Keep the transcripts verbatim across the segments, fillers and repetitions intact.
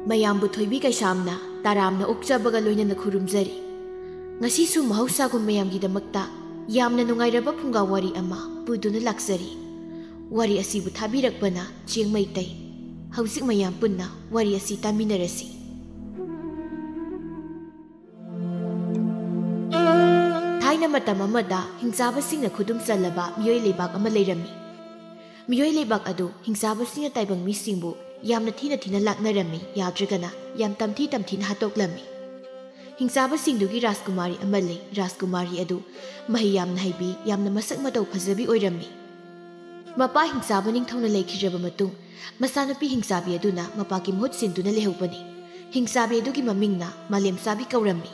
ꯃꯌꯥꯝꯕꯨ ꯊꯣꯏꯕꯤ ꯀꯩꯁꯥꯝꯅ ꯇꯔꯥꯝꯅ ꯑꯣꯛꯆꯕꯒ ꯂꯣꯏꯅꯅ ꯈꯨꯔꯨꯝꯖꯔꯤ꯫ ꯉꯁꯤꯁꯨ ꯃꯍꯧꯁꯥꯒꯨꯝ ꯃꯌꯥꯝꯒꯤꯗꯃꯛꯇ ꯌꯥꯝꯅ ꯅꯨꯡꯉꯥꯏꯔꯕ ꯐꯨꯡꯒꯥ ꯋꯥꯔꯤ ꯑꯃ ꯄꯨꯗꯨꯅ ꯂꯥꯛꯆꯔꯤ꯫ ꯋꯥꯔꯤ ꯑꯁꯤꯕꯨ ꯊꯥꯕꯤꯔꯛꯄꯅ ꯆꯦꯡ ꯃꯩꯇꯩ꯫ ꯍꯧꯖꯤꯛ ꯃꯌꯥꯝ ꯄꯨꯟꯅ ꯋꯥꯔꯤ ꯑꯁꯤ ꯇꯥꯃꯤꯟꯅꯔꯁꯤ꯫ ꯊꯥꯏꯅ ꯃꯇꯝ ꯑꯃꯗ ꯍꯤꯡꯆꯥꯕꯁꯤꯡꯅ ꯈꯨꯗꯨꯝ ꯆꯜꯂꯕ ꯃꯤꯑꯣꯏ ꯂꯩꯕꯥꯛ ꯑꯃ ꯂꯩꯔꯝꯃꯤ꯫ ꯃꯤꯑꯣꯏ ꯂꯩꯕꯥꯛ ꯑꯗꯨ ꯍꯤꯡꯆꯥꯕꯁꯤꯡꯅ ꯇꯥꯏꯕꯪ ꯃꯤꯁꯤꯡꯕꯨ ꯌꯥꯝꯅ ꯊꯤꯅ ꯊꯤꯅ ꯂꯥꯛꯅꯔꯝꯃꯤ, ꯌꯥꯗ꯭ꯔꯒꯅ ꯌꯥꯝ ꯇꯝꯊꯤ ꯇꯝꯊꯤꯅ ꯍꯥꯠꯇꯣꯛꯂꯝꯃꯤ꯫ ꯍꯤꯡꯆꯥꯕꯁꯤꯡꯗꯨꯒꯤ ꯔꯥꯖꯀꯨꯃꯥꯔꯤ ꯑꯃ ꯂꯩ꯫ ꯔꯥꯖꯀꯨꯃꯥꯔꯤ ꯑꯗꯨ ꯃꯍꯩ ꯌꯥꯝꯅ ꯍꯩꯕꯤ, ꯌꯥꯝꯅ ꯃꯁꯛ ꯃꯇꯧ ꯐꯖꯕꯤ ꯑꯣꯏꯔꯝꯃꯤ꯫ ꯃꯄꯥ ꯍꯤꯡꯆꯥꯕ ꯅꯤꯡꯊꯧꯅ ꯂꯩꯈꯤꯗ꯭ꯔꯕ ꯃꯇꯨꯡ, ꯃꯆꯥꯅꯨꯄꯤ ꯍꯤꯡꯆꯥꯕꯤ ꯑꯗꯨꯅ ꯃꯄꯥꯒꯤ ꯃꯍꯨꯠ ꯁꯤꯟꯗꯨꯅ ꯂꯩꯍꯧꯕꯅꯤ꯫ ꯍꯤꯡꯆꯥꯕꯤ ꯑꯗꯨꯒꯤ ꯃꯃꯤꯡꯅ ꯃꯥꯂꯦꯝꯆꯥꯕꯤ ꯀꯧꯔꯝꯃꯤ꯫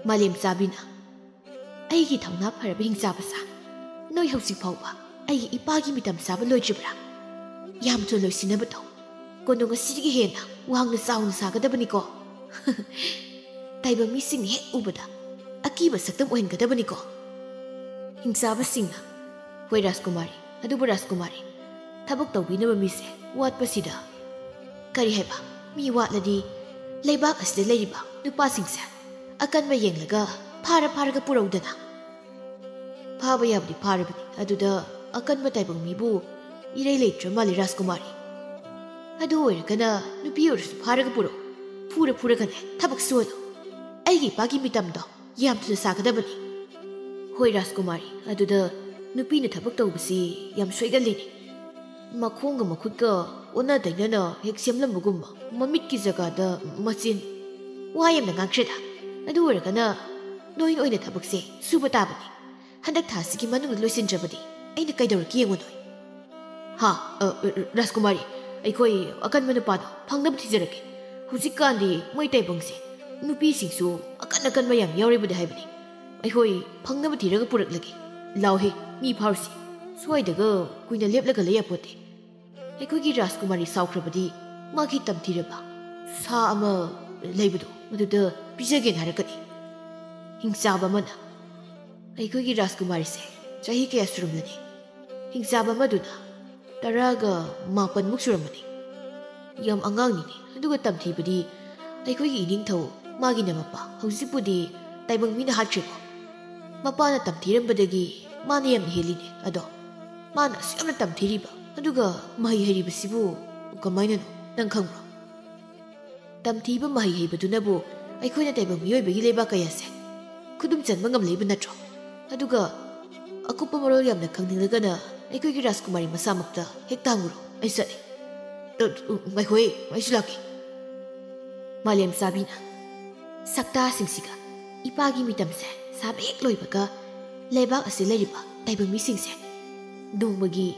ꯃꯥꯂꯦꯝꯆꯥꯕꯤꯅ, "ꯑꯩꯒꯤ ꯊꯧꯅꯥ ꯐꯔꯕ ꯍꯤꯡꯆꯥꯕꯁꯥ, ꯅꯣꯏ ꯍꯧꯖꯤꯛ ꯐꯥꯎꯕ ꯑꯩꯒꯤ ꯏꯄꯥꯒꯤ ꯃꯤꯇꯝ ꯆꯥꯕ ꯂꯣꯏꯗ꯭ꯔꯤꯕ꯭ꯔꯥ? ꯌꯥꯝ ꯊꯨꯅ ꯂꯣꯏꯁꯤꯟꯅꯕ ꯇꯧ꯫ ꯀꯣꯅꯨꯡ ꯑꯁꯤꯗꯒꯤ ꯍꯦꯟꯅ ꯋꯥꯡꯅ ꯆꯥꯎꯅ ꯁꯥꯒꯗꯕꯅꯤꯀꯣ꯫ ꯇꯥꯏꯕꯪ ꯃꯤꯁꯤꯡꯅ ꯍꯦꯛ ꯎꯕꯗ ꯑꯀꯤꯕ ꯁꯛꯇꯝ ꯑꯣꯏꯍꯟꯒꯗꯕꯅꯤꯀꯣ꯫" ꯍꯤꯡꯆꯥꯕꯁꯤꯡꯅ, "ꯍꯣꯏ ꯔꯥꯖꯀꯨꯃꯥꯔꯤ, ꯑꯗꯨꯕꯨ ꯔꯥꯖꯀꯨꯃꯥꯔꯤ, ꯊꯕꯛ ꯇꯧꯕꯤꯅꯕ ꯃꯤꯁꯦ ꯋꯥꯠꯄꯁꯤꯗ꯫" "ꯀꯔꯤ ꯍꯥꯏꯕ? ꯃꯤ ꯋꯥꯠꯂꯗꯤ ꯂꯩꯕꯥꯛ ꯑꯁꯤꯗ ꯂꯩꯔꯤꯕ ꯅꯨꯄꯥꯁꯤꯡꯁꯦ ꯑꯀꯟꯕ ꯌꯦꯡꯂꯒ ꯐꯥꯔ ꯐꯥꯔꯒ ꯄꯨꯔꯧꯗꯅ꯫" "ꯐꯥꯕ ꯌꯥꯕꯗꯤ ꯐꯥꯔꯕꯅꯤ, ꯑꯗꯨꯗ ꯑꯀꯟꯕ ꯇꯥꯏꯕꯪ ꯃꯤꯕꯨ ꯏꯔꯩ ꯂꯩꯇ꯭ꯔ ꯃꯥꯜꯂꯤ ꯔꯥꯖꯀꯨꯃꯥꯔꯤ꯫ ꯑꯗꯨ ꯑꯣꯏꯔꯒꯅ ꯅꯨꯄꯤ ꯑꯣꯏꯔꯁꯨ ꯐꯥꯔꯒ ꯄꯨꯔꯛꯎ꯫ ꯐꯨꯔ ꯐꯨꯔꯒꯅꯦ ꯊꯕꯛ ꯁꯨꯍꯜꯂꯨ꯫ ꯑꯩꯒꯤ ꯏꯄꯥꯒꯤ ꯃꯤꯇꯝꯗꯣ ꯌꯥꯝ ꯊꯨꯅ ꯁꯥꯒꯗꯕꯅꯤ꯫" "ꯍꯣꯏ ꯔꯥꯖꯀꯨꯃꯥꯔꯤ, ꯑꯗꯨꯗ ꯅꯨꯄꯤꯅ ꯊꯕꯛ ꯇꯧꯕꯁꯤ ꯌꯥꯝ ꯁꯣꯏꯒꯜꯂꯤꯅꯤ꯫ ꯃꯈꯣꯡꯒ ꯃꯈꯨꯠꯀ ꯑꯣꯟꯅ ꯇꯩꯅꯅ ꯍꯦꯛ ꯁꯦꯝꯂꯝꯕꯒꯨꯝꯕ, ꯃꯃꯤꯠꯀꯤ ꯖꯒꯥꯗ ꯃꯆꯤꯟ꯫ ꯋꯥ ꯌꯥꯝꯅ ꯉꯥꯡꯈ꯭ꯔꯦꯗ꯫ ꯑꯗꯨ ꯑꯣꯏꯔꯒꯅ ꯅꯣꯏꯅ ꯑꯣꯏꯅ ꯊꯕꯛꯁꯦ ꯁꯨꯕ ꯇꯥꯕꯅꯤ꯫ ꯍꯟꯗꯛ ꯊꯥꯁꯤꯒꯤ ꯃꯅꯨꯡꯗ ꯂꯣꯏꯁꯤꯟꯗ꯭ꯔꯕꯗꯤ ꯑꯩꯅ ꯀꯩꯗꯧꯔꯛꯀꯦ ꯌꯦꯡꯉꯨ ꯅꯣꯏ꯫" "ꯍꯥ, ꯑ, ꯑ, ꯔꯥꯖꯀꯨꯃꯥꯔꯤ, ꯑꯩꯈꯣꯏ ꯑꯀꯟꯕ ꯅꯨꯄꯥꯗꯣ ꯐꯪꯅꯕ ꯊꯤꯖꯔꯛꯀꯦ꯫ ꯍꯧꯖꯤꯛꯀꯥꯟꯗꯤ ꯃꯣꯏ ꯇꯥꯏꯕꯪꯁꯦ ꯅꯨꯄꯤꯁꯤꯡꯁꯨ ꯑꯀꯟ ꯑꯀꯟꯕ ꯌꯥꯝ ꯌꯥꯎꯔꯤꯕꯗꯤ ꯍꯥꯏꯕꯅꯤ꯫ ꯑꯩꯈꯣꯏ ꯐꯪꯅꯕ ꯊꯤꯔꯒ ꯄꯨꯔꯛꯂꯒꯦ꯫ ꯂꯥꯎꯍꯦ, ꯃꯤ ꯐꯥꯔꯨꯁꯤ꯫ ꯁ꯭ꯋꯥꯏꯗꯒ ꯀꯨꯏꯅ ꯂꯦꯞꯂꯒ ꯂꯩ ꯌꯥꯄꯣꯠꯇꯦ꯫ ꯑꯩꯈꯣꯏꯒꯤ ꯔꯥꯖꯀꯨꯃꯥꯔꯤ ꯁꯥꯎꯈ꯭ꯔꯕꯗꯤ ꯃꯥꯒꯤ ꯇꯝꯊꯤꯔꯕ ꯁꯥ ꯑꯃ ꯂꯩꯕꯗꯣ, ꯃꯗꯨꯗ ꯄꯤꯖꯒꯦꯅ ꯍꯥꯏꯔꯛꯀꯅꯤ꯫" ꯍꯤꯡꯆꯥꯕ ꯑꯃꯅ, "ꯑꯩꯈꯣꯏꯒꯤ ꯔꯥꯖꯀꯨꯃꯥꯔꯤꯁꯦ ꯆꯍꯤ ꯀꯌꯥ ꯁꯨꯔꯝꯂꯅꯤ?" ꯍꯤꯡꯆꯥꯕ ꯑꯃꯗꯨꯅ, "ꯇꯔꯥꯒ ꯃꯥꯄꯟꯃꯨꯛ ꯁꯨꯔꯝꯃꯅꯤ꯫" ꯌꯥꯝ ꯑꯉꯥꯡꯅꯤꯅꯦ꯫ ꯑꯗꯨꯒ ꯇꯝꯊꯤꯕꯗꯤ ꯑꯩꯈꯣꯏꯒꯤ ꯏꯅꯤꯡꯊꯧ, ꯃꯥꯒꯤꯅ ꯃꯄꯥ, ꯍꯧꯖꯤꯛꯄꯨꯗꯤ ꯇꯥꯏꯕꯪ ꯃꯤꯅ ꯍꯥꯠꯈ꯭ꯔꯦꯀꯣ꯫ ꯃꯄꯥꯅ ꯇꯝꯊꯤꯔꯝꯕꯗꯒꯤ ꯃꯥꯅ ꯌꯥꯝꯅ ꯍꯦꯜꯂꯤꯅꯦ꯫ ꯑꯗꯣ ꯃꯥꯅ ꯑꯁꯨꯛ ꯌꯥꯝꯅ ꯇꯝꯊꯤꯔꯤꯕ, ꯑꯗꯨꯒ ꯃꯍꯩ ꯍꯩꯔꯤꯕꯁꯤꯕꯨ ꯀꯃꯥꯏꯅꯅꯣ? ꯅꯪ ꯈꯪꯕ꯭ꯔꯣ? ꯇꯝꯊꯤꯕ ꯃꯍꯩ ꯍꯩꯕꯗꯨꯅꯕꯨ ꯑꯩꯈꯣꯏꯅ ꯇꯥꯏꯕꯪ ꯃꯤꯑꯣꯏꯕꯒꯤ ꯂꯩꯕꯥꯛ ꯀꯌꯥꯁꯦ ꯈꯨꯗꯨꯝ ꯆꯟꯕ ꯉꯝꯂꯤꯕ ꯅꯠꯇ꯭ꯔꯣ? ꯑꯗꯨꯒ ꯑꯀꯨꯞꯄ ꯃꯔꯣꯜ ꯌꯥꯝꯅ ꯈꯪꯅꯤꯡꯂꯒꯅ ꯑꯩꯈꯣꯏꯒꯤ ꯔꯥꯖꯀꯨꯃꯥꯔꯤ ꯃꯁꯥꯃꯛꯇ ꯍꯦꯛꯇ ꯍꯪꯉꯨꯔꯣ꯫ ꯑꯩ ꯆꯠꯂꯦ꯫ ꯑ, ꯎ, ꯉꯥꯏꯈꯣꯍꯦ, ꯑꯩꯁꯨ ꯂꯥꯛꯀꯦ꯫ ꯃꯥꯂꯦꯝ ꯆꯥꯕꯤꯅ ꯁꯛꯇꯥꯁꯤꯡꯁꯤꯒ ꯏꯄꯥꯒꯤ ꯃꯤꯇꯝꯁꯦ ꯁꯥꯕ ꯍꯦꯛ ꯂꯣꯏꯕꯒ ꯂꯩꯕꯥꯛ ꯑꯁꯤ ꯂꯩꯔꯤꯕ ꯇꯥꯏꯕꯪ ꯃꯤꯁꯤꯡꯁꯦ ꯅꯣꯡꯃꯒꯤ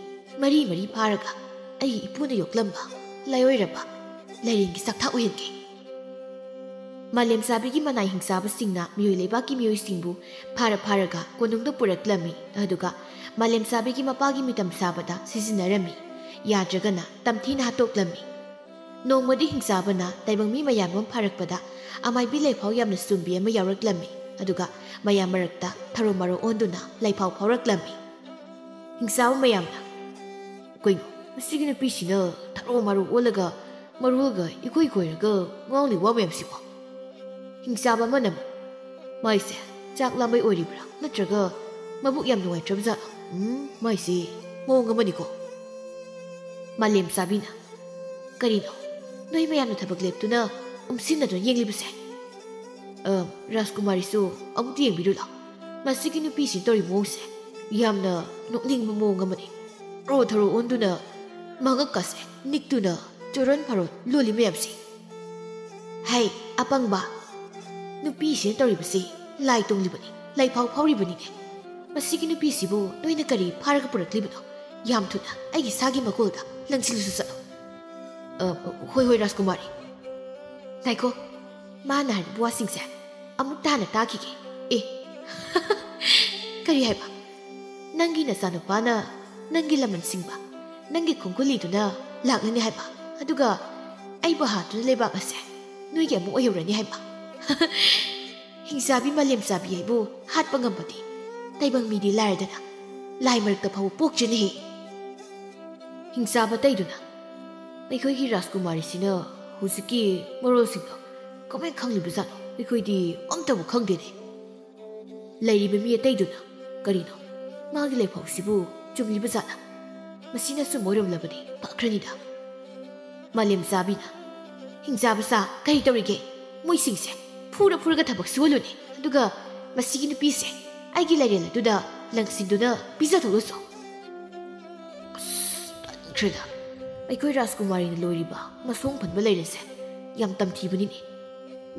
ꯃꯔꯤ ꯃꯔꯤ ꯐꯥꯔꯒ ꯑꯩꯒꯤ ꯏꯄꯨꯅ ꯌꯣꯛꯂꯝꯕ ꯂꯥꯏꯑꯣꯏꯔꯕ ꯂꯥꯏꯔꯦꯟꯒꯤ ꯆꯥꯛꯊꯥꯛ ꯑꯣꯏꯍꯟꯒꯦ꯫ ꯃꯥꯂꯦꯝ ꯆꯥꯕꯤꯒꯤ ꯃꯅꯥꯏ ꯍꯤꯡꯆꯥꯕꯁꯤꯡꯅ ꯃꯤꯑꯣꯏ ꯂꯩꯕꯥꯛꯀꯤ ꯃꯤꯑꯣꯏꯁꯤꯡꯕꯨ ꯐꯥꯔ ꯐꯥꯔꯒ ꯀꯣꯅꯨꯡꯗ ꯄꯨꯔꯛꯂꯝꯃꯤ, ꯑꯗꯨꯒ ꯃꯥꯂꯦꯝ ꯆꯥꯕꯤꯒꯤ ꯃꯄꯥꯒꯤ ꯃꯤꯇꯝ ꯁꯥꯕꯗ ꯁꯤꯖꯤꯟꯅꯔꯝꯃꯤ, ꯌꯥꯗ꯭ꯔꯒꯅ ꯇꯝꯊꯤꯅ ꯍꯥꯠꯇꯣꯛꯂꯝꯃꯤ꯫ ꯅꯣꯡꯃꯗꯤ ꯍꯤꯡꯆꯥꯕꯅ ꯇꯥꯏꯕꯪ ꯃꯤ ꯃꯌꯥꯝ ꯑꯃ ꯐꯥꯔꯛꯄꯗ ꯑꯃꯥꯏꯕꯤ ꯂꯩꯐꯥꯎ ꯌꯥꯝꯅ ꯆꯨꯝꯕꯤ ꯑꯃ ꯌꯥꯎꯔꯛꯂꯝꯃꯤ, ꯑꯗꯨꯒ ꯃꯌꯥꯝ ꯃꯔꯛꯇ ꯊꯔꯣ ꯃꯔꯣ ꯑꯣꯟꯗꯨꯅ ꯂꯩꯐꯥꯎ ꯐꯥꯎꯔꯛꯂꯝꯃꯤ꯫ ꯍꯤꯡꯆꯥꯕ ꯃꯌꯥꯝꯅ, "ꯀꯩꯅꯣ, ꯃꯁꯤꯒꯤ ꯅꯨꯄꯤꯁꯤꯅ ꯊꯔꯣ ꯃꯔꯣ ꯑꯣꯜꯂꯒ ꯃꯔꯣꯜꯒ ꯏꯀꯣꯏ ꯀꯣꯏꯔꯒ ꯉꯥꯡꯂꯤ ꯋꯥ ꯃꯌꯥꯝꯁꯤꯕꯣ?" ꯍꯤꯡꯆꯥꯕ ꯑꯃꯅ ꯑꯃꯨꯛ, "ꯃꯥꯏꯁꯦ ꯆꯥꯛ ꯂꯥꯝꯕꯩ ꯑꯣꯏꯔꯤꯕ꯭ꯔꯥ, ꯅꯠꯇ꯭ꯔꯒ ꯃꯕꯨꯛ ꯌꯥꯝ ꯅꯨꯡꯉꯥꯏꯇ꯭ꯔꯕ ꯖꯥꯠꯂꯣ? ꯎꯝ, ꯃꯥꯏꯁꯦ ꯃꯑꯣꯡ ꯑꯃꯅꯤꯀꯣ?" ꯃꯥꯂꯦꯝ ꯆꯥꯕꯤꯅ, "ꯀꯔꯤꯅꯣ, ꯅꯣꯏ ꯃꯌꯥꯝꯅ ꯊꯕꯛ ꯂꯦꯞꯇꯨꯅ ꯎꯝꯁꯤꯟꯅꯗꯨꯅ ꯌꯦꯡꯂꯤꯕꯁꯦ? ꯑ, ꯔꯥꯖꯀꯨꯃꯥꯔꯤꯁꯨ ꯑꯃꯨꯛꯇ ꯌꯦꯡꯕꯤꯔꯨ ꯂꯥꯎ꯫ ꯃꯁꯤꯒꯤ ꯅꯨꯄꯤꯁꯤ ꯇꯧꯔꯤ ꯃꯑꯣꯡꯁꯦ ꯌꯥꯝꯅ ꯅꯣꯛꯅꯤꯡꯕ ꯃꯑꯣꯡ ꯑꯃꯅꯤ꯫ ꯔꯣ ꯊꯔꯣ ꯑꯣꯟꯗꯨꯅ ꯃꯉꯛꯀꯁꯦ ꯅꯤꯛꯇꯨꯅ ꯆꯨꯔꯣꯟ ꯐꯔꯣꯟ ꯂꯣꯜꯂꯤ ꯃꯌꯥꯝꯁꯦ꯫ ꯍꯩ, ꯑꯄꯪꯕ! ꯅꯨꯄꯤꯁꯤꯅ ꯇꯧꯔꯤꯕꯁꯤ ꯂꯥꯏ ꯇꯣꯡꯂꯤꯕꯅꯤ, ꯂꯩꯐꯥꯎ ꯐꯥꯎꯔꯤꯕꯅꯤꯅꯦ꯫ ꯃꯁꯤꯒꯤ ꯅꯨꯄꯤꯁꯤꯕꯨ ꯅꯣꯏꯅ ꯀꯔꯤ ꯐꯥꯔꯒ ꯄꯨꯔꯛꯂꯤꯕꯅꯣ? ꯌꯥꯝ ꯊꯨꯅ ꯑꯩꯒꯤ ꯁꯥꯒꯤ ꯃꯀꯣꯜꯗ ꯂꯪꯁꯤꯜꯂꯨꯁꯨ ꯆꯠꯂꯣ꯫" "ꯑ, ꯍꯣꯏ, ꯍꯣꯏ, ꯔꯥꯖꯀꯨꯃꯥꯔꯤ꯫" "ꯉꯥꯏꯈꯣ, ꯃꯥꯅ ꯍꯥꯏꯔꯤꯕ ꯋꯥꯁꯤꯡꯁꯦ ꯑꯃꯨꯛꯇ ꯍꯥꯟꯅ ꯇꯥꯈꯤꯒꯦ꯫ ꯑꯦ, ꯀꯔꯤ ꯍꯥꯏꯕ? ꯅꯪꯒꯤ ꯅꯆꯥꯅꯨꯄꯥꯅ ꯅꯪꯒꯤ ꯂꯃꯟ ꯁꯤꯡꯕ, ꯅꯪꯒꯤ ꯈꯣꯡꯒꯨꯜꯂꯤꯗꯨꯅ ꯂꯥꯛꯂꯅꯤ ꯍꯥꯏꯕ, ꯑꯗꯨꯒ ꯑꯩꯕꯨ ꯍꯥꯠꯇꯨꯅ ꯂꯩꯕꯥꯛ ꯑꯁꯦ ꯅꯣꯏꯒꯤ ꯑꯃꯨꯛ ꯑꯣꯏꯍꯧꯔꯅꯤ ꯍꯥꯏꯕ?" "ꯍꯤꯡꯆꯥꯕꯤ ꯃꯥꯂꯦꯝ ꯆꯥꯕꯤ ꯍꯥꯏꯕꯨ ꯍꯥꯠꯄ ꯉꯝꯕꯗꯤ ꯇꯥꯏꯕꯪ ꯃꯤꯗꯤ ꯂꯥꯏꯔꯗꯅ, ꯂꯥꯏ ꯃꯔꯛꯇ ꯐꯥꯎꯕ ꯄꯣꯛꯇ꯭ꯔꯤꯅꯦꯍꯦ꯫" ꯍꯤꯡꯆꯥꯕ ꯑꯇꯩꯗꯨꯅ, ꯑꯩꯈꯣꯏꯒꯤ ꯔꯥꯖꯀꯨꯃꯥꯔꯤꯁꯤꯅ ꯍꯧꯖꯤꯛꯀꯤ ꯃꯔꯣꯜꯁꯤꯡꯗꯣ ꯀꯃꯥꯏꯅ ꯈꯪꯂꯤꯕꯖꯥꯠꯅꯣ? ꯑꯩꯈꯣꯏꯗꯤ ꯑꯝꯇꯕꯨ ꯈꯪꯗꯦꯅꯦ꯫ ꯂꯩꯔꯤꯕ ꯃꯤ ꯑꯇꯩꯗꯨꯅ ꯀꯔꯤꯅꯣ ꯃꯥꯒꯤ ꯂꯩꯐꯥꯎꯁꯤꯕꯨ ꯆꯨꯝꯂꯤꯕꯖꯥꯠꯂ? ꯃꯁꯤꯅ ꯆꯨꯝ ꯑꯣꯏꯔꯝꯂꯕꯗꯤ ꯐꯈ꯭ꯔꯅꯤꯗ꯫ ꯃꯥꯂꯦꯝ ꯆꯥꯕꯤꯅ, "ꯍꯤꯡꯆꯥꯕ ꯁꯥ, ꯀꯔꯤ ꯇꯧꯔꯤꯒꯦ? ꯃꯣꯏꯁꯤꯡꯁꯦ ꯐꯨꯔ ꯐꯨꯔꯒ ꯊꯕꯛ ꯁꯨꯍꯜꯂꯨꯅꯦ, ꯑꯗꯨꯒ ꯃꯁꯤꯒꯤ ꯅꯨꯄꯤꯁꯦ ꯑꯩꯒꯤ ꯂꯥꯏꯔꯦꯟ ꯑꯗꯨꯗ ꯂꯪꯁꯤꯟꯗꯨꯅ ꯄꯤꯖꯊꯣꯛꯂꯁꯨ꯫" ꯑꯁ, ꯇꯟꯈ꯭ꯔꯦꯗ꯫ ꯑꯩꯈꯣꯏ ꯔꯥꯖꯀꯨꯃꯥꯔꯤꯅ ꯂꯣꯏꯔꯤꯕ ꯃꯁꯣꯡ ꯐꯟꯕ ꯂꯩꯔꯦꯟꯁꯦ ꯌꯥꯝ ꯇꯝꯊꯤꯕꯅꯤꯅꯦ꯫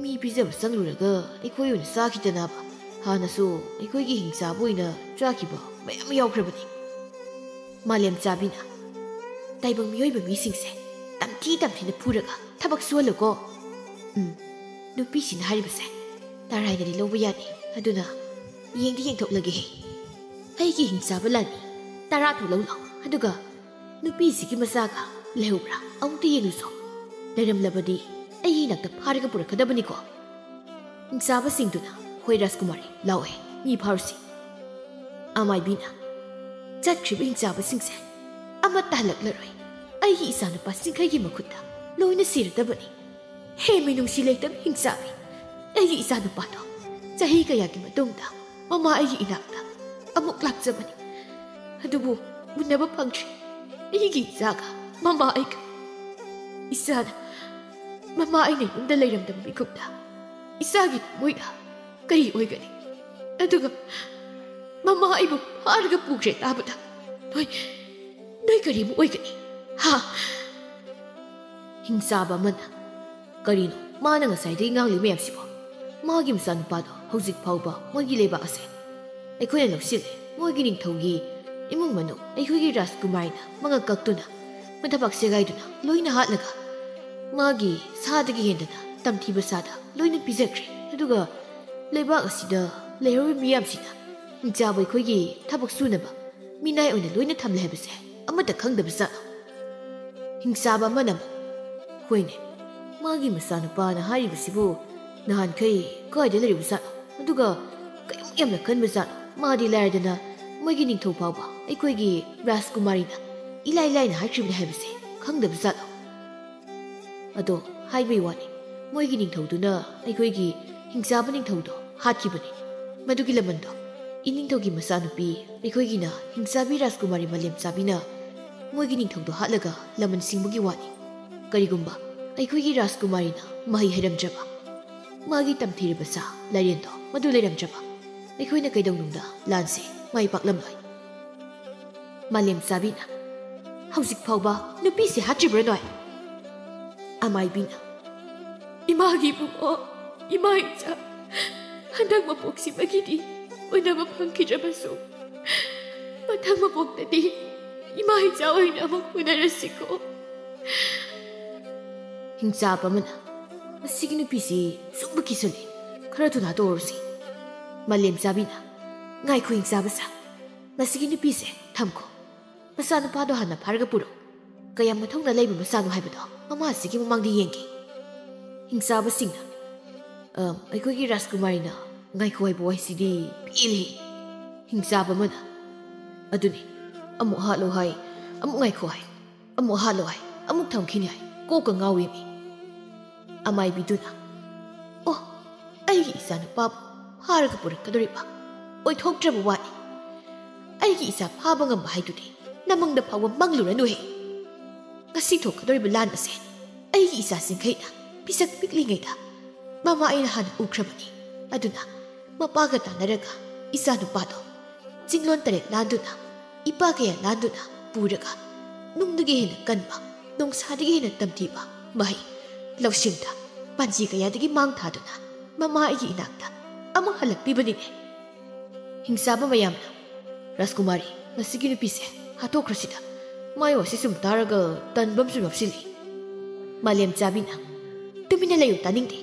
ꯃꯤ ꯄꯤꯖꯕ ꯆꯪꯂꯨꯔꯒ ꯑꯩꯈꯣꯏ ꯑꯣꯏꯅ ꯆꯥꯈꯤꯗꯅꯕ꯫ ꯍꯥꯟꯅꯁꯨ ꯑꯩꯈꯣꯏꯒꯤ ꯍꯤꯡꯆꯥꯕ ꯑꯣꯏꯅ ꯆꯥꯈꯤꯕ ꯃꯌꯥꯝ ꯌꯥꯎꯈ꯭ꯔꯕꯅꯤ꯫ ꯃꯥꯂꯦꯝ ꯆꯥꯕꯤꯅ, "ꯇꯥꯏꯕꯪ ꯃꯤꯑꯣꯏꯕ ꯃꯤꯁꯤꯡꯁꯦ ꯇꯝꯊꯤ ꯇꯝꯊꯤꯅ ꯐꯨꯔꯒ ꯊꯕꯛ ꯁꯨꯍꯜꯂꯨꯀꯣ꯫ ꯎꯝ, ꯅꯨꯄꯤꯁꯤꯅ ꯍꯥꯏꯔꯤꯕꯁꯦ ꯇꯔꯥꯏꯅꯗꯤ ꯂꯧꯕ ꯌꯥꯅꯤ, ꯑꯗꯨꯅ ꯌꯦꯡꯗꯤ ꯌꯦꯡꯊꯣꯛꯂꯒꯦ꯫ ꯑꯩꯒꯤ ꯍꯤꯡꯆꯥꯕ ꯂꯥꯟꯃꯤ ꯇꯔꯥ ꯊꯣꯛꯂꯛꯎ ꯂꯥꯎ, ꯑꯗꯨꯒ ꯅꯨꯄꯤꯁꯤꯒꯤ ꯃꯆꯥꯒ ꯂꯩꯍꯧꯕ꯭ꯔꯥ ꯑꯃꯨꯛꯇ ꯌꯦꯡꯂꯨꯁꯣ꯫ ꯂꯩꯔꯝꯂꯕꯗꯤ ꯑꯩꯒꯤ ꯏꯅꯥꯛꯇ ꯐꯥꯔꯒ ꯄꯨꯔꯛꯀꯗꯕꯅꯤꯀꯣ꯫" ꯍꯤꯡꯆꯥꯕꯁꯤꯡꯗꯨꯅ, "ꯍꯣꯏ ꯔꯥꯖꯀꯨꯃꯥꯔꯤ, ꯂꯥꯛꯑꯣꯍꯦ, ꯃꯤ ꯐꯥꯔꯨꯁꯤ꯫" ꯑꯃꯥꯏꯕꯤꯅ, "ꯆꯠꯈ꯭ꯔꯤꯕ ꯍꯤꯡꯆꯥꯕꯁꯤꯡꯁꯦ ꯑꯃꯠꯇ ꯍꯜꯂꯛꯂꯔꯣꯏ꯫ ꯑꯩꯒꯤ ꯏꯆꯥꯅꯨꯄꯥ ꯆꯤꯡꯈꯩꯒꯤ ꯃꯈꯨꯠꯇ ꯂꯣꯏꯅ ꯁꯤꯔꯗꯕꯅꯤ꯫ ꯍꯦ ꯃꯤꯅꯨꯡꯁꯤ ꯂꯩꯇꯕ ꯍꯤꯡꯆꯥꯕꯤ, ꯑꯩꯒꯤ ꯏꯆꯥꯅꯨꯄꯥꯗꯣ ꯆꯍꯤ ꯀꯌꯥꯒꯤ ꯃꯇꯨꯡꯗ ꯃꯃꯥ ꯑꯩꯒꯤ ꯏꯅꯥꯛꯇ ꯑꯃꯨꯛ ꯂꯥꯛꯆꯕꯅꯤ꯫ ꯑꯗꯨꯕꯨ ꯎꯅꯕ ꯐꯪꯗ꯭ꯔꯤ꯫ ꯑꯩꯒꯤ ꯏꯆꯥꯒ ꯃꯃꯥ ꯑꯩꯒ꯫ ꯏꯆꯥꯅ ꯃꯃꯥ ꯑꯩꯅ ꯌꯨꯝꯗ ꯂꯩꯔꯝꯗꯕ ꯃꯤꯀꯨꯞꯇ ꯏꯆꯥꯒꯤ ꯊꯃꯣꯏꯗ ꯀꯔꯤ ꯑꯣꯏꯒꯅꯤ? ꯑꯗꯨꯒ ꯃꯃꯥ ꯑꯩꯕꯨ ꯐꯥꯔꯒ ꯄꯨꯈ꯭ꯔꯦ ꯇꯥꯕꯗ ꯅꯣꯏ, ꯅꯣꯏ ꯀꯔꯤꯃꯨꯛ ꯑꯣꯏꯒꯅꯤ? ꯍꯥ?" ꯍꯤꯡꯆꯥꯕ ꯑꯃꯅ, "ꯀꯔꯤꯅꯣ ꯃꯥꯅ ꯉꯁꯥꯏꯗꯒꯤ ꯉꯥꯡꯂꯤ ꯃꯌꯥꯝꯁꯤꯕꯣ? ꯃꯥꯒꯤ ꯃꯆꯥꯅꯨꯄꯥꯗꯣ ꯍꯧꯖꯤꯛ ꯐꯥꯎꯕ ꯃꯣꯏꯒꯤ ꯂꯩꯕꯥꯛ ꯑꯁꯦ ꯑꯩꯈꯣꯏꯅ ꯂꯧꯁꯤꯜꯂꯦ꯫ ꯃꯣꯏꯒꯤ ꯅꯤꯡꯊꯧꯒꯤ ꯏꯃꯨꯡ ꯃꯅꯨꯡ ꯑꯩꯈꯣꯏꯒꯤ ꯔꯥꯖꯀꯨꯃꯥꯔꯤꯅ ꯃꯉꯛ ꯀꯛꯇꯨꯅ, ꯃꯊꯕꯥꯛ ꯁꯦꯒꯥꯏꯗꯨꯅ ꯂꯣꯏꯅ ꯍꯥꯠꯂꯒ ꯃꯥꯒꯤ ꯁꯥꯗꯒꯤ ꯍꯦꯟꯗꯅ ꯇꯝꯊꯤꯕ ꯁꯥꯗ ꯂꯣꯏꯅ ꯄꯤꯖꯈ꯭ꯔꯦ꯫ ꯑꯗꯨꯒ ꯂꯩꯕꯥꯛ ꯑꯁꯤꯗ ꯂꯩꯍꯧꯔꯤꯕ ꯃꯤꯌꯥꯝꯁꯤꯅ ꯍꯤꯡꯆꯥꯕ ꯑꯩꯈꯣꯏꯒꯤ ꯊꯕꯛ ꯁꯨꯅꯕ ꯃꯤꯅꯥꯏ ꯑꯣꯏꯅ ꯂꯣꯏꯅ ꯊꯝꯂꯦ ꯍꯥꯏꯕꯁꯦ ꯑꯃꯠꯇ ꯈꯪꯗꯕ ꯖꯥꯠꯂꯣ?" ꯍꯤꯡꯆꯥꯕ ꯑꯃꯅ ꯑꯃꯨꯛ, "ꯍꯣꯏꯅꯦ, ꯃꯥꯒꯤ ꯃꯆꯥꯅꯨꯄꯥꯅ ꯍꯥꯏꯔꯤꯕꯁꯤꯕꯨ ꯅꯍꯥꯟꯈꯩ ꯀꯥꯏꯗ ꯂꯩꯔꯨꯕ ꯖꯥꯠꯅꯣ? ꯑꯗꯨꯒ ꯀꯌꯥꯃꯨꯛ ꯌꯥꯝꯅ ꯀꯟꯕ ꯖꯥꯠꯅꯣ? ꯃꯥꯗꯤ ꯂꯥꯏꯔꯗꯅ ꯃꯣꯏꯒꯤ ꯅꯤꯡꯊꯧ ꯐꯥꯎꯕ ꯑꯩꯈꯣꯏꯒꯤ ꯔꯥꯖꯀꯨꯃꯥꯔꯤꯅ ꯏꯂꯥꯏ ꯂꯥꯏꯅ ꯍꯥꯏꯈ꯭ꯔꯤꯕꯅꯤ ꯍꯥꯏꯕꯁꯦ ꯈꯪꯗꯕ ꯖꯥꯠꯂꯣ?" ꯑꯗꯣ ꯍꯥꯏꯕꯩ ꯋꯥꯅꯤ, ꯃꯣꯏꯒꯤ ꯅꯤꯡꯊꯧꯗꯨꯅ ꯑꯩꯈꯣꯏꯒꯤ ꯍꯤꯡꯆꯥꯕ ꯅꯤꯡꯊꯧꯗꯣ ꯍꯥꯠꯈꯤꯕꯅꯤ꯫ ꯃꯗꯨꯒꯤ ꯂꯃꯟꯗꯣ ꯏꯅꯤꯡꯊꯧꯒꯤ ꯃꯆꯥꯅꯨꯄꯤ ꯑꯩꯈꯣꯏꯒꯤꯅ ꯍꯤꯡꯆꯥꯕꯤ ꯔꯥꯖꯀꯨꯃꯥꯔꯤ ꯃꯥꯂꯦꯝꯆꯥꯕꯤꯅ ꯃꯣꯏꯒꯤ ꯅꯤꯡꯊꯧꯗꯣ ꯍꯥꯠꯂꯒ ꯂꯃꯟ ꯁꯤꯡꯕꯒꯤ ꯋꯥꯅꯤ꯫ ꯀꯔꯤꯒꯨꯝꯕ ꯑꯩꯈꯣꯏꯒꯤ ꯔꯥꯖꯀꯨꯃꯥꯔꯤꯅ ꯃꯍꯩ ꯍꯩꯔꯝꯗ꯭ꯔꯕ, ꯃꯥꯒꯤ ꯇꯝꯊꯤꯔꯕ ꯁꯥ ꯂꯥꯏꯔꯦꯟꯗꯣ ꯃꯗꯨ ꯂꯩꯔꯝꯗ꯭ꯔꯕ, ꯑꯩꯈꯣꯏꯅ ꯀꯩꯗꯧꯅꯨꯡꯗ ꯂꯥꯟꯁꯦ ꯃꯥꯏ ꯄꯥꯛꯂꯝꯂꯣꯏ꯫ ꯃꯥꯂꯦꯝꯆꯥꯕꯤꯅ, "ꯍꯧꯖꯤꯛ ꯐꯥꯎꯕ ꯅꯨꯄꯤꯁꯦ ꯍꯥꯠꯇ꯭ꯔꯤꯕ꯭ꯔꯥ ꯅꯣꯏ?" ꯑꯃꯥꯏꯕꯤꯅ, "ꯏꯃꯥꯒꯤ ꯏꯕꯨꯡꯉꯣ, ꯏꯃꯥ ꯏꯆꯥ, ꯍꯟꯗꯛ ꯃꯄꯣꯛꯁꯤꯃꯒꯤꯗꯤ ꯎꯅꯕ ꯐꯪꯈꯤꯗ꯭ꯔꯕꯁꯨ, ꯃꯊꯪ ꯃꯄꯣꯛꯇꯗꯤ ꯏꯃꯥ ꯏꯆꯥ ꯑꯣꯏꯅ ꯑꯃꯨꯛ ꯎꯅꯔꯁꯤꯀꯣ꯫" ꯍꯤꯡꯆꯥꯕ ꯑꯃꯅ, "ꯃꯁꯤꯒꯤ ꯅꯨꯄꯤꯁꯤ ꯁꯨꯝꯕ ꯀꯤꯁꯜꯂꯤ, ꯈꯔ ꯊꯨꯅ ꯍꯥꯠꯇꯣꯛꯎꯔꯁꯤ꯫" ꯃꯥꯂꯦꯝꯆꯥꯕꯤꯅ, "ꯉꯥꯏꯈꯣ ꯍꯤꯡꯆꯥꯕ ꯁꯥ, ꯃꯁꯤꯒꯤ ꯅꯨꯄꯤꯁꯦ ꯊꯝꯈꯣ꯫ ꯃꯆꯥꯅꯨꯄꯥꯗꯣ ꯍꯥꯟꯅ ꯐꯥꯔꯒ ꯄꯨꯔꯛꯎ꯫ ꯀꯌꯥꯝ ꯃꯊꯧꯅꯥ ꯂꯩꯕ ꯃꯆꯥꯅꯣ ꯍꯥꯏꯕꯗꯣ ꯃꯃꯥꯁꯤꯒꯤ ꯃꯃꯥꯡꯗ ꯌꯦꯡꯒꯦ꯫" ꯍꯤꯡꯆꯥꯕꯁꯤꯡꯅ, "ꯑ, ꯑꯩꯈꯣꯏꯒꯤ ꯔꯥꯖꯀꯨꯃꯥꯔꯤꯅ ꯉꯥꯏꯈꯣ ꯍꯥꯏꯕ ꯋꯥꯍꯩꯁꯤꯗꯤ ꯄꯦꯜꯂꯦ꯫" ꯍꯤꯡꯆꯥꯕ ꯑꯃꯅ, "ꯑꯗꯨꯅꯤ, ꯑꯃꯨꯛ ꯍꯥꯠꯂꯣ ꯍꯥꯏ, ꯑꯃꯨꯛ ꯉꯥꯏꯈꯣ ꯍꯥꯏ, ꯑꯃꯨꯛ ꯍꯥꯠꯂꯣ ꯍꯥꯏ, ꯑꯃꯨꯛ ꯊꯝꯈꯤꯅꯤ ꯍꯥꯏ, ꯀꯣꯛꯀ ꯉꯥꯎꯏꯃꯤ꯫" ꯑꯃꯥꯏꯕꯤꯗꯨꯅ, "ꯑꯣ, ꯑꯩꯒꯤ ꯏꯆꯥꯅꯨꯄꯥꯕꯨ ꯐꯥꯔꯒ ꯄꯨꯔꯛꯀꯗꯧꯔꯤꯕ ꯑꯣꯏꯊꯣꯛꯇ꯭ꯔꯕ ꯋꯥꯅꯤ꯫ ꯑꯩꯒꯤ ꯏꯆꯥ ꯐꯥꯕ ꯉꯝꯕ ꯍꯥꯏꯗꯨꯗꯤ ꯅꯃꯪꯗ ꯐꯥꯎꯕ ꯃꯪꯂꯨꯔꯅꯨꯍꯦ꯫ ꯉꯁꯤ ꯊꯣꯛꯀꯗꯧꯔꯤꯕ ꯂꯥꯟ ꯑꯁꯦ ꯑꯩꯒꯤ ꯏꯆꯥꯁꯤꯡꯈꯩꯅ ꯄꯤꯁꯛ ꯄꯤꯛꯂꯤꯉꯩꯗ ꯃꯃꯥ ꯑꯩꯅ ꯍꯥꯟꯅ ꯎꯈ꯭ꯔꯕꯅꯤ꯫ ꯑꯗꯨꯅ ꯃꯄꯥꯒ ꯇꯥꯟꯅꯔꯒ ꯏꯆꯥꯅꯨꯄꯥꯗꯣ ꯆꯤꯡꯂꯣꯟ ꯇꯔꯦꯠ ꯂꯥꯟꯗꯨꯅ, ꯏꯄꯥ ꯀꯌꯥ ꯂꯥꯟꯗꯨꯅ ꯄꯨꯔꯒ, ꯅꯨꯡꯗꯒꯤ ꯍꯦꯟꯅ ꯀꯟꯕ, ꯅꯣꯡꯁꯥꯗꯒꯤ ꯍꯦꯟꯅ ꯇꯝꯊꯤꯕ ꯃꯍꯩ ꯂꯧꯁꯤꯡꯗ ꯄꯥꯟꯖꯤ ꯀꯌꯥꯗꯒꯤ ꯃꯥꯡ ꯊꯥꯗꯨꯅ ꯃꯃꯥ ꯑꯩꯒꯤ ꯏꯅꯥꯛꯇ ꯑꯃꯨꯛ ꯍꯜꯂꯛꯄꯤꯕꯅꯤꯅꯦ꯫" ꯍꯤꯡꯆꯥꯕ ꯃꯌꯥꯝꯅ, "ꯔꯥꯖꯀꯨꯃꯥꯔꯤ, ꯃꯁꯤꯒꯤ ꯅꯨꯄꯤꯁꯦ ꯍꯥꯠꯇꯣꯛꯈ꯭ꯔꯁꯤꯗ꯫ ꯃꯥꯏ ꯋꯥꯁꯤ ꯁꯨꯝ ꯇꯥꯔꯒ ꯇꯟꯕ ꯑꯃꯁꯨ ꯌꯥꯎꯁꯤꯜꯂꯤ꯫" ꯃꯥꯂꯦꯝꯆꯥꯕꯤꯅ, "ꯇꯨꯃꯤꯟꯅ ꯂꯩꯌꯨ, ꯇꯥꯅꯤꯡꯗꯦ꯫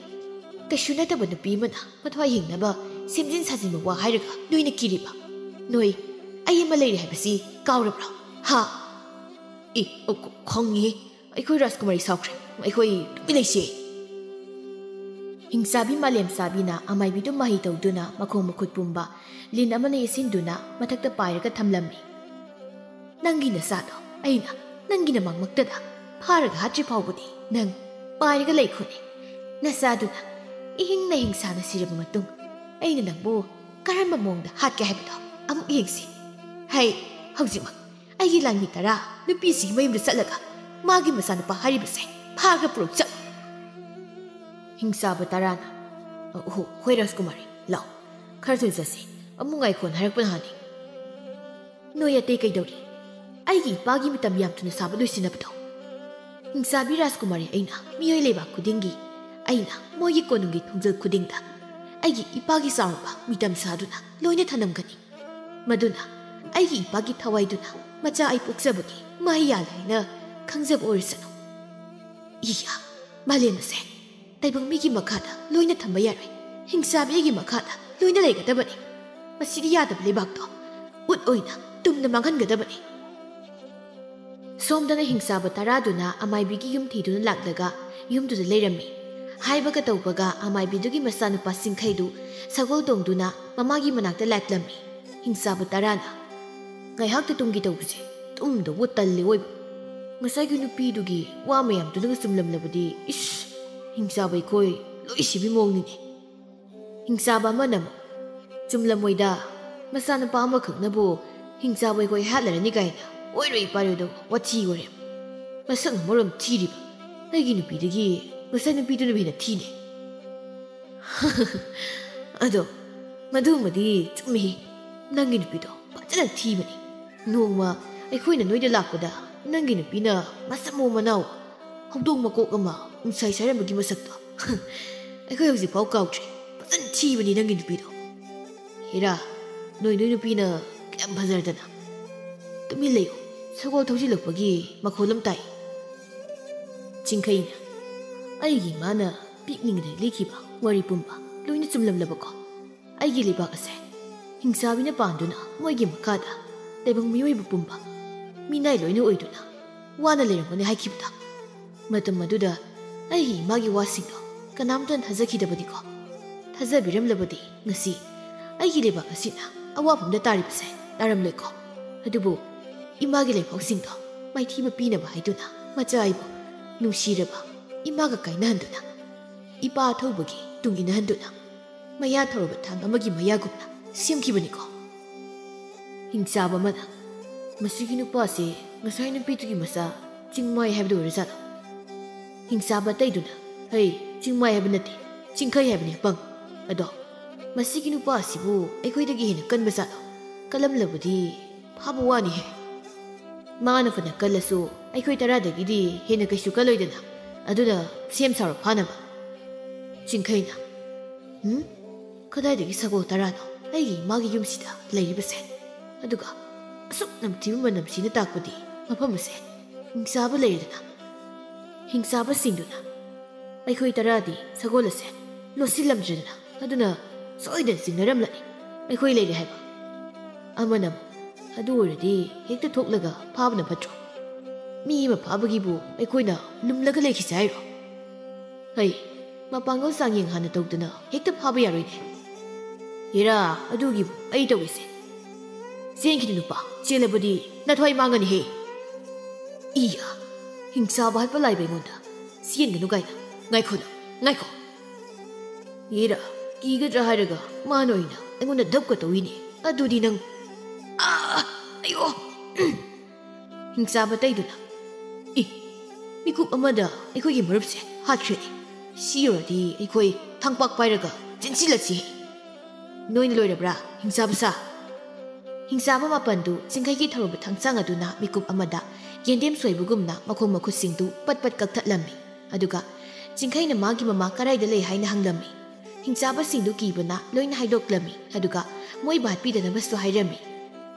ꯀꯩꯁꯨ ꯅꯠꯇꯕ ꯅꯨꯄꯤ ꯑꯃꯅ ꯃꯊ꯭ꯋꯥꯏ ꯍꯤꯡꯅꯕ ꯁꯦꯝꯖꯤꯟ ꯁꯥꯖꯤꯟꯕ ꯋꯥ ꯍꯥꯏꯔꯒ ꯅꯣꯏꯅ ꯀꯤꯔꯤꯕ? ꯅꯣꯏ ꯑꯩ ꯑꯃ ꯂꯩꯔꯤ ꯍꯥꯏꯕꯁꯤ ꯀꯥꯎꯔꯕ꯭ꯔꯥ? ꯍꯥ?" "ꯑꯦ, ꯑ, ꯈ-, ꯈꯪꯉꯤ꯫ ꯑꯩꯈꯣꯏ ꯔꯥꯖꯀꯨꯃꯥꯔꯤ ꯁꯥꯎꯈ꯭ꯔꯦ꯫ ꯑꯩꯈꯣꯏ ꯇꯨꯃꯤꯟ ꯂꯩꯁꯤ꯫" ꯍꯤꯡꯆꯥꯕꯤ ꯃꯥꯂꯦꯝꯆꯥꯕꯤꯅ ꯑꯃꯥꯏꯕꯤꯗꯨ ꯃꯍꯩ ꯇꯧꯗꯨꯅ ꯃꯈꯣꯡ ꯃꯈꯨꯠ ꯄꯨꯝꯕ ꯂꯤꯟ ꯑꯃꯅ ꯌꯦꯠꯁꯤꯟꯗꯨꯅ ꯃꯊꯛꯇ ꯄꯥꯏꯔꯒ ꯊꯝꯂꯝꯃꯤ꯫ "ꯅꯪꯒꯤ ꯅꯆꯥꯗꯣ ꯑꯩꯅ ꯅꯪꯒꯤ ꯅꯃꯥꯡꯃꯛꯇꯗ ꯐꯥꯔꯒ ꯍꯥꯠꯇ꯭ꯔꯤ ꯐꯥꯎꯕꯗꯤ ꯅꯪ ꯄꯥꯏꯔꯒ ꯂꯩꯈꯣꯅꯦ꯫ ꯅꯆꯥꯗꯨꯅ ꯏꯍꯤꯡꯅ ꯍꯤꯡꯁꯥꯅ ꯁꯤꯔꯕ ꯃꯇꯨꯡ ꯑꯩꯅ ꯅꯪꯕꯨ ꯀꯔꯝꯕ ꯃꯑꯣꯡꯗ ꯍꯥꯠꯀꯦ ꯍꯥꯏꯕꯗꯣ ꯑꯃꯨꯛ ꯌꯦꯡꯁꯤ꯫ ꯍꯩ, ꯍꯧꯖꯤꯛꯃꯛ ꯑꯩꯒꯤ ꯂꯥꯟꯃꯤ ꯇꯔꯥ ꯅꯨꯄꯤꯁꯤꯒꯤ ꯃꯌꯨꯝꯗ ꯆꯠꯂꯒ ꯃꯥꯒꯤ ꯃꯆꯥꯅꯨꯄꯥ ꯍꯥꯏꯔꯤꯕꯁꯦ ꯐꯥꯔꯒ ꯄꯨꯔꯛꯎ ꯆꯠꯂꯨ꯫ ꯍꯤꯡꯆꯥꯕ ꯇꯔꯥꯅ, "ꯑꯣꯍꯣ, ꯍꯣꯏ ꯔꯥꯖꯀꯨꯃꯥꯔꯤ, ꯂꯥꯛꯑꯣ꯫ ꯈꯔ ꯊꯨꯅ ꯆꯠꯁꯤ꯫ ꯑꯃꯨꯛ ꯉꯥꯏꯈꯣꯅ ꯍꯥꯏꯔꯛꯄ ꯅꯍꯥꯟꯅꯤ꯫ ꯅꯣꯏ ꯑꯇꯩ ꯀꯩꯗꯧꯔꯤ? ꯑꯩꯒꯤ ꯏꯄꯥꯒꯤ ꯃꯤꯇꯝ ꯌꯥꯝ ꯊꯨꯅ ꯁꯥꯕ ꯂꯣꯏꯁꯤꯟꯅꯕꯗꯣ꯫ ꯍꯤꯡꯆꯥꯕꯤ ꯔꯥꯖꯀꯨꯃꯥꯔꯤ ꯑꯩꯅ ꯃꯤꯑꯣꯏ ꯂꯩꯕꯥꯛ ꯈꯨꯗꯤꯡꯒꯤ, ꯑꯩꯅ ꯃꯣꯏꯒꯤ ꯀꯣꯅꯨꯡꯒꯤ ꯊꯣꯡꯖꯤꯜ ꯈꯨꯗꯤꯡꯗ ꯑꯩꯒꯤ ꯏꯄꯥꯒꯤ ꯆꯥꯎꯔꯕ ꯃꯤꯇꯝ ꯁꯥꯗꯨꯅ ꯂꯣꯏꯅ ꯊꯅꯝꯒꯅꯤ꯫ ꯃꯗꯨꯅ ꯑꯩꯒꯤ ꯏꯄꯥꯒꯤ ꯊꯋꯥꯏꯗꯨꯅ ꯃꯆꯥ ꯑꯩ ꯄꯣꯛꯆꯕꯒꯤ ꯃꯍꯩ ꯌꯥꯜꯂꯦ ꯍꯥꯏꯅ ꯈꯪꯖꯕ ꯑꯣꯏꯔꯁꯅꯨ꯫ ꯏꯌꯥ, ꯃꯥꯂꯦꯝ ꯑꯁꯦ ꯇꯥꯏꯕꯪ ꯃꯤꯒꯤ ꯃꯈꯥꯗ ꯂꯣꯏꯅ ꯊꯝꯕ ꯌꯥꯔꯣꯏ꯫ ꯍꯤꯡꯆꯥꯕꯤ ꯑꯩꯒꯤ ꯃꯈꯥꯗ ꯂꯣꯏꯅ ꯂꯩꯒꯗꯕꯅꯤ꯫ ꯃꯁꯤꯗꯤ ꯌꯥꯗꯕ ꯂꯩꯕꯥꯛꯇꯣ ꯎꯠ ꯑꯣꯏꯅ ꯇꯨꯝꯅ ꯃꯥꯡꯍꯟꯒꯗꯕꯅꯤ꯫" ꯁꯣꯝꯗꯅ ꯍꯤꯡꯆꯥꯕ ꯇꯔꯥꯗꯨꯅ ꯑꯃꯥꯏꯕꯤꯒꯤ ꯌꯨꯝ ꯊꯤꯗꯨꯅ ꯂꯥꯛꯂꯒ ꯌꯨꯝꯗꯨꯗ ꯂꯩꯔꯝꯃꯤ꯫ ꯍꯥꯏꯕꯒ ꯇꯧꯕꯒ ꯑꯃꯥꯏꯕꯤꯗꯨꯒꯤ ꯃꯆꯥꯅꯨꯄꯥ ꯆꯤꯡꯈꯩꯗꯨ ꯁꯒꯣꯜ ꯇꯣꯡꯗꯨꯅ ꯃꯃꯥꯒꯤ ꯃꯅꯥꯛꯇ ꯂꯥꯛꯂꯝꯃꯤ꯫ ꯍꯤꯡꯆꯥꯕ ꯇꯔꯥꯅ, "ꯉꯥꯏꯍꯥꯛꯇ ꯇꯨꯝꯒꯦ ꯇꯧꯕꯁꯦ ꯇꯨꯝꯗꯧꯕ ꯇꯜꯂꯦ ꯑꯣꯏꯕ꯫ ꯉꯁꯥꯏꯒꯤ ꯅꯨꯄꯤꯗꯨꯒꯤ ꯋꯥ ꯃꯌꯥꯝꯗꯨꯅꯒ ꯆꯨꯝꯂꯝꯂꯕꯗꯤ, ꯏꯁ, ꯍꯤꯡꯆꯥꯕ ꯑꯩꯈꯣꯏ ꯂꯣꯏ ꯁꯤꯕꯤ ꯃꯑꯣꯡꯅꯤꯅꯦ꯫" ꯍꯤꯡꯆꯥꯕ ꯑꯃꯅ ꯑꯃꯨꯛ, "ꯆꯨꯝꯂꯝꯃꯣꯏꯗ, ꯃꯆꯥꯅꯨꯄꯥ ꯑꯃꯈꯛꯅꯕꯨ ꯍꯤꯡꯆꯥꯕ ꯑꯩꯈꯣꯏ ꯍꯥꯠꯂꯔꯅꯤ ꯀꯥꯏꯅ ꯑꯣꯏꯔꯣꯏ ꯄꯥꯔꯣꯏꯗꯧ ꯋꯥꯊꯤ ꯋꯥꯔꯦꯝ꯫ ꯃꯁꯛꯅ ꯃꯔꯣꯝ ꯊꯤꯔꯤꯕ, ꯑꯩꯒꯤ ꯅꯨꯄꯤꯗꯒꯤ ꯃꯆꯥꯅꯨꯄꯤꯗꯨꯅꯕꯨ ꯍꯦꯟꯅ ꯊꯤꯅꯦ꯫" "ꯑꯗꯣ, ꯃꯗꯨꯃꯗꯤ ꯆꯨꯝꯃꯤ꯫ ꯅꯪꯒꯤ ꯅꯨꯄꯤꯗꯣ ꯐꯖꯅ ꯊꯤꯕꯅꯤ꯫ ꯅꯣꯡꯃ ꯑꯩꯈꯣꯏꯅ ꯅꯣꯏꯗ ꯂꯥꯛꯄꯗ ꯅꯪꯒꯤ ꯅꯨꯄꯤꯅ ꯃꯁꯝ ꯃꯎ ꯃꯅꯥꯎ ꯍꯧꯗꯣꯡ ꯃꯀꯣꯛ ꯑꯃ ꯎꯟꯁꯥꯏ ꯁꯥꯏꯔꯝꯕꯒꯤ ꯃꯁꯛꯇꯣ ꯑꯩꯈꯣꯏ ꯍꯧꯖꯤꯛꯐꯥꯎ ꯀꯥꯎꯗ꯭ꯔꯤ꯫ ꯐꯖꯅ ꯊꯤꯕꯅꯤ ꯅꯪꯒꯤ ꯅꯨꯄꯤꯗꯣ꯫ ꯍꯦꯔꯥ, ꯅꯣꯏ ꯅꯣꯏ ꯅꯨꯄꯤꯅ ꯀꯌꯥꯝ ꯐꯖꯔꯗꯅ꯫ ꯇꯨꯃꯤꯟ ꯂꯩꯌꯨ, ꯁꯒꯣꯜ ꯊꯧꯖꯤꯜꯂꯛꯄꯒꯤ ꯃꯈꯣꯜ ꯑꯃ ꯇꯥꯏ꯫" ꯆꯤꯡꯈꯩꯅ, "ꯑꯩꯒꯤ ꯏꯃꯥꯅ ꯄꯤꯛꯂꯤꯉꯩꯗ ꯂꯤꯈꯤꯕ ꯋꯥꯔꯤ ꯄꯨꯝꯕ ꯂꯣꯏꯅ ꯆꯨꯝꯂꯝꯂꯕꯀꯣ? ꯑꯩꯒꯤ ꯂꯩꯕꯥꯛ ꯑꯁꯦ ꯍꯤꯡꯆꯥꯕꯤꯅ ꯄꯥꯟꯗꯨꯅ ꯃꯣꯏꯒꯤ ꯃꯈꯥꯗ ꯇꯥꯏꯕꯪ ꯃꯤꯑꯣꯏꯕ ꯄꯨꯝꯕ ꯃꯤꯅꯥꯏ ꯂꯣꯏꯅ ꯑꯣꯏꯗꯨꯅ ꯋꯥꯅ ꯂꯩꯔꯝꯒꯅꯤ ꯍꯥꯏꯈꯤꯕꯗꯣ꯫ ꯃꯇꯝ ꯑꯗꯨꯗ ꯑꯩꯒꯤ ꯏꯃꯥꯒꯤ ꯋꯥꯁꯤꯡꯗꯣ ꯀꯅꯥꯝꯇꯅ ꯊꯥꯖꯈꯤꯗꯕꯅꯤꯀꯣ꯫ ꯊꯥꯖꯕꯤꯔꯝꯂꯕꯗꯤ ꯉꯁꯤ ꯑꯩꯒꯤ ꯂꯩꯕꯥꯛ ꯑꯁꯤꯅ ꯑꯋꯥꯐꯝꯗ ꯇꯥꯔꯤꯕꯁꯦ ꯇꯥꯔꯝꯂꯣꯏꯀꯣ꯫ ꯑꯗꯨꯕꯨ ꯏꯃꯥꯒꯤ ꯂꯩꯕꯥꯛꯁꯤꯡꯗꯣ ꯃꯥꯏꯊꯤꯕ ꯄꯤꯅꯕ ꯍꯥꯏꯗꯨꯅ ꯃꯆꯥ ꯑꯩꯕꯨ ꯅꯨꯡꯁꯤꯔꯕ ꯏꯃꯥꯒ ꯀꯥꯏꯅꯍꯟꯗꯨꯅ, ꯏꯄꯥ ꯑꯊꯧꯕꯒꯤ ꯇꯨꯡ ꯏꯟꯅꯍꯟꯗꯨꯅ, ꯃꯌꯥ ꯊꯧꯔꯕ ꯊꯥꯡ ꯑꯃꯒꯤ ꯃꯌꯥꯒꯨꯝꯅ ꯁꯦꯝꯈꯤꯕꯅꯤꯀꯣ꯫ ꯍꯤꯡꯆꯥꯕ ꯑꯃꯅ, "ꯃꯁꯤꯒꯤ ꯅꯨꯄꯥꯁꯦ ꯉꯁꯥꯏ ꯅꯨꯄꯤꯗꯨꯒꯤ ꯃꯆꯥ ꯆꯤꯡꯃꯥꯏ ꯍꯥꯏꯕꯗꯨ ꯑꯣꯏꯔꯖꯥꯠꯂꯣ?" ꯍꯤꯡꯆꯥꯕ ꯑꯇꯩꯗꯨꯅ, "ꯍꯩ, ꯆꯤꯡꯃꯥꯏ ꯍꯥꯏꯕ ꯅꯠꯇꯦ, ꯆꯤꯡꯈꯩ ꯍꯥꯏꯕꯅꯤ ꯑꯄꯪ꯫ ꯑꯗꯣ ꯃꯁꯤꯒꯤ ꯅꯨꯄꯥ ꯑꯁꯤꯕꯨ ꯑꯩꯈꯣꯏꯗꯒꯤ ꯍꯦꯟꯅ ꯀꯟꯕ ꯖꯥꯠꯂꯣ? ꯀꯜꯂꯝꯂꯕꯗꯤ ꯐꯥꯕ ꯋꯥꯅꯤꯍꯦ꯫ ꯃꯥꯅ ꯐꯅ ꯀꯜꯂꯁꯨ ꯑꯩꯈꯣꯏ ꯇꯔꯥꯗꯒꯤꯗꯤ ꯍꯦꯟꯅ ꯀꯩꯁꯨ ꯀꯜꯂꯣꯏꯗꯅ꯫ ꯑꯗꯨꯅ ꯁꯦꯝ ꯁꯥꯔꯣ ꯐꯥꯅꯕ꯫" ꯆꯤꯡꯈꯩꯅ, "ꯎꯝ? ꯀꯗꯥꯏꯗꯒꯤ ꯁꯒꯣꯜ ꯇꯔꯥꯅꯣ ꯑꯩꯒꯤ ꯏꯃꯥꯒꯤ ꯌꯨꯝꯁꯤꯗ ꯂꯩꯔꯤꯕꯁꯦ? ꯑꯗꯨꯒ ꯑꯁꯨꯛ ꯅꯝꯊꯤꯕ ꯃꯅꯝꯁꯤꯅ ꯇꯥꯛꯄꯗꯤ ꯃꯐꯝ ꯑꯁꯦ ꯍꯤꯡꯆꯥꯕ ꯂꯩꯔꯦꯗꯅ꯫" ꯍꯤꯡꯆꯥꯕꯁꯤꯡꯗꯨꯅ, "ꯑꯩꯈꯣꯏ ꯇꯔꯥꯗꯤ ꯁꯒꯣꯜ ꯑꯁꯦ ꯂꯣꯠꯁꯤꯜꯂꯝꯗ꯭ꯔꯦꯗꯅ, ꯑꯗꯨꯅ ꯁꯣꯏꯗꯅ ꯆꯤꯡꯅꯔꯝꯂꯅꯤ ꯑꯩꯈꯣꯏ ꯂꯩꯔꯦ ꯍꯥꯏꯕ꯫" ꯑꯃꯅ ꯑꯃꯨꯛ, "ꯑꯗꯨ ꯑꯣꯏꯔꯗꯤ ꯍꯦꯛꯇ ꯊꯣꯛꯂꯒ ꯐꯥꯕꯅ ꯐꯠꯇ꯭ꯔꯣ? ꯃꯤ ꯑꯃ ꯐꯥꯕꯒꯤꯕꯨ ꯑꯩꯈꯣꯏꯅ ꯂꯨꯝꯂꯒ ꯂꯩꯈꯤꯁꯦ ꯍꯥꯏꯔꯣ? ꯍꯩ, ꯃꯄꯥꯡꯒꯜ ꯆꯥꯡꯌꯦꯡ ꯍꯥꯟꯅ ꯇꯧꯗꯅ ꯍꯦꯛꯇ ꯐꯥꯕ ꯌꯥꯔꯣꯏꯅꯦ꯫ ꯍꯦꯔꯥ, ꯑꯗꯨꯒꯤꯕꯨ ꯑꯩ ꯇꯧꯒꯦꯁꯦ꯫ ꯆꯦꯟꯈꯤꯅꯨ ꯅꯨꯄꯥ, ꯆꯦꯜꯂꯕꯗꯤ ꯅꯊ꯭ꯋꯥꯏ ꯃꯥꯡꯒꯅꯤꯍꯦ꯫" "ꯏꯌꯥ, ꯍꯤꯡꯆꯥꯕ ꯍꯥꯠꯄ ꯂꯥꯏꯕ ꯑꯩꯉꯣꯟꯗ ꯆꯦꯟꯒꯅꯨ ꯀꯥꯏꯅ꯫ ꯉꯥꯏꯈꯣ ꯅꯪ, ꯉꯥꯏꯈꯣ꯫" ꯍꯦꯔꯥ, ꯀꯤꯒꯗ꯭ꯔꯥ ꯍꯥꯏꯔꯒ ꯃꯥꯅ ꯑꯣꯏꯅ ꯑꯩꯉꯣꯟꯗ ꯙꯞꯀ ꯇꯧꯏꯅꯦ꯫ ꯑꯗꯨꯗꯤ ꯅꯪ, ꯑꯥ, ꯑꯌꯣ! ꯍꯤꯡꯆꯥꯕ ꯑꯇꯩꯗꯨꯅ, "ꯏ, ꯃꯤꯀꯨꯞ ꯑꯃꯗ ꯑꯩꯈꯣꯏꯒꯤ ꯃꯔꯨꯞꯁꯦ ꯍꯥꯠꯈ꯭ꯔꯦꯅꯦ꯫ ꯁꯤ ꯌꯧꯔꯗꯤ ꯑꯩꯈꯣꯏ ꯊꯥꯡꯄꯥꯛ ꯄꯥꯏꯔꯒ ꯆꯦꯟꯁꯤꯜꯂꯁꯤ꯫" "ꯅꯣꯏꯅ ꯂꯣꯏꯔꯕ꯭ꯔꯥ, ꯍꯤꯡꯆꯥꯕ ꯁꯥ?" ꯍꯤꯡꯆꯥꯕ ꯃꯥꯄꯟꯗꯨ ꯆꯤꯡꯈꯩꯒꯤ ꯊꯧꯔꯕ ꯊꯥꯡꯆꯥꯡ ꯑꯗꯨꯅ ꯃꯤꯀꯨꯞ ꯑꯃꯗ ꯌꯦꯟꯗꯦꯝ ꯁꯣꯏꯕꯒꯨꯝꯅ ꯃꯈꯣꯡ ꯃꯈꯨꯠꯁꯤꯡꯗꯨ ꯄꯠ ꯄꯠ ꯀꯛꯊꯠꯂꯝꯃꯤ꯫ ꯑꯗꯨꯒ ꯆꯤꯡꯈꯩꯅ ꯃꯥꯒꯤ ꯃꯃꯥ ꯀꯔꯥꯏꯗ ꯂꯩ ꯍꯥꯏꯅ ꯍꯪꯂꯝꯃꯤ꯫ ꯍꯤꯡꯆꯥꯕꯁꯤꯡꯗꯨ ꯀꯤꯕꯅ ꯂꯣꯏꯅ ꯍꯥꯏꯗꯣꯛꯂꯝꯃꯤ, ꯑꯗꯨꯒ ꯃꯣꯏꯕꯨ ꯍꯥꯠꯄꯤꯗꯅꯕꯁꯨ ꯍꯥꯏꯔꯝꯃꯤ꯫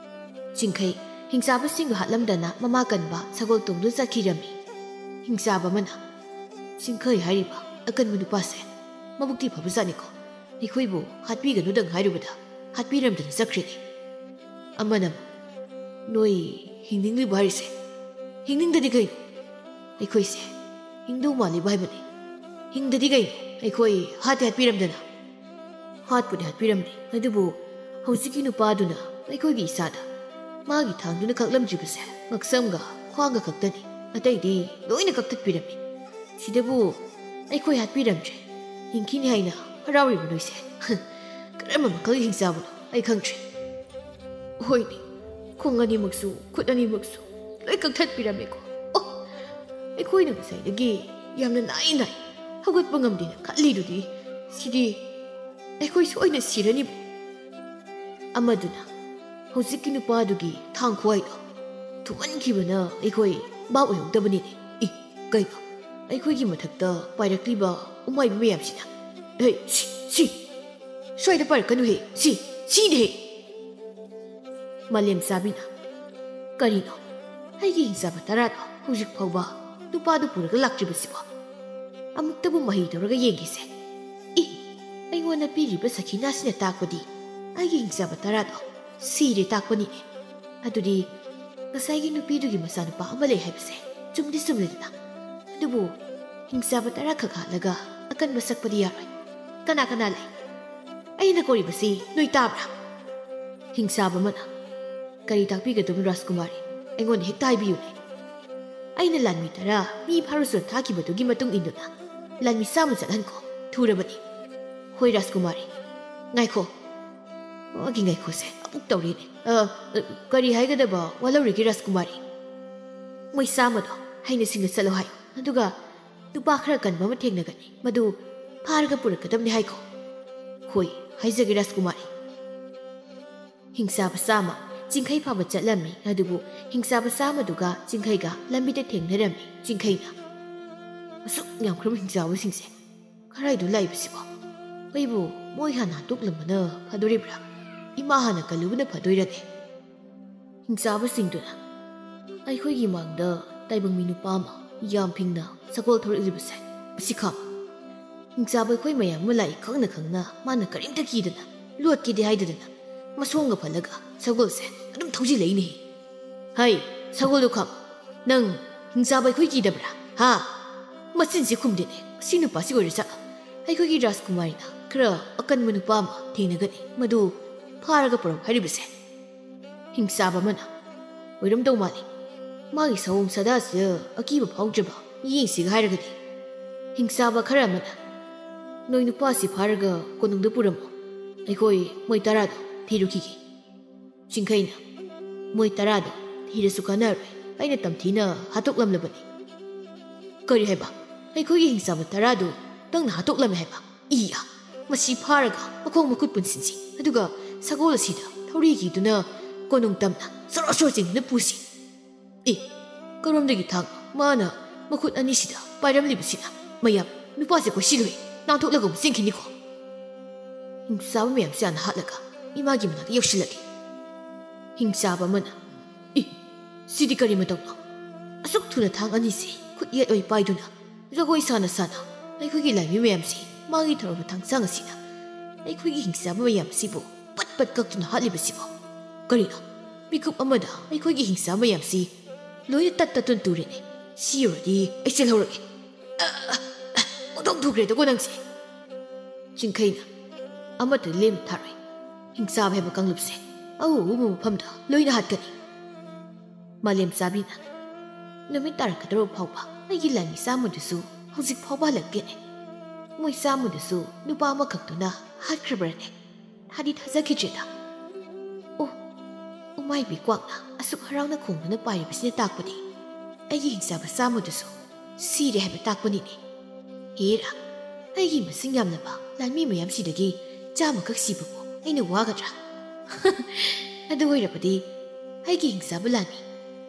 ꯆꯤꯡꯈꯩ ꯍꯤꯡꯆꯥꯕꯁꯤꯡꯗꯨ ꯍꯥꯠꯂꯝꯗꯅ ꯃꯃꯥ ꯀꯟꯕ ꯁꯒꯣꯜ ꯇꯣꯡꯗꯨꯅ ꯆꯠꯈꯤꯔꯝꯃꯤ꯫ ꯍꯤꯡꯆꯥꯕ ꯑꯃꯅ, "ꯆꯤꯡꯈꯩ ꯍꯥꯏꯔꯤꯕ ꯑꯀꯟꯕ ꯅꯨꯄꯥꯁꯦ ꯃꯕꯨꯛꯇꯤ ꯐꯕꯖꯥꯠꯅꯤꯀꯣ, ꯑꯩꯈꯣꯏꯕꯨ ꯍꯥꯠꯄꯤꯒꯅꯨꯗꯪ ꯍꯥꯏꯔꯨꯕꯗ ꯍꯥꯠꯄꯤꯔꯝꯗꯅ ꯆꯠꯈ꯭ꯔꯦꯅꯦ꯫" ꯑꯃꯅ ꯑꯃꯨꯛ, "ꯅꯣꯏ ꯍꯤꯡꯅꯤꯡꯂꯤꯕ ꯍꯥꯏꯔꯤꯁꯦ? ꯍꯤꯡꯅꯤꯡꯗꯗꯤ ꯀꯩꯅꯣ? ꯑꯩꯈꯣꯏꯁꯦ ꯍꯤꯡꯗꯧ ꯃꯥꯜꯂꯤꯕ ꯍꯥꯏꯕꯅꯤ꯫ ꯍꯤꯡꯗꯗꯤ ꯀꯩꯅꯣ? ꯑꯩꯈꯣꯏ ꯍꯥꯠꯇꯤ ꯍꯥꯠꯄꯤꯔꯝꯗꯅ?" "ꯍꯥꯠꯄꯨꯗꯤ ꯍꯥꯠꯄꯤꯔꯝꯗꯦ, ꯑꯗꯨꯕꯨ ꯍꯧꯖꯤꯛꯀꯤ ꯅꯨꯄꯥꯗꯨꯅ ꯑꯩꯈꯣꯏꯒꯤ ꯏꯁꯥꯗ ꯃꯥꯒꯤ ꯊꯥꯡꯗꯨꯅ ꯀꯛꯂꯝꯗ꯭ꯔꯤꯕꯁꯦ ꯉꯛꯁꯝꯒ ꯈ꯭ꯋꯥꯡꯒ ꯈꯛꯇꯅꯤ, ꯑꯇꯩꯗꯤ ꯂꯣꯏꯅ ꯀꯛꯊꯠꯄꯤꯔꯝꯃꯤ꯫ ꯁꯤꯗꯕꯨ ꯑꯩꯈꯣꯏ ꯍꯥꯠꯄꯤꯔꯝꯗ꯭ꯔꯦ, ꯍꯤꯡꯈꯤꯅꯤ ꯍꯥꯏꯅ ꯍꯔꯥꯎꯔꯤꯕ ꯅꯣꯏꯁꯦ꯫ ꯀꯔꯝꯕ ꯃꯈꯜꯒꯤ ꯍꯤꯡꯆꯥꯕꯅꯣ ꯑꯩ ꯈꯪꯗ꯭ꯔꯦ꯫ ꯍꯣꯏꯅꯦ, ꯈꯣꯡ ꯑꯅꯤꯃꯛꯁꯨ, ꯈꯨꯠ ꯑꯅꯤꯃꯛꯁꯨ ꯂꯣꯏ ꯀꯛꯊꯠꯄꯤꯔꯝꯃꯦꯀꯣ꯫ ꯑꯣ, ꯑꯩꯈꯣꯏꯅ ꯉꯁꯥꯏꯗꯒꯤ ꯌꯥꯝꯅ ꯅꯥꯏ ꯅꯥꯏ ꯍꯧꯒꯠꯄ ꯉꯝꯗꯦꯅ ꯈꯜꯂꯤꯗꯨꯗꯤ, ꯁꯤꯗꯤ ꯑꯩꯈꯣꯏ ꯁꯣꯏꯅ ꯁꯤꯔꯅꯤꯕꯨ꯫ ꯑꯃꯗꯨꯅ ꯍꯧꯖꯤꯛꯀꯤ ꯅꯨꯄꯥꯗꯨꯒꯤ ꯊꯥꯡ ꯈꯨꯋꯥꯏꯗꯣ ꯊꯨꯃꯟꯈꯤꯕꯅ ꯑꯩꯈꯣꯏ ꯚꯥꯞ ꯑꯣꯏꯍꯧꯗꯕꯅꯤꯅꯦ꯫ ꯏ, ꯀꯩꯅꯣ? ꯑꯩꯈꯣꯏꯒꯤ ꯃꯊꯛꯇ ꯄꯥꯏꯔꯛꯂꯤꯕ ꯎꯃꯥꯏꯕꯤ ꯃꯌꯥꯝꯁꯤꯅ꯫ ꯍꯦ, ꯁꯤ, ꯁꯤ! ꯁ꯭ꯋꯥꯏꯗ ꯄꯥꯏꯔꯛꯀꯅꯨꯍꯦ! ꯁꯤ, ꯁꯤꯅꯦꯍꯦ! ꯃꯥꯂꯦꯝ ꯆꯥꯕꯤꯅ, "ꯀꯔꯤꯅꯣ? ꯑꯩꯒꯤ ꯍꯤꯡꯆꯥꯕ ꯇꯔꯥꯗꯣ ꯍꯧꯖꯤꯛ ꯐꯥꯎꯕ ꯅꯨꯄꯥꯗꯨ ꯄꯨꯔꯒ ꯂꯥꯛꯇ꯭ꯔꯤꯕꯁꯤꯕꯣ? ꯑꯃꯨꯛꯇꯕꯨ ꯃꯍꯩ ꯇꯧꯔꯒ ꯌꯦꯡꯒꯦꯁꯦ꯫ ꯏ, ꯑꯩꯉꯣꯟꯗ ꯄꯤꯔꯤꯕ ꯁꯈꯤꯅꯥꯁꯤꯅ ꯇꯥꯛꯄꯗꯤ ꯑꯩꯒꯤ ꯍꯤꯡꯆꯥꯕ ꯇꯔꯥꯗꯣ ꯁꯤꯔꯦ ꯇꯥꯛꯄꯅꯤꯅꯦ꯫ ꯑꯗꯨꯗꯤ ꯉꯁꯥꯏꯒꯤ ꯅꯨꯄꯤꯗꯨꯒꯤ ꯃꯆꯥꯅꯨꯄꯥ ꯑꯃ ꯂꯩ ꯍꯥꯏꯕꯁꯦ ꯆꯨꯝꯗꯤ ꯆꯨꯝꯂꯦꯗꯅ꯫ ꯑꯗꯨꯕꯨ ꯍꯤꯡꯆꯥꯕ ꯇꯔꯥꯈꯛ ꯍꯥꯠꯂꯒ ꯑꯀꯟꯕ ꯁꯛꯄꯗꯤ ꯌꯥꯔꯣꯏ꯫ ꯀꯅꯥ ꯀꯅꯥ ꯂꯩ? ꯑꯩꯅ ꯀꯧꯔꯤꯕꯁꯤ ꯅꯣꯏ ꯇꯥꯕ꯭ꯔꯥ?" ꯍꯤꯡꯆꯥꯕ ꯑꯃꯅ, "ꯀꯔꯤ ꯇꯥꯛꯄꯤꯒꯗꯕꯅꯣ ꯔꯥꯖꯀꯨꯃꯥꯔꯤ? ꯑꯩꯉꯣꯟꯗ ꯍꯦꯛꯇ ꯍꯥꯏꯕꯤꯌꯨꯅꯦ꯫ ꯑꯩꯅ ꯂꯥꯟꯃꯤ ꯇꯔꯥ ꯃꯤ ꯐꯥꯔꯨꯆꯣ ꯊꯥꯈꯤꯕꯗꯨꯒꯤ ꯃꯇꯨꯡ ꯏꯟꯗꯨꯅ ꯂꯥꯟꯃꯤ ꯆꯥꯝꯃ ꯆꯠꯍꯟꯈꯣ꯫ ꯊꯨꯔꯕꯅꯤ꯫" "ꯍꯣꯏ ꯔꯥꯖꯀꯨꯃꯥꯔꯤ꯫ ꯉꯥꯏꯈꯣ꯫ ꯃꯥꯒꯤ ꯉꯥꯏꯈꯣꯁꯦ ꯑꯃꯨꯛ ꯇꯧꯔꯤꯅꯦ꯫ ꯑ, ꯑ, ꯀꯔꯤ ꯍꯥꯏꯒꯗꯕ ꯋꯥ ꯂꯧꯔꯤꯒꯦ ꯔꯥꯖꯀꯨꯃꯥꯔꯤ?" "ꯃꯣꯏ ꯆꯥꯝꯃꯗꯣ ꯍꯩꯅ ꯁꯤꯡꯅ ꯆꯠꯂꯣ ꯍꯥꯏꯌꯨ꯫ ꯑꯗꯨꯒ ꯅꯨꯄꯥ ꯈꯔ ꯀꯟꯕ ꯑꯃ ꯊꯦꯡꯅꯒꯅꯤ, ꯃꯗꯨ ꯐꯥꯔꯒ ꯄꯨꯔꯛꯀꯗꯕꯅꯤ ꯍꯥꯏꯈꯣ꯫" "ꯍꯣꯏ, ꯍꯥꯏꯖꯒꯦ ꯔꯥꯖꯀꯨꯃꯥꯔꯤ꯫" ꯍꯤꯡꯆꯥꯕ ꯆꯥꯝꯃ ꯆꯤꯡꯈꯩ ꯐꯥꯕ ꯆꯠꯂꯝꯃꯤ꯫ ꯑꯗꯨꯕꯨ ꯍꯤꯡꯆꯥꯕ ꯆꯥꯝꯃꯗꯨꯒ ꯆꯤꯡꯈꯩꯒ ꯂꯝꯕꯤꯗ ꯊꯦꯡꯅꯔꯝꯃꯤ꯫ ꯆꯤꯡꯈꯩꯅ, "ꯑꯁꯨꯛ ꯌꯥꯝꯈ꯭ꯔꯕ ꯍꯤꯡꯆꯥꯕꯁꯤꯡꯁꯦ ꯀꯔꯥꯏꯗ ꯂꯥꯛꯏꯕꯁꯤꯕꯣ? ꯑꯩꯕꯨ ꯃꯣꯏ ꯍꯥꯟꯅ ꯍꯥꯠꯇꯣꯛꯂꯝꯕꯅ ꯐꯗꯣꯔꯤꯕ꯭ꯔꯥ? ꯏꯃꯥ ꯍꯥꯟꯅ ꯀꯜꯂꯨꯕꯅ ꯐꯗꯣꯏꯔꯅꯦ?" ꯍꯤꯡꯆꯥꯕꯁꯤꯡꯗꯨꯅ, "ꯑꯩꯈꯣꯏꯒꯤ ꯃꯥꯡꯗ ꯇꯥꯏꯕꯪ ꯃꯤ ꯅꯨꯄꯥ ꯑꯃ ꯌꯥꯝ ꯐꯤꯡꯅ ꯁꯒꯣꯜ ꯊꯧꯔꯛꯂꯤꯕꯁꯦ, ꯑꯁꯤ ꯈꯥꯝꯃꯨ꯫ ꯍꯤꯡꯆꯥꯕ ꯑꯩꯈꯣꯏ ꯃꯌꯥꯝ ꯑꯃ ꯂꯥꯛꯏ ꯈꯪꯅ ꯈꯪꯅ ꯃꯥꯅ ꯀꯔꯤꯝꯇ ꯀꯤꯗꯅ, ꯂꯣꯠꯀꯦꯗꯤ ꯍꯥꯏꯗꯗꯅ ꯃꯁꯣꯝꯒ ꯐꯜꯂꯒ ꯁꯒꯣꯜꯁꯦ ꯑꯗꯨꯝ ꯊꯧꯖꯤꯜꯂꯛꯏꯅꯦ꯫ ꯍꯩ, ꯁꯒꯣꯜꯗꯣ ꯈꯥꯝꯃꯨ꯫ ꯅꯪ ꯍꯤꯡꯆꯥꯕ ꯑꯩꯈꯣꯏ ꯀꯤꯗꯕ꯭ꯔꯥ? ꯍꯥ?" ꯃꯆꯤꯟꯁꯤ ꯈꯨꯝꯗꯦꯅꯦ꯫ ꯑꯁꯤ ꯅꯨꯄꯥꯁꯤ ꯑꯣꯏꯔꯖꯥꯠꯂꯣ? ꯑꯩꯈꯣꯏꯒꯤ ꯔꯥꯖꯀꯨꯃꯥꯔꯤꯅ ꯈꯔ ꯑꯀꯟꯕ ꯅꯨꯄꯥ ꯑꯃ ꯊꯦꯡꯅꯒꯅꯤ, ꯃꯗꯨ ꯐꯥꯔꯒ ꯄꯨꯔꯛ ꯍꯥꯏꯔꯤꯕꯁꯦ꯫ ꯍꯤꯡꯆꯥꯕ ꯑꯃꯅ, "ꯑꯣꯏꯔꯝꯗꯧ ꯃꯥꯜꯂꯤ꯫ ꯃꯥꯒꯤ ꯁꯑꯣꯡ ꯁꯥꯗꯥꯁꯤꯗ ꯑꯀꯤꯕ ꯐꯥꯎꯗ꯭ꯔꯤꯕ ꯃꯤꯠꯌꯦꯡꯁꯤꯒ ꯍꯥꯏꯔꯒꯗꯤ ꯍꯤꯡꯆꯥꯕ ꯈꯔ ꯑꯃꯅ, "ꯅꯣꯏ ꯅꯨꯄꯥꯁꯤ ꯐꯥꯔꯒ ꯀꯣꯅꯨꯡꯗ ꯄꯨꯔꯝꯃꯣ, ꯑꯩꯈꯣꯏ ꯃꯣꯏ ꯇꯔꯥꯗꯣ ꯊꯤꯔꯨꯈꯤꯒꯦ꯫" ꯆꯤꯡꯈꯩꯅ, "ꯃꯣꯏ ꯇꯔꯥꯗꯣ ꯊꯤꯔꯁꯨ ꯀꯥꯟꯅꯔꯣꯏ, ꯑꯩꯅ ꯇꯝꯊꯤꯅ ꯍꯥꯠꯇꯣꯛꯂꯝꯂꯕꯅꯤ꯫" "ꯀꯔꯤ ꯍꯥꯏꯕ? ꯑꯩꯈꯣꯏꯒꯤ ꯍꯤꯡꯆꯥꯕ ꯇꯔꯥꯗꯨ ꯅꯪꯅ ꯍꯥꯠꯇꯣꯛꯂꯝꯃꯦ ꯍꯥꯏꯕ? ꯏꯌꯥ! ꯃꯁꯤ ꯐꯥꯔꯒ ꯃꯈꯣꯡ ꯃꯈꯨꯠ ꯄꯨꯟꯁꯤꯟꯁꯤ, ꯑꯗꯨꯒ ꯁꯒꯣꯜ ꯑꯁꯤꯗ ꯊꯧꯔꯤ ꯀꯤꯗꯨꯅ ꯀꯣꯅꯨꯡ ꯇꯝꯅ ꯁꯣꯔꯣ ꯁꯣꯔꯣ ꯆꯤꯡꯗꯨꯅ ꯄꯨꯁꯤ꯫" "ꯑꯦ, ꯀꯔꯣꯝꯗꯒꯤ ꯊꯥꯡꯅꯣ ꯃꯥꯅ ꯃꯈꯨꯠ ꯑꯅꯤꯁꯤꯗ ꯄꯥꯏꯔꯝꯂꯤꯕꯁꯤꯅ? ꯃꯌꯥꯝ, ꯅꯨꯄꯥꯁꯦ ꯀꯣꯏꯁꯤꯜꯂꯨꯏ, ꯅꯥꯟꯊꯣꯛꯂꯒ ꯑꯃꯨꯛ ꯆꯦꯟꯈꯤꯅꯤꯀꯣ꯫" ꯍꯤꯡꯆꯥꯕ ꯃꯌꯥꯝꯁꯦ ꯍꯥꯟꯅ ꯍꯥꯠꯂꯒ ꯏꯃꯥꯒꯤ ꯃꯅꯥꯛꯇ ꯌꯧꯁꯤꯜꯂꯒꯦ꯫ ꯍꯤꯡꯆꯥꯕ ꯑꯃꯅ, "ꯏ, ꯁꯤꯗꯤ ꯀꯔꯤ ꯃꯇꯧꯅꯣ? ꯑꯁꯨꯛ ꯊꯨꯅ ꯊꯥꯡ ꯑꯅꯤꯁꯤ ꯈꯨꯠ ꯌꯦꯠ ꯑꯣꯏ ꯄꯥꯏꯗꯨꯅ ꯖꯒꯣꯏ ꯁꯥꯅ ꯁꯥꯅ ꯑꯩꯈꯣꯏꯒꯤ ꯂꯥꯟꯃꯤ ꯃꯌꯥꯝꯁꯤ ꯃꯥꯒꯤ ꯊꯧꯔꯝ ꯊꯥꯡꯁꯥꯡ ꯑꯁꯤꯗ ꯑꯩꯈꯣꯏꯒꯤ ꯍꯤꯡꯆꯥꯕ ꯃꯌꯥꯝꯁꯤꯕꯨ ꯄꯠ ꯄꯠ ꯀꯛꯇꯨꯅ ꯍꯥꯠꯂꯤꯕꯁꯤꯕꯣ? ꯀꯔꯤꯅꯣ? ꯃꯤꯀꯨꯞ ꯑꯃꯗ ꯑꯩꯈꯣꯏꯒꯤ ꯍꯤꯡꯆꯥꯕ ꯃꯌꯥꯝꯁꯤ ꯂꯣꯏꯅ ꯇꯠ ꯇꯠꯇꯨꯅ ꯇꯨꯔꯦꯅꯦ꯫ ꯁꯤ ꯑꯣꯏꯔꯗꯤ ꯑꯩ ꯆꯦꯜꯍꯧꯔꯒꯦ꯫ ꯑ, ꯑ, ꯑ, ꯑꯣꯟꯊꯣꯛ ꯊꯨꯈ꯭ꯔꯦꯗꯀꯣ ꯅꯪꯁꯦ꯫" ꯆꯤꯡꯈꯩꯅ, "ꯑꯃꯠꯇ ꯂꯦꯝꯅ ꯊꯥꯔꯣꯏ꯫ ꯍꯤꯡꯆꯥꯕ ꯍꯥꯏꯕ ꯀꯥꯡꯂꯨꯞꯁꯦ ꯑꯎ ꯑꯎꯕ ꯃꯐꯝꯗ ꯂꯣꯏꯅ ꯍꯥꯠꯀꯅꯤ꯫" ꯃꯥꯂꯦꯝ ꯆꯥꯕꯤꯅ, "ꯅꯨꯃꯤꯠ ꯇꯥꯔꯛꯀꯗꯧꯔꯕ ꯐꯥꯎꯕ ꯑꯩꯒꯤ ꯂꯥꯟꯃꯤ ꯆꯥꯝꯃꯗꯨꯁꯨ ꯍꯧꯖꯤꯛ ꯐꯥꯎꯕ ꯍꯜꯂꯛꯇꯦꯅꯦ꯫ ꯃꯣꯏ ꯆꯥꯝꯃꯗꯨꯁꯨ ꯅꯨꯄꯥ ꯑꯃꯈꯛꯇꯨꯅ ꯍꯥꯠꯈ꯭ꯔꯕ꯭ꯔꯅꯦ? ꯊꯥꯗꯤ ꯊꯥꯖꯈꯤꯗ꯭ꯔꯦꯗ꯫ ꯑꯣ, ꯎꯃꯥꯏꯕꯤ ꯀ꯭ꯋꯥꯛꯅ ꯑꯁꯨꯛ ꯍꯔꯥꯎꯅ ꯈꯣꯡꯗꯨꯅ ꯄꯥꯏꯔꯤꯕꯁꯤꯅ ꯇꯥꯛꯄꯗꯤ ꯑꯩꯒꯤ ꯍꯤꯡꯆꯥꯕ ꯆꯥꯝꯃꯗꯨꯁꯨ ꯁꯤꯔꯦ ꯍꯥꯏꯕ ꯇꯥꯛꯄꯅꯤꯅꯦ꯫ ꯍꯦꯔꯥ, ꯑꯩꯒꯤ ꯃꯁꯤꯡ ꯌꯥꯝꯂꯕ ꯂꯥꯟꯃꯤ ꯃꯌꯥꯝꯁꯤꯗꯒꯤ ꯆꯥꯝꯃꯈꯛ ꯁꯤꯕꯕꯨ ꯑꯩꯅ ꯋꯥꯒꯗ꯭ꯔꯥ? ꯑꯗꯨ ꯑꯣꯏꯔꯕꯗꯤ ꯑꯩꯒꯤ ꯍꯤꯡꯆꯥꯕ ꯂꯥꯟꯃꯤ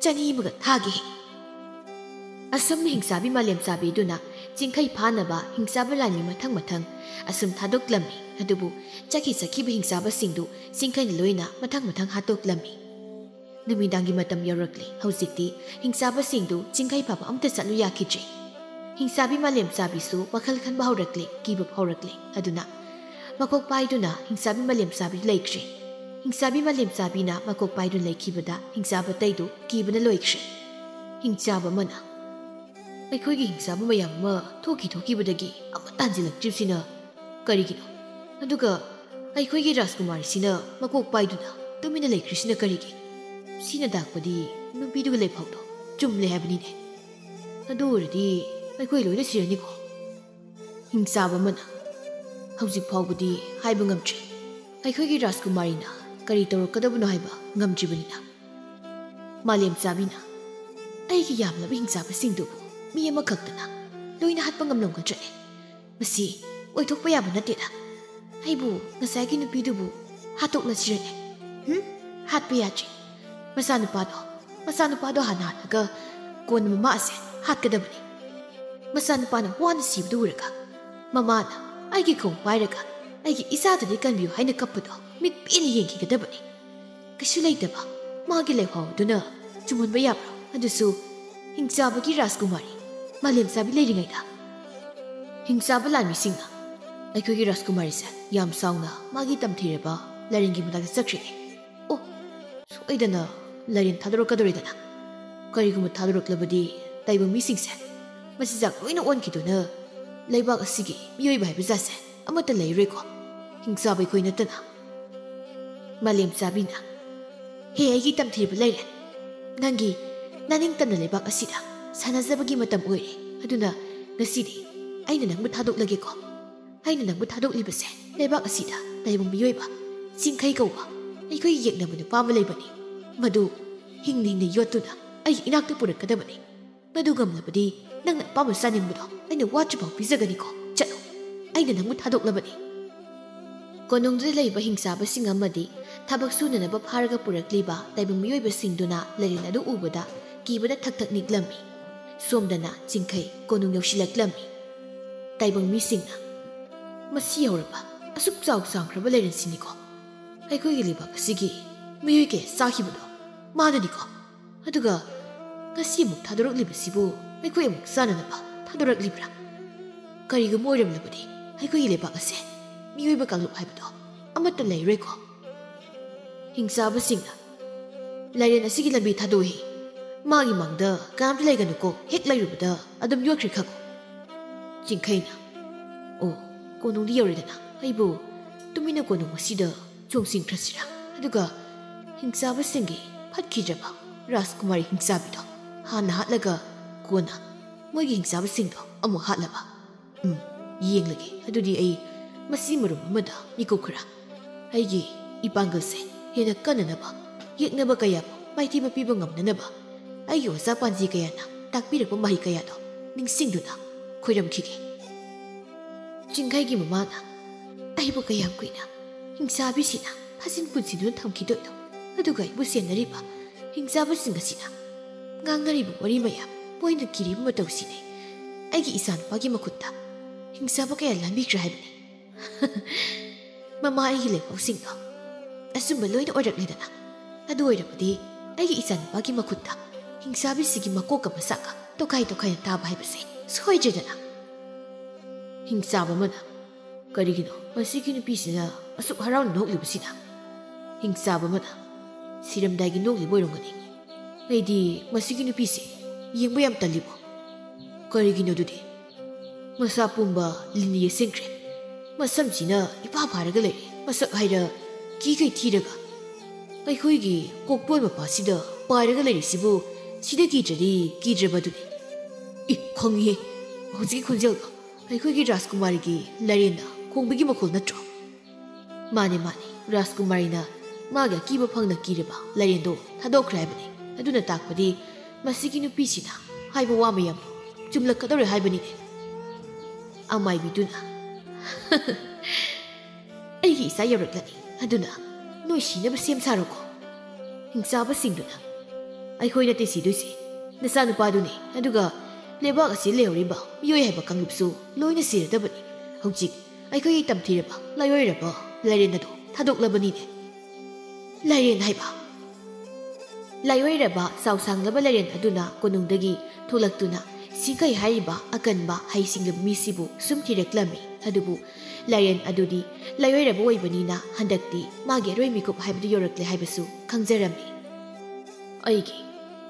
ꯆꯅꯤ ꯑꯃꯒ ꯊꯥꯒꯦ꯫" ꯑꯁꯨꯝꯅ ꯍꯤꯡꯆꯥꯕꯤ ꯃꯥꯂꯦꯝ ꯆꯥꯕꯤꯗꯨꯅ ꯆꯤꯡꯈꯩ ꯐꯥꯅꯕ ꯍꯤꯡꯆꯥꯕ ꯂꯥꯟꯃꯤ ꯃꯊꯪ ꯃꯊꯪ ꯑꯁꯨꯝ ꯊꯥꯗꯣꯛꯂꯝꯃꯤ꯫ ꯑꯗꯨꯕꯨ ꯆꯠꯈꯤ ꯆꯠꯈꯤꯕ ꯍꯤꯡꯆꯥꯕꯁꯤꯡꯗꯨ ꯆꯤꯡꯈꯩꯅ ꯂꯣꯏꯅ ꯃꯊꯪ ꯃꯊꯪ ꯍꯥꯠꯇꯣꯛꯂꯝꯃꯤ꯫ ꯅꯨꯃꯤꯗꯥꯡꯒꯤ ꯃꯇꯝ ꯌꯧꯔꯛꯂꯦ꯫ ꯍꯧꯖꯤꯛꯇꯤ ꯍꯤꯡꯆꯥꯕꯁꯤꯡꯗꯨ ꯆꯤꯡꯈꯩ ꯐꯥꯕ ꯑꯝꯇ ꯆꯠꯂꯨ ꯌꯥꯈꯤꯗ꯭ꯔꯦ꯫ ꯍꯤꯡꯆꯥꯕꯤ ꯃꯥꯂꯦꯝ ꯆꯥꯕꯤꯁꯨ ꯋꯥꯈꯜ ꯈꯟꯕ ꯍꯧꯔꯛꯂꯦ, ꯀꯤꯕ ꯐꯥꯎꯔꯛꯂꯦ꯫ ꯑꯗꯨꯅ ꯃꯀꯣꯛ ꯄꯥꯏꯗꯨꯅ ꯍꯤꯡꯆꯥꯕꯤ ꯃꯥꯂꯦꯝ ꯆꯥꯕꯤ ꯂꯩꯈ꯭ꯔꯦ꯫ ꯍꯤꯡꯆꯥꯕꯤ ꯃꯥꯂꯦꯝ ꯆꯥꯕꯤꯅ ꯃꯀꯣꯛ ꯄꯥꯏꯗꯨꯅ ꯂꯩꯈꯤꯕꯗ ꯍꯤꯡꯆꯥꯕ ꯑꯇꯩꯗꯨ ꯀꯤꯕꯅ ꯂꯣꯏꯈ꯭ꯔꯦ꯫ ꯍꯤꯡꯆꯥꯕ ꯑꯃꯅ, "ꯑꯩꯈꯣꯏꯒꯤ ꯍꯤꯡꯆꯥꯕ ꯃꯌꯥꯝ ꯑꯃ ꯊꯣꯛꯈꯤ ꯊꯣꯛꯈꯤꯕꯗꯒꯤ ꯑꯃꯠꯇ ꯍꯟꯖꯤꯜꯂꯛꯇ꯭ꯔꯤꯕꯁꯤꯅ ꯀꯔꯤꯒꯤꯅꯣ? ꯑꯗꯨꯒ ꯑꯩꯈꯣꯏꯒꯤ ꯔꯥꯖꯀꯨꯃꯥꯔꯤꯁꯤꯅ ꯃꯀꯣꯛ ꯄꯥꯏꯗꯨꯅ ꯇꯨꯃꯤꯟꯅ ꯂꯩꯈ꯭ꯔꯤꯁꯤꯅ ꯀꯔꯤꯒꯤ? ꯁꯤꯅ ꯇꯥꯛꯄꯗꯤ ꯅꯨꯄꯤꯗꯨꯒ ꯂꯩꯐꯥꯎꯗꯣ ꯆꯨꯝꯂꯦ ꯍꯥꯏꯕꯅꯤꯅꯦ꯫ ꯑꯗꯨ ꯑꯣꯏꯔꯗꯤ ꯑꯩꯈꯣꯏ ꯂꯣꯏꯅ ꯁꯤꯔꯅꯤꯀꯣ?" ꯍꯤꯡꯆꯥꯕ ꯑꯃꯅ ꯍꯧꯖꯤꯛ ꯐꯥꯎꯕꯗꯤ ꯍꯥꯏꯕ ꯉꯝꯗ꯭ꯔꯤ꯫ ꯑꯩꯈꯣꯏꯒꯤ ꯔꯥꯖꯀꯨꯃꯥꯔꯤꯅ ꯀꯔꯤ ꯇꯧꯔꯛꯀꯗꯕꯅꯣ ꯍꯥꯏꯕ ꯉꯝꯗ꯭ꯔꯤꯕꯅꯤꯅ꯫ ꯃꯥꯂꯦꯝ ꯆꯥꯕꯤꯅ ꯑꯩꯒꯤ ꯌꯥꯝꯂꯕ ꯍꯤꯡꯆꯥꯕꯁꯤꯡꯗꯨꯕꯨ ꯃꯤ ꯑꯃꯈꯛꯇꯅ ꯂꯣꯏꯅ ꯍꯥꯠꯄ ꯉꯝꯂꯝꯒꯗ꯭ꯔꯅꯦ? ꯃꯁꯤ ꯑꯣꯏꯊꯣꯛꯄ ꯌꯥꯕ ꯅꯠꯇꯦꯗ꯫ ꯑꯩꯕꯨ ꯉꯁꯥꯏꯒꯤ ꯅꯨꯄꯤꯗꯨꯕꯨ ꯍꯥꯠꯇꯣꯛꯂꯁꯤꯔꯅꯦ? ꯍꯨꯝ? ꯍꯥꯠꯄ ꯌꯥꯗ꯭ꯔꯤ꯫ ꯃꯆꯥꯅꯨꯄꯥꯗꯣ, ꯃꯆꯥꯅꯨꯄꯥꯗꯣ ꯍꯥꯟꯅ ꯍꯥꯠꯂꯒ ꯀꯣꯟꯅ ꯃꯃꯥ ꯑꯁꯦ ꯍꯥꯠꯀꯗꯕꯅꯤ꯫ ꯃꯆꯥꯅꯨꯄꯥꯅ ꯋꯥꯅ ꯁꯤꯕꯗꯨ ꯎꯔꯒ ꯃꯃꯥꯅ ꯑꯩꯒꯤ ꯈꯣꯡ ꯄꯥꯏꯔꯒ ꯑꯩꯒꯤ ꯏꯆꯥꯗꯨꯗꯤ ꯀꯟꯕꯤꯌꯨ ꯍꯥꯏꯅ ꯀꯞꯄꯗꯣ ꯃꯤꯠ ꯄꯦꯟꯅ ꯌꯦꯡꯈꯤꯒꯗꯕꯅꯤ꯫ ꯀꯩꯁꯨ ꯂꯩꯇꯕ ꯃꯥꯒꯤ ꯂꯩꯐꯥꯎ ꯑꯗꯨꯅ ꯆꯨꯝꯍꯟꯕ ꯌꯥꯕ꯭ꯔꯣ? ꯑꯗꯨꯁꯨ ꯍꯤꯡꯆꯥꯕꯒꯤ ꯔꯥꯖꯀꯨꯃꯥꯔꯤ ꯃꯥꯂꯦꯝ ꯆꯥꯕꯤ ꯂꯩꯔꯤꯉꯩꯗ꯫ ꯍꯤꯡꯆꯥꯕ ꯂꯥꯟꯃꯤꯁꯤꯡꯅ ꯑꯩꯈꯣꯏꯒꯤ ꯔꯥꯖꯀꯨꯃꯥꯔꯤꯁꯦ ꯌꯥꯝ ꯆꯥꯎꯅ ꯃꯥꯒꯤ ꯇꯝꯊꯤꯔꯕ ꯂꯥꯏꯔꯦꯟꯒꯤ ꯃꯅꯥꯛꯇ ꯆꯠꯈ꯭ꯔꯦ꯫ ꯑꯣ, ꯁꯣꯏꯗꯅ ꯂꯥꯏꯔꯦꯟ ꯊꯥꯗꯣꯔꯛꯀꯗꯧꯔꯤꯗꯅ꯫ ꯀꯔꯤꯒꯨꯝꯕ ꯊꯥꯗꯣꯔꯛꯂꯕꯗꯤ ꯇꯥꯏꯕꯪ ꯃꯤꯁꯤꯡꯁꯦ ꯃꯆꯤꯟꯖꯥꯛ ꯂꯣꯏꯅ ꯑꯣꯟꯈꯤꯗꯨꯅ ꯂꯩꯕꯥꯛ ꯑꯁꯤꯒꯤ ꯃꯤꯑꯣꯏꯕ ꯍꯥꯏꯕ ꯖꯥꯠꯁꯦ ꯑꯃꯠꯇ ꯂꯩꯔꯣꯏꯀꯣ, ꯍꯤꯡꯆꯥꯕ ꯑꯩꯈꯣꯏ ꯅꯠꯇꯅ꯫ ꯃꯥꯂꯦꯝ ꯆꯥꯕꯤꯅ, "ꯍꯦ ꯑꯩꯒꯤ ꯇꯝꯊꯤꯔꯕ ꯂꯥꯏꯔꯦꯟ, ꯅꯪꯒꯤ ꯅꯅꯤꯡꯇꯝꯅ ꯂꯩꯕꯥꯛ ꯑꯁꯤꯗ ꯁꯥꯟꯅꯖꯕꯒꯤ ꯃꯇꯝ ꯑꯣꯏꯔꯦ꯫ ꯑꯗꯨꯅ ꯉꯁꯤꯗꯤ ꯑꯩꯅ ꯅꯪꯕꯨ ꯊꯥꯗꯣꯛꯂꯒꯦꯀꯣ꯫ ꯑꯩꯅ ꯅꯪꯕꯨ ꯊꯥꯗꯣꯛꯂꯤꯕꯁꯦ ꯂꯩꯕꯥꯛ ꯑꯁꯤꯗ ꯇꯥꯏꯕꯪ ꯃꯤꯑꯣꯏꯕ ꯆꯤꯡꯈꯩ ꯀꯧꯕ ꯑꯩꯈꯣꯏꯒꯤ ꯌꯦꯛꯅꯕ ꯅꯨꯄꯥ ꯑꯃ ꯂꯩꯕꯅꯤ꯫ ꯃꯗꯨ ꯍꯤꯡꯅ ꯍꯤꯡꯅ ꯌꯣꯠꯇꯨꯅ ꯑꯩꯒꯤ ꯏꯅꯥꯛꯇ ꯄꯨꯔꯛꯀꯗꯕꯅꯤ꯫ ꯃꯗꯨ ꯉꯝꯂꯕꯗꯤ ꯅꯪꯅ ꯑꯄꯥꯝꯕ ꯆꯥꯅꯤꯡꯕꯗꯣ ꯑꯩꯅ ꯋꯥꯠꯇ꯭ꯔꯤꯐꯥꯎ ꯄꯤꯖꯒꯅꯤꯀꯣ꯫ ꯆꯠꯂꯣ, ꯑꯩꯅ ꯅꯪꯕꯨ ꯊꯥꯗꯣꯛꯂꯕꯅꯤ꯫" ꯀꯣꯅꯨꯡꯗꯨꯗ ꯂꯩꯕ ꯍꯤꯡꯆꯥꯕꯁꯤꯡ ꯑꯃꯗꯤ ꯊꯕꯛ ꯁꯨꯅꯅꯕ ꯐꯥꯔꯒ ꯄꯨꯔꯛꯂꯤꯕ ꯇꯥꯏꯕꯪ ꯃꯤꯑꯣꯏꯕꯁꯤꯡꯗꯨꯅ ꯂꯥꯏꯔꯦꯟ ꯑꯗꯨ ꯎꯕꯗ ꯀꯤꯕꯅ ꯊꯛ ꯊꯛ ꯅꯤꯛꯂꯝꯃꯤ꯫ ꯁꯣꯝꯗꯅ ꯆꯤꯡꯈꯩ ꯀꯣꯅꯨꯡ ꯌꯧꯁꯤꯜꯂꯛꯂꯝꯃꯤ꯫ ꯇꯥꯏꯕꯪ ꯃꯤꯁꯤꯡꯅ, "ꯃꯁꯤ ꯌꯧꯔꯕ ꯑꯁꯨꯛ ꯆꯥꯎ ꯆꯥꯎꯈ꯭ꯔꯕ ꯂꯥꯏꯔꯦꯟꯁꯤꯅꯤꯀꯣ ꯑꯩꯈꯣꯏꯒꯤ ꯂꯩꯕꯥꯛ ꯑꯁꯤꯒꯤ ꯃꯤꯑꯣꯏ ꯀꯌꯥ ꯆꯥꯈꯤꯕꯗꯣ ꯃꯥꯅꯅꯤꯀꯣ꯫ ꯑꯗꯨꯒ ꯉꯁꯤ ꯑꯃꯨꯛ ꯊꯥꯗꯣꯔꯛꯂꯤꯕꯁꯤꯕꯨ ꯑꯩꯈꯣꯏ ꯑꯃꯨꯛ ꯆꯥꯅꯅꯕ ꯊꯥꯗꯣꯔꯛꯂꯤꯕ꯭ꯔꯥ? ꯀꯔꯤꯒꯨꯝꯕ ꯑꯣꯏꯔꯝꯂꯕꯗꯤ ꯑꯩꯈꯣꯏꯒꯤ ꯂꯩꯕꯥꯛ ꯑꯁꯦ ꯃꯤꯑꯣꯏꯕ ꯀꯥꯡꯂꯨꯞ ꯍꯥꯏꯕꯗꯣ ꯑꯃꯠꯇ ꯂꯩꯔꯣꯏꯀꯣ꯫" ꯍꯤꯡꯆꯥꯕꯁꯤꯡꯅ, "ꯂꯥꯏꯔꯦꯟ ꯑꯁꯤꯒꯤ ꯂꯝꯕꯤ ꯊꯥꯗꯣꯛꯏ꯫ ꯃꯥꯒꯤ ꯃꯥꯡꯗ ꯀꯅꯥꯝꯇ ꯂꯩꯒꯅꯨꯀꯣ, ꯍꯦꯛ ꯂꯩꯔꯨꯕꯗ ꯑꯗꯨꯝ ꯌꯣꯠꯈ꯭ꯔꯦ ꯈꯪꯉꯨ꯫" ꯆꯤꯡꯈꯩꯅ, "ꯑꯣ, ꯀꯣꯅꯨꯡꯗꯤ ꯌꯧꯔꯦꯗꯅ, ꯑꯩꯕꯨ ꯇꯨꯃꯤꯟꯅ ꯀꯣꯅꯨꯡ ꯑꯁꯤꯗ ꯆꯣꯡꯁꯤꯟꯈ꯭ꯔꯁꯤꯔꯥ? ꯑꯗꯨꯒ ꯍꯤꯡꯆꯥꯕꯁꯤꯡꯒꯤ ꯐꯠꯈꯤꯗ꯭ꯔꯕ ꯔꯥꯖꯀꯨꯃꯥꯔꯤ ꯍꯤꯡꯆꯥꯕꯤꯗꯣ ꯍꯥꯟꯅ ꯍꯥꯠꯂꯒ ꯀꯣꯟꯅ ꯃꯣꯏꯒꯤ ꯍꯤꯡꯆꯥꯕꯁꯤꯡꯗꯣ ꯑꯃꯨꯛ ꯍꯥꯠꯂꯕ? ꯎꯝ, ꯌꯦꯡꯂꯒꯦ꯫ ꯑꯗꯨꯗꯤ ꯑꯩ ꯃꯁꯤ ꯃꯔꯨꯝ ꯑꯃꯗ ꯃꯤꯀꯨꯞ ꯈꯔ꯫ ꯑꯩꯒꯤ ꯏꯄꯥꯡꯒꯜꯁꯦ ꯍꯦꯟꯅ ꯀꯟꯅꯅꯕ, ꯌꯦꯛꯅꯕ ꯀꯌꯥꯕꯨ ꯃꯥꯏꯊꯤꯕ ꯄꯤꯕ ꯉꯝꯅꯅꯕ ꯑꯩꯒꯤ ꯑꯣꯖꯥ ꯄꯥꯟꯖꯤ ꯀꯌꯥꯅ ꯇꯥꯛꯄꯤꯔꯛꯄ ꯃꯍꯩ ꯀꯌꯥꯗꯣ ꯅꯤꯡꯁꯤꯡꯗꯨꯅ ꯈꯣꯏꯔꯝꯈꯤꯒꯦ꯫ ꯆꯤꯡꯈꯩꯒꯤ ꯃꯃꯥꯅ ꯑꯩꯕꯨ ꯀꯌꯥꯝ ꯀꯨꯏꯅ ꯍꯤꯡꯆꯥꯕꯤꯁꯤꯅ ꯐꯥꯖꯤꯟ ꯄꯨꯟꯁꯤꯟꯗꯨꯅ ꯊꯝꯈꯤꯗꯣꯏꯅꯣ? ꯑꯗꯨꯒ ꯑꯩꯕꯨ ꯁꯦꯟꯅꯔꯤꯕ ꯍꯤꯡꯆꯥꯕꯁꯤꯡ ꯑꯁꯤꯅ ꯉꯥꯡꯅꯔꯤꯕ ꯋꯥꯔꯤ ꯃꯌꯥꯝ ꯃꯣꯏꯅ ꯀꯤꯔꯤꯕ ꯃꯇꯧꯁꯤꯅꯦ ꯑꯩꯒꯤ ꯏꯆꯥꯅꯨꯄꯥꯒꯤ ꯃꯈꯨꯠꯇ ꯍꯤꯡꯆꯥꯕ ꯀꯌꯥ ꯂꯥꯟꯕꯤꯈ꯭ꯔꯦ ꯍꯥꯏꯕꯅꯤ꯫ ꯃꯃꯥ, ꯑꯩꯒꯤ ꯂꯩꯄꯥꯎꯁꯤꯡꯗꯣ ꯑꯆꯨꯝꯕ ꯂꯣꯏꯅ ꯑꯣꯏꯔꯛꯂꯦꯗꯅ꯫ ꯑꯗꯨ ꯑꯣꯏꯔꯕꯗꯤ ꯑꯩꯒꯤ ꯏꯆꯥꯅꯨꯄꯥꯒꯤ ꯃꯈꯨꯠꯇ ꯍꯤꯡꯆꯥꯕꯤꯁꯤꯒꯤ ꯃꯀꯣꯛꯀ ꯃꯁꯥꯒ ꯇꯣꯈꯥꯏ ꯇꯣꯈꯥꯏꯅ ꯇꯥꯕ ꯍꯥꯏꯕꯁꯦ ꯁꯣꯏꯗ꯭ꯔꯦꯗꯅ꯫ ꯍꯤꯡꯆꯥꯕ ꯑꯃꯅ, "ꯀꯔꯤꯒꯤꯅꯣ ꯃꯁꯤꯒꯤ ꯅꯨꯄꯤꯁꯤꯅ ꯑꯁꯨꯛ ꯍꯔꯥꯎꯅ ꯅꯣꯛꯂꯤꯕꯁꯤꯅ? ꯍꯤꯡꯆꯥꯕ ꯑꯃꯅ ꯁꯤꯔꯝꯗꯥꯏꯒꯤ ꯅꯣꯛꯂꯤꯕ ꯑꯣꯏꯔꯝꯒꯅꯤ꯫ ꯑꯩꯗꯤ ꯃꯁꯤꯒꯤ ꯅꯨꯄꯤꯁꯦ ꯌꯦꯡꯕ ꯌꯥꯝ ꯇꯜꯂꯤꯕꯣ꯫ ꯀꯔꯤꯒꯤꯅꯣ ꯑꯗꯨꯗꯤ? ꯃꯁꯥ ꯄꯨꯝꯕ ꯂꯤꯟ ꯌꯦꯠꯁꯤꯟꯈ꯭ꯔꯦ꯫ ꯃꯁꯝꯁꯤꯅ ꯏꯐꯥ ꯐꯥꯔꯒ ꯂꯩꯔꯦ꯫ ꯃꯁꯛ ꯍꯥꯏꯔ ꯀꯤꯈꯩ ꯊꯤꯔꯒ꯫ ꯑꯩꯈꯣꯏꯒꯤ ꯀꯣꯛꯄꯣꯟ ꯃꯄꯥꯁꯤꯗ ꯄꯥꯏꯔꯒ ꯂꯩꯔꯤꯁꯤꯕꯨ ꯁꯤꯗ ꯀꯤꯗ꯭ꯔꯗꯤ ꯀꯤꯗ꯭ꯔꯕꯗꯨꯅꯤ꯫ ꯏ, ꯈꯪꯉꯤꯍꯦ꯫ ꯍꯧꯖꯤꯛꯀꯤ ꯈꯣꯟꯖꯦꯜꯗꯣ ꯑꯩꯈꯣꯏꯒꯤ ꯔꯥꯖꯀꯨꯃꯥꯔꯤꯒꯤ ꯂꯥꯏꯔꯦꯟꯅ ꯈꯣꯡꯕꯒꯤ ꯃꯈꯣꯜ ꯅꯠꯇ꯭ꯔꯣ?" "ꯃꯥꯅꯦ, ꯃꯥꯅꯦ꯫ ꯔꯥꯖꯀꯨꯃꯥꯔꯤꯅ ꯃꯥꯒꯤ ꯑꯀꯤꯕ ꯐꯪꯅ ꯀꯤꯔꯕ ꯂꯥꯏꯔꯦꯟꯗꯣ ꯊꯥꯗꯣꯛꯈ꯭ꯔꯦ ꯍꯥꯏꯕꯅꯤ꯫ ꯑꯗꯨꯅ ꯇꯥꯛꯄꯗꯤ ꯃꯁꯤꯒꯤ ꯅꯨꯄꯤꯁꯤꯅ ꯍꯥꯏꯕ ꯋꯥ ꯃꯌꯥꯝꯗꯣ ꯆꯨꯝꯂꯛꯀꯗꯧꯔꯦ ꯍꯥꯏꯕꯅꯤꯅꯦ꯫" ꯑꯃꯥꯏꯕꯤꯗꯨꯅ, "ꯑꯩꯒꯤ ꯏꯆꯥ ꯌꯧꯔꯛꯂꯅꯤ, ꯑꯗꯨꯅ ꯅꯣꯏ ꯁꯤꯅꯕ ꯁꯦꯝ ꯁꯥꯔꯣꯀꯣ꯫" ꯍꯤꯡꯆꯥꯕꯁꯤꯡꯗꯨꯅ, "ꯑꯩꯈꯣꯏ ꯅꯠꯇꯦ ꯁꯤꯗꯣꯏꯁꯦ, ꯅꯆꯥꯅꯨꯄꯥꯗꯨꯅꯤ꯫ ꯑꯗꯨꯒ ꯂꯩꯕꯥꯛ ꯑꯁꯤ ꯂꯩꯍꯧꯔꯤꯕ ꯃꯤꯑꯣꯏ ꯍꯥꯏꯕ ꯀꯥꯡꯂꯨꯞꯁꯨ ꯂꯣꯏꯅ ꯁꯤꯔꯗꯕꯅꯤ꯫ ꯍꯧꯖꯤꯛ ꯑꯩꯈꯣꯏꯒꯤ ꯇꯝꯊꯤꯔꯕ ꯂꯥꯏꯑꯣꯏꯔꯕ ꯂꯥꯏꯔꯦꯟ ꯑꯗꯨ ꯊꯥꯗꯣꯛꯂꯕꯅꯤꯅꯦ꯫" ꯂꯥꯏꯔꯦꯟ ꯍꯥꯏꯕ? ꯂꯥꯏꯑꯣꯏꯔꯕ ꯆꯥꯎꯁꯥꯡꯂꯕ ꯂꯥꯏꯔꯦꯟ ꯑꯗꯨꯅ ꯀꯣꯅꯨꯡꯗꯒꯤ ꯊꯣꯛꯂꯛꯇꯨꯅ ꯁꯤꯡꯈꯩ ꯍꯥꯏꯔꯤꯕ ꯑꯀꯟꯕ ꯍꯩꯁꯤꯡꯂꯕ ꯃꯤꯁꯤꯕꯨ ꯁꯨꯝ ꯊꯤꯔꯛꯂꯝꯃꯤ꯫ ꯑꯗꯨꯕꯨ ꯂꯥꯏꯔꯦꯟ ꯑꯗꯨꯗꯤ ꯂꯥꯏꯑꯣꯏꯔꯕ ꯑꯣꯏꯕꯅꯤꯅ ꯍꯟꯗꯛꯇꯤ ꯃꯥꯒꯤ ꯑꯔꯣꯏ ꯃꯤꯀꯨꯞ ꯍꯥꯏꯕꯗꯨ ꯌꯧꯔꯛꯂꯦ ꯍꯥꯏꯕꯁꯨ ꯈꯪꯖꯔꯝꯃꯤ꯫ ꯑꯩꯒꯤ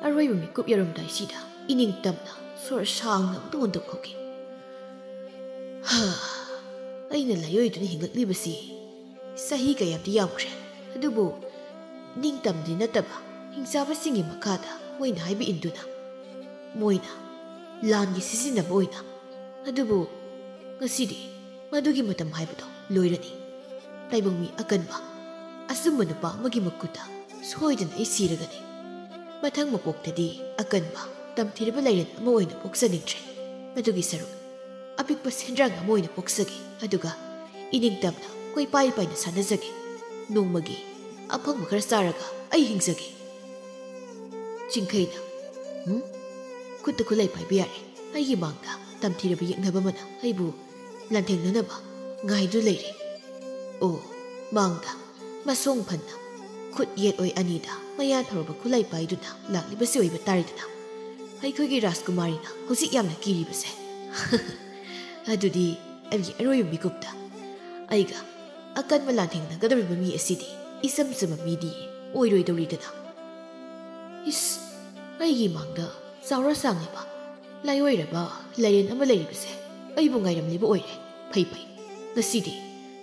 ꯑꯔꯣꯏꯕ ꯃꯤꯀꯨꯞ ꯌꯧꯔꯝꯗꯥꯏꯁꯤꯗ ꯏꯅꯤꯡꯇꯝꯅ ꯁꯣꯔ ꯁꯥꯡꯅ ꯑꯃꯨꯛꯇ ꯍꯣꯟꯗꯣꯛꯍꯧꯒꯦ꯫ ꯍꯥ, ꯑꯩꯅ ꯂꯥꯏꯑꯣꯏꯗꯨꯅ ꯍꯤꯡꯂꯛꯂꯤꯕꯁꯤ ꯆꯍꯤ ꯀꯌꯥꯝꯗꯤ ꯌꯥꯝꯈ꯭ꯔꯦ, ꯑꯗꯨꯕꯨ ꯅꯤꯡꯇꯝꯗꯤ ꯅꯠꯇꯕ ꯍꯤꯡꯆꯥꯕꯁꯤꯡꯒꯤ ꯃꯈꯥꯗ ꯃꯣꯏꯅ ꯍꯥꯏꯕ ꯏꯟꯗꯨꯅ, ꯃꯣꯏꯅ ꯂꯥꯟꯒꯤ ꯁꯤꯖꯤꯟꯅꯕ ꯑꯣꯏꯅ, ꯑꯗꯨꯕꯨ ꯉꯁꯤꯗꯤ ꯃꯗꯨꯒꯤ ꯃꯇꯝ ꯍꯥꯏꯕꯗꯣ ꯂꯣꯏꯔꯅꯤ꯫ ꯇꯥꯏꯕꯪ ꯃꯤ ꯑꯀꯟꯕ, ꯑꯆꯨꯝꯕ ꯅꯨꯄꯥ ꯑꯃꯒꯤ ꯃꯈꯨꯠꯇ ꯁꯣꯏꯗꯅ ꯑꯩ ꯁꯤꯔꯒꯅꯤ꯫ ꯃꯊꯪ ꯃꯄꯣꯛꯇꯗꯤ ꯑꯀꯟꯕ, ꯇꯝꯊꯤꯔꯕ ꯂꯥꯏꯔꯦꯟ ꯑꯃ ꯑꯣꯏꯅ ꯄꯣꯛꯆꯅꯤꯡꯗ꯭ꯔꯦ꯫ ꯃꯗꯨꯒꯤ ꯁꯔꯨꯛ ꯑꯄꯤꯛꯄ ꯁꯦꯟꯗ꯭ꯔꯥꯡ ꯑꯃ ꯑꯣꯏꯅ ꯄꯣꯛꯆꯒꯦ, ꯑꯗꯨꯒ ꯏꯅꯤꯡꯇꯝꯅ ꯀꯣꯏꯄꯥꯏ ꯄꯥꯏꯅ ꯁꯥꯟꯅꯖꯒꯦ꯫ ꯅꯣꯡꯃꯒꯤ ꯑꯐꯪꯕ ꯈꯔ ꯆꯥꯔꯒ ꯑꯩ ꯍꯤꯡꯖꯒꯦ꯫ ꯆꯤꯡꯈꯩꯅ, "ꯍꯨꯝ? ꯈꯨꯠꯇ ꯈꯨꯠꯂꯥꯏ ꯄꯥꯏꯕ ꯌꯥꯔꯦ꯫ ꯑꯩꯒꯤ ꯃꯥꯡꯗ ꯇꯝꯊꯤꯔꯕ ꯌꯦꯛꯅꯕ ꯑꯃꯅ ꯑꯩꯕꯨ ꯂꯥꯟꯊꯦꯡꯅꯅꯕ ꯉꯥꯏꯗꯨꯅ ꯂꯩꯔꯦ꯫ ꯑꯣ, ꯃꯥꯡꯗ ꯃꯁꯣꯡ ꯐꯟꯅ ꯈꯨꯠ ꯌꯦꯠ ꯑꯣꯏ ꯑꯅꯤꯗ ꯃꯌꯥ ꯊꯧꯔꯕ ꯈꯨꯠꯂꯥꯏ ꯄꯥꯏꯗꯨꯅ ꯂꯥꯛꯂꯤꯕꯁꯤ ꯑꯣꯏꯕ ꯇꯥꯔꯦꯗꯅ꯫ ꯑꯩꯈꯣꯏꯒꯤ ꯔꯥꯖꯀꯨꯃꯥꯔꯤꯅ ꯍꯧꯖꯤꯛ ꯌꯥꯝꯅ ꯀꯤꯔꯤꯕꯁꯦ꯫ ꯑꯗꯨꯗꯤ ꯑꯩꯒꯤ ꯑꯔꯣꯏꯕ ꯃꯤꯀꯨꯞꯇ ꯑꯩꯒ ꯑꯀꯟꯕ ꯂꯥꯟꯊꯦꯡꯅꯒꯗꯧꯔꯤꯕ ꯃꯤ ꯑꯁꯤꯗꯤ ꯏꯆꯝ ꯆꯝꯕ ꯃꯤꯗꯤ ꯑꯣꯏꯔꯣꯏꯗꯧꯔꯤꯗꯅ꯫ ꯏꯁ, ꯑꯩꯒꯤ ꯃꯥꯡꯗ ꯆꯥꯎꯔ ꯁꯥꯡꯂꯕ, ꯂꯥꯏꯑꯣꯏꯔꯕ ꯂꯥꯏꯔꯦꯟ ꯑꯃ ꯂꯩꯔꯤꯕꯁꯦ ꯑꯩꯕꯨ ꯉꯥꯏꯔꯝꯂꯤꯕ ꯑꯣꯏꯔꯦ꯫ ꯐꯩ ꯐꯩ, ꯉꯁꯤꯗꯤ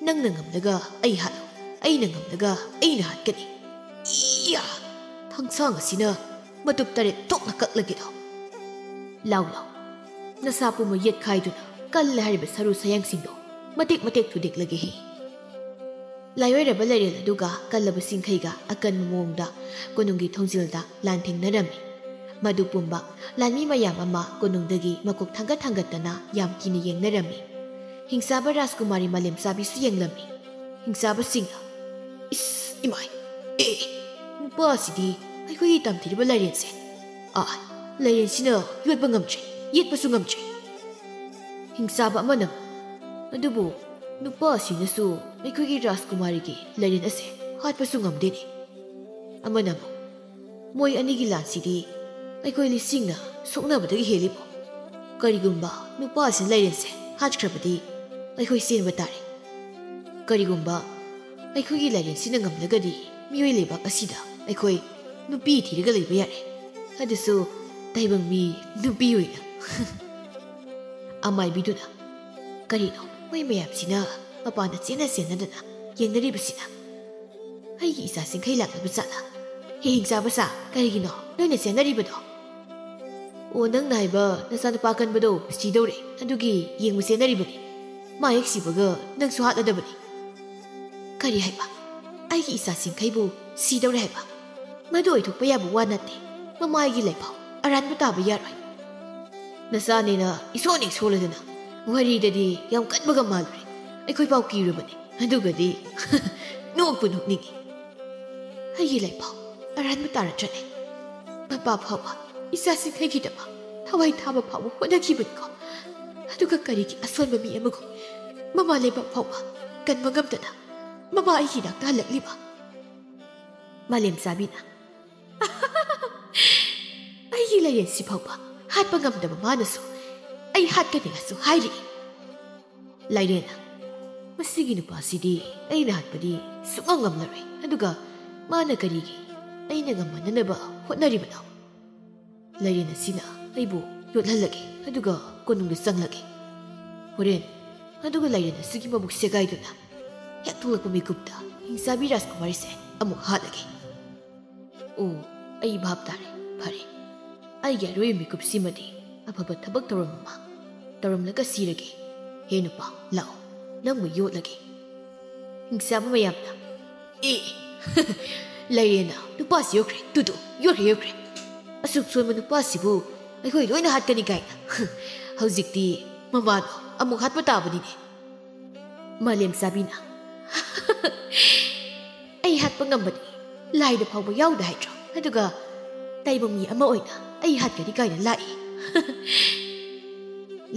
ꯅꯪꯅ ꯉꯝꯂꯒ ꯑꯩ ꯍꯥꯠꯂꯨ, ꯑꯩꯅ ꯉꯝꯂꯒ ꯑꯩꯅ ꯍꯥꯠꯀꯅꯤ꯫ ꯏꯌꯥ! ꯊꯥꯡꯁꯥꯡ ꯑꯁꯤꯅ ꯃꯇꯨꯞ ꯇꯔꯦꯠ ꯊꯣꯛꯅ ꯀꯛꯂꯒꯦꯗꯣ꯫ ꯂꯥꯎ ꯂꯥꯎ, ꯅꯁꯥ ꯄꯨꯝꯕ ꯌꯦꯠꯈꯥꯏꯗꯨꯅ ꯀꯜꯂꯦ ꯍꯥꯏꯔꯤꯕ ꯁꯔꯨ ꯁꯌꯥꯡꯁꯤꯡꯗꯣ ꯃꯇꯦꯛ ꯃꯇꯦꯛ ꯊꯨꯗꯦꯛꯂꯒꯦ ꯍꯦ꯫ ꯂꯥꯏꯑꯣꯏꯔꯕ ꯂꯥꯏꯔꯦꯟ ꯑꯗꯨꯒ ꯀꯜꯂꯕ ꯆꯤꯡꯈꯩꯒ ꯑꯀꯟꯕ ꯃꯑꯣꯡꯗ ꯀꯣꯅꯨꯡꯒꯤ ꯊꯣꯡꯖꯤꯜꯗ ꯂꯥꯟꯊꯦꯡꯅꯔꯝꯃꯤ꯫ ꯃꯗꯨ ꯄꯨꯝꯕ ꯂꯥꯟꯃꯤ ꯃꯌꯥꯝ ꯑꯃ ꯀꯣꯅꯨꯡꯗꯒꯤ ꯃꯀꯣꯛ ꯊꯥꯡꯒꯠ ꯊꯥꯡꯒꯠꯇꯅ ꯌꯥꯝ ꯀꯤꯅ ꯌꯦꯡꯅꯔꯝꯃꯤ꯫ ꯍꯤꯡꯆꯥꯕ ꯔꯥꯖꯀꯨꯃꯥꯔꯤ ꯃꯥꯂꯦꯝꯆꯥꯕꯤꯁꯨ ꯌꯦꯡꯂꯝꯃꯤ꯫ ꯍꯤꯡꯆꯥꯕꯁꯤꯡꯅ, "ꯏꯁ, ꯏꯃꯥꯏ, ꯑꯦ, ꯅꯨꯄꯥ ꯑꯁꯤꯗꯤ ꯑꯩꯈꯣꯏꯒꯤ ꯇꯝꯊꯤꯔꯤꯕ ꯂꯥꯏꯔꯦꯟꯁꯦ꯫ ꯑꯥ, ꯂꯥꯏꯔꯦꯟꯁꯤꯅ ꯌꯣꯠꯄ ꯉꯝꯗ꯭ꯔꯦ, ꯌꯦꯠꯄꯁꯨ ꯉꯝꯗ꯭ꯔꯦ"꯫ ꯍꯤꯡꯆꯥꯕ ꯑꯃꯅ, "ꯑꯗꯨꯕꯨ ꯅꯨꯄꯥ ꯑꯁꯤꯅꯁꯨ ꯑꯩꯈꯣꯏꯒꯤ ꯔꯥꯖꯀꯨꯃꯥꯔꯤꯒꯤ ꯂꯥꯏꯔꯦꯟ ꯑꯁꯦ ꯍꯥꯠꯄꯁꯨ ꯉꯝꯗꯦꯅꯦ"꯫ ꯑꯃꯅ ꯑꯃꯨꯛ, "ꯃꯣꯏ ꯑꯅꯤꯒꯤ ꯂꯥꯟꯁꯤꯗꯤ ꯑꯩꯈꯣꯏ ꯂꯤꯁꯤꯡꯅ ꯁꯣꯛꯅꯕꯗꯒꯤ ꯍꯦꯜꯂꯤꯕꯣ꯫ ꯀꯔꯤꯒꯨꯝꯕ ꯅꯨꯄꯥ ꯑꯁꯤꯅ ꯂꯥꯏꯔꯦꯟꯁꯦ ꯍꯥꯠꯈ꯭ꯔꯕꯗꯤ ꯑꯩꯈꯣꯏ ꯆꯦꯟꯕ ꯇꯥꯔꯦ꯫ ꯀꯔꯤꯒꯨꯝꯕ ꯑꯩꯈꯣꯏꯒꯤ ꯂꯥꯏꯔꯦꯟꯁꯤꯅ ꯉꯝꯂꯒꯗꯤ ꯃꯤꯑꯣꯏ ꯂꯩꯕꯥꯛ ꯑꯁꯤꯗ ꯑꯩꯈꯣꯏ ꯅꯨꯄꯤ ꯊꯤꯔꯒ ꯂꯩꯕ ꯌꯥꯔꯦ, ꯑꯗꯨꯁꯨ ꯇꯥꯏꯕꯪ ꯃꯤ ꯅꯨꯄꯤ ꯑꯣꯏꯅ"꯫ ꯑꯃꯥꯏꯕꯤꯗꯨꯅ, "ꯀꯔꯤꯅꯣ ꯃꯣꯏ ꯃꯌꯥꯝꯁꯤꯅ ꯃꯄꯥꯟꯗ ꯆꯦꯟꯅ ꯆꯦꯟꯅꯗꯅ ꯌꯦꯡꯅꯔꯤꯕꯁꯤꯅ? ꯑꯩꯒꯤ ꯏꯆꯥ ꯆꯤꯡꯈꯩ ꯂꯥꯛꯅꯕ ꯖꯥꯠꯂ? ꯍꯦ ꯍꯤꯡꯆꯥꯕ ꯁꯥ, ꯀꯔꯤꯒꯤꯅꯣ ꯅꯣꯏꯅ ꯆꯦꯟꯅꯔꯤꯕꯗꯣ?" "ꯑꯣ, ꯅꯪꯅ ꯍꯥꯏꯕ ꯅꯆꯥꯅꯨꯄꯥ ꯀꯟꯕꯗꯣ ꯁꯤꯗꯧꯔꯦ, ꯑꯗꯨꯒꯤ ꯌꯦꯡꯕ ꯆꯦꯟꯅꯔꯤꯕꯅꯤ"꯫ ꯃꯥꯌꯦꯛ ꯁꯤꯕꯒ ꯅꯪꯁꯨ ꯍꯥꯠꯂꯗꯕꯅꯤ꯫ ꯀꯔꯤ ꯍꯥꯏꯕ? ꯑꯩꯒꯤ ꯏꯆꯥ ꯁꯤꯡꯈꯩꯕꯨ ꯁꯤꯗꯧꯔꯦ ꯍꯥꯏꯕ? ꯃꯗꯨ ꯑꯣꯏꯊꯣꯛꯄ ꯌꯥꯕ ꯋꯥ ꯅꯠꯇꯦ꯫ ꯃꯃꯥꯒꯤ ꯂꯥꯏꯐꯥꯎ ꯑꯔꯥꯟꯕ ꯇꯥꯕ ꯌꯥꯔꯣꯏ꯫ ꯅꯆꯥꯅꯦꯅ ꯏꯁꯣꯟ ꯍꯦꯛ ꯁꯣꯜꯂꯗꯅ ꯋꯥꯔꯤꯗꯗꯤ ꯌꯥꯝ ꯀꯟꯕꯒ ꯃꯥꯜꯂꯨꯔꯦ꯫ ꯑꯩꯈꯣꯏꯐꯥꯎ ꯀꯤꯔꯨꯕꯅꯦ꯫ ꯑꯗꯨꯒꯗꯤ ꯅꯣꯛꯄꯨ ꯅꯣꯛꯅꯤꯡꯉꯤ꯫ ꯑꯩꯒꯤ ꯂꯥꯏꯐꯥꯎ ꯑꯔꯥꯟꯕ ꯇꯥꯔꯗ꯭ꯔꯅꯦ? ꯃꯄꯥ ꯐꯥꯎꯕ ꯏꯆꯥꯁꯤꯡꯈꯩꯒꯤꯗꯃꯛ ꯊꯋꯥꯏ ꯊꯥꯕ ꯐꯥꯎꯕ ꯍꯣꯠꯅꯈꯤꯕꯅꯤꯀꯣ꯫ ꯑꯗꯨꯒ ꯀꯔꯤꯒꯤ ꯑꯁꯣꯟꯕ ꯃꯤ ꯑꯃꯒꯨꯝ ꯃꯃꯥ ꯂꯩꯕꯥꯛ ꯐꯥꯎꯕ ꯀꯟꯕ ꯉꯝꯗꯅ ꯃꯃꯥ ꯑꯩꯒꯤ ꯏꯅꯥꯛꯇ ꯍꯜꯂꯛꯂꯤꯕ? ꯃꯥꯂꯦꯝ ꯆꯥꯕꯤꯅ ꯑꯩꯒꯤ ꯂꯩꯔꯦꯟꯁꯤ ꯐꯥꯎꯕ ꯍꯥꯠꯄ ꯉꯝꯗꯕ ꯃꯥꯅꯁꯨ ꯑꯩ ꯍꯥꯠꯀꯅꯤ ꯍꯥꯏꯁꯨ ꯍꯥꯏꯔꯤ꯫ ꯂꯥꯏꯔꯦꯟ, ꯃꯁꯤꯒꯤ ꯅꯨꯄꯥꯁꯤꯗꯤ ꯑꯩꯅ ꯍꯥꯠꯄꯗꯤ ꯁꯨꯛꯉꯝ ꯉꯝꯂꯔꯣꯏ꯫ ꯑꯗꯨꯒ ꯃꯥꯅ ꯀꯔꯤꯒꯤ ꯑꯩꯅ ꯉꯝꯍꯟꯅꯅꯕ ꯍꯣꯠꯅꯔꯤꯕꯅꯣ? ꯂꯥꯏꯔꯦꯟ ꯑꯁꯤꯅ ꯑꯩꯕꯨ ꯌꯣꯠꯍꯜꯂꯒꯦ, ꯑꯗꯨꯒ ꯀꯣꯅꯨꯡꯗ ꯆꯪꯂꯒꯦ꯫ ꯍꯣꯔꯦꯟ, ꯑꯗꯨꯒ ꯂꯥꯏꯔꯦꯟ ꯑꯁꯤꯒꯤ ꯃꯕꯨꯛ ꯁꯦꯒꯥꯏꯗꯨꯅ ꯍꯦꯛ ꯊꯣꯛꯂꯛꯄ ꯃꯤꯀꯨꯞꯇ ꯍꯤꯡꯆꯥꯕꯤ ꯔꯥꯖꯀꯨꯃꯥꯔꯤꯁꯦ ꯑꯃꯨꯛ ꯍꯥꯠꯂꯒꯦ꯫ ꯑꯣ, ꯑꯩ ꯚꯥꯞ ꯇꯥꯔꯦ꯫ ꯐꯔꯦ, ꯑꯩꯒꯤ ꯑꯔꯣꯏꯕ ꯃꯤꯀꯨꯞꯁꯤꯃꯗꯤ ꯑꯐꯕ ꯊꯕꯛ ꯇꯧꯔꯝꯃ ꯇꯧꯔꯝꯂꯒ ꯁꯤꯔꯒꯦ꯫ ꯍꯦ ꯅꯨꯄꯥ, ꯂꯥꯛꯑꯣ, ꯅꯪꯕꯨ ꯌꯣꯠꯂꯒꯦ꯫ ꯍꯤꯡꯆꯥꯕ ꯃꯌꯥꯝꯅ, "ꯑꯦ, ꯂꯩꯔꯦꯅ ꯅꯨꯄꯥꯁꯤ ꯌꯣꯠꯈ꯭ꯔꯦ, ꯇꯨꯗꯨ, ꯌꯣꯠꯈ꯭ꯔꯦ, ꯌꯣꯠꯈ꯭ꯔꯦ꯫ ꯑꯁꯨꯛ ꯁꯣꯟꯕ ꯅꯨꯄꯥꯁꯤꯕꯨ ꯑꯩꯈꯣꯏ ꯂꯣꯏꯅ ꯍꯥꯠꯀꯅꯤ ꯀꯥꯏꯅ꯫ ꯍꯧꯖꯤꯛꯇꯤ ꯃꯃꯥꯗꯣ ꯑꯃꯨꯛ ꯍꯥꯠꯄ ꯇꯥꯕꯅꯤꯅꯦ꯫" ꯃꯥꯂꯦꯝ ꯆꯥꯕꯤꯅ, "ꯑꯩ ꯍꯥꯠꯄ ꯉꯝꯕꯗꯤ ꯂꯥꯏꯗ ꯐꯥꯎꯕ ꯌꯥꯎꯗꯦ ꯍꯥꯏꯗ꯭ꯔꯣ? ꯑꯗꯨꯒ ꯇꯥꯏꯕꯪ ꯃꯤ ꯑꯃ ꯑꯣꯏꯅ ꯑꯩ ꯍꯥꯠꯀꯅꯤ ꯀꯥꯏꯅ ꯂꯥꯛꯏ꯫"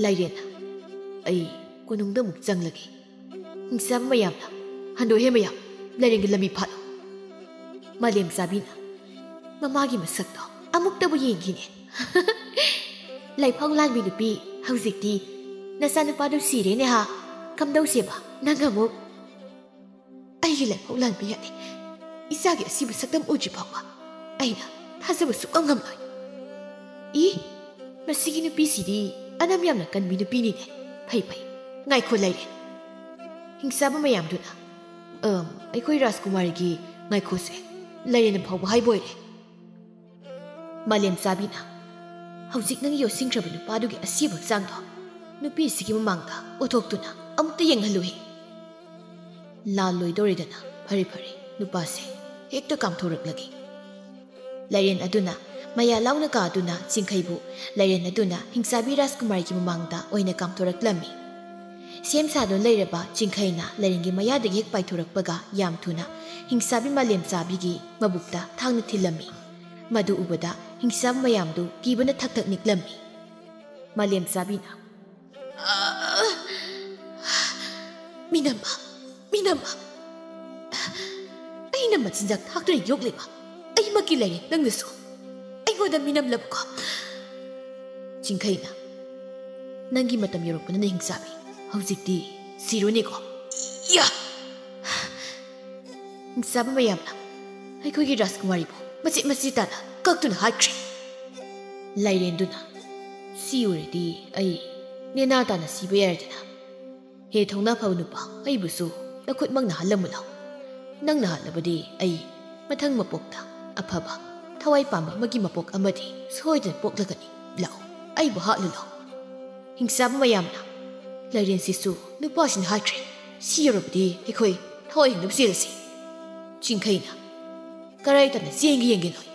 ꯂꯥꯏꯔꯦꯟꯅ, "ꯑꯩ ꯀꯣꯅꯨꯡꯗ ꯑꯃꯨꯛ ꯆꯪꯂꯒꯦ꯫" ꯍꯤꯡꯆꯥꯕ ꯃꯌꯥꯝꯅ, "ꯍꯟꯗꯣꯛꯍꯦ ꯃꯌꯥꯝ, ꯂꯥꯏꯔꯦꯟꯒꯤ ꯂꯝꯕꯤ ꯐꯥꯠꯂꯣ꯫" ꯃꯥꯂꯦꯝ ꯆꯥꯕꯤꯅ ꯃꯃꯥꯒꯤ ꯃꯁꯛꯇꯣ ꯑꯃꯨꯛꯇꯕꯨ ꯌꯦꯡꯈꯤꯅꯦ꯫ "ꯂꯥꯏꯐꯥꯎ ꯂꯥꯟꯕꯤ ꯅꯨꯄꯤ, ꯍꯧꯖꯤꯛꯇꯤ ꯅꯆꯥꯅꯨꯄꯥꯗꯨ ꯁꯤꯔꯦꯅꯦ ꯍꯥ? ꯀꯝꯗꯧꯁꯦꯕ ꯅꯪ ꯑꯃꯨꯛ?" ꯑꯩꯒꯤ ꯂꯥꯏꯐꯥꯎ ꯂꯥꯟꯕ ꯌꯥꯗꯦ꯫ ꯏꯆꯥꯒꯤ ꯑꯁꯤꯕ ꯁꯛꯇꯝ ꯎꯗ꯭ꯔꯤ ꯐꯥꯎꯕ ꯑꯩꯅ ꯊꯥꯖꯕ ꯁꯨꯛꯉꯝ ꯉꯝꯂꯣꯏ꯫ ꯏ, ꯃꯁꯤꯒꯤ ꯅꯨꯄꯤꯁꯤꯗꯤ ꯑꯅꯝ ꯌꯥꯝꯅ ꯀꯟꯕꯤ ꯅꯨꯄꯤꯅꯤꯅꯦ꯫ ꯐꯩ, ꯐꯩ, ꯉꯥꯏꯈꯣ ꯂꯥꯏꯔꯦꯟ꯫ ꯍꯤꯡꯆꯥꯕ ꯃꯌꯥꯝꯗꯨꯅ, "ꯑꯝ, ꯑꯩꯈꯣꯏ ꯔꯥꯖꯀꯨꯃꯥꯔꯤꯒꯤ ꯉꯥꯏꯈꯣꯁꯦ, ꯂꯥꯏꯔꯦꯟꯅ ꯐꯥꯎꯕ ꯍꯥꯏꯕ ꯑꯣꯏꯔꯦ꯫" ꯃꯥꯂꯦꯝ ꯆꯥꯕꯤꯅ ꯍꯧꯖꯤꯛ ꯅꯪꯒꯤ ꯌꯣꯠꯁꯤꯟꯈ꯭ꯔꯕ ꯅꯨꯄꯥꯗꯨꯒꯤ ꯑꯁꯤꯕ ꯍꯛꯆꯥꯡꯗꯣ ꯅꯨꯄꯤꯁꯤꯒꯤ ꯃꯃꯥꯡꯗ ꯎꯠꯊꯣꯛꯇꯨꯅ, ꯑꯃꯨꯛꯇ ꯌꯦꯡꯍꯜꯂꯨꯍꯦ꯫ ꯂꯥꯜꯂꯣꯏꯗꯧꯔꯦꯗꯅ꯫ ꯐꯔꯦ ꯐꯔꯦ, ꯅꯨꯄꯥꯁꯦ ꯍꯦꯛꯇ ꯀꯥꯝꯊꯣꯔꯛꯂꯒꯦ꯫ ꯂꯥꯏꯔꯦꯟ ꯑꯗꯨꯅ ꯃꯌꯥ ꯂꯥꯎꯅ ꯀꯥꯗꯨꯅ ꯆꯤꯡꯈꯩꯕꯨ ꯂꯥꯏꯔꯦꯟ ꯑꯗꯨꯅ ꯍꯤꯡꯆꯥꯕꯤ ꯔꯥꯖꯀꯨꯃꯥꯔꯤꯒꯤ ꯃꯃꯥꯡꯗ ꯑꯣꯏꯅ ꯀꯥꯝꯊꯣꯔꯛꯂꯝꯃꯤ꯫ ꯁꯦꯝ ꯁꯥꯗꯨꯅ ꯂꯩꯔꯕ ꯆꯤꯡꯈꯩꯅ ꯂꯥꯏꯔꯦꯟꯒꯤ ꯃꯌꯥꯗꯒꯤ ꯍꯦꯛ ꯄꯥꯏꯊꯣꯔꯛꯄꯒ ꯌꯥꯝ ꯊꯨꯅ ꯍꯤꯡꯆꯥꯕꯤ ꯃꯥꯂꯦꯝꯆꯥꯕꯤꯒꯤ ꯃꯕꯨꯛꯇ ꯊꯥꯡꯅ ꯊꯤꯜꯂꯝꯃꯤ꯫ ꯃꯗꯨ ꯎꯕꯗ ꯍꯤꯡꯆꯥꯕꯤ ꯃꯌꯥꯝꯗꯨ ꯀꯤꯕꯅ ꯊꯛ ꯊꯛ ꯅꯤꯛꯂꯝꯃꯤ꯫ ꯃꯥꯂꯦꯝꯆꯥꯕꯤꯅ, "ꯃꯤꯅꯝꯕ, ꯃꯤꯅꯝꯕ, ꯑꯩꯅ ꯃꯆꯤꯟꯖꯥꯛ ꯊꯥꯛꯇꯨꯅ ꯌꯣꯛꯂꯤꯕ ꯑꯩꯃꯛꯀꯤ ꯂꯥꯏꯔꯦꯟ ꯅꯪꯅꯁꯨ ꯑꯩꯉꯣꯟꯗ ꯃꯤꯅꯝꯂꯕꯀꯣ?" ꯆꯤꯡꯈꯩꯅ, "ꯅꯪꯒꯤ ꯃꯇꯝ ꯌꯧꯔꯛꯄꯅꯅꯦ ꯍꯤꯡꯆꯥꯕꯤ, ꯍꯧꯖꯤꯛꯇꯤ ꯁꯤꯔꯨꯅꯤꯀꯣ?" ꯌꯥ! ꯍꯤꯡꯆꯥꯕ ꯃꯌꯥꯝꯅ ꯑꯩꯈꯣꯏꯒꯤ ꯔꯥꯖꯀꯨꯃꯥꯔꯤꯕꯨ ꯃꯆꯦꯠ ꯃꯆꯦꯠ ꯇꯥꯅ ꯀꯛꯇꯨꯅ ꯍꯥꯠꯈ꯭ꯔꯦ꯫ ꯂꯥꯏꯔꯦꯟꯗꯨꯅ, "ꯁꯤ ꯑꯣꯏꯔꯗꯤ ꯑꯩ ꯅꯦꯅꯥ ꯇꯥꯅ ꯁꯤꯕ ꯌꯥꯔꯦꯗꯅ꯫ ꯍꯦ ꯊꯧꯅꯥ ꯐꯕ ꯅꯨꯄꯥ, ꯑꯩꯕꯨꯁꯨ ꯅꯈꯨꯠꯃꯛꯅ ꯍꯥꯠꯂꯝꯃꯨ ꯂꯥꯎ꯫ ꯅꯪꯅ ꯍꯥꯠꯂꯕꯗꯤ ꯑꯩ ꯃꯊꯪ ꯃꯄꯣꯛꯇ ꯑꯐꯕ, ꯊꯋꯥꯏ ꯄꯥꯟꯕ ꯑꯃꯒꯤ ꯃꯄꯣꯛ ꯑꯃꯗꯤ ꯁꯣꯏꯗꯅ ꯄꯣꯛꯂꯒꯅꯤ꯫ ꯂꯥꯛꯑꯣ, ꯑꯩꯕꯨ ꯍꯥꯠꯂꯨ ꯂꯥꯎ꯫" ꯍꯤꯡꯆꯥꯕ ꯃꯌꯥꯝꯅ, "ꯂꯥꯏꯔꯦꯟꯁꯤꯁꯨ ꯅꯨꯄꯥꯁꯤꯅ ꯍꯥꯠꯈ꯭ꯔꯦ꯫ ꯁꯤ ꯌꯧꯔꯕꯗꯤ ꯑꯩꯈꯣꯏ ꯊꯋꯥꯏ ꯍꯤꯡꯅꯕ ꯆꯦꯜꯂꯁꯤ꯫" ꯆꯤꯡꯈꯩꯅ, "ꯀꯔꯥꯏ ꯇꯥꯟꯅ ꯆꯦꯟꯒꯦ ꯌꯦꯡꯒꯦ ꯅꯣꯏ꯫"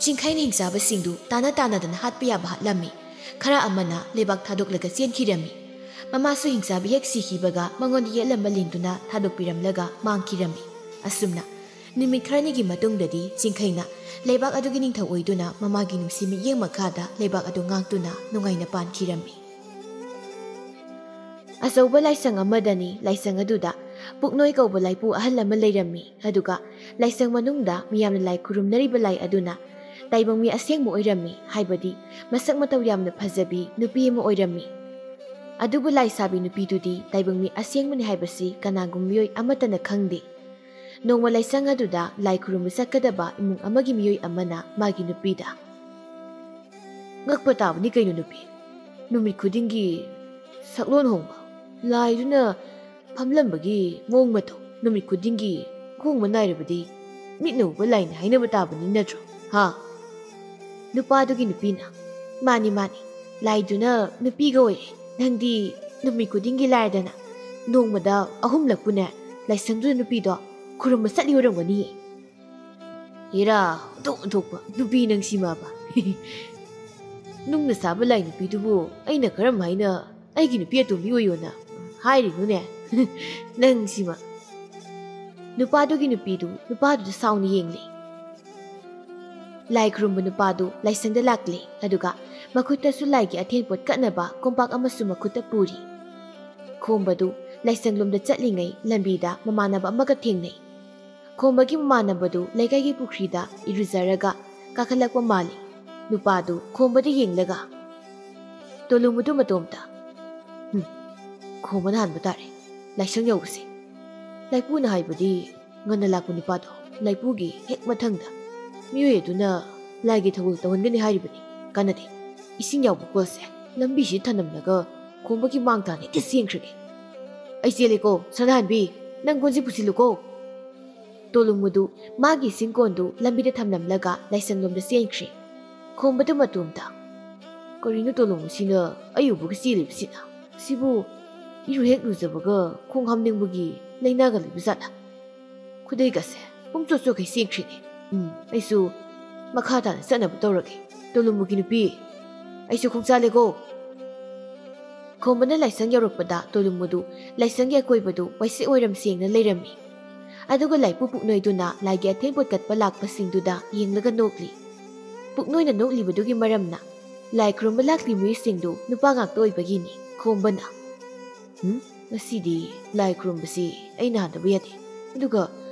ꯆꯤꯡꯈꯩꯅ ꯍꯤꯡꯆꯥꯕꯁꯤꯡꯗꯨ ꯇꯥꯟꯅ ꯇꯥꯟꯅꯗꯅ ꯍꯥꯠꯄ ꯌꯥꯕ ꯍꯥꯠꯂꯝꯃꯤ꯫ ꯈꯔ ꯑꯃꯅ ꯂꯩꯕꯥꯛ ꯊꯥꯗꯣꯛꯂꯒ ꯆꯦꯟꯈꯤꯔꯝꯃꯤ꯫ ꯃꯃꯥꯁꯨ ꯍꯤꯡꯆꯥꯕ ꯍꯦꯛ ꯁꯤꯈꯤꯕꯒ ꯃꯉꯣꯟꯗ ꯌꯦꯠꯂꯝꯕ ꯂꯤꯟꯗꯨꯅ ꯊꯥꯗꯣꯛꯄꯤꯔꯝꯂꯒ ꯃꯥꯡꯈꯤꯔꯝꯃꯤ꯫ ꯑꯁꯨꯝꯅ ꯅꯨꯃꯤꯠ ꯈꯔꯅꯤꯒꯤ ꯃꯇꯨꯡꯗꯗꯤ ꯆꯤꯡꯈꯩꯅ ꯂꯩꯕꯥꯛ ꯑꯗꯨꯒꯤ ꯅꯤꯡꯊꯧ ꯑꯣꯏꯗꯨꯅ ꯃꯃꯥꯒꯤ ꯅꯨꯡꯁꯤ ꯃꯤꯠꯌꯦꯡ ꯃꯈꯥꯗ ꯂꯩꯕꯥꯛ ꯑꯗꯨ ꯉꯥꯛꯇꯨꯅ ꯅꯨꯡꯉꯥꯏꯅ ꯄꯥꯟꯈꯤꯔꯝꯃꯤ꯫ ꯑꯆꯧꯕ ꯂꯥꯏꯁꯪ ꯑꯃꯗꯅꯤ꯫ ꯂꯥꯏꯁꯪ ꯑꯗꯨꯗ ꯄꯨꯛꯅꯣꯏ ꯀꯧꯕ ꯂꯥꯏꯄꯨ ꯑꯍꯜ ꯑꯃ ꯂꯩꯔꯝꯃꯤ꯫ ꯑꯗꯨꯒ ꯂꯥꯏꯁꯪ ꯃꯅꯨꯡꯗ ꯃꯤꯌꯥꯝꯅ ꯂꯥꯏ ꯈꯨꯔꯨꯝꯅꯔꯤꯕ ꯂꯥꯏ ꯑꯗꯨꯅ ꯇꯥꯏꯕꯪ ꯃꯤ ꯑꯁꯦꯡꯕ ꯑꯣꯏꯔꯝꯃꯤ, ꯍꯥꯏꯕꯗꯤ ꯃꯁꯛ ꯃꯇꯧ ꯌꯥꯝꯅ ꯐꯖꯕꯤ ꯅꯨꯄꯤ ꯑꯃ ꯑꯣꯏꯔꯝꯃꯤ꯫ ꯑꯗꯨꯕꯨ ꯂꯥꯏ ꯁꯥꯕꯤ ꯅꯨꯄꯤꯗꯨꯗꯤ ꯇꯥꯏꯕꯪ ꯃꯤ ꯑꯁꯦꯡꯕꯅꯤ ꯍꯥꯏꯕꯁꯤ ꯀꯅꯥꯒꯨꯝꯕ ꯃꯤꯑꯣꯏ ꯑꯃꯠꯇꯅ ꯈꯪꯗꯦ꯫ ꯅꯣꯡꯃ ꯂꯥꯏꯁꯪ ꯑꯗꯨꯗ ꯂꯥꯏ ꯈꯨꯔꯨꯝꯕ ꯆꯠꯀꯗꯕ ꯏꯃꯨꯡ ꯑꯃꯒꯤ ꯃꯤꯑꯣꯏ ꯑꯃꯅ ꯃꯥꯒꯤ ꯅꯨꯄꯤꯗ, "ꯉꯛꯄ ꯇꯥꯕꯅꯤ ꯀꯩꯅꯣ ꯅꯨꯄꯤ, ꯅꯨꯃꯤꯠ ꯈꯨꯗꯤꯡꯒꯤ ꯁꯛꯂꯣꯟ ꯍꯣꯡꯕ, ꯂꯥꯏꯗꯨꯅ ꯐꯝꯂꯝꯕꯒꯤ ꯃꯑꯣꯡ ꯃꯇꯧ ꯅꯨꯃꯤꯠ ꯈꯨꯗꯤꯡꯒꯤ ꯈꯣꯡꯕ ꯅꯥꯏꯔꯕꯗꯤ ꯃꯤꯠꯅ ꯎꯕ ꯂꯥꯏꯅꯤ ꯍꯥꯏꯅꯕ ꯇꯥꯕꯅꯤ ꯅꯠꯇ꯭ꯔꯣ, ꯍꯥ?" ꯅꯨꯄꯥꯗꯨꯒꯤ ꯅꯨꯄꯤꯅ, "ꯃꯥꯅꯤ, ꯃꯥꯅꯤ, ꯂꯥꯏꯗꯨꯅ ꯅꯨꯄꯤꯒ ꯑꯣꯏꯔꯦ, ꯅꯪꯗꯤ ꯅꯨꯃꯤꯠ ꯈꯨꯗꯤꯡꯒꯤ ꯂꯥꯏꯔꯗꯅ, ꯅꯣꯡꯃꯗ ꯑꯍꯨꯝꯂꯛꯄꯨꯅꯦ, ꯂꯥꯏꯁꯪꯗꯨꯗ ꯅꯨꯄꯤꯗꯣ ꯈꯨꯔꯨꯝꯕ ꯆꯠꯂꯤ ꯑꯣꯏꯔꯝꯒꯅꯤ꯫ ꯏꯔꯥ, ꯑꯣꯟꯊꯣꯛ ꯑꯣꯟꯊꯣꯛꯄ ꯅꯨꯄꯤ ꯅꯪꯁꯤꯃꯕ꯫ ꯅꯨꯡꯅ ꯁꯥꯕ ꯂꯥꯏ ꯅꯨꯄꯤꯗꯨꯕꯨ ꯑꯩꯅ ꯀꯔꯝ ꯍꯥꯏꯅ ꯑꯩꯒꯤ ꯅꯨꯄꯤ ꯑꯇꯣꯝꯕꯤ ꯑꯣꯏꯌꯣꯅ ꯍꯥꯏꯔꯤꯅꯣꯅꯦ? ꯅꯪꯁꯤꯃ꯫ ꯅꯨꯄꯥꯗꯨꯒꯤ ꯅꯨꯄꯤꯗꯨ ꯅꯨꯄꯥꯗꯨꯗ ꯁꯥꯎꯅ ꯌꯦꯡꯂꯤ꯫ ꯂꯥꯏ ꯈꯨꯔꯨꯝꯕ ꯅꯨꯄꯥꯗꯨ ꯂꯥꯏꯁꯪꯗ ꯂꯥꯛꯂꯦ, ꯑꯗꯨꯒ ꯃꯈꯨꯠꯇꯁꯨ ꯂꯥꯏꯒꯤ ꯑꯊꯦꯟ ꯄꯣꯠ ꯀꯠꯅꯕ ꯀꯣꯝꯄꯥꯛ ꯑꯃꯁꯨ ꯃꯈꯨꯠꯇ ꯄꯨꯔꯤ꯫ ꯈꯣꯝꯕꯗꯨ ꯂꯥꯏꯁꯪꯂꯣꯝꯗ ꯆꯠꯂꯤꯉꯩ ꯂꯝꯕꯤꯗ ꯃꯃꯥꯟꯅꯕ ꯑꯃꯒ ꯊꯦꯡꯅꯩ꯫ ꯈꯣꯝꯕꯒꯤ ꯃꯃꯥꯟꯅꯕꯗꯨ ꯂꯩꯀꯥꯏꯒꯤ ꯄꯨꯈ꯭ꯔꯤꯗ ꯏꯔꯨꯖꯔꯒ ꯀꯥꯈꯠꯂꯛꯄ ꯃꯥꯜꯂꯤ꯫ ꯅꯨꯄꯥꯗꯨ ꯈꯣꯝꯕꯗ ꯌꯦꯡꯂꯒ, "ꯇꯣꯂꯨꯃꯨꯗꯨ ꯃꯇꯣꯝꯇ?" "ꯍꯨꯝ, ꯈꯣꯝꯕꯅ ꯍꯥꯟꯕ ꯇꯥꯔꯦ ꯂꯥꯏꯁꯪ ꯌꯧꯕꯁꯦ꯫ ꯂꯥꯏꯄꯨꯅ ꯍꯥꯏꯕꯗꯤ ꯉꯟꯅ ꯂꯥꯛꯄ ꯅꯨꯄꯥꯗꯣ ꯂꯥꯏꯄꯨꯒꯤ ꯍꯦꯛ ꯃꯊꯪꯗ ꯃꯤꯑꯣꯏ ꯑꯗꯨꯅ ꯂꯥꯏꯒꯤ ꯊꯧꯒꯜ ꯇꯧꯍꯟꯒꯅꯤ ꯍꯥꯏꯔꯤꯕꯅꯤ꯫ ꯀꯥꯟꯅꯗꯦ꯫ ꯏꯁꯤꯡ ꯌꯥꯎꯕ ꯀꯣꯜꯁꯦ ꯂꯝꯕꯤꯁꯤꯗ ꯊꯅꯝꯂꯒ ꯈꯣꯝꯕꯒꯤ ꯃꯥꯡ ꯊꯥꯅ ꯍꯦꯛꯇ ꯆꯦꯟꯈ꯭ꯔꯒꯦ꯫ ꯑꯩ ꯆꯦꯜꯂꯦꯀꯣ, ꯁꯅꯥꯍꯟꯕꯤ, ꯅꯪ ꯀꯣꯟꯁꯤ ꯄꯨꯁꯤꯜꯂꯨꯀꯣ꯫" ꯇꯣꯂꯨꯃꯨꯗꯨ ꯃꯥꯒꯤ ꯏꯁꯤꯡ ꯀꯣꯟꯗꯨ ꯂꯝꯕꯤꯗ ꯊꯝꯂꯝꯂꯒ ꯂꯥꯏꯁꯪꯂꯣꯝꯗ ꯆꯦꯟꯈ꯭ꯔꯦ꯫ ꯈꯣꯝꯕꯗꯨ ꯃꯇꯣꯝꯇ, "ꯀꯔꯤꯅꯣ ꯇꯣꯂꯨꯃꯨꯁꯤꯅ ꯑꯩ ꯎꯕꯒ ꯆꯦꯜꯂꯤꯕꯁꯤꯅ? ꯁꯤꯕꯨ ꯏꯔꯨ ꯍꯦꯛ ꯂꯨꯖꯕꯒ ꯈꯣꯡ ꯍꯥꯝꯅꯤꯡꯕꯒꯤ ꯂꯥꯏꯅꯥꯒ ꯂꯩꯕ ꯖꯥꯠꯂ? ꯈꯨꯗꯩꯒꯁꯦ ꯄꯨꯝꯆꯣꯠ ꯆꯣꯠꯈꯩ ꯆꯦꯟꯈ꯭ꯔꯤꯅꯦ꯫ ꯎꯝ, ꯑꯩꯁꯨ ꯃꯈꯥ ꯇꯥꯅ ꯆꯠꯅꯕ ꯇꯧꯔꯒꯦ꯫ ꯇꯣꯂꯨꯃꯨꯒꯤ ꯅꯨꯄꯤ, ꯑꯩꯁꯨ ꯈꯣꯡ ꯆꯥꯜꯂꯦꯀꯣ꯫" ꯈꯣꯝꯕꯅ ꯂꯥꯏꯁꯪ ꯌꯧꯔꯛꯄꯗ ꯇꯣꯂꯨꯃꯨꯗꯨ ꯂꯥꯏꯁꯪꯒꯤ ꯑꯀꯣꯏꯕꯗꯨ ꯋꯥꯏꯁꯤꯠ ꯑꯣꯏꯔꯝ ꯁꯦꯡꯅ ꯂꯩꯔꯝꯃꯤ꯫ ꯑꯗꯨꯒ ꯂꯥꯏꯄꯨ ꯄꯨꯛꯅꯣꯏꯗꯨꯅ ꯂꯥꯏꯒꯤ ꯑꯊꯦꯟ ꯄꯣꯠ ꯀꯠꯄ ꯂꯥꯛꯄꯁꯤꯡꯗꯨꯗ ꯌꯦꯡꯂꯒ ꯅꯣꯛꯂꯤ꯫ ꯄꯨꯛꯅꯣꯏꯅ ꯅꯣꯛꯂꯤꯕꯗꯨꯒꯤ ꯃꯔꯝꯅ ꯂꯥꯏ ꯈꯨꯔꯨꯝꯕ ꯂꯥꯛꯂꯤ ꯃꯤꯑꯣꯏꯁꯤꯡꯗꯨ ꯅꯨꯄꯥ ꯉꯥꯛꯇ ꯑꯣꯏꯕꯒꯤꯅꯤ꯫ ꯈꯣꯝꯕꯅ, "ꯎꯝ, ꯉꯁꯤꯗꯤ ꯂꯥꯏ ꯈꯨꯔꯨꯝꯕꯁꯤ ꯑꯩ ꯅꯥꯗꯕ ꯌꯥꯗꯦ꯫ ꯑꯗꯨꯒ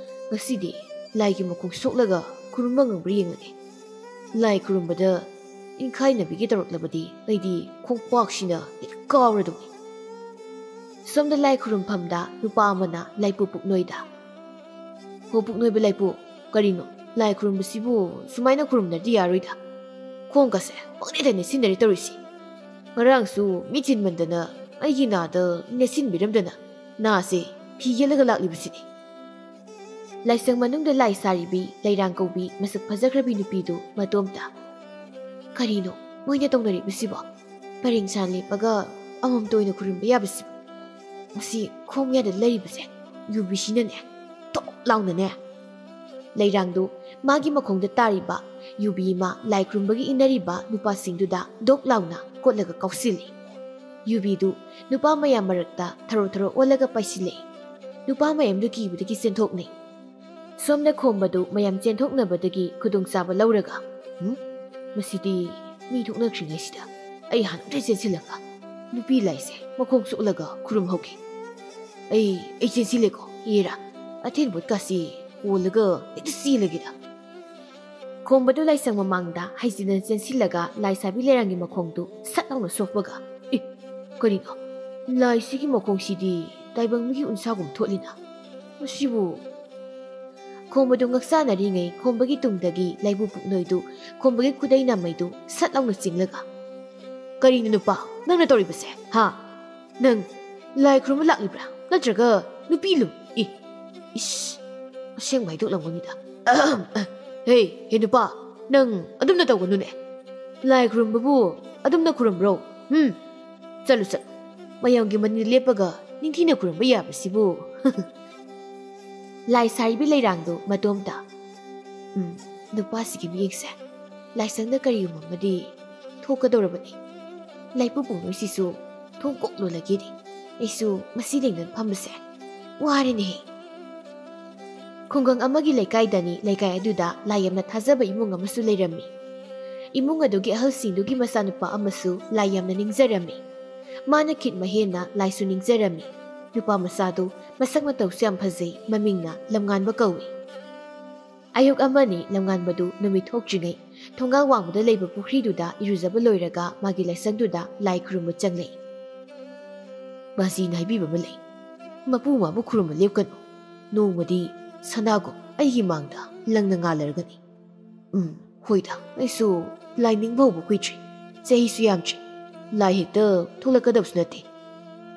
ꯉꯁꯤꯗꯤ ꯂꯥꯏꯒꯤ ꯃꯈꯣꯡ ꯁꯣꯛꯂꯒ ꯈꯨꯔꯨꯝꯕ ꯉꯝꯕ꯭ꯔꯥ ꯌꯦꯡꯂꯒꯦ꯫ ꯂꯥꯏ ꯈꯨꯔꯨꯝꯕꯗ ꯏꯟꯈꯥꯏꯅꯕꯤꯒꯤ ꯇꯧꯔꯛꯂꯕꯗꯤ ꯑꯩꯗꯤ ꯈꯣꯡꯄꯥꯛꯁꯤꯅ ꯍꯦꯛ ꯀꯥꯎꯔꯗꯧꯅꯤ꯫" ꯁꯣꯝꯗ ꯂꯥꯏ ꯈꯨꯔꯨꯝꯐꯝꯗ ꯅꯨꯄꯥ ꯑꯃꯅ ꯂꯥꯏꯄꯨ ꯄꯨꯛꯅꯣꯏꯗ, "ꯍꯣ ꯄꯨꯛꯅꯣꯏꯕ ꯂꯥꯏꯄꯨ, ꯀꯔꯤꯅꯣ? ꯂꯥꯏ ꯈꯨꯔꯨꯝꯕꯁꯤꯕꯨ ꯁꯨꯃꯥꯏꯅ ꯈꯨꯔꯨꯝꯗ꯭ꯔꯗꯤ ꯌꯥꯔꯣꯏꯗ꯫ ꯈꯣꯡꯒꯁꯦ ꯄꯪꯅꯦꯠꯇ ꯅꯦꯠꯁꯤꯟꯅꯔꯦ ꯇꯧꯔꯤꯁꯤ꯫ ꯉꯔꯥꯡꯁꯨ ꯃꯤ ꯆꯤꯟꯃꯟꯗꯅ ꯑꯩꯒꯤ ꯅꯥꯗ ꯅꯦꯠꯁꯤꯟꯕꯤꯔꯝꯗꯅ ꯅꯥꯁꯦ ꯐꯤ ꯌꯦꯠꯂꯒ ꯂꯥꯛꯂꯤꯕꯁꯤꯅꯤ꯫" ꯂꯥꯏꯁꯪ ꯃꯅꯨꯡꯗ ꯂꯥꯏ ꯁꯥꯔꯤꯕꯤ ꯂꯩꯔꯥꯡ ꯀꯧꯕꯤ ꯃꯁꯛ ꯐꯖꯈ꯭ꯔꯕꯤ ꯅꯨꯄꯤꯗꯨ ꯃꯇꯣꯝꯇ, "ꯀꯔꯤꯅꯣ ꯃꯣꯏꯅ ꯇꯧꯅꯔꯤꯕꯁꯤꯕꯣ? ꯄꯔꯦꯡ ꯁꯥꯟ ꯂꯦꯞꯄꯒ ꯑꯃꯃꯝꯇ ꯑꯣꯏꯅ ꯈꯨꯔꯨꯝꯕ ꯌꯥꯕꯁꯤꯕꯨ? ꯃꯁꯤ ꯈꯣꯡ ꯌꯥꯗ ꯂꯩꯔꯤꯕꯁꯦ ꯌꯨꯕꯤꯁꯤꯅꯅꯦ, ꯊꯣꯛ ꯂꯥꯎꯅꯅꯦ, ꯂꯩꯔꯥꯡꯗꯨ ꯃꯥꯒꯤ ꯃꯈꯣꯡꯗ ꯇꯥꯔꯤꯕ ꯌꯨꯕꯤ ꯑꯃ ꯂꯥꯏ ꯈꯨꯔꯨꯝꯕꯒꯤ ꯏꯟꯅꯔꯤꯕ ꯅꯨꯄꯥꯁꯤꯡꯗꯨꯗ ꯗꯣꯛ ꯂꯥꯎꯅ ꯀꯣꯠꯂꯒ ꯀꯥꯎꯁꯤꯜꯂꯤ꯫ ꯌꯨꯕꯤꯗꯨ ꯅꯨꯄꯥ ꯃꯌꯥꯝ ꯃꯔꯛꯇ ꯊꯔꯣ ꯊꯔꯣ ꯑꯣꯜꯂꯒ ꯄꯥꯏꯁꯤꯜꯂꯛꯏ꯫ ꯅꯨꯄꯥ ꯃꯌꯥꯝꯗꯨ ꯀꯤꯕꯗꯒꯤ ꯆꯦꯟꯊꯣꯛꯅꯩ꯫ ꯁꯣꯝꯗ ꯈꯣꯝꯕꯗꯨ ꯃꯌꯥꯝ ꯆꯦꯟꯊꯣꯛꯅꯕꯗꯒꯤ ꯈꯨꯗꯣꯡꯆꯥꯕ ꯂꯧꯔꯒ, "ꯍꯨꯝ? ꯃꯁꯤꯗꯤ ꯃꯤ ꯊꯣꯛꯅꯈ꯭ꯔꯤꯉꯩꯁꯤꯗ ꯑꯩ ꯍꯥꯟꯅ ꯆꯦꯟꯁꯤꯜꯂꯒ ꯅꯨꯄꯤ ꯂꯥꯏꯁꯦ ꯃꯈꯣꯡ ꯁꯣꯛꯂꯒ ꯈꯨꯔꯨꯝꯍꯧꯒꯦ꯫ ꯑꯩ, ꯑꯩ ꯆꯦꯟꯁꯤꯜꯂꯦꯀꯣ, ꯌꯦꯔꯥ꯫ ꯑꯊꯦꯟ ꯄꯣꯠꯀꯥꯁꯤ ꯀꯣꯜꯂꯒ ꯍꯦꯛꯇ ꯆꯦꯜꯂꯒꯦꯗ꯫" ꯈꯣꯝꯕꯗꯨ ꯂꯥꯏꯁꯪ ꯃꯃꯥꯡꯗ ꯍꯥꯏꯖꯤꯟꯅ ꯆꯦꯟꯁꯤꯜꯂꯒ ꯂꯥꯏ ꯁꯥꯕꯤ ꯂꯩꯔꯥꯡꯒꯤ ꯃꯈꯣꯡꯗꯨ ꯁꯠ ꯂꯥꯎꯅ ꯁꯣꯛꯄꯒ, "ꯑꯦ, ꯀꯔꯤꯅꯣ? ꯂꯥꯏꯁꯤꯒꯤ ꯃꯈꯣꯡꯁꯤꯗꯤ ꯇꯥꯏꯕꯪ ꯃꯤꯒꯤ ꯎꯟꯁꯥꯒꯨꯝ ꯊꯣꯠꯂꯤꯅ꯫ ꯃꯁꯤꯕꯨ?" ꯈꯣꯝꯕꯗꯨ ꯉꯛꯆꯥꯅꯔꯤꯉꯩ ꯈꯣꯝꯕꯒꯤ ꯇꯨꯡꯗꯒꯤ ꯂꯥꯏꯕꯨ ꯄꯨꯛꯅꯣꯏꯗꯨ ꯈꯣꯝꯕꯒꯤ ꯈꯨꯗꯩ ꯅꯥꯃꯩꯗꯨ ꯁꯠ ꯂꯥꯎꯅ ꯆꯤꯡꯂꯒ, "ꯀꯔꯤꯅꯣ ꯅꯨꯄꯥ, ꯅꯪꯅ ꯇꯧꯔꯤꯕꯁꯦ? ꯍꯥ? ꯅꯪ ꯂꯥꯏ ꯈꯨꯔꯨꯝꯕ ꯂꯥꯛꯂꯤꯕ꯭ꯔꯥ? ꯅꯠꯇ꯭ꯔꯒ ꯅꯨꯄꯤ ꯂꯨꯝ? ꯏ, ꯏꯁ, ꯑꯁꯦꯡꯕ ꯍꯥꯏꯗꯣꯛꯂꯝꯒꯅꯤꯗ꯫ ꯑꯍꯝ, ꯑ, ꯍꯦ, ꯍꯦ ꯅꯨꯄꯥ, ꯅꯪ ꯑꯗꯨꯝꯅ ꯇꯧꯒꯅꯨꯅꯦ꯫ ꯂꯥꯏ ꯈꯨꯔꯨꯝꯕꯕꯨ ꯑꯗꯨꯝꯅ ꯈꯨꯔꯨꯝꯕ꯭ꯔꯣ? ꯍꯨꯝ? ꯆꯠꯂꯨ, ꯆꯠꯂꯨ꯫ ꯃꯌꯥꯝꯒꯤ ꯃꯅꯤꯡꯗ ꯂꯦꯞꯄꯒ ꯅꯤꯡꯊꯤꯅ ꯈꯨꯔꯨꯝꯕ ꯌꯥꯕꯁꯤꯕꯨ?" ꯂꯥꯏ ꯁꯥꯔꯤꯕꯤ ꯂꯩꯔꯥꯡꯗꯨ ꯃꯇꯣꯝꯇ, "ꯎꯝ, ꯅꯨꯄꯥꯁꯤꯒꯤ ꯃꯤꯠꯌꯦꯡꯁꯦ ꯂꯥꯏꯁꯪꯗ ꯀꯔꯤꯒꯨꯝꯕ ꯑꯃꯗꯤ ꯊꯣꯛꯀꯗꯧꯔꯕꯅꯤ꯫ ꯂꯥꯏꯄꯨ ꯄꯨꯡꯂꯣꯏꯁꯤꯁꯨ ꯊꯣꯡ ꯀꯣꯛ ꯂꯣꯜꯂꯒꯦꯗꯤ꯫ ꯑꯩꯁꯨ ꯃꯁꯤ ꯂꯦꯡꯗꯅ ꯐꯝꯕꯁꯦ ꯋꯥꯔꯦꯅꯦꯍꯦ꯫" ꯈꯨꯡꯒꯪ ꯑꯃꯒꯤ ꯂꯩꯀꯥꯏꯗꯅꯤ, ꯂꯩꯀꯥꯏ ꯑꯗꯨꯗ ꯂꯥꯏ ꯌꯥꯝꯅ ꯊꯥꯖꯕ ꯏꯃꯨꯡ ꯑꯃꯁꯨ ꯂꯩꯔꯝꯃꯤ꯫ ꯏꯃꯨꯡ ꯑꯗꯨꯒꯤ ꯑꯍꯜꯁꯤꯡꯗꯨꯒꯤ ꯃꯆꯥꯅꯨꯄꯥ ꯑꯃꯁꯨ ꯂꯥꯏ ꯌꯥꯝꯅ ꯅꯤꯡꯖꯔꯝꯃꯤ꯫ ꯃꯥꯅ ꯈꯤꯠ ꯃꯍꯦꯟꯅ ꯂꯥꯏꯁꯨ ꯅꯤꯡꯖꯔꯝꯃꯤ꯫ ꯅꯨꯄꯥ ꯃꯆꯥꯗꯨ ꯃꯁꯛ ꯃꯇꯧꯁꯨ ꯌꯥꯝ ꯐꯖꯩ, ꯃꯃꯤꯡꯅ ꯂꯝꯉꯥꯟꯕ ꯀꯧꯏ꯫ ꯑꯌꯨꯛ ꯑꯃꯅꯤ ꯂꯝꯉꯥꯟꯕꯗꯨ ꯅꯨꯃꯤꯠ ꯊꯣꯛꯇ꯭ꯔꯤꯉꯩ ꯊꯣꯡꯒꯥꯜ ꯋꯥꯡꯃꯗ ꯂꯩꯕ ꯄꯨꯈ꯭ꯔꯤꯗꯨꯗ ꯏꯔꯨꯖꯕ ꯂꯣꯏꯔꯒ ꯃꯥꯒꯤ ꯂꯥꯏꯁꯪꯗꯨꯗ ꯂꯥꯏ ꯈꯨꯔꯨꯝꯕ ꯆꯪꯂꯛꯏ꯫ ꯃꯁꯤꯅ ꯍꯥꯏꯕꯤꯕ ꯑꯃ ꯂꯩ, "ꯃꯄꯨ ꯃꯥꯕꯨ ꯈꯨꯔꯨꯝꯕ ꯂꯦꯞꯀꯅꯨ꯫ ꯅꯣꯡꯃꯗꯤ ꯁꯅꯥꯒꯨꯝ ꯑꯩꯒꯤ ꯃꯥꯡꯗ ꯂꯪꯅ ꯉꯥꯜꯂꯔꯒꯅꯤ꯫" ꯎꯝ, ꯍꯣꯏꯗ, ꯑꯩꯁꯨ ꯂꯥꯏ ꯅꯤꯡꯕ ꯍꯧꯕ ꯀꯨꯏꯗ꯭ꯔꯤ, ꯆꯍꯤꯁꯨ ꯌꯥꯝꯗ꯭ꯔꯤ꯫ ꯂꯥꯏ ꯍꯦꯛꯇ ꯊꯣꯛꯂꯛꯀꯗꯕꯁꯨ ꯅꯠꯇꯦ꯫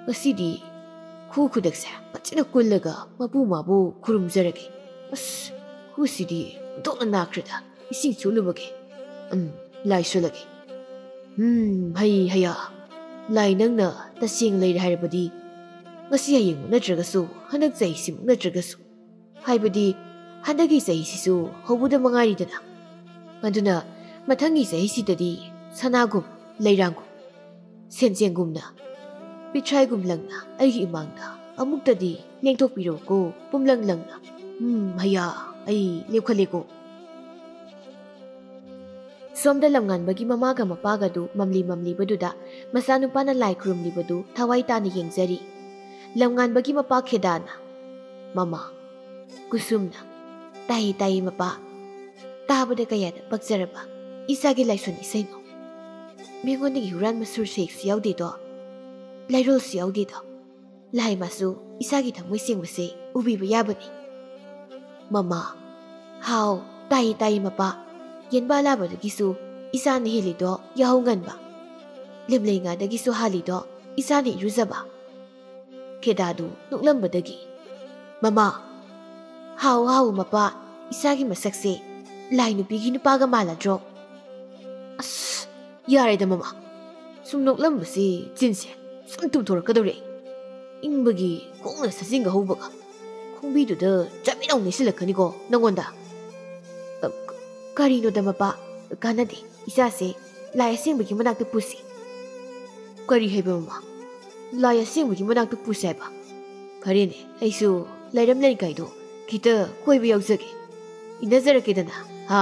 ꯉꯁꯤꯗꯤ ꯈꯨ ꯈꯨꯗꯛꯁꯦ ꯐꯖꯅ ꯀꯨꯜꯂꯒ ꯃꯄꯨ ꯃꯥꯕꯨ ꯈꯨꯔꯨꯝꯖꯔꯒꯦ꯫ ꯑꯁ, ꯈꯨꯁꯤꯗꯤ ꯑꯣꯟꯊꯣꯛꯅ ꯅꯥꯈ꯭ꯔꯦꯗ꯫ ꯏꯁꯤꯡ ꯆꯣꯠꯂꯨꯕꯒꯤ꯫ ꯎꯝ, ꯂꯥꯏ ꯁꯣꯜꯂꯒꯦ꯫ ꯎꯝ, ꯍꯩ ꯍꯩꯌꯥ꯫ ꯂꯥꯏ, ꯅꯪꯅ ꯇꯁꯦꯡꯅ ꯂꯩꯔꯦ ꯍꯥꯏꯔꯕꯗꯤ, ꯉꯁꯤ ꯍꯌꯦꯡꯃꯛ ꯅꯠꯇ꯭ꯔꯒꯁꯨ, ꯍꯟꯗꯛ ꯆꯍꯤꯁꯤꯃꯛ ꯅꯠꯇ꯭ꯔꯒꯁꯨ, ꯍꯥꯏꯕꯗꯤ ꯍꯟꯗꯛꯀꯤ ꯆꯍꯤꯁꯤꯁꯨ ꯍꯧꯕꯗ ꯃꯉꯥꯏꯔꯤꯗꯅ, ꯑꯗꯨꯅ ꯃꯊꯪꯒꯤ ꯆꯍꯤꯁꯤꯗꯗꯤ ꯁꯅꯥꯒꯨꯝ, ꯂꯩꯔꯥꯡꯒꯨꯝ, ꯁꯦꯟꯖꯦꯡꯒꯨꯝꯅ, ꯄꯤꯊ꯭ꯔꯥꯏꯒꯨꯝ ꯂꯪꯅ ꯑꯩꯒꯤ ꯏꯃꯥꯡꯗ ꯑꯃꯨꯛꯇꯗꯤ ꯂꯦꯡꯊꯣꯛꯄꯤꯔꯛꯎꯀꯣ, ꯄꯨꯝꯂꯪ ꯂꯪꯅ꯫ ꯎꯝ, ꯍꯌꯥ, ꯑꯩ ꯂꯦꯞꯈꯠꯂꯦꯀꯣ꯫ ꯁꯣꯝꯗ ꯂꯝꯉꯥꯟꯕꯒꯤ ꯃꯃꯥꯒ ꯃꯄꯥꯒꯗꯨ ꯃꯝꯂꯤ ꯃꯝꯂꯤꯕꯗꯨꯗ ꯃꯆꯥꯅꯨꯄꯥꯅ ꯂꯥꯏ ꯈꯨꯔꯨꯝꯂꯤꯕꯗꯨ ꯊꯋꯥꯏ ꯇꯥꯅ ꯌꯦꯡꯖꯔꯤ꯫ ꯂꯝꯉꯥꯟꯕꯒꯤ ꯃꯄꯥ ꯈꯦꯗꯥꯅ, "ꯃꯃꯥ꯫" ꯀꯨꯁꯨꯝꯅ, "ꯇꯥꯏꯌꯦ, ꯇꯥꯏꯌꯦ, ꯃꯄꯥ꯫ ꯇꯥꯕꯗ ꯀꯌꯥꯗ ꯄꯛꯆꯔꯕ ꯏꯆꯥꯒꯤ ꯂꯥꯏꯁꯣꯟ ꯏꯁꯩꯅꯣ꯫ ꯃꯤꯉꯣꯟꯗꯒꯤ ꯍꯨꯔꯥꯟꯕ ꯁꯨꯔ ꯁꯦꯛꯁꯨ ꯌꯥꯎꯗꯦꯗꯣ, ꯂꯥꯏꯔꯣꯜꯁꯨ ꯌꯥꯎꯗꯦꯗꯣ꯫ ꯂꯥꯏ ꯃꯥꯁꯨ ꯏꯆꯥꯒꯤ ꯊꯃꯣꯏ ꯁꯦꯡꯕꯁꯦ ꯎꯕꯤꯕ ꯌꯥꯕꯅꯤ꯫" ꯃꯃꯥ, "ꯍꯥꯎ, ꯇꯥꯏꯌꯦ, ꯇꯥꯏꯌꯦ, ꯃꯄꯥ꯫ ꯌꯦꯟꯕꯥ ꯂꯥꯕꯗꯒꯤꯁꯨ ꯏꯆꯥꯅ ꯍꯦꯜꯂꯤꯗꯣ ꯌꯥꯍꯧ ꯉꯟꯕ꯫ ꯂꯦꯝꯂꯩꯉꯥꯗꯒꯤꯁꯨ ꯍꯥꯜꯂꯤꯗꯣ ꯏꯆꯥꯅ ꯏꯔꯨꯖꯕ꯫" ꯈꯦꯗꯥꯗꯨ ꯅꯣꯛꯂꯝꯕꯗꯒꯤ, "ꯃꯃꯥ, ꯍꯥꯎ, ꯍꯥꯎ, ꯃꯄꯥ, ꯏꯆꯥꯒꯤ ꯃꯁꯛꯁꯦ ꯂꯥꯏ ꯅꯨꯄꯤꯒꯤ ꯅꯨꯄꯥꯒ ꯃꯥꯜꯂꯗ꯭ꯔꯣ?" "ꯑꯁ, ꯌꯥꯔꯦꯗ, ꯃꯃꯥ꯫ ꯁꯨꯝ ꯅꯣꯛꯂꯝꯕꯁꯤ ꯆꯤꯟꯁꯦ ꯁꯨꯝ ꯇꯨꯝꯊꯣꯔꯛꯀꯗꯧꯔꯦ꯫ ꯏꯪꯕꯒꯤ ꯈꯣꯡꯅ ꯁꯖꯤꯡꯒ ꯍꯧꯕꯒ ꯈꯣꯡꯕꯤꯗꯨꯗ ꯆꯥꯃꯤꯟꯅꯧ ꯅꯦꯠꯁꯤꯜꯂꯛꯀꯅꯤꯀꯣ ꯅꯪꯉꯣꯟꯗ꯫" "ꯑ, ꯀ-, ꯀꯔꯤꯅꯣꯗ, ꯃꯄꯥ? ꯀꯥꯟꯅꯗꯦ꯫ ꯏꯆꯥꯁꯦ ꯂꯥꯏ ꯑꯁꯦꯡꯕꯒꯤ ꯃꯅꯥꯛꯇ ꯄꯨꯁꯤ꯫" "ꯀꯔꯤ ꯍꯥꯏꯕ, ꯃꯃꯥ? ꯂꯥꯏ ꯑꯁꯦꯡꯕꯒꯤ ꯃꯅꯥꯛꯇ ꯄꯨꯁꯤ ꯍꯥꯏꯕ? ꯐꯔꯦꯅꯦ, ꯑꯩꯁꯨ ꯂꯥꯏꯔꯝ ꯂꯩꯀꯥꯏꯗꯣ ꯈꯤꯇ ꯀꯣꯏꯕ ꯌꯥꯎꯖꯒꯦ꯫ ꯏꯟꯅꯖꯔꯛꯀꯦꯗꯅ, ꯍꯥ?"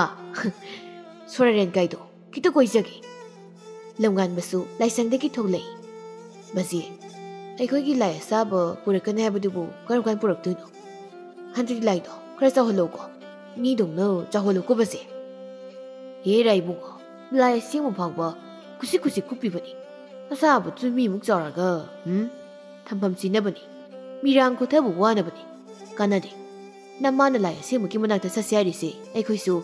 "ꯁꯣꯔꯥꯔꯦꯟ ꯀꯥꯏꯗꯣ ꯈꯤꯇ ꯀꯣꯏꯖꯒꯦ꯫" ꯂꯝꯉꯥꯟꯕꯁꯨ ꯂꯥꯏꯁꯪꯗꯒꯤ ꯊꯣꯛꯂꯛꯏ꯫ "ꯃꯁꯤ ꯑꯩꯈꯣꯏꯒꯤ ꯂꯥꯏ ꯑꯁꯥꯕ ꯄꯨꯔꯛꯀꯅꯤ ꯍꯥꯏꯕꯗꯨꯕꯨ ꯀꯔꯝ ꯀꯥꯟ ꯄꯨꯔꯛꯇꯣꯏꯅꯣ? ꯍꯟꯗꯛꯇꯤ ꯂꯥꯏꯗꯣ ꯈꯔ ꯆꯥꯎꯍꯜꯂꯧꯀꯣ꯫ ꯃꯤꯗꯧꯅ ꯆꯥꯎꯍꯜꯂꯧꯀꯣ ꯃꯁꯦ꯫" "ꯍꯦꯔꯥ ꯏꯕꯨꯡꯉꯣ, ꯂꯥꯏ ꯑꯁꯦꯡꯕ ꯐꯥꯎꯕ ꯈꯨꯁꯤ ꯈꯨꯁꯤ ꯀꯨꯞꯄꯤꯕꯅꯤ꯫ ꯑꯁꯥꯕꯗꯨ ꯃꯤꯃꯨꯛ ꯆꯥꯎꯔꯒ, ꯎꯝ? ꯊꯝꯐꯝ ꯆꯤꯟꯅꯕꯅꯤ꯫ ꯃꯤꯔꯥꯡ ꯀꯣꯊꯕ ꯋꯥꯅꯕꯅꯤ꯫ ꯀꯥꯟꯅꯗꯦ꯫ ꯅꯃꯥꯅ ꯂꯥꯏ ꯑꯁꯦꯡꯕꯒꯤ ꯃꯅꯥꯛꯇ ꯆꯠꯁꯦ ꯍꯥꯏꯔꯤꯁꯦ, ꯑꯩꯈꯣꯏꯁꯨ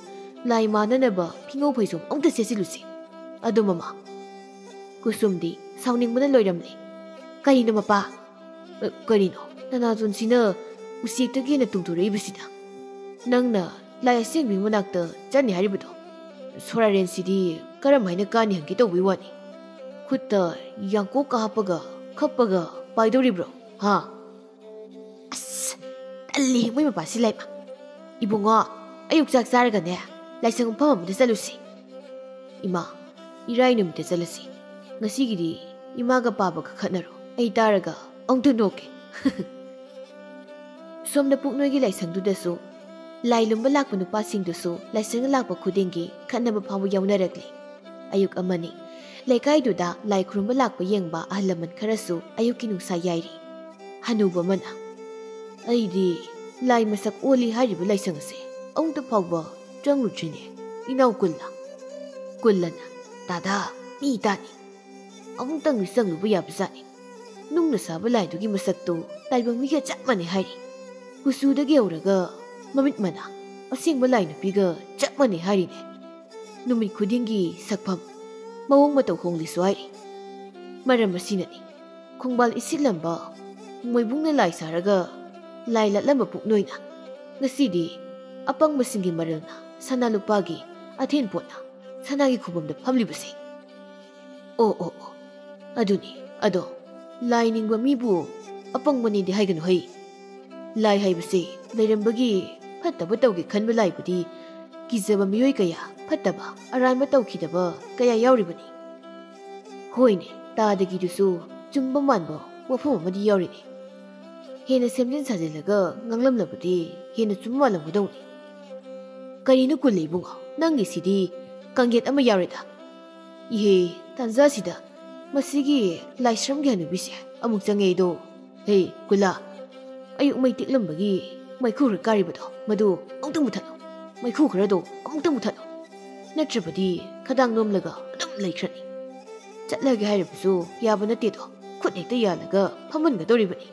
ꯂꯥꯏ ꯃꯥꯟꯅꯅꯕ ꯐꯤꯉꯧ ꯐꯩꯖꯣꯝ ꯑꯃꯨꯛꯇ ꯁꯦꯠꯆꯤꯜꯂꯨꯁꯦ꯫" ꯑꯗꯣ ꯃꯃꯥ, ꯀꯨꯁꯨꯝꯗꯤ ꯁꯥꯎꯅꯤꯡꯕꯅ ꯂꯣꯏꯔꯝꯂꯦ꯫ "ꯀꯔꯤꯅꯣ ꯃꯄꯥ? ꯑ, ꯀꯔꯤꯅꯣ? ꯅꯅꯥꯇꯣꯟꯁꯤꯅ ꯎꯆꯦꯛꯇꯒꯤ ꯍꯦꯟꯅ ꯇꯨꯝꯊꯣꯔꯛꯏꯕꯁꯤꯗ? ꯅꯪꯅ ꯂꯥꯏ ꯑꯁꯦꯡꯕꯒꯤ ꯃꯅꯥꯛꯇ ꯆꯠꯅꯤ ꯍꯥꯏꯔꯤꯕꯗꯣ? ꯁꯣꯔꯥꯔꯦꯟꯁꯤꯗꯤ ꯀꯔꯝ ꯍꯥꯏꯅ ꯀꯥꯅꯤ ꯍꯪꯒꯦ ꯇꯧꯕꯒꯤ ꯋꯥꯅꯤ꯫ ꯈꯨꯠꯇ ꯌꯥꯡꯀꯣꯛꯀ ꯍꯥꯞꯄꯒ ꯈꯞꯄꯒ ꯄꯥꯏꯗꯧꯔꯤꯕ꯭ꯔꯣ? ꯍꯥ? ꯑꯁ, ꯇꯜꯂꯤ ꯃꯣꯏ ꯃꯄꯥꯁꯤ ꯂꯩꯃ꯫ ꯏꯕꯨꯡꯉꯣ, ꯑꯌꯨꯛ ꯆꯥꯛ ꯆꯥꯔꯒꯅꯦ, ꯂꯥꯏꯁꯪ ꯃꯐꯝ ꯑꯃꯗ ꯆꯠꯂꯨꯁꯤ꯫ ꯏꯃꯥ, ꯏꯔꯥꯏ ꯅꯨꯃꯤꯠꯇ ꯆꯠꯂꯁꯤ꯫ ꯉꯁꯤꯒꯤꯗꯤ ꯏꯃꯥꯒ ꯄꯥꯕꯒ ꯈꯠꯅꯔꯣ꯫ ꯑꯩ ꯇꯥꯔꯒ ꯑꯃꯨꯛꯇ ꯅꯣꯛꯀꯦ꯫ ꯁꯣꯝꯗ ꯄꯨꯛꯅꯣꯏꯒꯤ ꯂꯥꯏꯁꯪꯗꯨꯗꯁꯨ ꯂꯥꯏ ꯂꯨꯝꯕ ꯂꯥꯛꯄ ꯅꯨꯄꯥꯁꯤꯡꯗꯨꯁꯨ ꯂꯥꯏꯁꯪꯗ ꯂꯥꯛꯄ ꯈꯨꯗꯤꯡꯒꯤ ꯈꯠꯅꯕ ꯐꯥꯎꯕ ꯌꯥꯎꯅꯔꯛꯂꯤ꯫ ꯑꯌꯨꯛ ꯑꯃꯅꯤ꯫ ꯂꯩꯀꯥꯏꯗꯨꯗ ꯂꯥꯏ ꯈꯨꯔꯨꯝꯕ ꯂꯥꯛꯄ ꯌꯦꯡꯕ ꯑꯍꯜ ꯂꯃꯟ ꯈꯔꯁꯨ ꯑꯌꯨꯛꯀꯤ ꯅꯨꯡꯁꯥ ꯌꯥꯏꯔꯤ꯫ ꯍꯅꯨꯕ ꯑꯃꯅ, "ꯑꯩꯗꯤ ꯂꯥꯏ ꯃꯁꯛ ꯑꯣꯜꯂꯤ ꯍꯥꯏꯔꯤꯕ ꯂꯥꯏꯁꯪ ꯑꯁꯦ ꯑꯃꯨꯛꯇ ꯐꯥꯎꯕ ꯆꯪꯂꯨꯗ꯭ꯔꯤꯅꯦ, ꯏꯅꯥꯎ ꯀꯨꯜꯂ?" ꯀꯨꯜꯂꯅ, "ꯇꯥꯗꯥ, ꯃꯤ ꯇꯥꯅꯤ꯫ ꯑꯃꯨꯛꯇꯪꯗꯤ ꯆꯪꯂꯨꯕ ꯌꯥꯕꯖꯥꯠꯅꯤ꯫ ꯅꯨꯡꯅ ꯁꯥꯕ ꯂꯥꯏꯗꯨꯒꯤ ꯃꯁꯛꯇꯨ ꯇꯥꯏꯕꯪ ꯃꯤꯒ ꯆꯞ ꯃꯥꯟꯅꯩ ꯍꯥꯏꯔꯤ꯫ ꯀꯨꯆꯨꯗꯒꯤ ꯍꯧꯔꯒ ꯃꯃꯤꯠ ꯃꯅꯥ ꯑꯁꯦꯡꯕ ꯂꯥꯏ ꯅꯨꯄꯤꯒ ꯆꯞ ꯃꯥꯟꯅꯩ ꯍꯥꯏꯔꯤꯅꯦ꯫ ꯅꯨꯃꯤꯠ ꯈꯨꯗꯤꯡꯒꯤ ꯁꯛꯐꯝ, ꯃꯑꯣꯡ ꯃꯇꯧ ꯍꯣꯡꯂꯤꯁꯨ ꯍꯥꯏꯔꯤ꯫ ꯃꯔꯝ ꯑꯁꯤꯅꯅꯤ ꯈꯣꯡꯕꯥꯜ ꯏꯁꯤꯠꯂꯝꯕ ꯃꯣꯏꯕꯨꯡꯅ ꯂꯥꯏ ꯁꯥꯔꯒ ꯂꯥꯏ ꯂꯥꯠꯂꯝꯕ ꯄꯨꯛꯅꯣꯏꯅ ꯉꯁꯤꯗꯤ ꯑꯄꯪꯕꯁꯤꯡꯒꯤ ꯃꯔꯜꯅ ꯁꯅꯥ ꯂꯨꯄꯥꯒꯤ ꯑꯊꯦꯟ ꯄꯣꯠꯅ ꯁꯅꯥꯒꯤ ꯈꯨꯕꯝꯗ ꯐꯝꯂꯤꯕꯁꯦ꯫ ꯑꯣ, ꯑꯣ, ꯑꯣ, ꯑꯗꯨꯅꯤ, ꯑꯗꯣ ꯂꯥꯏ ꯅꯤꯡꯕ ꯃꯤꯕꯨ ꯑꯄꯪꯕꯅꯤꯗꯤ ꯍꯥꯏꯒꯅꯨ ꯍꯩ꯫ ꯂꯥꯏ ꯍꯥꯏꯕꯁꯦ ꯂꯩꯔꯝꯕꯒꯤ ꯐꯠꯇꯕ ꯇꯧꯒꯦ ꯈꯟꯕ ꯂꯥꯏꯕꯨꯗꯤ ꯀꯤꯖꯕ ꯃꯤꯑꯣꯏ ꯀꯌꯥ, ꯐꯠꯇꯕ ꯑꯔꯥꯟꯕ ꯇꯧꯈꯤꯗꯕ ꯀꯌꯥ ꯌꯥꯎꯔꯤꯕꯅꯤ꯫ ꯍꯣꯏꯅꯦ, ꯇꯥꯗꯒꯤꯗꯨꯁꯨ ꯆꯨꯝꯕ ꯃꯥꯟꯕ ꯋꯥꯐꯝ ꯑꯃꯗꯤ ꯌꯥꯎꯔꯤꯅꯦ꯫ ꯍꯦꯟꯅ ꯁꯦꯝꯖꯤꯟ ꯁꯥꯖꯤꯜꯂꯒ ꯉꯥꯡꯂꯝꯂꯕꯗꯤ ꯍꯦꯟꯅ ꯆꯨꯝꯕ ꯃꯥꯜꯂꯝꯒꯗꯧꯅꯤ꯫ ꯀꯔꯤꯅꯣ ꯀꯨꯜꯂ ꯏꯕꯨꯡꯉꯣ, ꯅꯪꯒꯤꯁꯤꯗꯤ ꯀꯥꯡꯌꯦꯠ ꯑꯃ ꯌꯥꯎꯔꯦꯗ꯫ ꯏꯍꯦ, ꯇꯥꯟꯖꯥꯁꯤꯗ ꯃꯁꯤꯒꯤ ꯂꯥꯏꯁ꯭ꯔꯝꯒꯤ ꯍꯅꯨꯕꯤꯁꯦ ꯑꯃꯨꯛ ꯆꯪꯉꯛꯏꯗꯣ꯫ ꯍꯦ ꯀꯨꯜꯂ, ꯑꯌꯨꯛ ꯃꯩ ꯇꯤꯛꯂꯝꯕꯒꯤ ꯃꯩꯈꯨ ꯈꯔ ꯀꯥꯔꯤꯕꯗꯣ, ꯃꯗꯨ ꯑꯃꯨꯛꯇ ꯃꯨꯊꯠꯂꯣ꯫ ꯃꯩꯈꯨ ꯈꯔꯗꯣ ꯑꯃꯨꯛꯇ ꯃꯨꯊꯠꯂꯣ꯫ ꯅꯠꯇ꯭ꯔꯕꯗꯤ ꯈꯗꯥꯡ ꯅꯣꯝꯂꯒ ꯑꯗꯨꯝ ꯂꯩꯈ꯭ꯔꯅꯤ꯫ ꯆꯠꯂꯒꯦ ꯍꯥꯏꯔꯕꯁꯨ ꯌꯥꯕ ꯅꯠꯇꯦꯗꯣ, ꯈꯨꯠ ꯍꯦꯛꯇ ꯌꯥꯜꯂꯒ ꯐꯝꯍꯟꯒꯗꯧꯔꯤꯕꯅꯤ꯫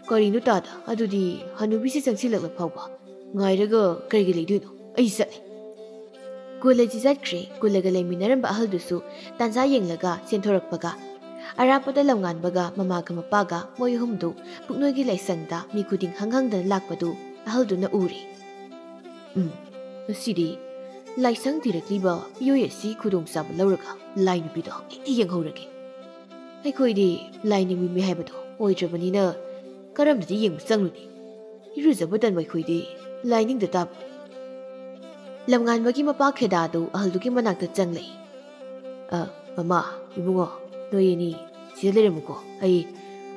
ꯀꯔꯤꯅꯣ ꯇꯥꯗ, ꯑꯗꯨꯗꯤ ꯍꯅꯨꯕꯤꯁꯤ ꯆꯪꯁꯤꯜꯂꯛꯂ ꯐꯥꯎꯕ ꯉꯥꯏꯔꯒ ꯀꯔꯤꯒꯤ ꯂꯩꯗꯣꯏꯅꯣ? ꯑꯩ ꯆꯠꯂꯦ꯫ ꯀꯨꯜꯂꯁꯤ ꯆꯠꯈ꯭ꯔꯦ꯫ ꯀꯨꯜꯂꯒ ꯂꯩꯃꯤꯟꯅꯔꯝꯕ ꯑꯍꯜꯗꯨꯁꯨ ꯇꯥꯟꯖꯥ ꯌꯦꯡꯂꯒ ꯆꯦꯟꯊꯣꯔꯛꯄꯒ, ꯑꯔꯥꯞꯄꯗ ꯂꯝꯉꯥꯟꯕꯒ ꯃꯃꯥꯒ ꯃꯄꯥꯒ ꯃꯣꯏ ꯑꯍꯨꯝꯗꯨ ꯄꯨꯛꯅꯣꯏꯒꯤ ꯂꯥꯏꯁꯪꯗ ꯃꯤ ꯈꯨꯗꯤꯡ ꯍꯪ ꯍꯪꯗꯅ ꯂꯥꯛꯄꯗꯨ ꯑꯍꯜꯗꯨꯅ ꯎꯔꯦ꯫ "ꯎꯝ, ꯉꯁꯤꯗꯤ ꯂꯥꯏꯁꯪ ꯊꯤꯔꯛꯂꯤꯕ ꯃꯤꯑꯣꯏ ꯑꯁꯤ ꯈꯨꯗꯣꯡꯆꯥꯕ ꯂꯧꯔꯒ ꯂꯥꯏ ꯅꯨꯄꯤꯗꯣ ꯍꯦꯛꯇ ꯌꯦꯡꯍꯧꯔꯒꯦ꯫ ꯑꯩꯈꯣꯏꯗꯤ ꯂꯥꯏ ꯅꯤꯡꯕ ꯃꯤ ꯍꯥꯏꯕꯗꯣ ꯑꯣꯏꯗ꯭ꯔꯕꯅꯤꯅ ꯀꯔꯝꯗꯗꯤ ꯌꯦꯡꯕ ꯆꯪꯂꯨꯅꯤ? ꯏꯔꯨꯖꯕ ꯇꯟꯕ ꯑꯩꯈꯣꯏꯗꯤ ꯂꯥꯏ ꯅꯤꯡꯗ ꯇꯥꯕ꯫ ꯂꯝꯉꯥꯟꯕꯒꯤ ꯃꯄꯥ ꯈꯦꯗꯥꯗꯨ ꯑꯍꯜꯗꯨꯒꯤ ꯃꯅꯥꯛꯇ ꯆꯪꯂꯛꯏ꯫ "ꯑ, ꯃꯃꯥ, ꯏꯕꯨꯡꯉꯣ, ꯅꯣꯏ ꯑꯅꯤ ꯁꯤꯗ ꯂꯩꯔꯝꯃꯨꯀꯣ꯫ ꯑꯩ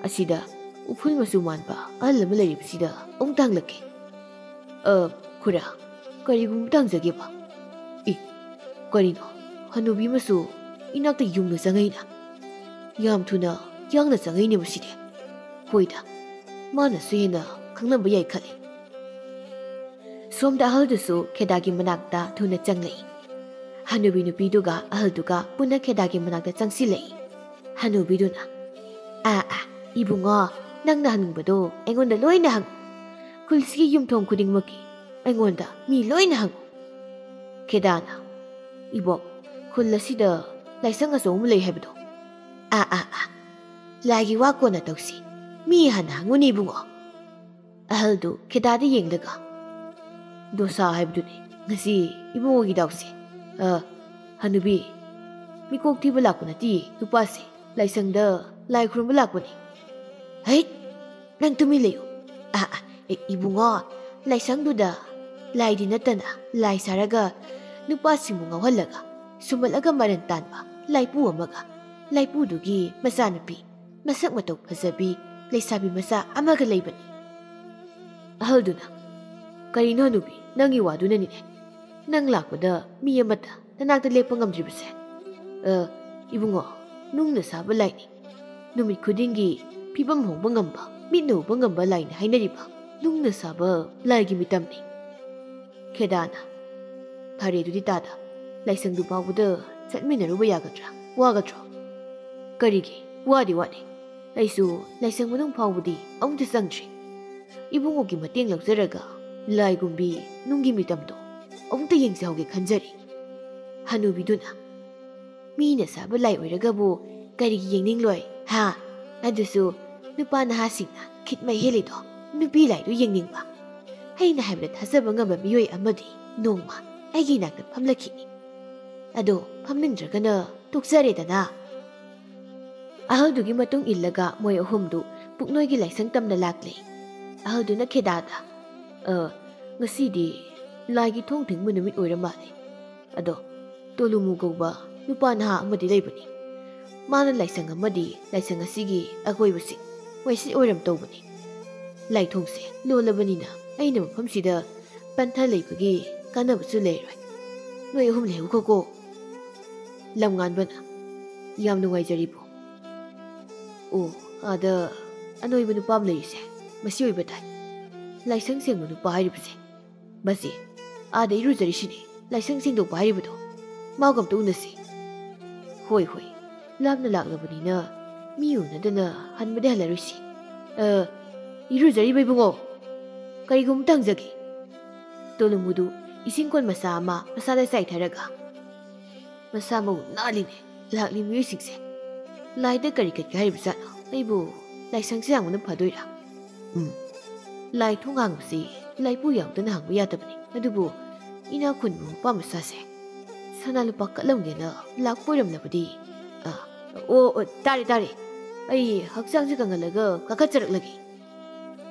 ꯑꯁꯤꯗ ꯎꯐꯨꯜ ꯃꯆꯨ ꯃꯥꯟꯕ ꯑꯍꯜ ꯑꯃ ꯂꯩꯔꯤꯕꯁꯤꯗ ꯑꯃꯨꯛꯇ ꯍꯪꯂꯛꯀꯦ꯫" "ꯑ, ꯈꯨꯔꯥ, ꯀꯔꯤꯒꯨꯝꯕ ꯍꯪꯖꯒꯦꯕ?" "ꯏ, ꯀꯔꯤꯅꯣ? ꯍꯅꯨꯕꯤ ꯑꯃꯁꯨ ꯏꯅꯥꯛꯇ ꯌꯨꯡꯅ ꯆꯪꯉꯛꯏꯅ꯫ ꯌꯥꯝ ꯊꯨꯅ ꯌꯥꯡꯅ ꯆꯪꯉꯛꯏꯅꯦ ꯃꯁꯤꯗꯤ꯫ ꯍꯣꯏꯗ, ꯃꯥꯅꯁꯨ ꯍꯦꯟꯅ ꯈꯪꯂꯝꯕ ꯌꯥꯏ ꯈꯜꯂꯤ꯫" ꯁꯣꯝꯗ ꯑꯍꯜꯗꯨꯁꯨ ꯈꯦꯗꯥꯒꯤ ꯃꯅꯥꯛꯇ ꯊꯨꯅ ꯆꯪꯂꯛꯏ꯫ ꯍꯅꯨꯕꯤ ꯅꯨꯄꯤꯗꯨꯒ ꯑꯍꯜꯗꯨꯒ ꯄꯨꯟꯅ ꯈꯦꯗꯥꯒꯤ ꯃꯅꯥꯛꯇ ꯆꯪꯁꯤꯜꯂꯛꯏ꯫ ꯍꯅꯨꯕꯤꯗꯨꯅ, "ꯑꯥ, ꯑꯥ, ꯏꯕꯨꯡꯉꯣ, ꯅꯪꯅ ꯍꯪꯅꯤꯡꯕꯗꯣ ꯑꯩꯉꯣꯟꯗ ꯂꯣꯏꯅ ꯍꯪꯉꯨ꯫ ꯈꯨꯜꯁꯤꯒꯤ ꯌꯨꯝꯊꯣꯡ ꯈꯨꯗꯤꯡꯃꯛꯀꯤ ꯑꯩꯉꯣꯟꯗ ꯃꯤ ꯂꯣꯏꯅ ꯍꯪꯉꯨ꯫" ꯈꯦꯗꯥꯅ, "ꯏꯕꯣꯛ, ꯈꯨꯜ ꯑꯁꯤꯗ ꯂꯥꯏꯁꯪ ꯑꯆꯧꯕ ꯑꯃ ꯂꯩ ꯍꯥꯏꯕꯗꯣ?" "ꯑꯥ, ꯑꯥ, ꯑꯥ, ꯂꯥꯏꯒꯤ ꯋꯥ ꯀꯣꯟꯅ ꯇꯧꯁꯤ꯫ ꯃꯤ ꯍꯥꯟꯅ ꯍꯪꯉꯨꯅꯦ, ꯏꯕꯨꯡꯉꯣ꯫" ꯑꯍꯜꯗꯨ ꯈꯦꯗꯥꯗ ꯌꯦꯡꯂꯒ, "ꯗꯣꯁꯥ ꯍꯥꯏꯕꯗꯨꯅꯤ ꯉꯁꯤ ꯏꯕꯨꯡꯉꯣꯒꯤ ꯗꯥꯎꯁꯦ꯫ ꯑ, ꯍꯅꯨꯕꯤ, ꯃꯤꯀꯣꯛ ꯊꯤꯕ ꯂꯥꯛꯄ ꯅꯠꯇꯦ ꯅꯨꯄꯥꯁꯦ, ꯂꯥꯏꯁꯪꯗ ꯂꯥꯏ ꯈꯨꯔꯨꯝꯕ ꯂꯥꯛꯄꯅꯤ꯫" "ꯍꯩꯠ, ꯅꯪ ꯇꯨꯃꯤꯟ ꯂꯩꯌꯨ꯫ ꯑ, ꯑ, ꯑꯦ, ꯏꯕꯨꯡꯉꯣ, ꯂꯥꯏꯁꯪꯗꯨꯗ ꯂꯥꯏꯗꯤ ꯅꯠꯇꯅ ꯂꯥꯏ ꯁꯥꯔꯒ ꯅꯨꯄꯥꯁꯤꯡꯕꯨ ꯉꯥꯎꯍꯜꯂꯒ ꯁꯨꯝꯍꯠꯂꯒ ꯃꯔꯟ ꯇꯥꯟꯕ ꯂꯥꯏꯄꯨ ꯑꯃꯒ ꯂꯥꯏꯄꯨꯗꯨꯒꯤ ꯃꯆꯥꯅꯨꯄꯤ ꯃꯁꯛ ꯃꯇꯧ ꯐꯖꯕꯤ ꯂꯩꯁꯥꯕꯤ ꯃꯆꯥ ꯑꯃꯒ ꯂꯩꯕꯅꯤ꯫" ꯑꯍꯜꯗꯨꯅ, "ꯀꯔꯤꯅꯣ ꯍꯅꯨꯕꯤ, ꯅꯪꯒꯤ ꯋꯥꯗꯨꯅꯅꯤꯅꯦ ꯅꯪ ꯂꯥꯛꯄꯗ ꯃꯤ ꯑꯃꯠꯇ ꯅꯅꯥꯛꯇ ꯂꯦꯞꯄ ꯉꯝꯗ꯭ꯔꯤꯕꯁꯦ?" "ꯑ, ꯏꯕꯨꯡꯉꯣ, ꯅꯨꯡꯅ ꯁꯥꯕ ꯂꯥꯏꯅꯤ꯫ ꯅꯨꯃꯤꯠ ꯈꯨꯗꯤꯡꯒꯤ ꯐꯤꯕꯝ ꯍꯣꯡꯕ ꯉꯝꯕ, ꯃꯤꯠꯅ ꯎꯕ ꯉꯝꯕ ꯂꯥꯏꯅꯤ ꯍꯥꯏꯅꯔꯤꯕ ꯅꯨꯡꯅ ꯁꯥꯕ ꯂꯥꯏꯒꯤ ꯃꯤꯇꯝꯅꯤ꯫" ꯈꯦꯗꯥꯅ, "ꯐꯔꯦ, ꯑꯗꯨꯗꯤ ꯇꯥꯗ, ꯂꯥꯏꯁꯪꯗꯨ ꯐꯥꯎꯕꯗ ꯆꯠꯃꯤꯟꯅꯔꯨꯕ ꯌꯥꯒꯗ꯭ꯔꯥ? ꯋꯥꯒꯗ꯭ꯔꯣ?" "ꯀꯔꯤꯒꯤ? ꯋꯥꯗꯤ ꯋꯥꯗꯦ꯫ ꯑꯩꯁꯨ ꯂꯥꯏꯁꯪ ꯃꯅꯨꯡ ꯐꯥꯎꯕꯗꯤ ꯑꯃꯨꯛꯇ ꯆꯪꯗ꯭ꯔꯤ꯫ ꯏꯕꯨꯡꯉꯣꯒꯤ ꯃꯇꯦꯡ ꯂꯧꯖꯔꯒ ꯂꯥꯏꯒꯨꯝꯕꯤ ꯅꯨꯡꯒꯤ ꯃꯤꯇꯝꯗꯣ ꯑꯃꯨꯛꯇ ꯌꯦꯡꯖꯍꯧꯒꯦ ꯈꯟꯖꯔꯤ꯫" ꯍꯅꯨꯕꯤꯗꯨꯅ, "ꯃꯤꯅ ꯁꯥꯕ ꯂꯥꯏ ꯑꯣꯏꯔꯒꯕꯨ ꯀꯔꯤꯒꯤ ꯌꯦꯡꯅꯤꯡꯂꯣꯏ, ꯍꯥ? ꯑꯗꯨꯁꯨ ꯅꯨꯄꯥ ꯅꯍꯥꯁꯤꯡꯅ ꯈꯤꯠ ꯃꯩ ꯍꯦꯜꯂꯤꯗꯣ ꯅꯨꯄꯤ ꯂꯥꯏꯗꯨ ꯌꯦꯡꯅꯤꯡꯕ꯫ ꯑꯩꯅ ꯍꯥꯏꯕꯗ ꯊꯥꯖꯕ ꯉꯝꯕ ꯃꯤꯑꯣꯏ ꯑꯃꯗꯤ ꯅꯣꯡꯃ ꯑꯩꯒꯤ ꯏꯅꯥꯛꯇ ꯐꯝꯂꯛꯈꯤꯅꯤ꯫ ꯑꯗꯣ ꯐꯝꯅꯤꯡꯗ꯭ꯔꯒꯅ ꯇꯣꯛꯆꯔꯦꯗꯅ꯫ ꯑꯍꯜꯗꯨꯒꯤ ꯃꯇꯨꯡ ꯏꯜꯂꯒ ꯃꯣꯏ ꯑꯍꯨꯝꯗꯨ ꯄꯨꯛꯅꯣꯏꯒꯤ ꯂꯥꯏꯁꯪ ꯇꯝꯅ ꯂꯥꯛꯂꯦ꯫ ꯑꯍꯜꯗꯨꯅ ꯈꯦꯗꯥꯗ, "ꯑ, ꯉꯁꯤꯗꯤ ꯂꯥꯏꯒꯤ ꯊꯣꯡ ꯊꯤꯡꯕ ꯅꯨꯃꯤꯠ ꯑꯣꯏꯔ ꯃꯥꯜꯂꯦ꯫ ꯑꯗꯣ ꯇꯣꯂꯨꯃꯨ ꯀꯧꯕ ꯅꯨꯄꯥ ꯅꯍꯥ ꯑꯃꯗꯤ ꯂꯩꯕꯅꯤ꯫ ꯃꯥꯅ ꯂꯥꯏꯁꯪ ꯑꯃꯗꯤ ꯂꯥꯏꯁꯪ ꯑꯁꯤꯒꯤ ꯑꯀꯣꯏꯕꯁꯤꯡ ꯋꯥꯏꯁꯤꯠ ꯑꯣꯏꯔꯝ ꯇꯧꯕꯅꯤ꯫ ꯂꯥꯏꯊꯣꯡꯁꯦ ꯂꯣꯜꯂꯕꯅꯤꯅ ꯑꯩꯅ ꯃꯐꯝꯁꯤꯗ ꯄꯟꯊ ꯂꯩꯕꯒꯤ ꯀꯥꯟꯅꯕꯁꯨ ꯂꯩꯔꯣꯏ꯫ ꯅꯣꯏ ꯑꯍꯨꯝ ꯂꯩꯍꯧꯈꯣꯀꯣ꯫" ꯂꯝꯉꯥꯟꯕꯅ, "ꯌꯥꯝ ꯅꯨꯡꯉꯥꯏꯖꯔꯤꯕꯣ?" "ꯑꯣ, ꯑꯥꯗ ꯑꯅꯣꯏꯕ ꯅꯨꯄꯥ ꯑꯃ ꯂꯩꯔꯤꯁꯦ, ꯃꯁꯤ ꯑꯣꯏꯕ ꯇꯥꯏ꯫ ꯂꯥꯏꯁꯪ ꯁꯦꯡꯕ ꯅꯨꯄꯥ ꯍꯥꯏꯔꯤꯕꯁꯦ꯫ ꯃꯁꯤ ꯑꯥꯗ ꯏꯔꯨꯖꯔꯤꯁꯤꯅꯦ, ꯂꯥꯏꯁꯪ ꯁꯦꯡꯗꯣꯛꯄ ꯍꯥꯏꯔꯤꯕꯗꯣ꯫ ꯃꯥꯒ ꯑꯝꯇ ꯎꯅꯁꯤ꯫" "ꯍꯣꯏ, ꯍꯣꯏ, ꯂꯥꯞꯅ ꯂꯥꯛꯂꯕꯅꯤꯅ ꯃꯤ ꯎꯅꯗꯅ ꯍꯟꯕꯗꯤ ꯍꯜꯂꯔꯣꯏꯁꯤ꯫ ꯑ, ꯏꯔꯨꯖꯔꯤꯕ ꯏꯕꯨꯡꯉꯣ, ꯀꯔꯤꯒꯨꯝꯕ ꯍꯪꯖꯒꯦ꯫" ꯇꯣꯂꯨꯃꯨꯗꯨ ꯏꯁꯤꯡ ꯀꯣꯟ ꯃꯆꯥ ꯑꯃ ꯃꯁꯥꯗ ꯆꯥꯏꯊꯔꯒ, "ꯃꯁꯥ ꯃꯎ ꯅꯥꯜꯂꯤꯅꯦ ꯂꯥꯛꯂꯤ ꯃꯤꯑꯣꯏꯁꯤꯡꯁꯦ꯫ ꯂꯥꯏꯗ ꯀꯔꯤ ꯀꯠꯀꯦ ꯍꯥꯏꯔꯤꯕꯖꯥꯠꯅꯣ? ꯑꯩꯕꯨ ꯂꯥꯏꯁꯪꯁꯦ ꯌꯥꯝꯕꯅ ꯐꯗꯣꯏꯔꯥ?" "ꯎꯝ, ꯂꯥꯏ ꯊꯣꯡ ꯍꯥꯡꯕꯁꯤ ꯂꯥꯏꯄꯨ ꯌꯥꯎꯗꯅ ꯍꯥꯡꯕ ꯌꯥꯗꯕꯅꯤ꯫ ꯑꯗꯨꯕꯨ ꯏꯅꯥꯛ ꯈꯨꯟꯕ ꯃꯄꯥ ꯃꯆꯥꯁꯦ ꯁꯅꯥ ꯂꯨꯄꯥ ꯀꯠꯂꯝꯒꯦꯅ ꯂꯥꯛꯄ ꯑꯣꯏꯔꯝꯂꯕꯗꯤ, ꯑ, ꯑꯣ, ꯑꯣ, ꯇꯥꯔꯦ, ꯇꯥꯔꯦ꯫ ꯑꯩ ꯍꯛꯆꯥꯡꯁꯦ ꯀꯪꯍꯜꯂꯒ ꯀꯥꯈꯠꯆꯔꯛꯂꯒꯦ꯫"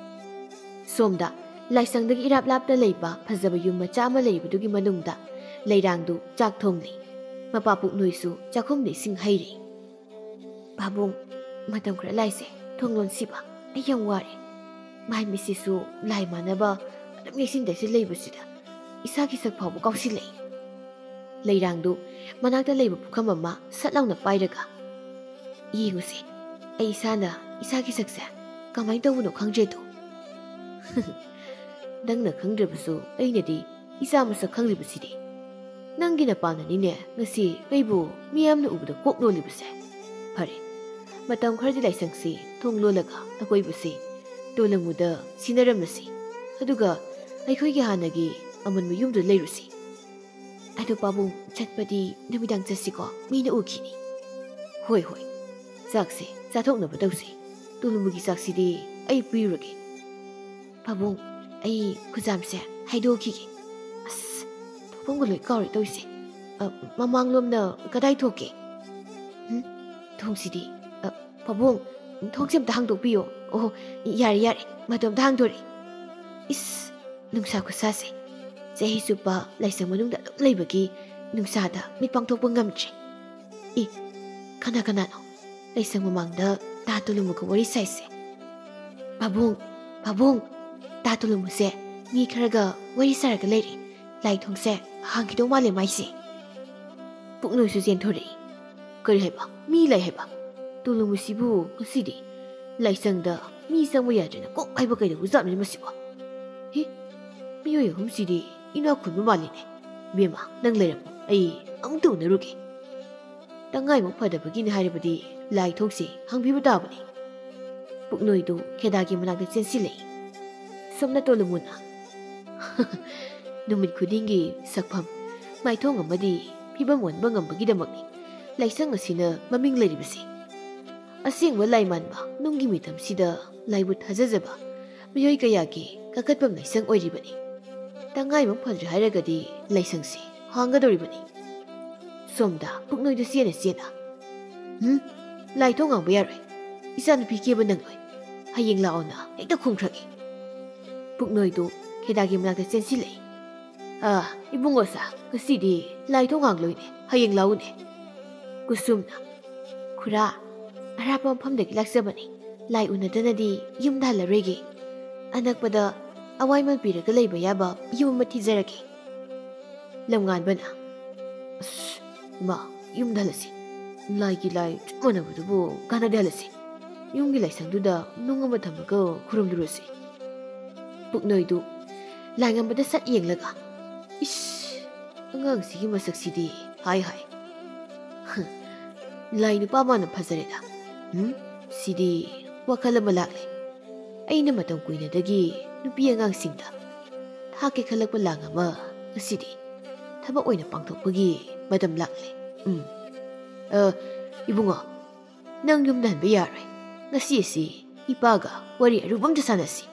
ꯁꯣꯝꯗ ꯂꯥꯏꯁꯪꯗꯒꯤ ꯏꯔꯥꯞ ꯂꯥꯞꯇ ꯂꯩꯕ ꯐꯖꯕ ꯌꯨꯝ ꯃꯆꯥ ꯑꯃ ꯂꯩꯔꯤꯕꯗꯨꯒꯤ ꯃꯅꯨꯡꯗ ꯂꯩꯔꯥꯡꯗꯨ ꯆꯥꯛ ꯊꯣꯡꯂꯤ꯫ ꯃꯄꯥ ꯄꯨꯛꯅꯣꯏꯁꯨ ꯆꯥꯛꯈꯨꯝꯗ ꯏꯁꯤꯡ ꯍꯩꯔꯤ꯫ "ꯄꯥꯕꯨꯡ, ꯃꯇꯝ ꯈꯔ ꯂꯥꯏꯁꯦ ꯊꯣꯡ ꯂꯣꯟꯁꯤꯕ꯫ ꯑꯩ ꯌꯥꯝ ꯋꯥꯔꯦ꯫ ꯃꯥꯏ ꯃꯤꯠꯁꯤꯁꯨ ꯂꯥꯏ ꯃꯥꯟꯅꯕ ꯑꯗꯨꯝ ꯌꯦꯛꯁꯤꯟ ꯇꯩꯁꯤꯟ ꯂꯩꯕꯁꯤꯗ ꯏꯁꯥꯒꯤ ꯁꯛ ꯐꯥꯎꯕ ꯀꯥꯎꯁꯤꯜꯂꯛꯏ꯫" ꯂꯩꯔꯥꯡꯗꯨ ꯃꯅꯥꯛꯇ ꯂꯩꯕ ꯄꯨꯈꯝ ꯑꯃ ꯁꯠ ꯂꯥꯎꯅ ꯄꯥꯏꯔꯒ, "ꯌꯦꯡꯉꯨꯁꯦ, ꯑꯩ ꯏꯁꯥꯅ ꯏꯁꯥꯒꯤ ꯁꯛꯁꯦ ꯀꯃꯥꯏꯅ ꯇꯧꯕꯅꯣ ꯈꯪꯗ꯭ꯔꯦꯗꯣ꯫" "ꯅꯪꯅ ꯈꯪꯗ꯭ꯔꯕꯁꯨ ꯑꯩꯅꯗꯤ ꯏꯆꯥ ꯃꯁꯛ ꯈꯪꯂꯤꯕꯁꯤꯗꯤ꯫ ꯅꯪꯒꯤ ꯅꯄꯥꯅꯅꯤꯅꯦ ꯉꯁꯤ ꯑꯩꯕꯨ ꯃꯤꯌꯥꯝꯅ ꯎꯕꯗ ꯀꯣꯛ ꯂꯣꯜꯂꯤꯕꯁꯦ꯫ ꯐꯔꯦ, ꯃꯇꯝ ꯈꯔꯗꯤ ꯂꯥꯏꯁꯪꯁꯤ ꯊꯣꯡ ꯂꯣꯜꯂꯒ ꯑꯀꯣꯏꯕꯁꯤ ꯇꯣꯂꯃꯨꯗ ꯁꯤꯟꯅꯔꯝꯂꯁꯤ꯫ ꯑꯗꯨꯒ ꯑꯩꯈꯣꯏꯒꯤ ꯍꯥꯟꯅꯒꯤ ꯑꯃꯟꯕ ꯌꯨꯝꯗꯨꯗ ꯂꯩꯔꯨꯁꯤ꯫ ꯑꯗꯨ ꯄꯥꯕꯨꯡ, ꯆꯠꯄꯗꯤ ꯅꯨꯃꯤꯗꯥꯡ ꯆꯠꯁꯤꯀꯣ, ꯃꯤꯅ ꯎꯈꯤꯅꯤ꯫" "ꯍꯣꯏ, ꯍꯣꯏ, ꯆꯥꯛꯁꯦ ꯆꯥꯊꯣꯛꯅꯕ ꯇꯧꯁꯤ꯫ ꯇꯣꯂꯃꯨꯒꯤ ꯆꯥꯛꯁꯤꯗꯤ ꯑꯩ ꯄꯤꯔꯨꯔꯒꯦ꯫ ꯄꯥꯕꯨꯡ, ꯑꯩ ꯈꯨꯖꯥꯝꯁꯦ ꯍꯥꯏꯗꯣꯛꯈꯤꯒꯦ꯫ ꯑꯁ, ꯄꯨꯡꯒ ꯂꯣꯏ ꯀꯥꯎꯔꯦ ꯇꯧꯔꯤꯁꯦ꯫ ꯑ, ꯃꯃꯥꯡꯂꯣꯝꯅ ꯀꯗꯥꯏ ꯊꯣꯛꯀꯦ? ꯎꯝ? ꯊꯣꯡꯁꯤꯗꯤ꯫ ꯑ, ꯄꯥꯕꯨꯡ, ꯊꯣꯡꯁꯦ ꯑꯝꯇ ꯍꯥꯡꯗꯣꯛꯄꯤꯌꯣ꯫ ꯑꯣꯍꯣ, ꯌꯥꯔꯦ, ꯌꯥꯔꯦ꯫ ꯃꯗꯣ ꯑꯝꯇ ꯍꯥꯡꯗꯣꯔꯛꯑꯦ꯫ ꯏꯁ, ꯅꯨꯡꯁꯥ ꯈꯨꯁꯥꯁꯦ꯫ ꯆꯍꯤ ꯆꯨꯞꯄ ꯂꯥꯏꯁꯪ ꯃꯅꯨꯡꯗ ꯑꯗꯨꯝ ꯂꯩꯕꯒꯤ ꯅꯨꯡꯁꯥꯗ ꯃꯤꯠ ꯄꯥꯡꯊꯣꯛꯄ ꯉꯝꯗ꯭ꯔꯦ꯫ ꯏ, ꯀꯅꯥ ꯀꯅꯥꯅꯣ ꯂꯥꯏꯁꯪ ꯃꯃꯥꯡꯗ ꯇꯥ ꯇꯨꯂꯨꯃꯨꯒ ꯋꯥꯔꯤ ꯁꯥꯏꯁꯦ? ꯄꯥꯕꯨꯡ, ꯄꯥꯕꯨꯡ, ꯇꯥ ꯇꯨꯂꯨꯃꯨꯁꯦ ꯃꯤ ꯈꯔꯒ ꯋꯥꯔꯤ ꯁꯥꯔꯒ ꯂꯩꯔꯦ꯫ ꯂꯥꯏ ꯊꯣꯡꯁꯦ ꯍꯥꯡꯈꯤꯗꯧ ꯃꯥꯜꯂꯦ ꯃꯥꯏꯁꯦ꯫ ꯄꯨꯛꯅꯣꯏꯁꯨ ꯆꯦꯟꯊꯣꯔꯛꯏ꯫ ꯀꯔꯤ ꯍꯥꯏꯕ? ꯃꯤ ꯂꯩ ꯍꯥꯏꯕ? ꯇꯨꯂꯨꯃꯨꯁꯤꯕꯨ ꯉꯁꯤꯗꯤ ꯂꯥꯏꯁꯪꯗ ꯃꯤ ꯆꯪꯕ ꯌꯥꯗ꯭ꯔꯦꯅ ꯀꯣꯛ ꯍꯥꯏꯕ ꯀꯩꯗꯧꯕ ꯖꯥꯠꯅꯣꯅꯦ ꯃꯁꯤꯕꯣ? ꯍꯤ, ꯃꯤꯑꯣꯏ ꯑꯍꯨꯝꯁꯤꯗꯤ ꯏꯅꯥꯛ ꯈꯨꯟꯕ ꯃꯥꯜꯂꯤꯅꯦ꯫ ꯏꯕꯦꯝꯃ, ꯅꯪ ꯂꯩꯔꯝꯃꯣ, ꯑꯩ ꯑꯃꯨꯛꯇ ꯎꯅꯔꯨꯒꯦ꯫ ꯇꯉꯥꯏꯃꯨꯛ ꯐꯗꯕꯒꯤꯅꯤ ꯍꯥꯏꯔꯕꯗꯤ ꯂꯥꯏ ꯊꯣꯡꯁꯦ ꯍꯥꯡꯕꯤꯕ ꯇꯥꯕꯅꯤ꯫ ꯄꯨꯛꯅꯣꯏꯗꯨ ꯈꯦꯗꯥꯒꯤ ꯃꯅꯥꯛꯇ ꯆꯦꯟꯁꯤꯜꯂꯛꯏ꯫ ꯁꯣꯝꯅ ꯇꯣꯂꯨꯃꯨꯅ ꯅꯨꯃꯤꯠ ꯈꯨꯗꯤꯡꯒꯤ ꯁꯛꯐꯝ, ꯃꯥꯏꯊꯣꯡ ꯑꯃꯗꯤ ꯐꯤꯕꯝ ꯑꯣꯟꯕ ꯉꯝꯕꯒꯤꯗꯃꯛꯅꯤ ꯂꯥꯏꯁꯪ ꯑꯁꯤꯅ ꯃꯃꯤꯡ ꯂꯩꯔꯤꯕꯁꯤ꯫ ꯑꯁꯦꯡꯕ ꯂꯥꯏ ꯃꯥꯟꯕ ꯅꯨꯡꯒꯤ ꯃꯤꯇꯝꯁꯤꯗ ꯂꯥꯏꯕꯨ ꯊꯥꯖꯖꯕ ꯃꯤꯑꯣꯏ ꯀꯌꯥꯒꯤ ꯀꯥꯈꯠꯐꯝ ꯂꯥꯏꯁꯪ ꯑꯣꯏꯔꯤꯕꯅꯤ꯫ ꯇꯉꯥꯏꯃꯨꯛ ꯐꯗ꯭ꯔꯦ ꯍꯥꯏꯔꯒꯗꯤ ꯂꯥꯏꯁꯪꯁꯤ ꯍꯥꯡꯒꯗꯧꯔꯤꯕꯅꯤ꯫ ꯁꯣꯝꯗ ꯄꯨꯛꯅꯣꯏꯗꯨ ꯆꯦꯅ ꯆꯦꯅ, "ꯎꯝ, ꯂꯥꯏ ꯊꯣꯡ ꯍꯥꯡꯕ ꯌꯥꯔꯣꯏ꯫ ꯏꯆꯥꯅꯨꯄꯤ ꯀꯦꯕ ꯅꯪꯂꯣꯏ꯫ ꯍꯌꯦꯡ ꯂꯥꯛꯑꯣꯅ ꯍꯦꯛꯇ ꯈꯨꯝꯈ꯭ꯔꯒꯦ꯫" ꯄꯨꯛꯅꯣꯏꯗꯨ ꯈꯦꯗꯥꯒꯤ ꯃꯅꯥꯛꯇ ꯆꯦꯟꯁꯤꯜꯂꯛꯏ꯫ "ꯑꯥ, ꯏꯕꯨꯡꯉꯣꯁꯥ, ꯉꯁꯤꯗꯤ ꯂꯥꯏ ꯊꯣꯡ ꯍꯥꯡꯂꯣꯏꯅꯦ, ꯍꯌꯦꯡ ꯂꯥꯛꯎꯅꯦ꯫" ꯀꯨꯁꯨꯝꯅ, "ꯈꯨꯔꯥ, ꯑꯔꯥꯞꯄ ꯃꯐꯝꯗꯒꯤ ꯂꯥꯛꯆꯕꯅꯤ꯫ ꯂꯥꯏ ꯎꯅꯗꯅꯗꯤ ꯌꯨꯝꯗ ꯍꯜꯂꯔꯣꯏꯒꯦ꯫ ꯑꯅꯛꯄꯗ ꯑꯋꯥꯏꯃꯜ ꯄꯤꯔꯒ ꯂꯩꯕ ꯌꯥꯕ ꯌꯨꯝ ꯑꯃ ꯊꯤꯖꯔꯒꯦ꯫" ꯂꯝꯉꯥꯟꯕꯅ, "ꯑꯁ, ꯏꯃꯥ, ꯌꯨꯝꯗ ꯍꯜꯂꯁꯤ꯫ ꯂꯥꯏꯒꯤ ꯂꯥꯏ ꯆꯞ ꯃꯥꯟꯅꯕꯗꯨꯕꯨ ꯀꯥꯟꯅꯗꯦ, ꯍꯜꯂꯁꯤ꯫ ꯌꯨꯝꯒꯤ ꯂꯥꯏꯁꯪꯗꯨꯗ ꯅꯨꯡ ꯑꯃ ꯊꯝꯃꯒ ꯈꯨꯔꯨꯝꯂꯨꯔꯁꯤ꯫" ꯄꯨꯛꯅꯣꯏꯗꯨ ꯂꯥꯏꯉꯝꯕꯗ ꯁꯠ ꯌꯦꯡꯂꯒ, "ꯏꯁ, ꯑꯉꯥꯡꯁꯤꯒꯤ ꯃꯁꯛꯁꯤꯗꯤ ꯍꯥꯏ ꯍꯥꯏ꯫ ꯍ, ꯂꯥꯏ ꯅꯨꯄꯥ ꯃꯥꯅ ꯐꯖꯔꯦꯗ꯫ ꯎꯝ, ꯁꯤꯗꯤ ꯋꯥꯈꯜ ꯑꯃ ꯂꯥꯛꯂꯦ꯫ ꯑꯩꯅ ꯃꯇꯝ ꯀꯨꯏꯅꯗꯒꯤ ꯅꯨꯄꯤ ꯑꯉꯥꯡꯁꯤꯡꯗ ꯊꯥꯛꯀꯦ ꯈꯜꯂꯛꯄ ꯂꯥꯡ ꯑꯃ ꯉꯁꯤꯗꯤ ꯊꯕꯛ ꯑꯣꯏꯅ ꯄꯥꯡꯊꯣꯛꯄꯒꯤ ꯃꯇꯝ ꯂꯥꯛꯂꯦ꯫ ꯎꯝ, ꯑ, ꯏꯕꯨꯡꯉꯣ, ꯅꯪ ꯌꯨꯝꯗ ꯍꯟꯕ ꯌꯥꯔꯣꯏ꯫ ꯉꯁꯤ ꯑꯁꯤ ꯏꯄꯥꯒ ꯋꯥꯔꯤ ꯑꯔꯨꯕ ꯑꯝꯇ ꯁꯥꯟꯅꯁꯤ꯫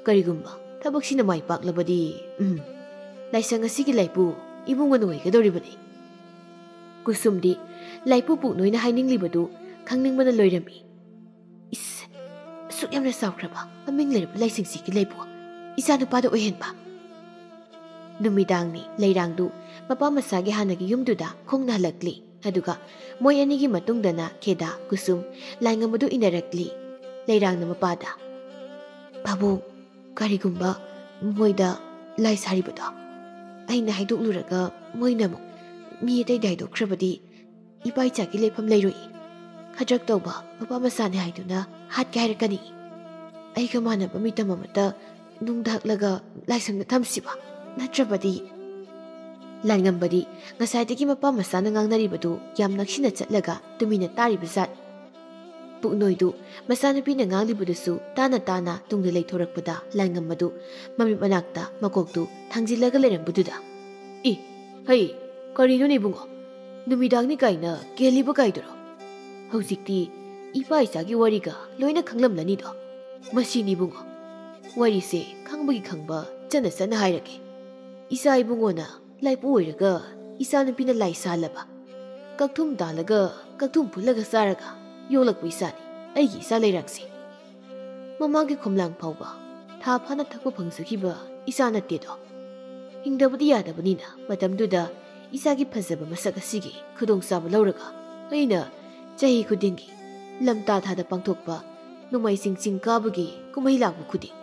ꯀꯔꯤꯒꯨꯝꯕ ꯊꯕꯛꯁꯤꯅ ꯃꯥꯏ ꯄꯥꯛꯂꯕꯗꯤ, ꯎꯝ, ꯂꯥꯏꯁꯪ ꯑꯁꯤꯒꯤ ꯂꯥꯏꯄꯨ ꯏꯕꯨꯡꯉꯣꯅ ꯑꯣꯏꯒꯗꯧꯔꯤꯕꯅꯤ꯫ ꯀꯨꯁꯨꯝꯗꯤ ꯂꯥꯏꯄꯨ ꯄꯨꯛꯅꯣꯏꯅ ꯍꯥꯏꯅꯤꯡꯂꯤꯕꯗꯨ ꯈꯪꯅꯤꯡꯕꯅ ꯂꯣꯏꯔꯝꯃꯤ꯫ ꯏꯁ, ꯑꯁꯨꯛ ꯌꯥꯝꯅ ꯆꯥꯎꯈ꯭ꯔꯕ ꯃꯃꯤꯡ ꯂꯩꯔꯕ ꯂꯥꯏꯁꯪꯁꯤꯒꯤ ꯂꯥꯏꯄꯨ ꯏꯆꯥꯅꯨꯄꯥꯗ ꯑꯣꯏꯍꯟꯕ꯫ ꯅꯨꯃꯤꯗꯥꯡꯅꯤ꯫ ꯂꯩꯔꯥꯡꯗꯨ ꯃꯄꯥ ꯃꯆꯥꯒꯤ ꯍꯥꯟꯅꯒꯤ ꯌꯨꯝꯗꯨꯗ ꯈꯣꯡꯅ ꯍꯜꯂꯛꯂꯤ꯫ ꯑꯗꯨꯒ ꯃꯣꯏ ꯑꯅꯤꯒꯤ ꯃꯇꯨꯡꯗꯅ ꯈꯦꯗꯥ, ꯀꯨꯁꯨꯝ, ꯂꯥꯏꯉꯝꯕꯗꯨ ꯏꯟꯅꯔꯛꯂꯤ꯫ ꯂꯩꯔꯥꯡꯅ ꯃꯄꯥꯗ, "ꯄꯥꯕꯨꯡ, ꯀꯔꯤꯒꯨꯝꯕ ꯃꯣꯏꯗ ꯂꯥꯏ ꯁꯥꯔꯤꯕꯗꯣ ꯑꯩꯅ ꯍꯥꯏꯗꯣꯛꯂꯨꯔꯒ ꯃꯣꯏꯅ ꯑꯃꯨꯛ ꯃꯤ ꯑꯇꯩꯗ ꯍꯥꯏꯗꯣꯛꯈ꯭ꯔꯕꯗꯤ ꯏꯄꯥ ꯏꯆꯥꯒꯤ ꯂꯩꯐꯝ ꯂꯩꯔꯣꯏ꯫ ꯈꯗ꯭ꯔꯛ ꯇꯧꯕ ꯃꯄꯥ ꯃꯆꯥꯅꯤ ꯍꯥꯏꯗꯨꯅ ꯍꯥꯠꯀꯦ ꯍꯥꯏꯔꯛꯀꯅꯤ꯫ ꯑꯩꯒ ꯃꯥꯟꯅꯕ ꯃꯤꯇꯝ ꯑꯃꯠꯇ ꯅꯨꯡꯗ ꯍꯛꯂꯒ ꯂꯥꯏꯁꯪꯗ ꯊꯝꯁꯤꯕ, ꯅꯠꯇ꯭ꯔꯕꯗꯤ?" ꯂꯥꯏꯉꯝꯕꯗꯤ ꯉꯁꯥꯏꯗꯒꯤ ꯃꯄꯥ ꯃꯆꯥꯅ ꯉꯥꯡꯅꯔꯤꯕꯗꯨ ꯌꯥꯝ ꯅꯛꯁꯤꯟꯅ ꯆꯠꯂꯒ ꯇꯨꯃꯤꯟꯅ ꯇꯥꯔꯤꯕ ꯖꯥꯠꯅꯤ꯫ ꯄꯨꯛꯅꯣꯏꯗꯨ ꯃꯆꯥꯅꯨꯄꯤꯅ ꯉꯥꯡꯂꯤꯕꯗꯨꯁꯨ ꯇꯥꯅ ꯇꯥꯅ ꯇꯨꯡꯗ ꯂꯩꯊꯣꯔꯛꯄꯗ ꯂꯥꯏꯉꯝꯕꯗꯨ ꯃꯃꯤꯠ ꯃꯅꯥꯛꯇ ꯃꯀꯣꯛꯇꯨ ꯊꯥꯡꯖꯤꯜꯂꯒ ꯂꯩꯔꯝꯕꯗꯨꯗ, "ꯏ, ꯍꯩ, ꯀꯔꯤꯅꯣꯅꯦ ꯏꯕꯨꯡꯉꯣ? ꯅꯨꯃꯤꯗꯥꯡꯅꯤ ꯀꯥꯏꯅ ꯀꯦꯜꯂꯤꯕ ꯀꯥꯏꯗꯨꯔꯣ? ꯍꯧꯖꯤꯛꯇꯤ ꯏꯄꯥ ꯏꯆꯥꯒꯤ ꯋꯥꯔꯤꯒ ꯂꯣꯏꯅ ꯈꯪꯂꯝꯂꯅꯤꯗꯣ꯫ ꯃꯁꯤꯅꯤ ꯏꯕꯨꯡꯉꯣ, ꯋꯥꯔꯤꯁꯦ ꯈꯪꯕꯒꯤ ꯈꯪꯕ ꯆꯠꯅ ꯆꯠꯅ ꯍꯥꯏꯔꯒꯦ꯫ ꯏꯆꯥ ꯏꯕꯨꯡꯉꯣꯅ ꯂꯥꯏꯄꯨ ꯑꯣꯏꯔꯒ ꯏꯆꯥꯅꯨꯄꯤꯅ ꯂꯥꯏ ꯁꯥꯍꯜꯂꯕ, ꯀꯛꯊꯨꯝ ꯇꯥꯜꯂꯒ ꯀꯛꯊꯨꯝ ꯐꯨꯜꯂꯒ ꯆꯥꯔꯒ ꯌꯣꯛꯂꯛꯄ ꯏꯆꯥꯅꯤ ꯑꯩꯒꯤ ꯏꯆꯥ ꯂꯩꯔꯥꯡꯁꯦ꯫ ꯃꯃꯥꯒꯤ ꯈꯣꯝꯂꯥꯡ ꯐꯥꯎꯕ ꯊꯥ ꯐꯥꯅ ꯊꯛꯄ ꯐꯪꯖꯈꯤꯕ ꯏꯆꯥ ꯅꯠꯇꯦꯗꯣ꯫ ꯍꯤꯡꯗꯕꯗꯤ ꯌꯥꯗꯕꯅꯤꯅ ꯃꯇꯝꯗꯨꯗ ꯏꯆꯥꯒꯤ ꯐꯖꯕ ꯃꯁꯛ ꯑꯁꯤꯒꯤ ꯈꯨꯗꯣꯡꯆꯥꯕ ꯂꯧꯔꯒ ꯑꯩꯅ ꯆꯍꯤ ꯈꯨꯗꯤꯡꯒꯤ ꯂꯝꯇꯥ ꯊꯥꯗ ꯄꯥꯡꯊꯣꯛꯄ ꯅꯣꯡꯃꯥꯏꯖꯤꯡ ꯆꯤꯡ ꯀꯥꯕꯒꯤ ꯀꯨꯝꯍꯩ ꯂꯥꯛꯄ ꯈꯨꯗꯤꯡ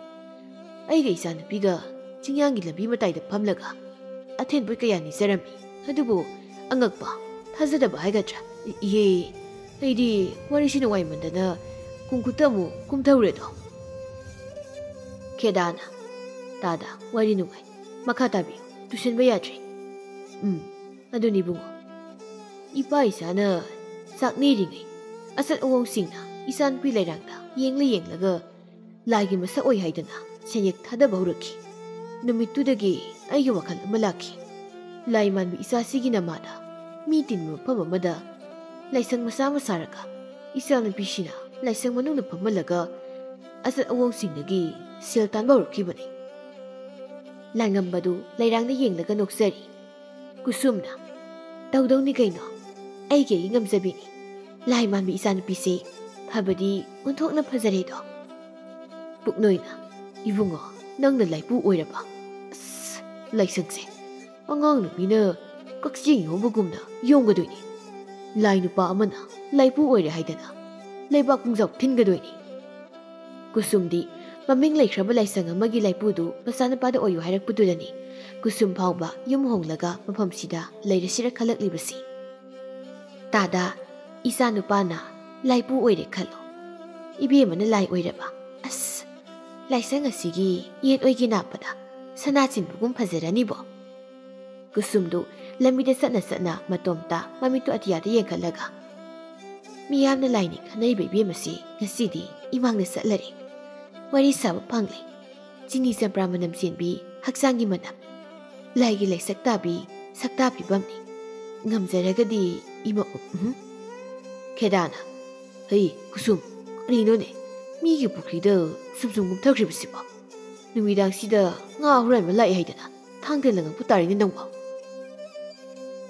ꯑꯩꯒ ꯏꯆꯥꯅꯨꯄꯤꯒ ꯆꯤꯡꯌꯥꯡꯒꯤ ꯂꯝꯕꯤ ꯃꯇꯥꯏꯗ ꯐꯝꯂꯒ ꯑꯊꯦꯟ ꯄꯣꯠ ꯀꯌꯥ ꯅꯤꯖꯔꯝꯃꯤ꯫ ꯑꯗꯨꯕꯨ ꯑꯉꯛꯄ, ꯊꯥꯖꯗꯕ ꯍꯥꯏꯒꯗ꯭ꯔꯥ? ꯏ-, ꯏꯍꯦ, ꯑꯩꯗꯤ ꯋꯥꯔꯤꯁꯤ ꯅꯨꯡꯉꯥꯏꯃꯟꯗꯅ ꯀꯨꯡꯈꯨꯠꯇ ꯑꯃꯨꯛ ꯀꯨꯝꯊꯔꯨꯔꯦꯗꯣ꯫ ꯈꯦꯗꯥꯅ, "ꯇꯥꯗ, ꯋꯥꯔꯤ ꯅꯨꯡꯉꯥꯏ꯫ ꯃꯈꯥ ꯇꯥꯕꯤꯌꯨ꯫ ꯇꯨꯁꯟꯕ ꯌꯥꯗ꯭ꯔꯦ꯫" "ꯎꯝ, ꯑꯗꯨꯅꯤ ꯏꯕꯨꯡꯉꯣ꯫ ꯏꯄꯥ ꯏꯆꯥꯅ ꯆꯥꯛꯅꯤꯔꯤꯉꯩ ꯑꯆꯠ ꯑꯋꯣꯡꯁꯤꯡꯅ ꯏꯆꯥꯅꯨꯄꯤ ꯂꯩꯔꯥꯡꯗ ꯌꯦꯡꯂ ꯌꯦꯡꯂꯒ ꯂꯥꯏꯒꯤ ꯃꯁꯛ ꯑꯣꯏ ꯍꯥꯏꯗꯅ ꯁꯦꯟꯌꯦꯛ ꯊꯥꯗꯕ ꯍꯧꯔꯛꯈꯤ꯫ ꯅꯨꯃꯤꯠꯇꯨꯗꯒꯤ ꯑꯩꯒꯤ ꯋꯥꯈꯜ ꯑꯃ ꯂꯥꯛꯈꯤ꯫ ꯂꯥꯏ ꯃꯥꯟꯕ ꯏꯆꯥꯁꯤꯒꯤ ꯅꯃꯥꯗ ꯃꯤ ꯇꯤꯟꯕ ꯃꯐꯝ ꯑꯃꯗ ꯂꯥꯏꯁꯪ ꯃꯆꯥ ꯑꯃ ꯁꯥꯔꯒ ꯏꯆꯥꯅꯨꯄꯤꯁꯤꯅ ꯂꯥꯏꯁꯪ ꯃꯅꯨꯡꯗ ꯐꯝꯍꯜꯂꯒ ꯑꯆꯠ ꯑꯋꯣꯡꯁꯤꯡꯗꯒꯤ ꯁꯦꯜ ꯇꯥꯟꯕ ꯍꯧꯔꯛꯈꯤꯕꯅꯤ꯫" ꯂꯥꯏꯉꯝꯕꯗꯨ ꯂꯩꯔꯥꯡꯗ ꯌꯦꯡꯂꯒ ꯅꯣꯛꯆꯔꯤ꯫ ꯀꯨꯁꯨꯝꯅ, "ꯇꯧꯗꯧꯅꯤ ꯀꯩꯅꯣ, ꯑꯩꯒꯤ ꯑꯩꯒꯤ ꯉꯝꯖꯕꯤꯅꯤ꯫ ꯂꯥꯏ ꯃꯥꯟꯕꯤ ꯏꯆꯥꯅꯨꯄꯤꯁꯦ ꯐꯕꯗꯤ ꯑꯣꯟꯊꯣꯛꯅ ꯐꯖꯔꯦꯗꯣ꯫" ꯄꯨꯛꯅꯣꯏꯅ, "ꯏꯕꯨꯡꯉꯣ, ꯅꯪꯅ ꯂꯥꯏꯄꯨ ꯑꯣꯏꯔꯕ? ꯑꯁ, ꯂꯥꯏꯁꯪꯁꯦ ꯑꯉꯥꯡ ꯅꯨꯄꯤꯅ ꯀꯛꯆꯦꯡ ꯌꯣꯝꯕꯒꯨꯝꯅ ꯌꯣꯝꯒꯗꯣꯏꯅꯤ꯫ ꯂꯥꯏ ꯅꯨꯄꯥ ꯑꯃꯅ ꯂꯥꯏꯄꯨ ꯑꯣꯏꯔꯦ ꯍꯥꯏꯗꯅ ꯂꯩꯕꯥꯛ ꯄꯨꯡꯖꯥꯎ ꯊꯤꯟꯒꯗꯣꯏꯅꯤ꯫" ꯀꯨꯁꯨꯝꯗꯤ ꯃꯃꯤꯡ ꯂꯩꯈ꯭ꯔꯕ ꯂꯥꯏꯁꯪ ꯑꯃꯒꯤ ꯂꯥꯏꯄꯨꯗꯨ ꯃꯆꯥꯅꯨꯄꯥꯗ ꯑꯣꯏꯌꯨ ꯍꯥꯏꯔꯛꯄꯗꯨꯗꯅꯤ ꯀꯨꯁꯨꯝ ꯐꯥꯎꯕ ꯌꯨꯝ ꯍꯣꯡꯂꯒ ꯃꯐꯝꯁꯤꯗ ꯂꯩꯔꯁꯤꯔ ꯈꯜꯂꯛꯂꯤꯕꯁꯤ꯫ "ꯇꯥꯗ, ꯏꯆꯥꯅꯨꯄꯥꯅ ꯂꯥꯏꯄꯨ ꯑꯣꯏꯔꯦ ꯈꯜꯂꯣ꯫ ꯏꯕꯦꯝꯃꯅ ꯂꯥꯏ ꯑꯣꯏꯔꯕ꯫ ꯑꯁ, ꯂꯥꯏꯁꯪ ꯑꯁꯤꯒꯤ ꯌꯦꯠ ꯑꯣꯏꯒꯤ ꯅꯥꯞꯄꯗ ꯁꯅꯥ ꯆꯤꯟꯕꯒꯨꯝ ꯐꯖꯔꯅꯤꯕꯣ꯫" ꯀꯨꯁꯨꯝꯗꯨ ꯂꯝꯕꯤꯗ ꯆꯠꯅ ꯆꯠꯅ ꯃꯇꯣꯝꯇ ꯃꯃꯤꯠꯇꯨ ꯑꯇꯤꯌꯥꯗ ꯌꯦꯡꯈꯠꯂꯒ, "ꯃꯤꯌꯥꯝꯅ ꯂꯥꯏꯅꯤ ꯈꯟꯅꯔꯤꯕ ꯏꯕꯦꯝꯃꯁꯤ ꯉꯁꯤꯗꯤ ꯏꯃꯥꯡꯗ ꯆꯠꯂꯔꯦ꯫ ꯋꯥꯔꯤ ꯁꯥꯕ ꯐꯪꯂꯦ꯫ ꯆꯤꯅꯤ ꯆꯝꯄ꯭ꯔꯥ ꯃꯅꯝ ꯆꯦꯟꯕꯤ ꯍꯛꯆꯥꯡꯒꯤ ꯃꯅꯝ꯫ ꯂꯥꯏꯒꯤ ꯂꯩꯁꯛ ꯇꯥꯕꯤ ꯁꯛꯇꯥ ꯐꯤꯕꯝꯅꯤ꯫ ꯉꯝꯖꯔꯒꯗꯤ ꯏꯃ-, ꯎꯝ?" ꯈꯦꯗꯥꯅ, "ꯍꯩ, ꯀꯨꯁꯨꯝ, ꯀꯔꯤꯅꯣꯅꯦ? ꯃꯤꯒꯤ ꯄꯨꯈ꯭ꯔꯤꯗ ꯁꯨꯝ ꯁꯨꯝ ꯀꯨꯝꯊꯈ꯭ꯔꯤꯕꯁꯤꯕꯣ? ꯅꯨꯃꯤꯗꯥꯡꯁꯤꯗ ꯉꯥ ꯍꯨꯔꯥꯟꯕ ꯂꯥꯛꯑꯦ ꯍꯥꯏꯗꯅ ꯊꯥꯡꯗ ꯂꯪꯉꯛꯄ ꯇꯥꯔꯤꯅꯦ ꯅꯪꯕꯣ?"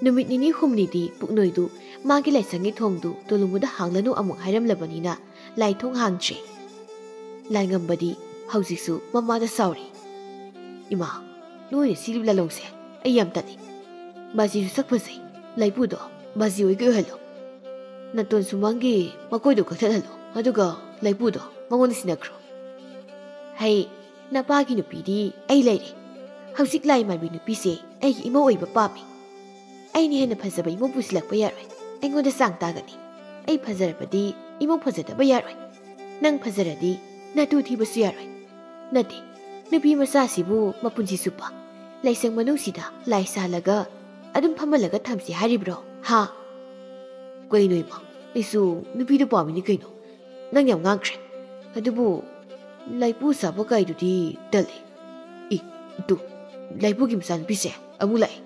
ꯅꯨꯃꯤꯠ ꯅꯤꯅꯤ ꯍꯨꯝꯅꯤꯗꯤ ꯄꯨꯛꯅꯣꯏꯗꯨ ꯃꯥꯒꯤ ꯂꯥꯏꯁꯪꯒꯤ ꯊꯣꯡꯗꯨ ꯇꯣꯂꯨꯃꯨꯗ ꯍꯥꯡꯂꯅꯨ ꯑꯃꯨꯛ ꯍꯥꯏꯔꯝꯂꯕꯅꯤꯅ ꯂꯥꯏ ꯊꯣꯡ ꯍꯥꯡꯗ꯭ꯔꯦ꯫ ꯂꯥꯏꯉꯝꯕꯗꯤ ꯍꯧꯖꯤꯛꯁꯨ ꯃꯃꯥꯗ ꯁꯥꯎꯔꯤ꯫ "ꯏꯃꯥ, ꯅꯣꯏꯅ ꯁꯤꯒꯤ ꯂꯥꯂꯣꯡꯁꯦ ꯑꯩ ꯌꯥꯝ ꯇꯜꯂꯤ꯫ ꯕꯥꯖꯤꯁꯨ ꯁꯛ ꯐꯖꯩ, ꯂꯥꯏꯄꯨꯗꯣ ꯕꯥꯖꯤ ꯑꯣꯏꯒꯦ ꯑꯣꯏꯍꯜꯂꯣ꯫ ꯅꯥꯇꯣꯟ ꯁꯨꯃꯥꯡꯒꯤ ꯃꯀꯣꯏꯗꯣ ꯀꯛꯊꯠꯍꯜꯂꯣ, ꯑꯗꯨꯒ ꯂꯥꯏꯄꯨꯗꯣ ꯃꯉꯣꯟꯗ ꯁꯤꯟꯅꯈ꯭ꯔꯣ꯫" "ꯍꯩ, ꯅꯄꯥꯒꯤ ꯅꯨꯄꯤꯗꯤ ꯑꯩ ꯂꯩꯔꯦ꯫ ꯍꯧꯖꯤꯛ ꯂꯥꯏ ꯃꯥꯟꯕꯤ ꯅꯨꯄꯤꯁꯦ ꯑꯩꯒꯤ ꯏꯃꯧ ꯑꯣꯏꯕ ꯄꯥꯝꯃꯤ꯫ ꯑꯩꯅ ꯍꯦꯟꯅ ꯐꯖꯕ ꯏꯃꯧ ꯄꯨꯁꯤꯜꯂꯛꯄ ꯌꯥꯔꯣꯏ꯫ ꯑꯩꯉꯣꯟꯗ ꯆꯥꯡ ꯇꯥꯒꯅꯤ꯫ ꯑꯩ ꯐꯖꯔꯕꯗꯤ ꯏꯃꯧ ꯐꯖꯗꯕ ꯌꯥꯔꯣꯏ꯫ ꯅꯪ ꯐꯖꯔꯗꯤ ꯅꯇꯨ ꯊꯤꯕꯁꯨ ꯌꯥꯔꯣꯏ꯫ ꯅꯠꯇꯦ, ꯅꯨꯄꯤ ꯃꯆꯥꯁꯤꯕꯨ ꯃꯄꯨꯟꯁꯤ ꯆꯨꯞꯄ ꯂꯥꯏꯁꯪ ꯃꯅꯨꯡꯁꯤꯗ ꯂꯥꯏ ꯁꯥꯜꯂꯒ ꯑꯗꯨꯝ ꯐꯝꯍꯜꯂꯒ ꯊꯝꯁꯤ ꯍꯥꯏꯔꯤꯕ꯭ꯔꯣ? ꯍꯥ?" "ꯀꯩꯅꯣ ꯏꯃꯥ, ꯑꯩꯁꯨ ꯅꯨꯄꯤꯗꯣ ꯄꯥꯝꯃꯤꯅꯤ ꯀꯩꯅꯣ꯫ ꯅꯪ ꯌꯥꯝ ꯉꯥꯡꯈ꯭ꯔꯦ꯫ ꯑꯗꯨꯕꯨ ꯂꯥꯏꯄꯨ ꯁꯥꯕ ꯀꯥꯏꯗꯨꯗꯤ ꯇꯜꯂꯦ꯫ ꯏ, ꯇꯨ, ꯂꯥꯏꯄꯨꯒꯤ ꯃꯆꯥꯅꯨꯄꯤꯁꯦ ꯑꯃꯨꯛ ꯂꯥꯛꯑꯦ꯫"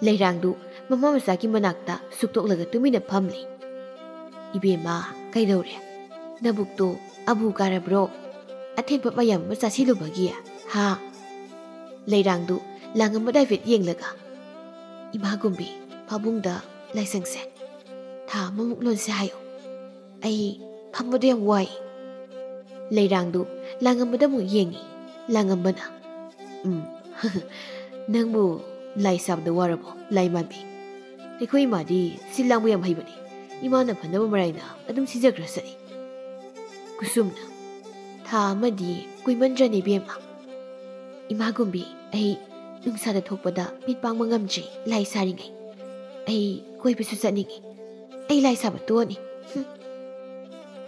ꯂꯩꯔꯥꯡꯗꯨ ꯃꯃꯥ ꯃꯆꯥꯒꯤ ꯃꯅꯥꯛꯇ ꯁꯨꯛꯇꯣꯛꯂꯒ ꯇꯨꯃꯤꯟꯅ ꯐꯝꯂꯤ꯫ "ꯏꯕꯦꯝꯃ, ꯀꯩꯗꯧꯔꯦ? ꯅꯕꯨꯛꯇꯣ ꯑꯕꯨ ꯀꯥꯔꯕ꯭ꯔꯣ? ꯑꯊꯦꯟꯄꯣꯠ ꯃꯌꯥꯝ ꯑꯃ ꯆꯥꯁꯤꯜꯂꯨꯕꯒꯤ, ꯍꯥ?" ꯂꯩꯔꯥꯡꯗꯨ ꯂꯥꯡꯉꯝꯕꯗ ꯍꯥꯏꯐꯦꯠ ꯌꯦꯡꯂꯒ, "ꯏꯃꯥ ꯒꯨꯝꯕꯤ, ꯄꯥꯕꯨꯡꯗ ꯂꯥꯏꯁꯪꯁꯦ ꯊꯥ ꯑꯃꯃꯨꯛ ꯂꯣꯟꯁꯦ ꯍꯥꯏꯌꯨ꯫ ꯑꯩ ꯐꯝꯕꯗꯣ ꯌꯥꯝ ꯋꯥꯏ꯫" ꯂꯩꯔꯥꯡꯗꯨ ꯂꯥꯡꯉꯝꯕꯗ ꯑꯃꯨꯛ ꯌꯦꯡꯉꯤ꯫ ꯂꯥꯡꯉꯝꯕꯅ, "ꯎꯝ, ꯅꯪꯕꯨ ꯂꯥꯏ ꯁꯥꯕꯗ ꯋꯥꯔꯕꯣ, ꯂꯥꯏ ꯃꯥꯟꯕꯤ? ꯑꯩꯈꯣꯏ ꯏꯃꯥꯗꯤ ꯁꯤꯜ ꯂꯥꯡꯕ ꯌꯥꯝ ꯍꯩꯕꯅꯤ꯫ ꯏꯃꯥꯅ ꯐꯅꯕ ꯃꯔꯥꯏꯅ ꯑꯗꯨꯝ ꯁꯤꯟꯖꯈ꯭ꯔꯁꯅꯤ꯫" ꯀꯨꯁꯨꯝꯅ, "ꯊꯥ ꯑꯃꯗꯤ ꯀꯨꯏꯃꯟꯗ꯭ꯔꯅꯦ, ꯏꯕꯦꯝꯃ?" "ꯏꯃꯥ ꯒꯨꯝꯕꯤ, ꯑꯩ ꯅꯨꯡꯁꯥꯗ ꯊꯣꯛꯄꯗ ꯃꯤꯠ ꯄꯥꯡꯕ ꯉꯝꯗ꯭ꯔꯤ, ꯂꯥꯏ ꯁꯥꯔꯤꯉꯩ꯫ ꯑꯩ ꯀꯣꯏꯕꯁꯨ ꯆꯠꯅꯤꯡꯉꯤ꯫ ꯑꯩ ꯂꯥꯏ ꯁꯥꯕ ꯇꯣꯛꯑꯅꯤ꯫" "ꯍꯨꯝ꯫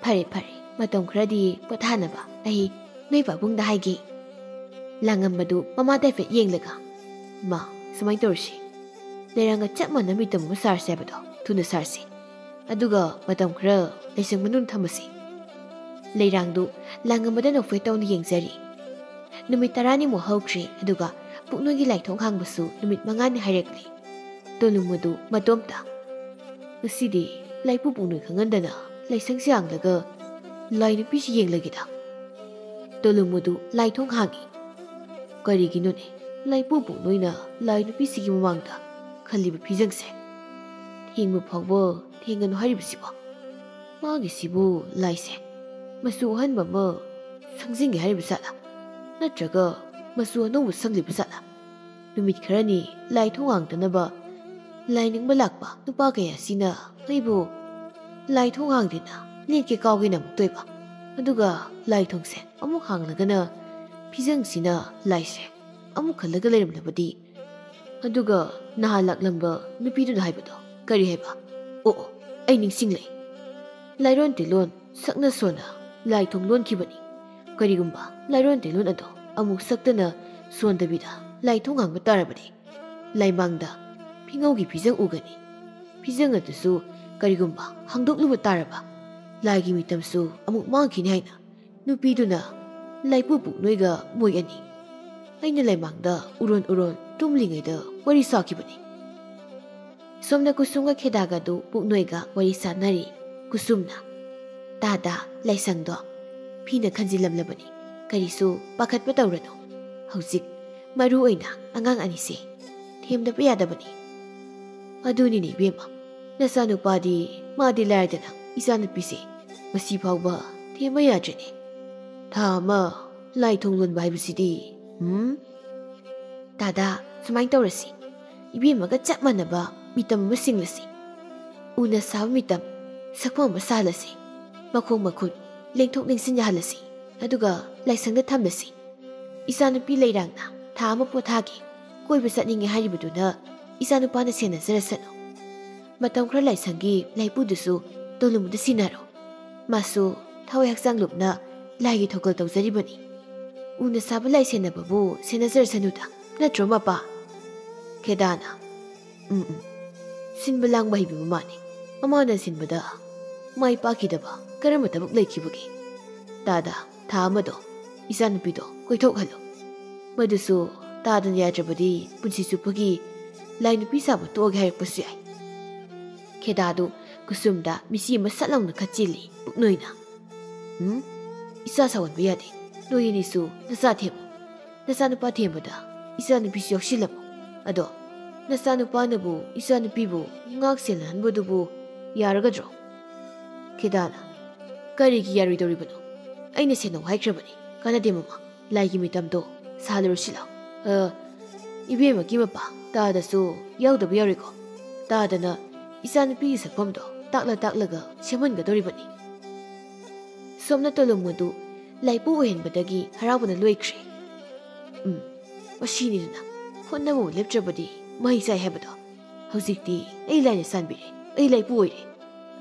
ꯐꯔꯦ, ꯐꯔꯦ, ꯃꯇꯝ ꯈꯔꯗꯤ ꯄꯣꯊꯥꯅꯕ ꯑꯩ ꯅꯣꯏ ꯄꯥꯕꯨꯡꯗ ꯍꯥꯏꯒꯦ꯫" ꯂꯥꯡꯉꯝꯕꯗꯨ ꯃꯃꯥꯗ ꯍꯥꯏꯐꯦꯠ ꯌꯦꯡꯂꯒ, "ꯃꯥ, ꯁꯨꯃꯥꯏꯅ ꯇꯧꯔꯁꯤ꯫ ꯂꯩꯔꯥꯡꯒ ꯆꯞ ꯃꯥꯟꯅ ꯃꯤꯇꯝ ꯑꯃ ꯁꯥꯔꯁꯦ ꯍꯥꯏꯕꯗꯣ ꯊꯨꯅ ꯁꯥꯔꯁꯤ꯫ ꯑꯗꯨꯒ ꯃꯇꯝ ꯈꯔ ꯂꯥꯏꯁꯪ ꯃꯅꯨꯡ ꯊꯝꯃꯁꯤ꯫" ꯂꯩꯔꯥꯡꯗꯨ ꯂꯥꯡꯉꯝꯕꯗ ꯅꯣꯛꯐꯦꯠ ꯇꯧꯅ ꯌꯦꯡꯖꯔꯤ꯫ ꯅꯨꯃꯤꯠ ꯇꯔꯥꯅꯤꯃꯨꯛ ꯍꯧꯈ꯭ꯔꯦ, ꯑꯗꯨꯒ ꯄꯨꯛꯅꯨꯡꯒꯤ ꯂꯥꯏꯊꯣꯡ ꯍꯥꯡꯕꯁꯨ ꯅꯨꯃꯤꯠ ꯃꯉꯥꯅꯤ ꯍꯥꯏꯔꯛꯂꯤ꯫ ꯇꯣꯂꯨꯃꯨꯗꯨ ꯃꯇꯣꯝꯇ, "ꯉꯁꯤꯗꯤ ꯂꯥꯏꯄꯨ ꯄꯨꯛꯅꯨꯡ ꯈꯪꯍꯟꯗꯅ ꯂꯥꯏꯁꯪꯁꯤ ꯍꯥꯡꯂꯒ ꯂꯥꯏ ꯅꯨꯄꯤꯁꯤ ꯌꯦꯡꯂꯒꯦꯗ꯫" ꯇꯣꯂꯨꯃꯨꯗꯨ ꯂꯥꯏꯊꯣꯡ ꯍꯥꯡꯉꯤ꯫ "ꯀꯔꯤꯒꯤꯅꯣꯅꯦ, ꯂꯥꯏꯄꯨ ꯄꯨꯛꯅꯨꯡꯅ ꯂꯥꯏ ꯅꯨꯄꯤꯁꯤꯒꯤ ꯃꯃꯥꯡꯗ ꯈꯜꯂꯤꯕ ꯐꯤꯖꯪꯁꯦ? ꯊꯦꯡꯕ ꯐꯥꯎꯕ ꯊꯦꯡꯒꯅꯨ ꯍꯥꯏꯔꯤꯕꯁꯤꯕꯣ? ꯃꯥꯒꯤꯁꯤꯕꯨ ꯂꯥꯏꯁꯦ ꯃꯆꯨ ꯑꯍꯟꯕ ꯑꯃ ꯁꯪꯖꯤꯟꯒꯦ ꯍꯥꯏꯔꯤꯕ ꯖꯥꯠꯂꯥ? ꯅꯠꯇ꯭ꯔꯒ ꯃꯆꯨ ꯑꯅꯧꯕ ꯁꯪꯂꯤꯕ ꯖꯥꯠꯂꯥ? ꯅꯨꯃꯤꯠ ꯈꯔꯅꯤ ꯂꯥꯏ ꯊꯣꯡ ꯍꯥꯡꯗꯅꯕ ꯂꯥꯏ ꯅꯤꯡꯕ ꯂꯥꯛꯄ ꯅꯨꯄꯥ ꯀꯌꯥꯁꯤꯅ ꯑꯩꯕꯨ ꯂꯥꯏ ꯊꯣꯡ ꯍꯥꯡꯗꯦꯅ ꯂꯦꯛꯀꯦ ꯀꯥꯎꯒꯦꯅ ꯑꯃꯨꯛꯇꯣꯏꯕ꯫ ꯑꯗꯨꯒ ꯂꯥꯏ ꯊꯣꯡꯁꯦ ꯑꯃꯨꯛ ꯍꯥꯡꯂꯒꯅ ꯐꯤꯖꯪꯁꯤꯅ ꯂꯥꯏꯁꯦ ꯑꯃꯨꯛ ꯈꯜꯂꯒ ꯂꯩꯔꯝꯂꯕꯗꯤ?" ꯑꯗꯨꯒ ꯅꯍꯥꯟ ꯂꯥꯛꯂꯝꯕ ꯅꯨꯄꯤꯗꯨꯅ ꯍꯥꯏꯕꯗꯣ ꯀꯔꯤ ꯍꯥꯏꯕ? ꯑꯣ, ꯑꯣ, ꯑꯩ ꯅꯤꯡꯁꯤꯡꯂꯦ꯫ ꯂꯥꯏꯔꯣꯟ ꯇꯤꯂꯣꯟ ꯁꯛꯅ ꯁꯣꯟꯅ ꯂꯥꯏ ꯊꯣꯡ ꯂꯣꯟꯈꯤꯕꯅꯤ꯫ ꯀꯔꯤꯒꯨꯝꯕ ꯂꯥꯏꯔꯣꯟ ꯇꯤꯂꯣꯟ ꯑꯗꯣ ꯑꯃꯨꯛ ꯁꯛꯇꯅ ꯁꯣꯟꯗꯕꯤꯗ ꯂꯥꯏ ꯊꯣꯡ ꯍꯥꯡꯕ ꯇꯥꯔꯕꯗꯤ, ꯂꯥꯏꯃꯥꯡꯗ ꯐꯤꯉꯧꯒꯤ ꯐꯤꯖꯪ ꯎꯒꯅꯤ꯫ ꯐꯤꯖꯪ ꯑꯗꯨꯁꯨ ꯀꯔꯤꯒꯨꯝꯕ ꯍꯥꯡꯗꯣꯛꯂꯨꯕ ꯇꯥꯔꯕ, ꯂꯥꯏꯒꯤ ꯃꯤꯇꯝꯁꯨ ꯑꯃꯨꯛ ꯃꯥꯡꯈꯤꯅꯤ ꯍꯥꯏꯅ ꯅꯨꯄꯤꯗꯨꯅ ꯂꯥꯏꯄꯨ ꯄꯨꯛꯅꯣꯏꯒ ꯃꯣꯏ ꯑꯅꯤ ꯑꯩꯅ ꯂꯩꯃꯥꯡꯗ ꯎꯔꯣꯟ ꯎꯔꯣꯟ ꯇꯨꯝꯂꯤꯉꯩꯗ ꯋꯥꯔꯤ ꯁꯥꯈꯤꯕꯅꯤ꯫ ꯁꯣꯝꯅ ꯀꯨꯁꯨꯝꯒ ꯈꯦꯗꯥꯒꯗꯨ ꯄꯨꯛꯅꯣꯏꯒ ꯋꯥꯔꯤ ꯁꯥꯟꯅꯔꯤ꯫ ꯀꯨꯁꯨꯝꯅ, "ꯇꯥꯗ, ꯂꯥꯏꯁꯪꯗꯣ ꯐꯤꯅ ꯈꯟꯖꯤꯜꯂꯝꯂꯕꯅꯤ꯫ ꯀꯔꯤꯁꯨ ꯄꯥꯈꯠꯄ ꯇꯧꯔꯅꯨ꯫ ꯍꯧꯖꯤꯛ ꯃꯔꯨ ꯑꯣꯏꯅ ꯑꯉꯥꯡ ꯑꯅꯤꯁꯦ ꯊꯦꯝꯗꯕ ꯌꯥꯗꯕꯅꯤ꯫ ꯑꯗꯨꯅꯤꯅꯦ ꯏꯕꯦꯝꯃ, ꯅꯆꯥꯅꯨꯄꯥꯗꯤ ꯃꯥꯗꯤ ꯂꯥꯏꯔꯗꯅ ꯏꯆꯥꯅꯨꯄꯤꯁꯦ ꯉꯁꯤ ꯐꯥꯎꯕ ꯊꯦꯝꯕ ꯌꯥꯗ꯭ꯔꯤꯅꯦ꯫ ꯊꯥ ꯑꯃ ꯂꯥꯏ ꯊꯣꯡ ꯂꯣꯟꯕ ꯍꯥꯏꯕꯁꯤꯗꯤ, ꯎꯝ? ꯗꯥꯗꯥ, ꯁꯨꯃꯥꯏꯅ ꯇꯧꯔꯁꯤ꯫ ꯏꯕꯦꯝꯃꯒ ꯆꯞ ꯃꯥꯟꯅꯕ ꯃꯤꯇꯝ ꯑꯃ ꯁꯤꯡꯂꯁꯤ꯫ ꯎꯅ ꯁꯥꯕ ꯃꯤꯇꯝ, ꯁꯛꯐꯝ ꯑꯃ ꯁꯥꯍꯜꯂꯁꯤ꯫ ꯃꯈꯣꯡ ꯃꯈꯨꯠ ꯂꯦꯡꯊꯣꯛ ꯂꯦꯡꯁꯤꯟ ꯌꯥꯍꯜꯂꯁꯤ꯫ ꯑꯗꯨꯒ ꯂꯥꯏꯁꯪꯗ ꯊꯝꯂꯁꯤ꯫ ꯏꯆꯥꯅꯨꯄꯤ ꯂꯩꯔꯥꯡꯅ ꯊꯥ ꯑꯃ ꯄꯣꯊꯥꯒꯦ, ꯀꯣꯏꯕ ꯆꯠꯅꯤꯡꯉꯦ ꯍꯥꯏꯔꯤꯕꯗꯨꯅ ꯏꯆꯥꯅꯨꯄꯥꯅ ꯁꯦꯟꯅꯖꯔꯁꯅꯨ꯫ ꯃꯇꯝ ꯈꯔ ꯂꯥꯏꯁꯪꯒꯤ ꯂꯥꯏꯄꯨꯗꯨꯁꯨ ꯇꯣꯂꯨꯝꯗ ꯁꯤꯟꯅꯔꯣ꯫ ꯃꯥꯁꯨ ꯊꯋꯥꯏ ꯍꯛꯆꯥꯡ ꯂꯨꯞꯅ ꯂꯥꯏꯒꯤ ꯊꯧꯒꯜ ꯇꯧꯖꯔꯤꯕꯅꯤ꯫ ꯎꯅ ꯁꯥꯕ ꯂꯥꯏ ꯁꯦꯟꯅꯕꯕꯨ ꯁꯦꯟꯅꯖꯔꯁꯅꯨꯗ, ꯅꯠꯇ꯭ꯔꯣ ꯃꯄꯥ? ꯈꯦꯗꯥꯅ, ꯎꯝ, ꯎꯝ꯫ ꯁꯤꯟꯕ ꯂꯥꯡꯕ ꯍꯩꯕ ꯃꯃꯥꯅꯤ꯫ ꯃꯃꯥꯅ ꯁꯤꯟꯕꯗ ꯃꯥꯏ ꯄꯥꯛꯈꯤꯗꯕ ꯀꯔꯝꯕ ꯊꯕꯛ ꯂꯩꯈꯤꯕꯒꯦ? ꯗꯥꯗꯥ, ꯊꯥ ꯑꯃꯗꯣ ꯏꯆꯥꯅꯨꯄꯤꯗꯣ ꯀꯣꯏꯊꯣꯛꯍꯜꯂꯣ꯫ ꯃꯗꯨꯁꯨ ꯇꯥꯗꯅ ꯌꯥꯗ꯭ꯔꯕꯗꯤ ꯄꯨꯟꯁꯤ ꯆꯨꯞꯄꯒꯤ ꯂꯥꯏ ꯅꯨꯄꯤ ꯁꯥꯕ ꯇꯣꯛꯑꯒꯦ ꯍꯥꯏꯔꯛꯄꯁꯨ ꯌꯥꯏ꯫ ꯈꯦꯗꯥꯗꯨ ꯀꯨꯁꯨꯝꯗ ꯃꯤꯆꯤ ꯑꯃ ꯁꯠ ꯂꯥꯎꯅ ꯈꯠꯆꯤꯜꯂꯤ ꯄꯨꯛꯅꯣꯏꯅ꯫ ꯎꯝ? ꯏꯆꯥ ꯁꯥꯎꯍꯟꯕ ꯌꯥꯗꯦ꯫ ꯅꯣꯏ ꯑꯅꯤꯁꯨ ꯅꯆꯥ ꯊꯦꯝꯃꯨ꯫ ꯅꯆꯥꯅꯨꯄꯥ ꯊꯦꯝꯕꯗ ꯏꯆꯥꯅꯨꯄꯤꯁꯨ ꯌꯥꯎꯁꯤꯜꯂꯝꯃꯨ꯫ ꯑꯗꯣ ꯅꯆꯥꯅꯨꯄꯥꯅꯕꯨ ꯏꯆꯥꯅꯨꯄꯤꯕꯨ ꯉꯥꯛ ꯁꯦꯜꯍꯟꯕꯗꯨꯕꯨ ꯌꯥꯔꯒꯗ꯭ꯔꯣ? ꯈꯦꯗꯥꯅ, ꯀꯔꯤꯒꯤ ꯌꯥꯔꯣꯏꯗꯧꯔꯤꯕꯅꯣ? ꯑꯩꯅ ꯁꯦꯟꯅꯧ ꯍꯥꯏꯈ꯭ꯔꯕꯅꯤ꯫ ꯀꯥꯟꯅꯗꯦ ꯃꯃꯥ, ꯂꯥꯏꯒꯤ ꯃꯤꯇꯝꯗꯣ ꯁꯥꯜꯂꯨꯔꯁꯤ ꯂꯥꯎ꯫ ꯑ, ꯏꯕꯦꯝꯃꯒꯤ ꯃꯄꯥ ꯇꯥꯗꯁꯨ ꯌꯥꯎꯗꯕ ꯌꯥꯔꯣꯏꯀꯣ꯫ ꯇꯥꯗꯅ ꯏꯆꯥꯅꯨꯄꯤꯒꯤ ꯁꯛꯐꯝꯗꯣ ꯇꯥꯛꯂ ꯇꯥꯛꯂꯒ ꯁꯦꯝꯍꯟꯒꯗꯧꯔꯤꯕꯅꯤ꯫ ꯁꯣꯝꯅ ꯇꯣꯂꯨꯝ ꯑꯗꯨ ꯂꯥꯏꯄꯨ ꯑꯣꯏꯍꯟꯕꯗꯒꯤ ꯍꯔꯥꯎꯕꯅ ꯂꯣꯏꯈ꯭ꯔꯦ꯫ ꯎꯝ, ꯃꯁꯤꯅꯤꯗꯅ ꯍꯣꯠꯅꯕꯕꯨ ꯂꯦꯞꯇ꯭ꯔꯕꯗꯤ ꯃꯍꯩ ꯆꯥꯏ ꯍꯥꯏꯕꯗꯣ꯫ ꯍꯧꯖꯤꯛꯇꯤ ꯑꯩ ꯂꯥꯏꯅ ꯆꯥꯟꯕꯤꯔꯦ, ꯑꯩ ꯂꯥꯏꯄꯨ ꯑꯣꯏꯔꯦ꯫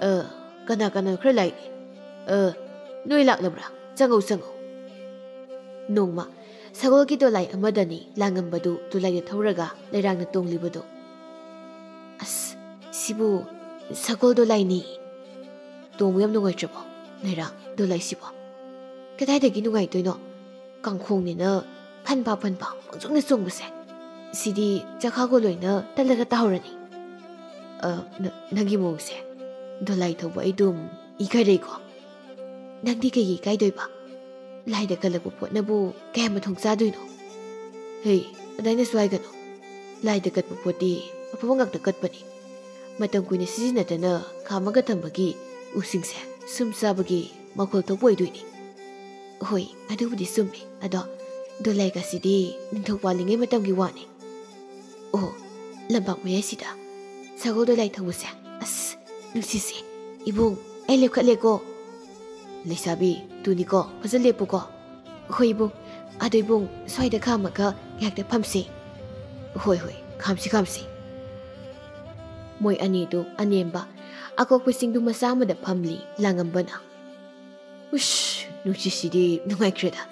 ꯑ, ꯀꯅꯥ ꯀꯅꯥ ꯈꯔ ꯂꯥꯛꯏ? ꯑ, ꯅꯣꯏ ꯂꯥꯛꯂꯕ꯭ꯔꯥ? ꯆꯪꯉꯧ, ꯆꯪꯉꯧ꯫ ꯅꯣꯡꯃ ꯁꯒꯣꯜꯒꯤ ꯗꯣꯂꯥꯏ ꯑꯃꯗꯅꯤ ꯂꯥꯡꯉꯝꯕꯗꯨ ꯗꯣꯂꯥꯏꯗ ꯊꯧꯔꯒ ꯂꯩꯔꯥꯡꯅ ꯇꯣꯡꯂꯤꯕꯗꯨ꯫ ꯑꯁ, ꯁꯤꯕꯨ ꯁꯒꯣꯜ ꯗꯣꯂꯥꯏꯅꯤ꯫ ꯇꯣꯡꯕ ꯌꯥꯝ ꯅꯨꯡꯉꯥꯏꯇ꯭ꯔꯕꯣ ꯂꯩꯔꯥꯡ ꯗꯣꯂꯥꯏꯁꯤꯕꯣ? ꯀꯗꯥꯏꯗꯒꯤ ꯅꯨꯡꯉꯥꯏꯗꯣꯏꯅꯣ? ꯀꯥꯡꯈꯣꯡꯅꯤꯅ ꯐꯟ ꯐꯥ ꯐꯟ ꯐꯥ ꯄꯪꯆꯣꯡꯗ ꯆꯣꯡꯕꯁꯦ꯫ ꯁꯤꯗꯤ ꯆꯈꯥꯒ ꯂꯣꯏꯅ ꯇꯠꯂꯒ ꯇꯥꯍꯧꯔꯅꯤ꯫ ꯑ, ꯅ-, ꯅꯪꯒꯤ ꯃꯑꯣꯡꯁꯦ꯫ ꯗꯣꯂꯥꯏ ꯊꯧꯕ ꯑꯩꯗꯨꯝ ꯏꯀꯥꯏꯔꯛꯏꯀꯣ꯫ ꯅꯪꯗꯤ ꯀꯩꯒꯤ ꯏꯀꯥꯏꯗꯣꯏꯕ? ꯂꯥꯏꯗ ꯀꯜꯂꯛꯄ ꯄꯣꯠꯅꯕꯨ ꯀꯌꯥꯝ ꯃꯊꯣꯡ ꯆꯥꯗꯣꯏꯅꯣ? ꯍꯦ, ꯑꯗꯥꯏꯅꯁꯨ ꯍꯥꯏꯒꯅꯨ꯫ ꯂꯥꯏꯗ ꯀꯠꯄ ꯄꯣꯠꯇꯤ ꯑꯐꯕ ꯉꯥꯛꯇ ꯀꯠꯄꯅꯤ꯫ ꯃꯇꯝ ꯀꯨꯏꯅ ꯁꯤꯖꯤꯟꯅꯗꯅ ꯈꯥꯝꯃꯒ ꯊꯝꯕꯒꯤ ꯎꯁꯤꯡꯁꯦ ꯁꯨꯝ ꯆꯥꯕꯒꯤ ꯃꯈꯣꯜ ꯊꯣꯛꯄ ꯑꯣꯏꯗꯣꯏꯅꯤ꯫ ꯍꯣꯏ, ꯑꯗꯨꯕꯨꯗꯤ ꯆꯨꯝꯃꯦ꯫ ꯑꯗꯣ ꯗꯣꯂꯥꯏꯒꯁꯤꯗꯤ ꯅꯤꯡꯊꯧ ꯄꯥꯜꯂꯤꯉꯩ ꯃꯇꯝꯒꯤ ꯋꯥꯅꯤ꯫ ꯑꯣ, ꯂꯝꯄꯥꯛ ꯃꯌꯥꯏꯁꯤꯗ ꯁꯒꯣꯜ ꯗꯣꯂꯥꯏ ꯊꯧꯕꯁꯦ꯫ ꯑꯁ, ꯅꯨꯡꯁꯤꯁꯦ꯫ ꯏꯕꯨꯡ, ꯑꯩ ꯂꯦꯞꯈꯠꯂꯦꯀꯣ꯫ ꯂꯩꯁꯥꯕꯤ, ꯇꯨꯅꯤꯀꯣ, ꯐꯖ ꯂꯦꯞꯄꯨꯀꯣ꯫ ꯍꯣꯏ ꯏꯕꯨꯡ, ꯑꯗꯣ ꯏꯕꯨꯡ, ꯁ꯭ꯋꯥꯏꯗ ꯈꯥꯝꯃꯒ ꯉꯥꯏꯍꯥꯛꯇ ꯐꯝꯁꯦ꯫ ꯍꯣꯏ ꯍꯣꯏ, ꯈꯥꯝꯁꯤ ꯈꯥꯝꯁꯤ꯫ ꯃꯣꯏ ꯑꯅꯤꯗꯨ ꯑꯅꯦꯝꯕ ꯑꯀꯣꯛꯄ ꯆꯤꯡꯗꯨ ꯃꯆꯥ ꯑꯃꯗ ꯐꯝꯂꯤ ꯂꯥꯡꯉꯝꯕꯅ꯫ ꯎꯁ, ꯅꯨꯡꯁꯤꯠꯁꯤꯗꯤ ꯅꯨꯡꯉꯥꯏꯈ꯭ꯔꯦꯗ꯫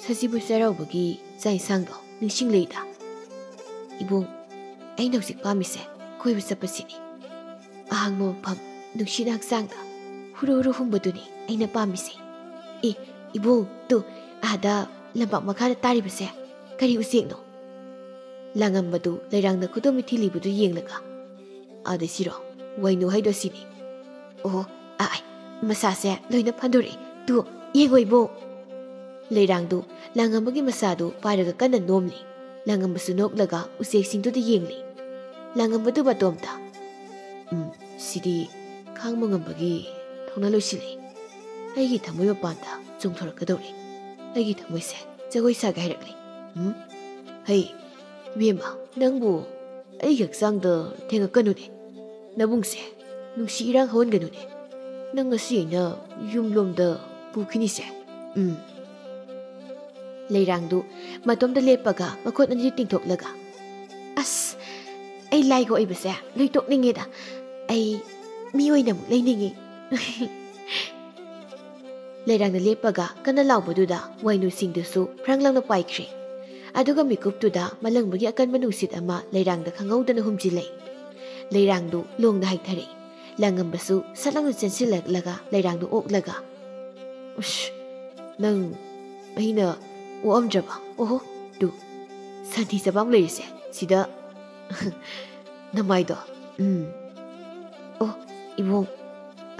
ꯁꯖꯤꯕꯨ ꯆꯩꯔꯥꯎꯕꯒꯤ ꯆꯥꯛ ꯏꯟꯁꯥꯡꯗꯣ ꯅꯤꯡꯁꯤꯡꯂꯛꯏꯗ꯫ ꯏꯕꯨꯡ, ꯑꯩꯅ ꯍꯧꯖꯤꯛ ꯄꯥꯝꯃꯤꯁꯦ ꯀꯣꯏꯕ ꯆꯠꯄꯁꯤꯅꯤ꯫ ꯑꯍꯥꯡꯕ ꯃꯐꯝ, ꯅꯨꯡꯁꯤꯠꯅ ꯍꯛꯆꯥꯡꯗ ꯍꯨꯔꯨ ꯍꯨꯔꯨ ꯍꯨꯝꯕꯗꯨꯅꯤ ꯑꯩꯅ ꯄꯥꯝꯃꯤꯁꯦ꯫ ꯑꯦ, ꯏꯕꯨꯡ, ꯇꯨ, ꯑꯥꯗ ꯂꯝꯄꯥꯛ ꯃꯈꯥꯗ ꯇꯥꯔꯤꯕꯁꯦ ꯀꯔꯤ ꯎꯆꯦꯛꯅꯣ? ꯂꯥꯡꯉꯝꯕꯗꯨ ꯂꯩꯔꯥꯡꯅ ꯈꯨꯗꯣꯝꯕꯤ ꯊꯤꯜꯂꯤꯕꯗꯨ ꯌꯦꯡꯂꯒ, ꯑꯥꯗ ꯁꯤꯔꯣ? ꯋꯥꯏꯅꯨ ꯍꯥꯏꯗꯣ ꯁꯤꯅꯤ꯫ ꯑꯣ, ꯑꯥꯏ, ꯃꯁꯥꯁꯦ ꯂꯣꯏꯅ ꯐꯟꯗꯣꯔꯛꯑꯦ꯫ ꯇꯨ, ꯌꯦꯡꯉꯣ ꯏꯕꯨꯡ꯫ ꯂꯩꯔꯥꯡꯗꯨ ꯂꯥꯡꯉꯝꯕꯒꯤ ꯃꯁꯥꯗꯨ ꯄꯥꯏꯔꯒ ꯀꯟꯅ ꯅꯣꯝꯂꯤ꯫ ꯂꯥꯡꯉꯝꯕꯁꯨ ꯅꯣꯛꯂꯒ ꯎꯆꯦꯛꯁꯤꯡꯗꯨꯗ ꯌꯦꯡꯂꯤ꯫ ꯂꯥꯡꯉꯝꯕꯗꯨ ꯃꯇꯣꯝꯇ, "ꯎꯝ, ꯁꯤꯗꯤ ꯈꯥꯡꯕ ꯉꯝꯕꯒꯤ ꯊꯧꯅꯥ ꯂꯣꯏꯁꯤꯜꯂꯦ꯫ ꯑꯩꯒꯤ ꯊꯃꯣꯏ ꯃꯄꯥꯟꯗ ꯆꯣꯡꯊꯣꯔꯛꯀꯗꯧꯔꯦ꯫ ꯑꯩꯒꯤ ꯊꯃꯣꯏꯁꯦ ꯖꯒꯣꯏ ꯁꯥꯒꯦ ꯍꯥꯏꯔꯛꯂꯦ꯫ ꯎꯝ? ꯍꯩ, ꯏꯕꯦꯝꯃ, ꯅꯪꯕꯨ ꯑꯩꯒꯤ ꯍꯛꯆꯥꯡꯗ ꯊꯦꯡꯉꯛꯀꯅꯨꯅꯦ꯫ ꯅꯕꯨꯡꯁꯦ ꯅꯨꯡꯁꯤ ꯏꯔꯥꯡ ꯍꯧꯍꯟꯒꯅꯨꯅꯦ꯫ ꯅꯪ ꯉꯁꯤ ꯑꯩꯅ ꯌꯨꯝꯂꯣꯝꯗ ꯄꯨꯈꯤꯅꯤꯁꯦ꯫ ꯎꯝ." ꯂꯩꯔꯥꯡꯗꯨ ꯃꯇꯣꯝꯗ ꯂꯦꯞꯄꯒ ꯃꯈꯨꯠ ꯑꯅꯤꯗꯨ ꯇꯤꯡꯊꯣꯛꯂꯒ, "ꯑꯁ, ꯑꯩ ꯂꯥꯏꯒ ꯑꯣꯏꯕꯁꯦ ꯂꯣꯏ ꯇꯣꯛꯅꯤꯡꯉꯦꯗ꯫ ꯑꯩ ꯃꯤ ꯑꯣꯏꯅ ꯑꯃꯨꯛ ꯂꯩꯅꯤꯡꯉꯤ꯫" ꯂꯩꯔꯥꯡꯅ ꯂꯦꯞꯄꯒ ꯀꯟꯅ ꯂꯥꯎꯕꯗꯨꯗ ꯋꯥꯏꯅꯨꯁꯤꯡꯗꯨꯁꯨ ꯐ꯭ꯔꯪ ꯂꯥꯎꯅ ꯄꯥꯏꯈ꯭ꯔꯦ꯫ ꯑꯗꯨꯒ ꯃꯤꯀꯨꯞꯇꯨꯗ ꯃꯂꯪꯕꯒꯤ ꯑꯀꯟꯕ ꯅꯨꯡꯁꯤꯠ ꯑꯃ ꯂꯩꯔꯥꯡꯗ ꯈꯪꯍꯧꯗꯅ ꯍꯨꯝꯖꯤꯜꯂꯛꯏ꯫ ꯂꯩꯔꯥꯡꯗꯨ ꯂꯣꯡꯅ ꯍꯥꯏꯊꯔꯛꯏ꯫ ꯂꯥꯡꯉꯝꯕꯁꯨ ꯁꯠ ꯂꯥꯎꯅ ꯆꯦꯟꯁꯤꯜꯂꯛꯂꯒ ꯂꯩꯔꯥꯡꯗꯨ ꯑꯣꯛꯂꯒ, "ꯎꯁ, ꯅꯪ ꯑꯩꯅ ꯑꯣꯛꯑꯝꯗ꯭ꯔꯕ? ꯑꯣꯍꯣ, ꯇꯨ, ꯁꯟꯊꯤ ꯆꯕꯥꯝ ꯂꯩꯔꯤꯁꯦ ꯁꯤꯗ ꯅꯃꯥꯏꯗꯣ꯫ ꯎꯝ꯫ ꯑꯣ, ꯏꯕꯨꯡ,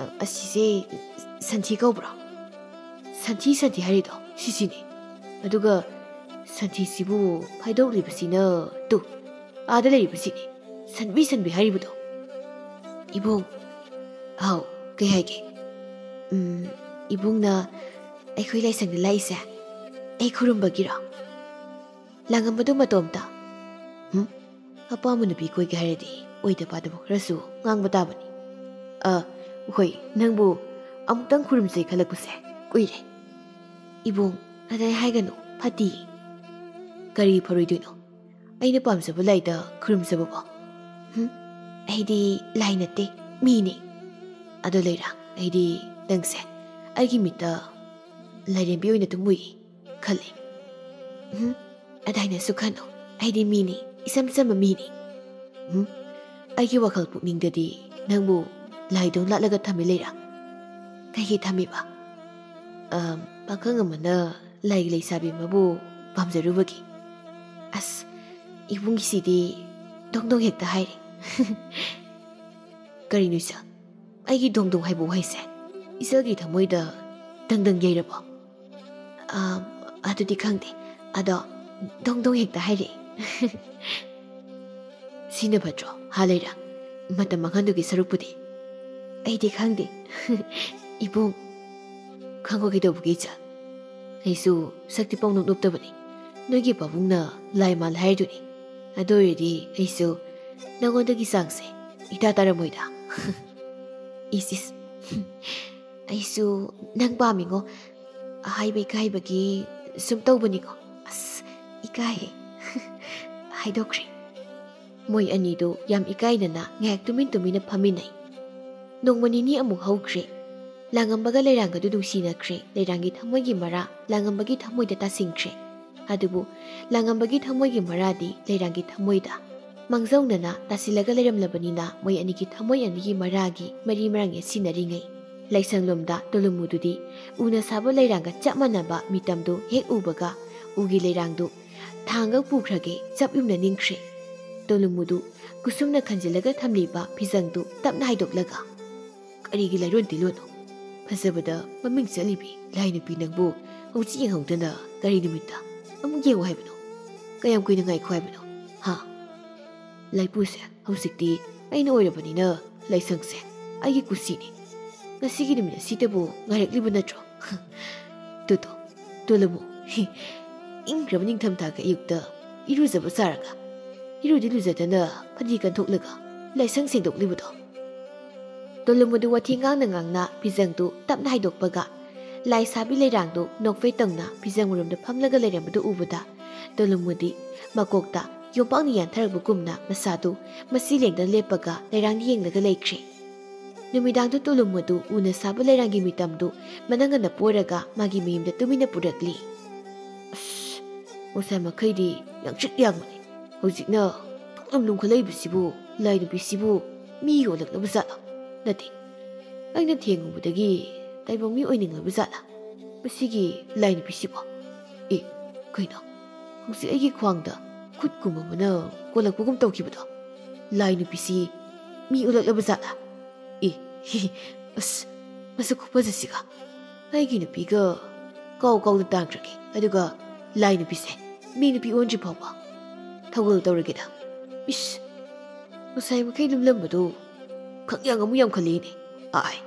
ꯑ-, ꯑꯁꯤꯁꯦ ꯁꯟꯊꯤ ꯀꯧꯕ꯭ꯔꯣ? ꯁꯟꯊꯤ, ꯁꯟꯊꯤ ꯍꯥꯏꯔꯤꯗꯣ ꯁꯤꯁꯤꯅꯤ꯫ ꯑꯗꯨꯒ ꯁꯟꯊꯤꯁꯤꯕꯨ ꯐꯥꯏꯗꯣꯛꯂꯤꯕꯁꯤꯅ ꯇꯨ, ꯑꯥꯗ ꯂꯩꯔꯤꯕꯁꯤꯅꯤ, ꯁꯟꯕꯤ ꯁꯟꯕꯤ ꯍꯥꯏꯔꯤꯕꯗꯣ꯫ ꯏꯕꯨꯡ, ꯍꯥꯎ, ꯀꯩ ꯍꯥꯏꯒꯦ? ꯎꯝ, ꯏꯕꯨꯡꯅ ꯑꯩꯈꯣꯏ ꯂꯥꯏꯁꯪꯗ ꯂꯥꯛꯏꯁꯦ ꯑꯩ ꯈꯨꯔꯨꯝꯕꯒꯤꯔꯣ? ꯂꯥꯡꯉꯝꯕꯗꯨ ꯃꯇꯣꯝꯇ꯫ ꯍꯨꯝ? ꯑꯄꯥꯝꯕ ꯅꯨꯄꯤ ꯀꯣꯏꯒꯦ ꯍꯥꯏꯔꯗꯤ ꯑꯣꯏꯗ ꯄꯥꯗꯕ ꯈꯔꯁꯨ ꯉꯥꯡꯕ ꯇꯥꯕꯅꯤ꯫ ꯑ, ꯍꯣꯏ, ꯅꯪꯕꯨ ꯑꯃꯨꯛꯇꯪ ꯈꯨꯔꯨꯝꯖꯩ ꯈꯜꯂꯛꯄꯁꯦ ꯀꯨꯏꯔꯦ꯫ ꯏꯕꯨꯡ, ꯑꯗꯥꯏ ꯍꯥꯏꯒꯅꯨ, ꯐꯠꯇꯤ꯫ ꯀꯔꯤ ꯐꯔꯣꯏꯗꯣꯏꯅꯣ? ꯑꯩꯅ ꯄꯥꯝꯖꯕ ꯂꯥꯏꯗ ꯈꯨꯔꯨꯝꯖꯕꯕꯣ? ꯍꯨꯝ? ꯑꯩꯗꯤ ꯂꯥꯏ ꯅꯠꯇꯦ, ꯃꯤꯅꯤ꯫ ꯑꯗꯣ ꯂꯩꯔꯥ, ꯑꯩꯗꯤ ꯅꯪꯁꯦ ꯑꯩꯒꯤ ꯃꯤꯠꯇ ꯂꯥꯏꯔꯦꯝꯕꯤ ꯑꯣꯏꯅ ꯑꯗꯨꯝ ꯎꯏ ꯈꯜꯂꯤ꯫ ꯎꯝ, ꯑꯗꯥꯏꯅꯁꯨ ꯈꯟꯅꯨ꯫ ꯑꯩꯗꯤ ꯃꯤꯅꯤ, ꯏꯆꯝ ꯆꯝꯕ ꯃꯤꯅꯤ꯫ ꯎꯝ, ꯑꯩꯒꯤ ꯋꯥꯈꯜ ꯄꯨꯛꯅꯤꯡꯗꯗꯤ ꯅꯪꯕꯨ ꯂꯥꯏꯗꯧ ꯂꯥꯠꯂꯒ ꯊꯝꯃꯤ ꯂꯩꯔꯥ? ꯀꯩꯒꯤ ꯊꯝꯃꯤꯕ? ꯑꯝ, ꯄꯥꯈꯪ ꯑꯃꯅ ꯂꯥꯏꯒꯤ ꯂꯩꯁꯥꯕꯤ ꯑꯃꯕꯨ ꯄꯥꯝꯖꯔꯨꯕꯒꯤ꯫ ꯑꯁ, ꯏꯕꯨꯡꯒꯤꯁꯤꯗꯤ ꯗꯣꯡ ꯗꯣꯡ ꯍꯦꯛꯇ ꯍꯥꯏꯔꯦ꯫ ꯀꯔꯤꯅꯣ ꯏꯆꯜ? ꯑꯩꯒꯤ ꯗꯣꯡ ꯗꯣꯡ ꯍꯥꯏꯕ ꯋꯥꯍꯩꯁꯦ ꯏꯆꯜꯒꯤ ꯊꯃꯣꯏꯗ ꯗꯪ ꯗꯪ ꯌꯩꯔꯕꯣ? ꯑꯥ, ꯑꯗꯨꯗꯤ ꯈꯪꯗꯦ꯫ ꯑꯗꯣ ꯗꯣꯡ ꯗꯣꯡ ꯍꯦꯛꯇ ꯍꯥꯏꯔꯛꯑꯦ꯫ ꯁꯤꯅ ꯐꯠꯇ꯭ꯔꯣ, ꯍꯥ ꯂꯩꯔꯥ? ꯃꯇꯝ ꯃꯥꯡꯍꯟꯗꯨꯒꯤ ꯁꯔꯨꯛꯄꯨꯗꯤ꯫ ꯑꯩꯗꯤ ꯈꯪꯗꯦ꯫ ꯏꯕꯨꯡ, ꯈꯪꯉꯣ ꯀꯩꯗꯧꯕꯒꯤ ꯏꯆꯜ? ꯑꯩꯁꯨ ꯁꯛꯇꯤ ꯄꯪꯅꯣꯞ ꯅꯣꯞꯇꯕꯅꯤ꯫ ꯅꯣꯏꯒꯤ ꯄꯥꯕꯨꯡꯅ ꯂꯥꯏ ꯃꯥꯜꯂꯦ ꯍꯥꯏꯗꯨꯅꯤ꯫ ꯑꯗꯨ ꯑꯣꯏꯔꯗꯤ ꯑꯩꯁꯨ ꯅꯉꯣꯟꯗꯒꯤ ꯆꯥꯡꯁꯦ ꯏꯇꯥ ꯇꯥꯔꯝꯃꯣꯏꯗ꯫ ꯏꯁ, ꯏꯁ꯫ ꯑꯩꯁꯨ ꯅꯪ ꯄꯥꯝꯃꯤꯉꯣ꯫ ꯍꯥꯏꯕ ꯏꯀꯥꯏꯕꯒꯤ ꯁꯨꯝ ꯇꯧꯕꯅꯤꯀꯣ꯫ ꯑꯁ, ꯏꯀꯥꯏꯍꯦ꯫ ꯍꯥꯏꯗꯣꯛꯈ꯭ꯔꯦ꯫ ꯃꯣꯏ ꯑꯅꯤꯗꯨ ꯌꯥꯝ ꯏꯀꯥꯏꯅꯅ ꯉꯥꯏꯍꯥꯛ ꯇꯨꯃꯤꯟ ꯇꯨꯃꯤꯟꯅ ꯐꯝꯃꯤꯟꯅꯩ꯫ ꯅꯣꯡꯃ ꯅꯤꯅꯤ ꯑꯃꯨꯛ ꯍꯧꯈ꯭ꯔꯦ꯫ ꯂꯥꯡꯉꯝꯕꯒ ꯂꯩꯔꯥꯡꯒꯗꯨ ꯅꯨꯡꯁꯤꯅꯈ꯭ꯔꯦ꯫ ꯂꯩꯔꯥꯡꯒꯤ ꯊꯃꯣꯏꯒꯤ ꯃꯔꯥ ꯂꯥꯡꯉꯝꯕꯒꯤ ꯊꯃꯣꯏꯗ ꯇꯥꯁꯤꯟꯈ꯭ꯔꯦ꯫ ꯑꯗꯨꯕꯨ ꯂꯥꯡꯉꯝꯕꯒꯤ ꯊꯃꯣꯏꯒꯤ ꯃꯔꯥꯗꯤ ꯂꯩꯔꯥꯡꯒꯤ ꯊꯃꯣꯏꯗ ꯃꯥꯡꯖꯧꯅꯅ ꯇꯥꯁꯤꯜꯂꯒ ꯂꯩꯔꯝꯂꯕꯅꯤꯅ ꯃꯣꯏ ꯑꯅꯤꯒꯤ ꯊꯃꯣꯏ ꯑꯅꯤꯒꯤ ꯃꯔꯥꯒꯤ ꯃꯔꯤ ꯃꯔꯥꯡ ꯌꯦꯠꯁꯤꯟꯅꯔꯤꯉꯩ ꯂꯩꯁꯪꯂꯣꯝꯗ ꯇꯣꯂꯨꯃꯨꯗꯨꯗꯤ ꯎꯅ ꯁꯥꯕ ꯂꯩꯔꯥꯡꯒ ꯆꯞ ꯃꯥꯟꯅꯕ ꯃꯤꯇꯝꯗꯨ ꯍꯦꯛ ꯎꯕꯒ ꯎꯒꯤ ꯂꯩꯔꯥꯡꯗꯨ ꯊꯥꯡꯒ ꯄꯨꯈ꯭ꯔꯒꯦ ꯆꯞ ꯌꯨꯝꯅ ꯅꯤꯡꯈ꯭ꯔꯦ꯫ ꯇꯣꯂꯨꯃꯨꯗꯨ ꯀꯨꯁꯨꯝꯅ ꯈꯟꯖꯤꯜꯂꯒ ꯊꯝꯂꯤꯕ ꯐꯤꯖꯪꯗꯨ ꯇꯞꯅ ꯍꯥꯏꯗꯣꯛꯂꯒ, "ꯀꯔꯤꯒꯤ ꯂꯥꯏꯔꯣꯟ ꯇꯤꯂꯣꯟꯅꯣ? ꯐꯖꯕꯗ ꯃꯃꯤꯡ ꯆꯠꯂꯤꯕꯤ ꯂꯥꯏ ꯅꯨꯄꯤ ꯅꯪꯕꯨ ꯍꯧꯖꯤꯛ ꯌꯦꯡꯍꯧꯗꯅ ꯀꯔꯤ ꯅꯨꯃꯤꯠꯇ?" ꯑꯃꯨꯛ ꯌꯦꯡꯉꯨ ꯍꯥꯏꯕꯅꯣ? ꯀꯌꯥꯝ ꯀꯨꯏꯅ ꯉꯥꯏꯈꯣ ꯍꯥꯏꯕꯅꯣ? ꯍꯥ? ꯂꯥꯏꯄꯨꯁꯦ, ꯍꯧꯖꯤꯛꯇꯤ ꯑꯩꯅ ꯑꯣꯏꯔꯕꯅꯤꯅ ꯂꯥꯏꯁꯪꯁꯦ ꯑꯩꯒꯤ ꯀꯨꯁꯤꯅꯤ꯫ ꯉꯁꯤꯒꯤ ꯅꯨꯃꯤꯠ ꯑꯁꯤꯗꯕꯨ ꯉꯥꯏꯔꯛꯂꯤꯕ ꯅꯠꯇ꯭ꯔꯣ? ꯇꯨꯇꯣ, ꯇꯣꯂꯨꯃꯨ꯫ ꯏꯪꯈ꯭ꯔꯕ ꯅꯤꯡꯊꯝꯊꯥꯒꯤ ꯑꯌꯨꯛꯇ ꯏꯔꯨꯖꯕ ꯆꯥꯔꯒ, ꯏꯔꯨꯗꯤ ꯂꯨꯖꯗꯅ ꯐꯗꯤ ꯀꯟꯊꯣꯛꯂꯒ ꯂꯥꯏꯁꯪ ꯁꯦꯡꯗꯣꯛꯂꯤꯕꯗꯣ꯫ ꯇꯣꯂꯨꯃꯨꯗꯨ ꯋꯥꯊꯤ ꯉꯥꯡꯅ ꯉꯥꯡꯅ ꯐꯤꯖꯪꯗꯨ ꯇꯞꯅ ꯍꯥꯏꯗꯣꯛꯄꯒ, ꯂꯥꯏ ꯁꯥꯕꯤ ꯂꯩꯔꯥꯡꯗꯨ ꯅꯣꯛꯐꯦꯠ ꯇꯧꯅ ꯐꯤꯖꯪ ꯃꯔꯨꯝꯗ ꯐꯝꯂꯒ ꯂꯩꯔꯝꯕꯗꯨ ꯎꯕꯗ, ꯇꯣꯂꯨꯃꯨꯗꯤ ꯃꯀꯣꯛꯇ ꯌꯣꯝꯄꯥꯛꯅ ꯌꯥꯟꯊꯔꯛꯄꯒꯨꯝꯅ ꯃꯁꯥꯗꯨ ꯃꯆꯤ ꯂꯦꯡꯗꯅ ꯂꯦꯞꯄꯒ ꯂꯩꯔꯥꯡꯗ ꯌꯦꯡꯂꯒ ꯂꯩꯈ꯭ꯔꯦ꯫ ꯅꯨꯃꯤꯗꯥꯡꯗꯨ ꯇꯣꯂꯨꯃꯨꯗꯨ ꯎꯅ ꯁꯥꯕ ꯂꯩꯔꯥꯡꯒꯤ ꯃꯤꯇꯝꯗꯨ ꯃꯅꯪꯒꯟꯗ ꯄꯣꯔꯒ ꯃꯥꯒꯤ ꯃꯌꯨꯝꯗ ꯇꯨꯃꯤꯟꯅ ꯄꯨꯔꯛꯂꯤ꯫ ꯑꯁ, ꯉꯁꯥꯏ ꯃꯈꯩꯗꯤ ꯌꯥꯡꯇ꯭ꯔꯤꯛ ꯌꯥꯡꯕꯅꯤ, ꯍꯧꯖꯤꯛꯅ ꯄꯨꯡꯂꯨꯝ ꯂꯨꯝꯈꯠꯂꯛꯏꯕꯁꯤꯕꯨ, ꯂꯥꯏ ꯅꯨꯄꯤꯁꯤꯕꯨ ꯃꯤ ꯑꯣꯜꯂꯛꯂꯕ ꯖꯥꯠꯂꯣ? ꯅꯠꯇꯦ, ꯑꯩꯅ ꯊꯦꯡꯉꯨꯕꯗꯒꯤ ꯇꯥꯏꯕꯪ ꯃꯤ ꯑꯣꯏꯅꯤꯡꯂꯕ ꯖꯥꯠꯂꯥ ꯃꯁꯤꯒꯤ ꯂꯥꯏ ꯅꯨꯄꯤꯁꯤꯕꯣ? ꯑꯦ, ꯀꯩꯅꯣ? ꯍꯧꯖꯤꯛ ꯑꯩꯒꯤ ꯈ꯭ꯋꯥꯡꯗ ꯈꯨꯠ ꯀꯨꯝꯕ ꯑꯃꯅ ꯀꯣꯜꯂꯛꯄꯒꯨꯝ ꯇꯧꯈꯤꯕꯗꯣ? ꯂꯥꯏ ꯅꯨꯄꯤꯁꯤ ꯃꯤ ꯑꯣꯜꯂꯛꯂꯕ ꯖꯥꯠꯂꯥ? ꯑꯦ, ꯍꯤ, ꯍꯤ, ꯑꯁ, ꯃꯁꯛ ꯈꯨꯐꯖꯁꯤꯒ! ꯑꯩꯒꯤ ꯅꯨꯄꯤꯒ ꯀꯥꯎ ꯀꯥꯎꯗ ꯇꯥꯡꯈ꯭ꯔꯒꯦ, ꯑꯗꯨꯒ ꯂꯥꯏ ꯅꯨꯄꯤꯁꯦ ꯃꯤ ꯅꯨꯄꯤ ꯑꯣꯟꯗ꯭ꯔꯤ ꯐꯥꯎꯕ ꯊꯧꯒꯜ ꯇꯧꯔꯒꯦꯗ꯫ ꯏꯁ, ꯉꯁꯥꯏ ꯃꯈꯩ ꯂꯨꯝꯂꯝꯕꯗꯣ ꯈꯪꯌꯥꯡ ꯑꯃꯨꯛ ꯌꯥꯝꯈꯠꯂꯛꯏꯅꯦ꯫ ꯑꯥꯏ꯫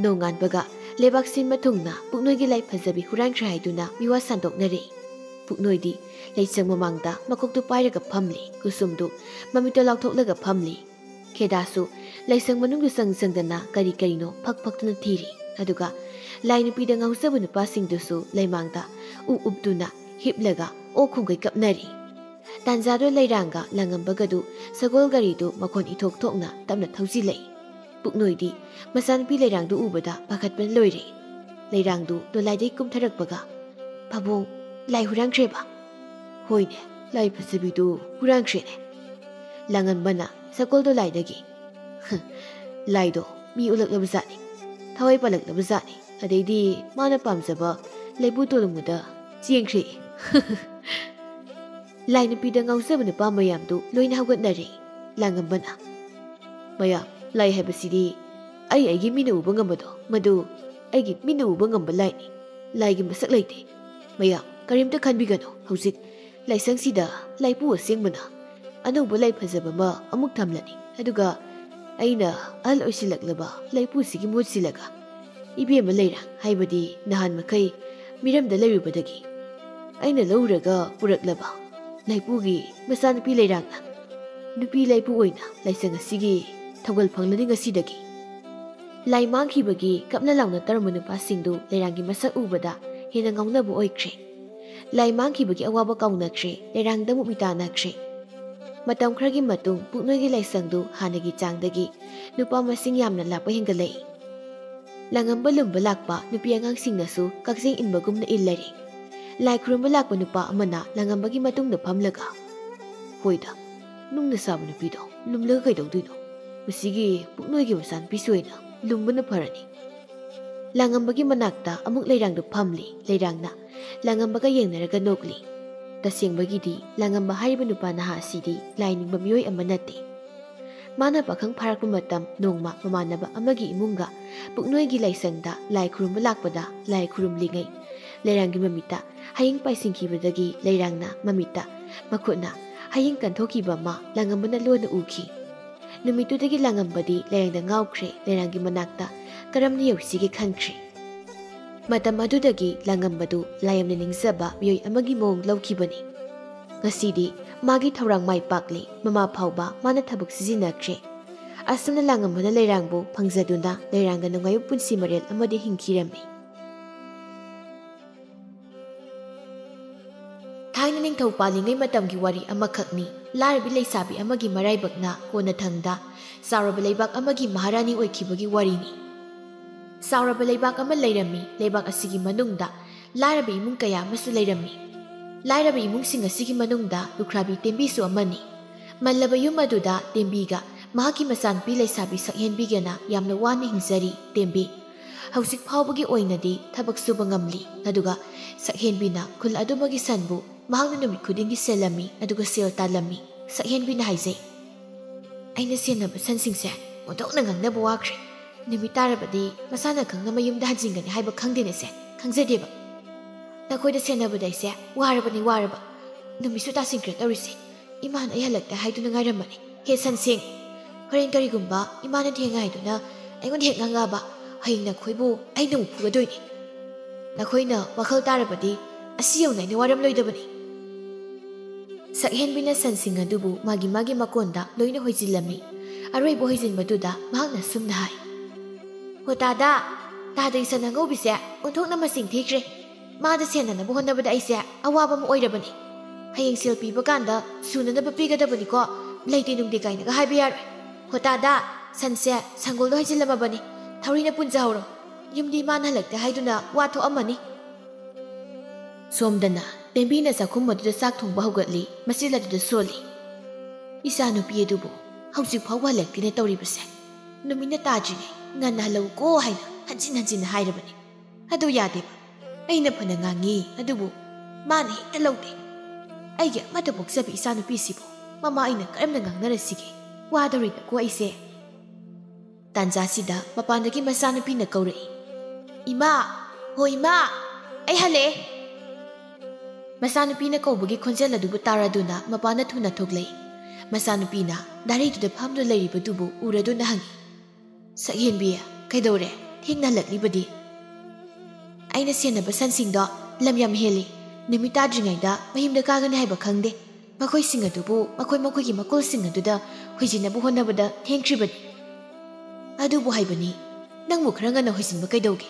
ꯅꯣꯡꯉꯥꯟꯕꯒ ꯂꯩꯕꯥꯛ ꯁꯤꯟꯕ ꯊꯨꯡꯅ ꯄꯨꯛꯅꯣꯏꯒꯤ ꯂꯥꯏ ꯐꯖꯕꯤ ꯍꯨꯔꯥꯟꯈ꯭ꯔꯦ ꯍꯥꯏꯗꯨꯅ ꯃꯤꯋꯥ ꯁꯟꯗꯣꯛꯅꯔꯦ꯫ ꯄꯨꯛꯅꯣꯏꯗꯤ ꯂꯩꯁꯪ ꯃꯃꯥꯡꯗ ꯃꯀꯣꯛꯇꯨ ꯄꯥꯏꯔꯒ ꯐꯝꯂꯤ, ꯀꯨꯁꯨꯝꯗꯨ ꯃꯃꯤꯠꯇ ꯂꯥꯎꯊꯣꯛꯂꯒ ꯐꯝꯂꯤ꯫ ꯈꯦꯗꯥꯁꯨ ꯂꯩꯁꯪ ꯃꯅꯨꯡꯗ ꯆꯪ ꯆꯪꯗꯅ ꯀꯔꯤ ꯀꯔꯤꯅꯣ ꯐꯛ ꯐꯛꯇꯨꯅ ꯊꯤꯔꯤ꯫ ꯑꯗꯨꯒ ꯂꯥꯏ ꯅꯨꯄꯤꯗ ꯉꯥꯎꯖꯕ ꯅꯨꯄꯥꯁꯤꯡꯗꯨꯁꯨ ꯂꯩꯃꯥꯡꯗ ꯎ ꯎꯞꯇꯨꯅ ꯍꯤꯞꯂꯒ ꯑꯣꯛ ꯈꯣꯡꯒꯩ ꯀꯞꯅꯔꯤ꯫ ꯇꯥꯟꯖꯥꯗꯣ ꯂꯩꯔꯥꯡꯒ ꯂꯥꯡꯉꯝꯕꯒꯗꯨ ꯁꯒꯣꯜ ꯒꯥꯔꯤꯗꯨ ꯃꯈꯣꯟ ꯏꯊꯣꯛ ꯊꯣꯛꯅ ꯇꯞꯅ ꯊꯧꯖꯤꯜꯂꯛꯏ꯫ ꯄꯨꯛꯅꯣꯏꯗꯤ ꯃꯆꯥꯅꯨꯄꯤ ꯂꯩꯔꯥꯡꯗꯨ ꯎꯕꯗ ꯄꯥꯈꯠꯄꯅ ꯂꯣꯏꯔꯦ꯫ ꯂꯩꯔꯥꯡꯗꯨ ꯗꯣꯂꯥꯏꯗꯒꯤ ꯀꯨꯝꯊꯔꯛꯄꯒ, "ꯄꯥꯕꯨꯡ, ꯂꯥꯏ ꯍꯨꯔꯥꯟꯈ꯭ꯔꯦꯕ?" "ꯍꯣꯏꯅꯦ, ꯂꯥꯏ ꯐꯖꯕꯤꯗꯨ ꯍꯨꯔꯥꯟꯈ꯭ꯔꯦꯅꯦ꯫" ꯂꯥꯡꯉꯝꯕꯅ ꯁꯒꯣꯜ ꯗꯣꯂꯥꯏꯗꯒꯤ, "ꯍ, ꯂꯥꯏꯗꯣ ꯃꯤ ꯑꯣꯜꯂꯛꯂꯕ ꯖꯥꯠꯅꯤ, ꯊꯋꯥꯏ ꯄꯥꯜꯂꯛꯂꯕ ꯖꯥꯠꯅꯤ꯫ ꯑꯗꯩꯗꯤ ꯃꯥꯅ ꯄꯥꯝꯖꯕ ꯂꯩꯕꯨ ꯇꯣꯂꯨꯃꯨꯗ ꯆꯦꯟꯈ꯭ꯔꯦ꯫" ꯂꯥꯏ ꯅꯨꯄꯤꯗ ꯉꯥꯎꯖꯕ ꯅꯨꯄꯥ ꯃꯌꯥꯝꯗꯨ ꯂꯣꯏꯅ ꯍꯧꯒꯠꯅꯔꯦ꯫ ꯂꯥꯡꯉꯝꯕꯅ, "ꯃꯌꯥꯝ, ꯂꯥꯏ ꯍꯥꯏꯕꯁꯤꯗꯤ ꯑꯩ ꯑꯩꯒꯤ ꯃꯤꯠꯅ ꯎꯕ ꯉꯝꯕꯗꯣ, ꯃꯗꯨ ꯑꯩꯒꯤ ꯃꯤꯠꯅ ꯎꯕ ꯉꯝꯕ ꯂꯥꯏꯅꯤ꯫ ꯂꯥꯏꯒꯤ ꯃꯁꯛ ꯂꯩꯇꯦ꯫ "ꯃꯌꯥꯝ ꯀꯔꯤꯝꯇ ꯈꯟꯕꯤꯒꯅꯨ, ꯍꯧꯖꯤꯛ ꯂꯥꯏꯁꯪꯁꯤꯗ ꯂꯥꯏꯄꯨ ꯑꯁꯦꯡꯕꯅ ꯑꯅꯧꯕ ꯂꯥꯏ ꯐꯖꯕ ꯑꯃ ꯑꯃꯨꯛ ꯊꯝꯂꯅꯤ, ꯑꯗꯨꯒ ꯑꯩꯅ ꯑꯍꯜ ꯑꯣꯏꯁꯤꯜꯂꯛꯂꯕ ꯂꯥꯏꯄꯨꯁꯤꯒꯤ ꯃꯍꯨꯠ ꯁꯤꯜꯂꯒ ꯏꯕꯦꯝꯃ ꯂꯩꯔꯥꯡ, ꯍꯥꯏꯕꯗꯤ ꯅꯍꯥꯟ ꯃꯈꯩ ꯃꯤꯔꯝꯗ ꯂꯩꯔꯨꯕꯗꯒꯤ ꯑꯩꯅ ꯂꯧꯔꯒ ꯄꯨꯔꯛꯂꯕ ꯂꯥꯏꯄꯨꯒꯤ ꯃꯆꯥꯅꯨꯄꯤ ꯂꯩꯔꯥꯡꯅ ꯅꯨꯄꯤ ꯂꯥꯏꯄꯨ ꯑꯣꯏꯅ ꯂꯥꯏꯁꯪ ꯑꯁꯤꯒꯤ ꯊꯧꯒꯜ ꯐꯪꯂꯅꯤ ꯉꯁꯤꯗꯒꯤ"꯫ ꯂꯥꯏ ꯃꯥꯡꯈꯤꯕꯒꯤ ꯀꯞꯅ ꯂꯥꯎꯅ ꯇꯧꯔꯝꯕ ꯅꯨꯄꯥꯁꯤꯡꯗꯨ ꯂꯩꯔꯥꯡꯒꯤ ꯃꯁꯛ ꯎꯕꯗ ꯍꯦꯟꯅ ꯉꯥꯎꯅꯕ ꯑꯣꯏꯈ꯭ꯔꯦ꯫ ꯂꯥꯏ ꯃꯥꯡꯈꯤꯕꯒꯤ ꯑꯋꯥꯕ ꯀꯥꯎꯅꯈ꯭ꯔꯦ, ꯂꯩꯔꯥꯡꯗ ꯑꯃꯨꯛ ꯃꯤꯇꯥꯟꯅꯈ꯭ꯔꯦ꯫ ꯃꯇꯝ ꯈꯔꯒꯤ ꯃꯇꯨꯡ ꯄꯨꯛꯅꯣꯏꯒꯤ ꯂꯥꯏꯁꯪꯗꯨ ꯍꯥꯟꯅꯒꯤ ꯆꯥꯡꯗꯒꯤ ꯅꯨꯄꯥ ꯃꯁꯤꯡ ꯌꯥꯝꯅ ꯂꯥꯛꯄ ꯍꯦꯟꯒꯠꯂꯛꯏ꯫ ꯂꯥꯡꯉꯝꯕ ꯂꯨꯝꯕ ꯂꯥꯛꯄ ꯅꯨꯄꯤ ꯑꯉꯥꯡꯁꯤꯡꯅꯁꯨ ꯀꯛꯆꯦꯡ ꯏꯟꯕꯒꯨꯝꯅ ꯏꯜꯂꯔꯦ꯫ ꯂꯥꯏ ꯈꯨꯔꯨꯝꯕ ꯂꯥꯛꯄ ꯅꯨꯄꯥ ꯑꯃꯅ ꯂꯥꯡꯉꯝꯕꯒꯤ ꯃꯇꯨꯡꯗ ꯐꯝꯂꯒ, "ꯍꯣꯏꯗ, ꯅꯨꯡꯅ ꯁꯥꯕ ꯅꯨꯄꯤꯗꯣ ꯂꯨꯝꯂꯒ ꯀꯩꯗꯧꯗꯣꯏꯅꯣ? ꯃꯁꯤꯒꯤ ꯄꯨꯛꯅꯣꯏꯒꯤ ꯃꯆꯥꯅꯨꯄꯤꯁꯨ ꯑꯣꯏꯅ ꯂꯨꯝꯕꯅ ꯐꯔꯅꯤ"꯫ ꯂꯥꯡꯉꯝꯕꯒꯤ ꯃꯅꯥꯛꯇ ꯑꯃꯨꯛ ꯂꯩꯔꯥꯡꯗꯨ ꯐꯝꯂꯤ꯫ ꯂꯩꯔꯥꯡꯅ ꯂꯥꯡꯉꯝꯕꯒ ꯌꯦꯡꯅꯔꯒ ꯅꯣꯛꯂꯤ꯫ ꯇꯁꯦꯡꯕꯒꯤꯗꯤ ꯂꯥꯡꯉꯝꯕ ꯍꯥꯏꯔꯤꯕ ꯅꯨꯄꯥ ꯅꯍꯥ ꯑꯁꯤꯗꯤ ꯂꯥꯏ ꯅꯤꯡꯕ ꯃꯤꯑꯣꯏ ꯑꯃ ꯅꯠꯇꯦ꯫ ꯃꯥꯅ ꯄꯥꯈꯪ ꯐꯥꯔꯛꯄ ꯃꯇꯝ ꯅꯣꯡꯃ ꯃꯃꯥꯟꯅꯕ ꯑꯃꯒꯤ ꯏꯃꯨꯡꯒ ꯄꯨꯛꯅꯣꯏꯒꯤ ꯂꯥꯏꯁꯪꯗ ꯂꯥꯏ ꯈꯨꯔꯨꯝꯕ ꯂꯥꯛꯄꯗ ꯂꯥꯏ ꯈꯨꯔꯨꯝꯂꯤꯉꯩ ꯂꯩꯔꯥꯡꯒꯤ ꯃꯃꯤꯠꯇ ꯍꯌꯤꯡ ꯄꯥꯏꯁꯤꯟꯈꯤꯕꯗꯒꯤ ꯂꯩꯔꯥꯡꯅ ꯃꯃꯤꯠꯇ ꯃꯈꯨꯠꯅ ꯍꯌꯤꯡ ꯀꯟꯊꯣꯛꯈꯤꯕ ꯑꯃ ꯂꯥꯡꯉꯝꯕꯅ ꯂꯣꯟꯅ ꯎꯈꯤ꯫ ꯅꯨꯃꯤꯠꯇꯨꯗꯒꯤ ꯂꯥꯡꯉꯝꯕꯗꯤ ꯂꯩꯔꯥꯡꯗ ꯉꯥꯎꯈ꯭ꯔꯦ, ꯂꯩꯔꯥꯡꯒꯤ ꯃꯅꯥꯛꯇ ꯀꯔꯝꯅ ꯌꯧꯁꯤꯒꯦ ꯈꯟꯈ꯭ꯔꯦ꯫ ꯃꯇꯝ ꯑꯗꯨꯗꯒꯤ ꯂꯥꯡꯉꯝꯕꯗꯨ ꯂꯥꯏ ꯌꯥꯝꯅ ꯅꯤꯡꯖꯕ ꯃꯤꯑꯣꯏ ꯑꯃꯒꯤ ꯃꯑꯣꯡ ꯂꯧꯈꯤꯕꯅꯤ꯫ ꯉꯁꯤꯗꯤ ꯃꯥꯒꯤ ꯊꯧꯔꯥꯡ ꯃꯥꯏ ꯄꯥꯛꯂꯤ, ꯃꯃꯥ ꯐꯥꯎꯕ ꯃꯥꯅ ꯊꯕꯛ ꯁꯤꯖꯤꯟꯅꯈ꯭ꯔꯦ꯫ ꯑꯁꯨꯝꯅ ꯂꯥꯡꯉꯝꯕꯅ ꯂꯩꯔꯥꯡꯕꯨ ꯐꯪꯖꯗꯨꯅ ꯂꯩꯔꯥꯡꯒ ꯅꯨꯡꯉꯥꯏꯕ ꯄꯨꯟꯁꯤ ꯃꯔꯦꯜ ꯑꯃꯗꯤ ꯍꯤꯡꯈꯤꯔꯝꯃꯤ꯫ ꯊꯥꯏꯅ ꯅꯤꯡꯊꯧ ꯄꯥꯜꯂꯤꯉꯩ ꯃꯇꯝꯒꯤ ꯋꯥꯔꯤ ꯑꯃꯈꯛꯅꯤ꯫ ꯂꯥꯏꯔꯕꯤ ꯂꯩꯁꯥꯕꯤ ꯑꯃꯒꯤ ꯃꯔꯥꯏꯕꯛꯅ ꯀꯣꯟꯅꯊꯪꯗ ꯆꯥꯎꯔꯕ ꯂꯩꯕꯥꯛ ꯑꯃꯒꯤ ꯃꯍꯥꯔꯥꯅꯤ ꯑꯣꯏꯈꯤꯕꯒꯤ ꯋꯥꯔꯤꯅꯤ꯫ ꯆꯥꯎꯔꯕ ꯂꯩꯕꯥꯛ ꯑꯃ ꯂꯩꯔꯝꯃꯤ꯫ ꯂꯩꯕꯥꯛ ꯑꯁꯤꯒꯤ ꯃꯅꯨꯡꯗ ꯂꯥꯏꯔꯕ ꯏꯃꯨꯡ ꯀꯌꯥ ꯑꯃꯁꯨ ꯂꯩꯔꯝꯃꯤ꯫ ꯂꯥꯏꯔꯕ ꯏꯃꯨꯡꯁꯤꯡ ꯑꯁꯤꯒꯤ ꯃꯅꯨꯡꯗ ꯂꯨꯈ꯭ꯔꯥꯕꯤ ꯇꯦꯝꯕꯤꯁꯨ ꯑꯃꯅꯤ꯫ ꯃꯜꯂꯕ ꯌꯨꯝ ꯑꯗꯨꯗ ꯇꯦꯝꯕꯤꯒ ꯃꯍꯥꯛꯀꯤ ꯃꯆꯥꯅꯨꯄꯤ ꯂꯩꯁꯥꯕꯤ ꯁꯛꯍꯦꯟꯕꯤꯒꯅ ꯌꯥꯝꯅ ꯋꯥꯅ ꯍꯤꯡꯖꯔꯤ꯫ ꯇꯦꯝꯕꯤ ꯍꯧꯖꯤꯛ ꯐꯥꯎꯕꯒꯤ ꯑꯣꯏꯅꯗꯤ ꯊꯕꯛ ꯁꯨꯕ ꯉꯝꯂꯤ, ꯑꯗꯨꯒ ꯁꯛꯍꯦꯟꯕꯤꯅ ꯈꯨꯜ ꯑꯗꯨꯃꯒꯤ ꯁꯟꯕꯨ ꯃꯍꯥꯛꯅ ꯅꯨꯃꯤꯠ ꯈꯨꯗꯤꯡꯒꯤ ꯁꯦꯜꯂꯝꯃꯤ, ꯑꯗꯨꯒ ꯁꯦꯜ ꯇꯥꯜꯂꯝꯃꯤ꯫ ꯁꯛꯍꯦꯟꯕꯤꯅ ꯍꯥꯏꯖꯩ, "ꯑꯩꯅ ꯁꯦꯟꯅꯕ ꯁꯟꯁꯤꯡꯁꯦ ꯑꯣꯟꯊꯣꯛꯅ ꯉꯥꯡꯅꯕ ꯋꯥꯈ꯭ꯔꯦ꯫ ꯅꯨꯃꯤꯠ ꯇꯥꯔꯕꯗꯤ ꯃꯁꯥꯅ ꯈꯪꯅ ꯃꯌꯨꯝꯗ ꯍꯟꯖꯤꯟꯒꯅꯤ ꯍꯥꯏꯕ ꯈꯪꯗꯦꯅꯦꯁꯦ, ꯈꯪꯖꯗꯦꯕ"꯫ ꯑꯩꯈꯣꯏꯗ ꯁꯦꯟꯅꯕꯗ ꯑꯩꯁꯦ ꯋꯥꯔꯕꯅꯤ, ꯋꯥꯔꯕ꯫ ꯅꯨꯃꯤꯠꯁꯨ ꯇꯥꯁꯤꯟꯈ꯭ꯔꯦ ꯇꯧꯔꯤꯁꯦ꯫ ꯏꯃꯥꯅ ꯑꯩ ꯍꯜꯂꯛꯇꯦ ꯍꯥꯏꯗꯨꯅ ꯉꯥꯏꯔꯝꯕꯅꯤ꯫ ꯍꯦ ꯁꯟꯁꯤꯡ, ꯍꯣꯔꯦꯟ ꯀꯔꯤꯒꯨꯝꯕ ꯏꯃꯥꯅ ꯊꯦꯡꯉꯦ ꯍꯥꯏꯗꯨꯅ ꯑꯩꯉꯣꯟꯗ ꯍꯦꯛ ꯉꯥꯡꯉꯛꯑꯕ, ꯍꯌꯦꯡ ꯅꯈꯣꯏꯕꯨ ꯑꯩꯅ ꯑꯃꯨꯛ ꯐꯨꯒꯗꯣꯏꯅꯤ꯫ ꯅꯈꯣꯏꯅ ꯋꯥꯈꯜ ꯇꯥꯔꯕꯗꯤ ꯑꯁꯤ ꯌꯧꯅ ꯑꯩꯅ ꯋꯥꯔꯝꯂꯣꯏꯗꯕꯅꯤ꯫ ꯁꯛꯍꯦꯟꯕꯤꯅ ꯁꯟꯁꯤꯡ ꯑꯗꯨꯕꯨ ꯃꯥꯒꯤ ꯃꯥꯒꯤ ꯃꯀꯣꯟꯗ ꯂꯣꯏꯅ ꯍꯣꯏꯖꯤꯜꯂꯝꯃꯤ꯫ ꯑꯔꯣꯏꯕ ꯍꯣꯏꯖꯤꯟꯕꯗꯨꯗ ꯃꯍꯥꯛꯅ ꯁꯨꯝꯅ ꯍꯥꯏ, "ꯍꯣ ꯇꯥꯗ, ꯇꯥꯗꯒꯤ ꯁꯟ ꯑꯉꯧꯕꯤꯁꯦ ꯑꯣꯟꯊꯣꯛꯅ ꯃꯁꯤꯡ ꯊꯤꯈ꯭ꯔꯦ꯫ ꯃꯥꯗ ꯁꯦꯟꯅꯅꯕ ꯍꯣꯠꯅꯕꯗ ꯑꯩꯁꯦ ꯑꯋꯥꯕ ꯑꯃ ꯑꯣꯏꯔꯕꯅꯤ꯫ ꯍꯌꯦꯡ ꯁꯦꯜ ꯄꯤꯕ ꯀꯥꯟꯗ ꯁꯨꯅꯅꯕ ꯄꯤꯒꯗꯕꯅꯤꯀꯣ, ꯂꯩꯇꯦ ꯅꯨꯡꯗꯦ ꯀꯥꯏꯅꯒ ꯍꯥꯏꯕ ꯌꯥꯔꯣꯏ꯫ ꯍꯣ ꯇꯥꯗ, ꯁꯟꯁꯦ ꯁꯪꯒꯣꯜꯗ ꯍꯣꯏꯖꯤꯜꯂꯝꯃꯕꯅꯤ꯫ ꯊꯧꯔꯤꯅ ꯄꯨꯟꯖꯍꯧꯔꯣ꯫ ꯌꯨꯝꯗꯤ ꯏꯃꯥꯅ ꯍꯜꯂꯛꯇꯦ ꯍꯥꯏꯗꯨꯅ ꯋꯥ ꯊꯣꯛꯑꯝꯃꯅꯤ꯫" ꯁꯣꯝꯗꯅ ꯄꯦꯝꯕꯤꯅ ꯆꯥꯛꯈꯨꯝ ꯑꯗꯨꯗ ꯆꯥꯛ ꯊꯣꯡꯕ ꯍꯧꯒꯠꯂꯤ꯫ ꯃꯆꯤꯜ ꯑꯗꯨꯗ ꯁꯣꯜꯂꯤ꯫ "ꯏꯆꯥꯅꯨꯄꯤ ꯑꯗꯨꯕꯨ ꯍꯧꯖꯤꯛ ꯐꯥꯎꯕ ꯍꯜꯂꯛꯇꯦꯅ ꯇꯧꯔꯤꯕꯁꯦ꯫ ꯅꯨꯃꯤꯠꯅ ꯇꯥꯗ꯭ꯔꯤꯉꯩ ꯉꯟꯅ ꯍꯜꯂꯛꯎꯀꯣ ꯍꯥꯏꯅ ꯍꯟꯖꯤꯟ ꯍꯟꯖꯤꯟꯅ ꯍꯥꯏꯔꯕꯅꯤ꯫ ꯑꯗꯨ ꯌꯥꯗꯦꯕ꯫ ꯑꯩꯅ ꯐꯅ ꯉꯥꯡꯉꯤ, ꯑꯗꯨꯕꯨ ꯃꯥꯅ ꯍꯦꯛꯇ ꯂꯧꯗꯦ꯫ ꯑꯩꯒꯤ ꯑꯃꯠꯇ ꯄꯣꯛꯆꯕ ꯏꯆꯥꯅꯨꯄꯤꯁꯤꯕꯨ ꯃꯃꯥ ꯑꯩꯅ ꯀꯔꯝꯅ ꯉꯥꯡꯅꯔꯁꯤꯒꯦ? ꯋꯥꯗꯧꯔꯤꯗꯀꯣ ꯑꯩꯁꯦ꯫" ꯇꯥꯟꯖꯥꯁꯤꯗ ꯃꯄꯥꯟꯗꯒꯤ ꯃꯆꯥꯅꯨꯄꯤꯅ ꯀꯧꯔꯛꯏ, "ꯏꯃꯥ! ꯍꯣ ꯏꯃꯥ! ꯑꯩ ꯍꯜꯂꯛꯑꯦ!" ꯃꯆꯥꯅꯨꯄꯤꯅ ꯀꯧꯕꯒꯤ ꯈꯣꯟꯖꯦꯜ ꯑꯗꯨꯕꯨ ꯇꯥꯔꯗꯨꯅ ꯃꯄꯥꯟꯗ ꯊꯨꯅ ꯊꯣꯛꯂꯛꯏ꯫ ꯃꯆꯥꯅꯨꯄꯤꯅ ꯗꯥꯏꯔꯤꯗꯨꯗ ꯐꯝꯗꯨꯅ ꯂꯩꯔꯤꯕꯗꯨꯕꯨ ꯎꯔꯗꯨꯅ ꯍꯪꯉꯤ, "ꯁꯛꯍꯦꯟꯕꯤ, ꯀꯩꯗꯧꯔꯦ? ꯊꯦꯡꯅ ꯍꯜꯂꯛꯂꯤꯕꯗꯤ?" "ꯑꯩꯅ ꯁꯦꯟꯅꯕ ꯁꯟꯁꯤꯡꯗꯣ ꯂꯝ ꯌꯥꯝ ꯍꯦꯜꯂꯤ꯫ ꯅꯨꯃꯤꯠ ꯇꯥꯗ꯭ꯔꯤꯉꯩꯗ ꯃꯌꯨꯝꯗ ꯀꯥꯒꯅꯤ ꯍꯥꯏꯕ ꯈꯪꯗꯦ꯫ ꯃꯈꯣꯏꯁꯤꯡ ꯑꯗꯨꯕꯨ ꯃꯈꯣꯏ ꯃꯈꯣꯏꯒꯤ ꯃꯀꯣꯜꯁꯤꯡ ꯑꯗꯨꯗ ꯍꯣꯏꯖꯤꯟꯅꯕ ꯍꯣꯠꯅꯕꯗ ꯊꯦꯡꯈ꯭ꯔꯤꯕꯅꯤ꯫" "ꯑꯗꯨꯕꯨ ꯍꯥꯏꯕꯅꯤ, ꯅꯪꯕꯨ ꯈꯔ ꯉꯟꯅ ꯍꯣꯏꯖꯤꯟꯕ ꯀꯩꯗꯧꯒꯦ?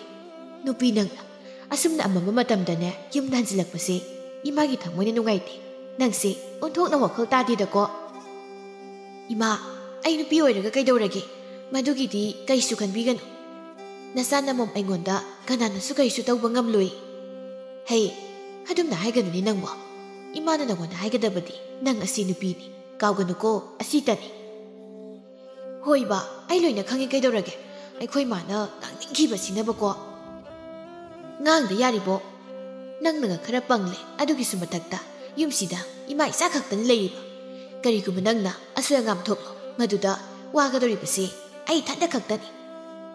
ꯅꯨꯄꯤ ꯅꯪꯅ ꯑꯁꯨꯝꯅ ꯑꯃꯝꯕ ꯃꯇꯝꯗꯅꯦ ꯌꯨꯝꯗ ꯍꯟꯖꯤꯜꯂꯛꯄꯁꯦ ꯏꯃꯥꯒꯤ ꯊꯃꯣꯏꯅ ꯅꯨꯡꯉꯥꯏꯇꯦ꯫ ꯅꯪꯁꯦ ꯑꯣꯟꯊꯣꯛꯅ ꯋꯥꯈꯜ ꯇꯥꯗꯦꯗꯀꯣ꯫" "ꯏꯃꯥ, ꯑꯩ ꯅꯨꯄꯤ ꯑꯣꯏꯔꯒ ꯀꯩꯗꯧꯔꯒꯦ? ꯃꯗꯨꯒꯤꯗꯤ ꯀꯩꯁꯨ ꯈꯟꯕꯤꯒꯅꯨ꯫ ꯅꯆꯥ ꯅꯃꯣꯝ ꯑꯩꯉꯣꯟꯗ ꯀꯅꯥꯅꯁꯨ ꯀꯩꯁꯨ ꯇꯧꯕ ꯉꯝꯂꯣꯏ꯫" "ꯍꯩ, ꯑꯗꯨꯝꯅ ꯍꯥꯏꯒꯅꯨꯅꯦ ꯅꯪꯕꯣ꯫ ꯏꯃꯥꯅ ꯅꯉꯣꯟꯗ ꯍꯥꯏꯒꯗꯕꯗꯤ ꯅꯪ ꯑꯁꯤ ꯅꯨꯄꯤꯅꯤ, ꯀꯥꯎꯒꯅꯨꯀꯣ, ꯑꯁꯤꯇꯅꯤ꯫" "ꯍꯣꯏꯕ, ꯑꯩ ꯂꯣꯏꯅ ꯈꯪꯉꯤ, ꯀꯩꯗꯧꯔꯒꯦ? ꯑꯩꯈꯣꯏ ꯃꯥꯅ ꯉꯥꯡꯅꯤꯡꯈꯤꯕꯁꯤꯅꯕꯀꯣ꯫" "ꯉꯥꯡꯗ ꯌꯥꯔꯤꯕꯣ? ꯅꯪꯅꯒ ꯈꯔ ꯄꯪꯂꯦ, ꯑꯗꯨꯒꯤꯁꯨ ꯃꯊꯛꯇ ꯌꯨꯝꯁꯤꯗ ꯏꯃꯥ ꯏꯆꯥ ꯈꯛꯇꯅꯤ ꯂꯩꯔꯤꯕ꯫ ꯀꯔꯤꯒꯨꯝꯕ ꯅꯪꯅ ꯑꯁꯣꯏ ꯑꯉꯥꯝ ꯊꯣꯛꯂꯣ, ꯃꯗꯨꯗ ꯋꯥꯒꯗꯧꯔꯤꯕꯁꯤ ꯑꯩ ꯏꯊꯟꯇ ꯈꯛꯇꯅꯤ꯫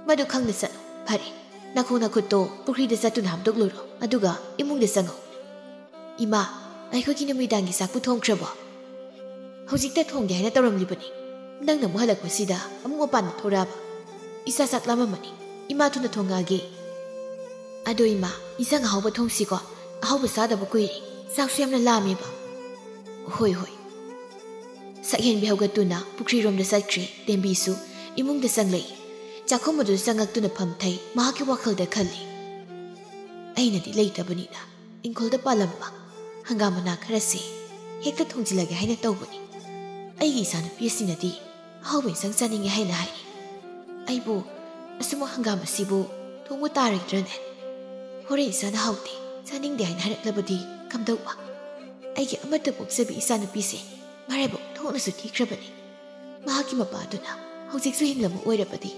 ꯃꯗꯨ ꯈꯪꯅ ꯆꯠꯂꯨ꯫ ꯐꯔꯦ, ꯅꯈꯣꯡ ꯅꯈꯨꯠꯇꯣ ꯄꯨꯈ꯭ꯔꯤꯗ ꯆꯠꯇꯨꯅ ꯍꯥꯝꯗꯣꯛꯂꯨꯔꯣ, ꯑꯗꯨꯒ ꯏꯃꯨꯡꯗ ꯆꯪꯉꯣ꯫ ꯏꯃꯥ, ꯑꯩꯈꯣꯏꯒꯤ ꯅꯨꯃꯤꯗꯥꯡꯒꯤ ꯆꯥꯛꯄꯨ ꯊꯣꯡꯈ꯭ꯔꯕꯣ? ꯍꯧꯖꯤꯛꯇ ꯊꯣꯡꯒꯦ ꯍꯥꯏꯅ ꯇꯧꯔꯝꯂꯤꯕꯅꯤ꯫ ꯅꯪꯅ ꯑꯃꯨꯛ ꯍꯜꯂꯛꯄꯁꯤꯗ ꯑꯃꯨꯛ ꯃꯄꯥꯟꯗ ꯊꯣꯔꯛꯑꯕ? ꯏꯆꯥ ꯆꯥꯛ ꯂꯥꯝꯃꯝꯃꯅꯤ꯫ ꯏꯃꯥ ꯊꯨꯅ ꯊꯣꯡꯉꯛꯑꯒꯦ꯫ ꯑꯗꯣ ꯏꯃꯥ, ꯏꯟꯁꯥꯡ ꯑꯍꯥꯎꯕ ꯊꯣꯡꯁꯤꯀꯣ꯫ ꯑꯍꯥꯎꯕ ꯆꯥꯗꯕ ꯀꯨꯏꯔꯦ꯫ ꯆꯥꯛꯁꯨ ꯌꯥꯝꯅ ꯂꯥꯝꯃꯦꯕ꯫ ꯍꯣꯏ, ꯍꯣꯏ꯫ ꯁꯛꯍꯦꯟꯕꯤ ꯍꯧꯒꯠꯇꯨꯅ ꯄꯨꯈ꯭ꯔꯤꯔꯣꯝꯗ ꯆꯠꯈ꯭ꯔꯦ꯫ ꯇꯦꯝꯕꯤꯁꯨ ꯏꯃꯨꯡꯗ ꯆꯪꯂꯛꯏ꯫ ꯆꯥꯛꯈꯨꯝ ꯑꯗꯨꯗ ꯆꯪꯉꯛꯇꯨꯅ ꯐꯝꯊꯩ꯫ ꯃꯍꯥꯛꯀꯤ ꯋꯥꯈꯜꯗ ꯈꯜꯂꯤ, "ꯑꯩꯅꯗꯤ ꯂꯩꯇꯕꯅꯤꯅ ꯏꯪꯈꯣꯜꯗ ꯄꯥꯜꯂꯝꯕ ꯍꯪꯒꯥꯝ ꯃꯅꯥ ꯈꯔꯁꯦ ꯍꯦꯛꯇ ꯊꯣꯡꯖꯤꯜꯂꯒꯦ ꯍꯥꯏꯅ ꯇꯧꯕꯅꯤ꯫ ꯑꯩꯒꯤ ꯏꯆꯥꯅꯨꯄꯤ ꯑꯁꯤꯅꯗꯤ ꯑꯍꯥꯎꯕ ꯏꯟꯁꯥꯡ ꯆꯥꯅꯤꯡꯉꯦ ꯍꯥꯏꯅ ꯍꯥꯏꯔꯤ꯫ ꯑꯩꯕꯨ ꯑꯁꯨꯝꯕ ꯍꯪꯒꯥꯝ ꯑꯁꯤꯕꯨ ꯊꯣꯡꯕ ꯇꯥꯔꯣꯏꯗ꯭ꯔꯅꯦ? ꯍꯣꯔꯦꯟ ꯏꯆꯥꯅ ꯍꯥꯎꯇꯦ, ꯆꯥꯅꯤꯡꯗꯦ ꯍꯥꯏꯅ ꯍꯥꯏꯔꯛꯂꯕꯗꯤ ꯀꯝꯗꯧꯕ? ꯑꯩꯒꯤ ꯑꯃꯠꯇ ꯄꯣꯛꯆꯕꯤ ꯏꯆꯥꯅꯨꯄꯤꯁꯦ ꯃꯔꯥꯏꯕꯛ ꯊꯣꯛꯅꯁꯨ ꯊꯤꯈ꯭ꯔꯕꯅꯤ꯫ ꯃꯍꯥꯛꯀꯤ ꯃꯄꯥꯗꯨꯅ ꯍꯧꯖꯤꯛꯁꯨ ꯍꯤꯡꯂꯝꯕ ꯑꯣꯏꯔꯕꯗꯤ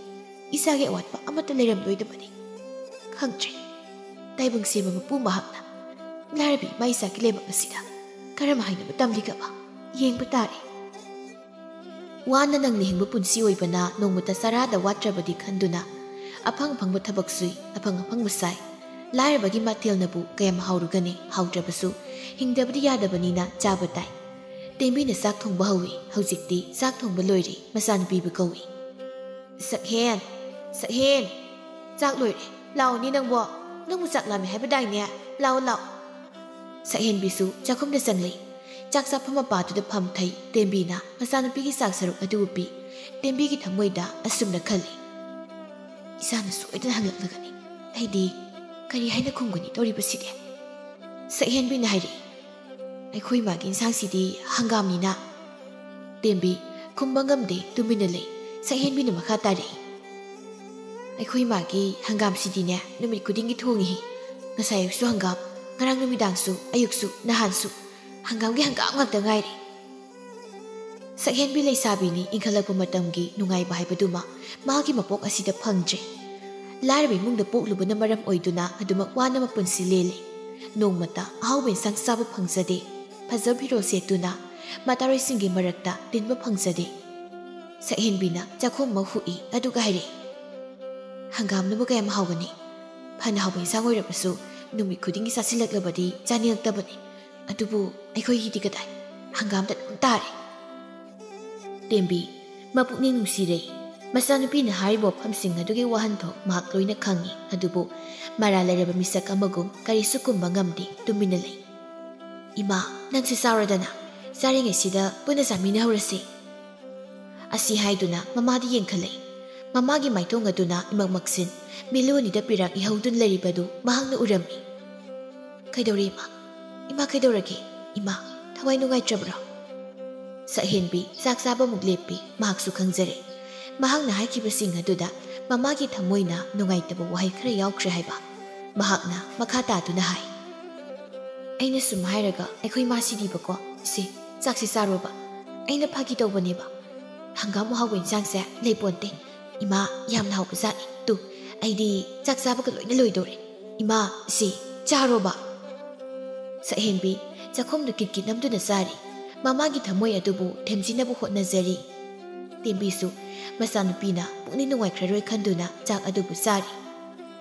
ꯏꯆꯥꯒꯤ ꯑꯋꯥꯠꯄ ꯑꯃꯠꯇ ꯂꯩꯔꯝꯂꯣꯏꯗꯕꯅꯤ꯫ ꯈꯪꯗ꯭ꯔꯦ, ꯇꯥꯏꯕꯪ ꯁꯦꯝꯕ ꯃꯄꯨ ꯃꯍꯥꯛꯅ ꯂꯥꯏꯔꯕꯤ ꯏꯃꯥ ꯏꯆꯥꯒꯤ ꯂꯥꯏꯕꯛ ꯑꯁꯤꯗ ꯀꯔꯝ ꯍꯥꯏꯅꯕ ꯇꯝꯂꯤꯒꯕ? ꯌꯦꯡꯕ ꯇꯥꯔꯦ꯫" ꯋꯥꯅ ꯅꯪꯅ ꯍꯤꯡꯕ ꯄꯨꯟꯁꯤ ꯑꯣꯏꯕꯅ ꯅꯣꯡꯃꯇ ꯆꯔꯥꯗ ꯋꯥꯠꯇ꯭ꯔꯕꯗꯤ ꯈꯟꯗꯨꯅ ꯑꯐꯪ ꯑꯐꯪꯕ ꯊꯕꯛ ꯁꯨꯏ, ꯑꯐꯪ ꯑꯐꯪꯕ ꯆꯥꯏ꯫ ꯂꯥꯏꯔꯕꯒꯤ ꯃꯊꯦꯜꯅꯕꯨ ꯀꯌꯥꯝ ꯍꯥꯎꯔꯨꯒꯅꯤ? ꯍꯥꯎꯇ꯭ꯔꯕꯁꯨ ꯍꯤꯡꯗꯕꯗꯤ ꯌꯥꯗꯕꯅꯤꯅ ꯆꯥꯕ ꯇꯥꯏ꯫ ꯇꯦꯝꯕꯤꯅ ꯆꯥꯛ ꯊꯣꯡꯕ ꯍꯧꯏ꯫ ꯍꯧꯖꯤꯛꯇꯤ ꯆꯥꯛ ꯊꯣꯡꯕ ꯂꯣꯏꯔꯦ꯫ ꯃꯆꯥꯅꯨꯄꯤꯕꯨ ꯀꯧꯏ꯫ "ꯁꯛꯍꯦꯟ, ꯁꯛꯍꯦꯟ, ꯆꯥꯛ ꯂꯣꯏꯔꯦ꯫ ꯂꯥꯛꯑꯣꯅꯦ ꯅꯪꯕꯣ꯫ ꯅꯪꯕꯨ ꯆꯥꯛ ꯂꯥꯝꯃꯦ ꯍꯥꯏꯕꯗꯥꯏꯅꯦ? ꯂꯥꯛꯑꯣ, ꯂꯥꯛꯑꯣ꯫" ꯁꯛꯍꯦꯟꯕꯤꯁꯨ ꯆꯥꯛꯈꯨꯝꯗ ꯆꯪꯂꯛꯏ꯫ ꯆꯥꯛ ꯆꯥꯐꯝ ꯃꯄꯥꯗꯨꯗ ꯐꯝꯊꯩ꯫ ꯇꯦꯝꯕꯤꯅ ꯃꯆꯥꯅꯨꯄꯤꯒꯤ ꯆꯥꯛ ꯁꯔꯨꯛ ꯑꯗꯨꯕꯨ ꯄꯤ꯫ ꯇꯦꯝꯕꯤꯒꯤ ꯊꯃꯣꯏꯗ ꯑꯁꯨꯝꯅ ꯈꯜꯂꯤ, "ꯏꯆꯥꯅ ꯁꯣꯏꯗꯅ ꯍꯪꯂꯛꯂꯒꯅꯤ꯫ ꯑꯩꯗꯤ ꯀꯔꯤ ꯍꯥꯏꯅ ꯈꯨꯝꯒꯅꯤ ꯇꯧꯔꯤꯕꯁꯤꯗꯤ?" ꯁꯛꯍꯦꯟꯕꯤꯅ ꯍꯥꯏꯔꯛꯏ, "ꯑꯩꯈꯣꯏ ꯃꯥꯒꯤ ꯏꯟꯁꯥꯡꯁꯤꯗꯤ ꯍꯪꯒꯥꯝꯅꯤꯅ꯫" ꯇꯦꯝꯕꯤ ꯈꯨꯝꯕ ꯉꯝꯗꯦ, ꯇꯨꯃꯤꯟꯅ ꯂꯩ꯫ ꯁꯛꯍꯦꯟꯕꯤꯅ ꯃꯈꯥ ꯇꯥꯔꯛꯏ, "ꯑꯩꯈꯣꯏ ꯃꯥꯒꯤ ꯍꯪꯒꯥꯝꯁꯤꯗꯤꯅꯦ ꯅꯨꯃꯤꯠ ꯈꯨꯗꯤꯡꯒꯤ ꯊꯣꯡꯉꯤ꯫ ꯉꯁꯥꯏ ꯑꯌꯨꯛꯁꯨ ꯍꯪꯒꯥꯝ, ꯉꯔꯥꯡ ꯅꯨꯃꯤꯗꯥꯡꯁꯨ, ꯑꯌꯨꯛꯁꯨ, ꯅꯍꯥꯟꯁꯨ ꯍꯪꯒꯥꯝꯒꯤ ꯍꯪꯒꯥꯝ ꯉꯥꯛꯇ ꯉꯥꯏꯔꯦ꯫" ꯁꯛꯍꯦꯟꯕꯤ ꯂꯩꯁꯥꯕꯤꯅꯤ꯫ ꯏꯟꯈꯠꯂꯛꯄ ꯃꯇꯝꯒꯤ ꯅꯨꯡꯉꯥꯏꯕ ꯍꯥꯏꯕꯗꯨꯃ ꯃꯍꯥꯛꯀꯤ ꯃꯄꯣꯛ ꯑꯁꯤꯗ ꯐꯪꯗ꯭ꯔꯦ꯫ ꯂꯥꯏꯔꯕ ꯏꯃꯨꯡꯗ ꯄꯣꯛꯂꯨꯕꯅ ꯃꯔꯝ ꯑꯣꯏꯗꯨꯅ ꯑꯗꯨꯃꯛ ꯋꯥꯅ ꯃꯄꯨꯟꯁꯤ ꯂꯦꯜꯂꯦ꯫ ꯅꯣꯡꯃꯇ ꯑꯍꯥꯎꯕ ꯏꯟꯁꯥꯡ ꯆꯥꯕ ꯐꯪꯖꯗꯦ꯫ ꯐꯖꯕ ꯐꯤꯔꯣꯜ ꯁꯦꯠꯇꯨꯅ ꯃꯇꯥꯔꯣꯏꯁꯤꯡꯒꯤ ꯃꯔꯛꯇ ꯇꯤꯟꯕ ꯐꯪꯖꯗꯦ꯫ ꯁꯛꯍꯦꯟꯕꯤꯅ ꯆꯥꯛꯈꯨꯝ ꯑꯃ ꯍꯨꯛꯏ, ꯑꯗꯨꯒ ꯍꯥꯏꯔꯛꯏ, "ꯍꯪꯒꯥꯝꯅꯕꯨ ꯀꯌꯥꯝ ꯍꯥꯎꯒꯅꯤ? ꯐꯅ ꯍꯥꯎꯕ ꯏꯟꯁꯥꯡ ꯑꯣꯏꯔꯕꯁꯨ ꯅꯨꯃꯤꯠ ꯈꯨꯗꯤꯡꯒꯤ ꯆꯥꯁꯤꯜꯂꯛꯂꯕꯗꯤ ꯆꯥꯅꯤꯡꯉꯛꯇꯕꯅꯤ꯫ ꯑꯗꯨꯕꯨ ꯑꯩꯈꯣꯏꯒꯤꯗꯤ ꯀꯗꯥꯏ? ꯍꯪꯒꯥꯝꯗ ꯑꯗꯨꯝ ꯇꯥꯔꯦ꯫ ꯇꯦꯝꯕꯤ, ꯃꯄꯨꯛꯅꯤꯡ ꯅꯨꯡꯁꯤꯔꯦ꯫ ꯃꯆꯥꯅꯨꯄꯤꯅ ꯍꯥꯏꯔꯤꯕ ꯋꯥꯐꯝꯁꯤꯡ ꯑꯗꯨꯒꯤ ꯋꯥꯍꯟꯊꯣꯛ ꯃꯍꯥꯛ ꯂꯣꯏꯅ ꯈꯪꯏ, ꯑꯗꯨꯕꯨ ꯃꯔꯥꯜ ꯂꯩꯔꯕ ꯃꯤꯁꯛ ꯑꯃꯒꯨꯝ ꯀꯔꯤꯁꯨ ꯈꯨꯝꯕ ꯉꯝꯗꯦ, ꯇꯨꯃꯤꯟꯅ ꯂꯩ꯫ "ꯏꯃꯥ, ꯅꯪꯁꯦ ꯆꯥꯎꯔꯗꯅ, ꯆꯥꯔꯤꯉꯩꯁꯤꯗ ꯄꯨꯟꯅ ꯆꯥꯃꯤꯟꯅꯍꯧꯔꯁꯤ꯫" ꯑꯁꯤ ꯍꯥꯏꯗꯨꯅ ꯃꯃꯥꯗ ꯌꯦꯡꯈꯠꯂꯛꯏ꯫ ꯃꯃꯥꯒꯤ ꯃꯥꯏꯊꯣꯡ ꯑꯗꯨꯅ ꯏꯃꯛ ꯃꯛꯁꯤꯟ, ꯃꯤꯠꯂꯨ ꯑꯅꯤꯗ ꯄꯤꯔꯥꯡ ꯏꯍꯧꯗꯨꯅ ꯂꯩꯔꯤꯕꯗꯨ ꯃꯍꯥꯛꯅ ꯎꯔꯝꯃꯤ꯫ "ꯀꯩꯗꯧꯔꯦ ꯏꯃꯥ? ꯏꯃꯥ ꯀꯩꯗꯧꯔꯒꯦ? ꯏꯃꯥ, ꯊꯋꯥꯏ ꯅꯨꯡꯉꯥꯏꯇ꯭ꯔꯕ꯭ꯔꯣ?" ꯁꯛꯍꯦꯟꯕꯤ ꯆꯥꯛ ꯆꯥꯕ ꯑꯃꯨꯛ ꯂꯦꯞꯄꯤ꯫ ꯃꯍꯥꯛꯁꯨ ꯈꯪꯖꯔꯦ꯫ ꯃꯍꯥꯛꯅ ꯍꯥꯏꯈꯤꯕꯁꯤꯡ ꯑꯗꯨꯗ ꯃꯃꯥꯒꯤ ꯊꯃꯣꯏꯅ ꯅꯨꯡꯉꯥꯏꯇꯕ ꯋꯥꯍꯩ ꯈꯔ ꯌꯥꯎꯈ꯭ꯔꯦ ꯍꯥꯏꯕ꯫ ꯃꯍꯥꯛꯅ ꯃꯈꯥ ꯇꯥꯗꯨꯅ ꯍꯥꯏ, "ꯑꯩꯅ ꯁꯨꯝ ꯍꯥꯏꯔꯒ ꯑꯩꯈꯣꯏ ꯃꯥꯁꯤꯗꯤꯕꯀꯣ꯫ ꯁꯦ, ꯆꯥꯛꯁꯤ ꯆꯥꯔꯣꯕ꯫ ꯑꯩꯅ ꯐꯥꯒꯤ ꯇꯧꯕꯅꯦꯕ꯫ ꯍꯪꯒꯥꯝ ꯑꯍꯥꯎꯕ ꯏꯟꯁꯥꯡꯁꯦ ꯂꯩꯄꯣꯟꯇꯦ꯫ ꯏꯃꯥ, ꯌꯥꯝꯅ ꯍꯥꯎꯕ ꯖꯥꯠꯅꯤ꯫ ꯇꯨ, ꯑꯩꯗꯤ ꯆꯥꯛ ꯆꯥꯕꯒ ꯂꯣꯏꯅ ꯂꯣꯏꯗꯧꯔꯦ꯫ ꯏꯃꯥ, ꯁꯤ ꯆꯥꯔꯣꯕ꯫" ꯁꯛꯍꯦꯟꯕꯤ ꯆꯥꯛꯈꯨꯝꯗꯨ ꯀꯤꯠ ꯀꯤꯠ ꯅꯝꯗꯨꯅ ꯆꯥꯔꯤ꯫ ꯃꯃꯥꯒꯤ ꯊꯃꯣꯏ ꯑꯗꯨꯕꯨ ꯊꯦꯝꯖꯤꯟꯅꯕ ꯍꯣꯠꯅꯖꯔꯤ꯫ ꯇꯦꯝꯕꯤꯁꯨ ꯃꯆꯥꯅꯨꯄꯤꯅ ꯄꯨꯛꯅꯤꯡ ꯅꯨꯡꯉꯥꯏꯈ꯭ꯔꯔꯣꯏ ꯈꯟꯗꯨꯅ ꯆꯥꯛ ꯑꯗꯨꯕꯨ ꯆꯥꯔꯤ꯫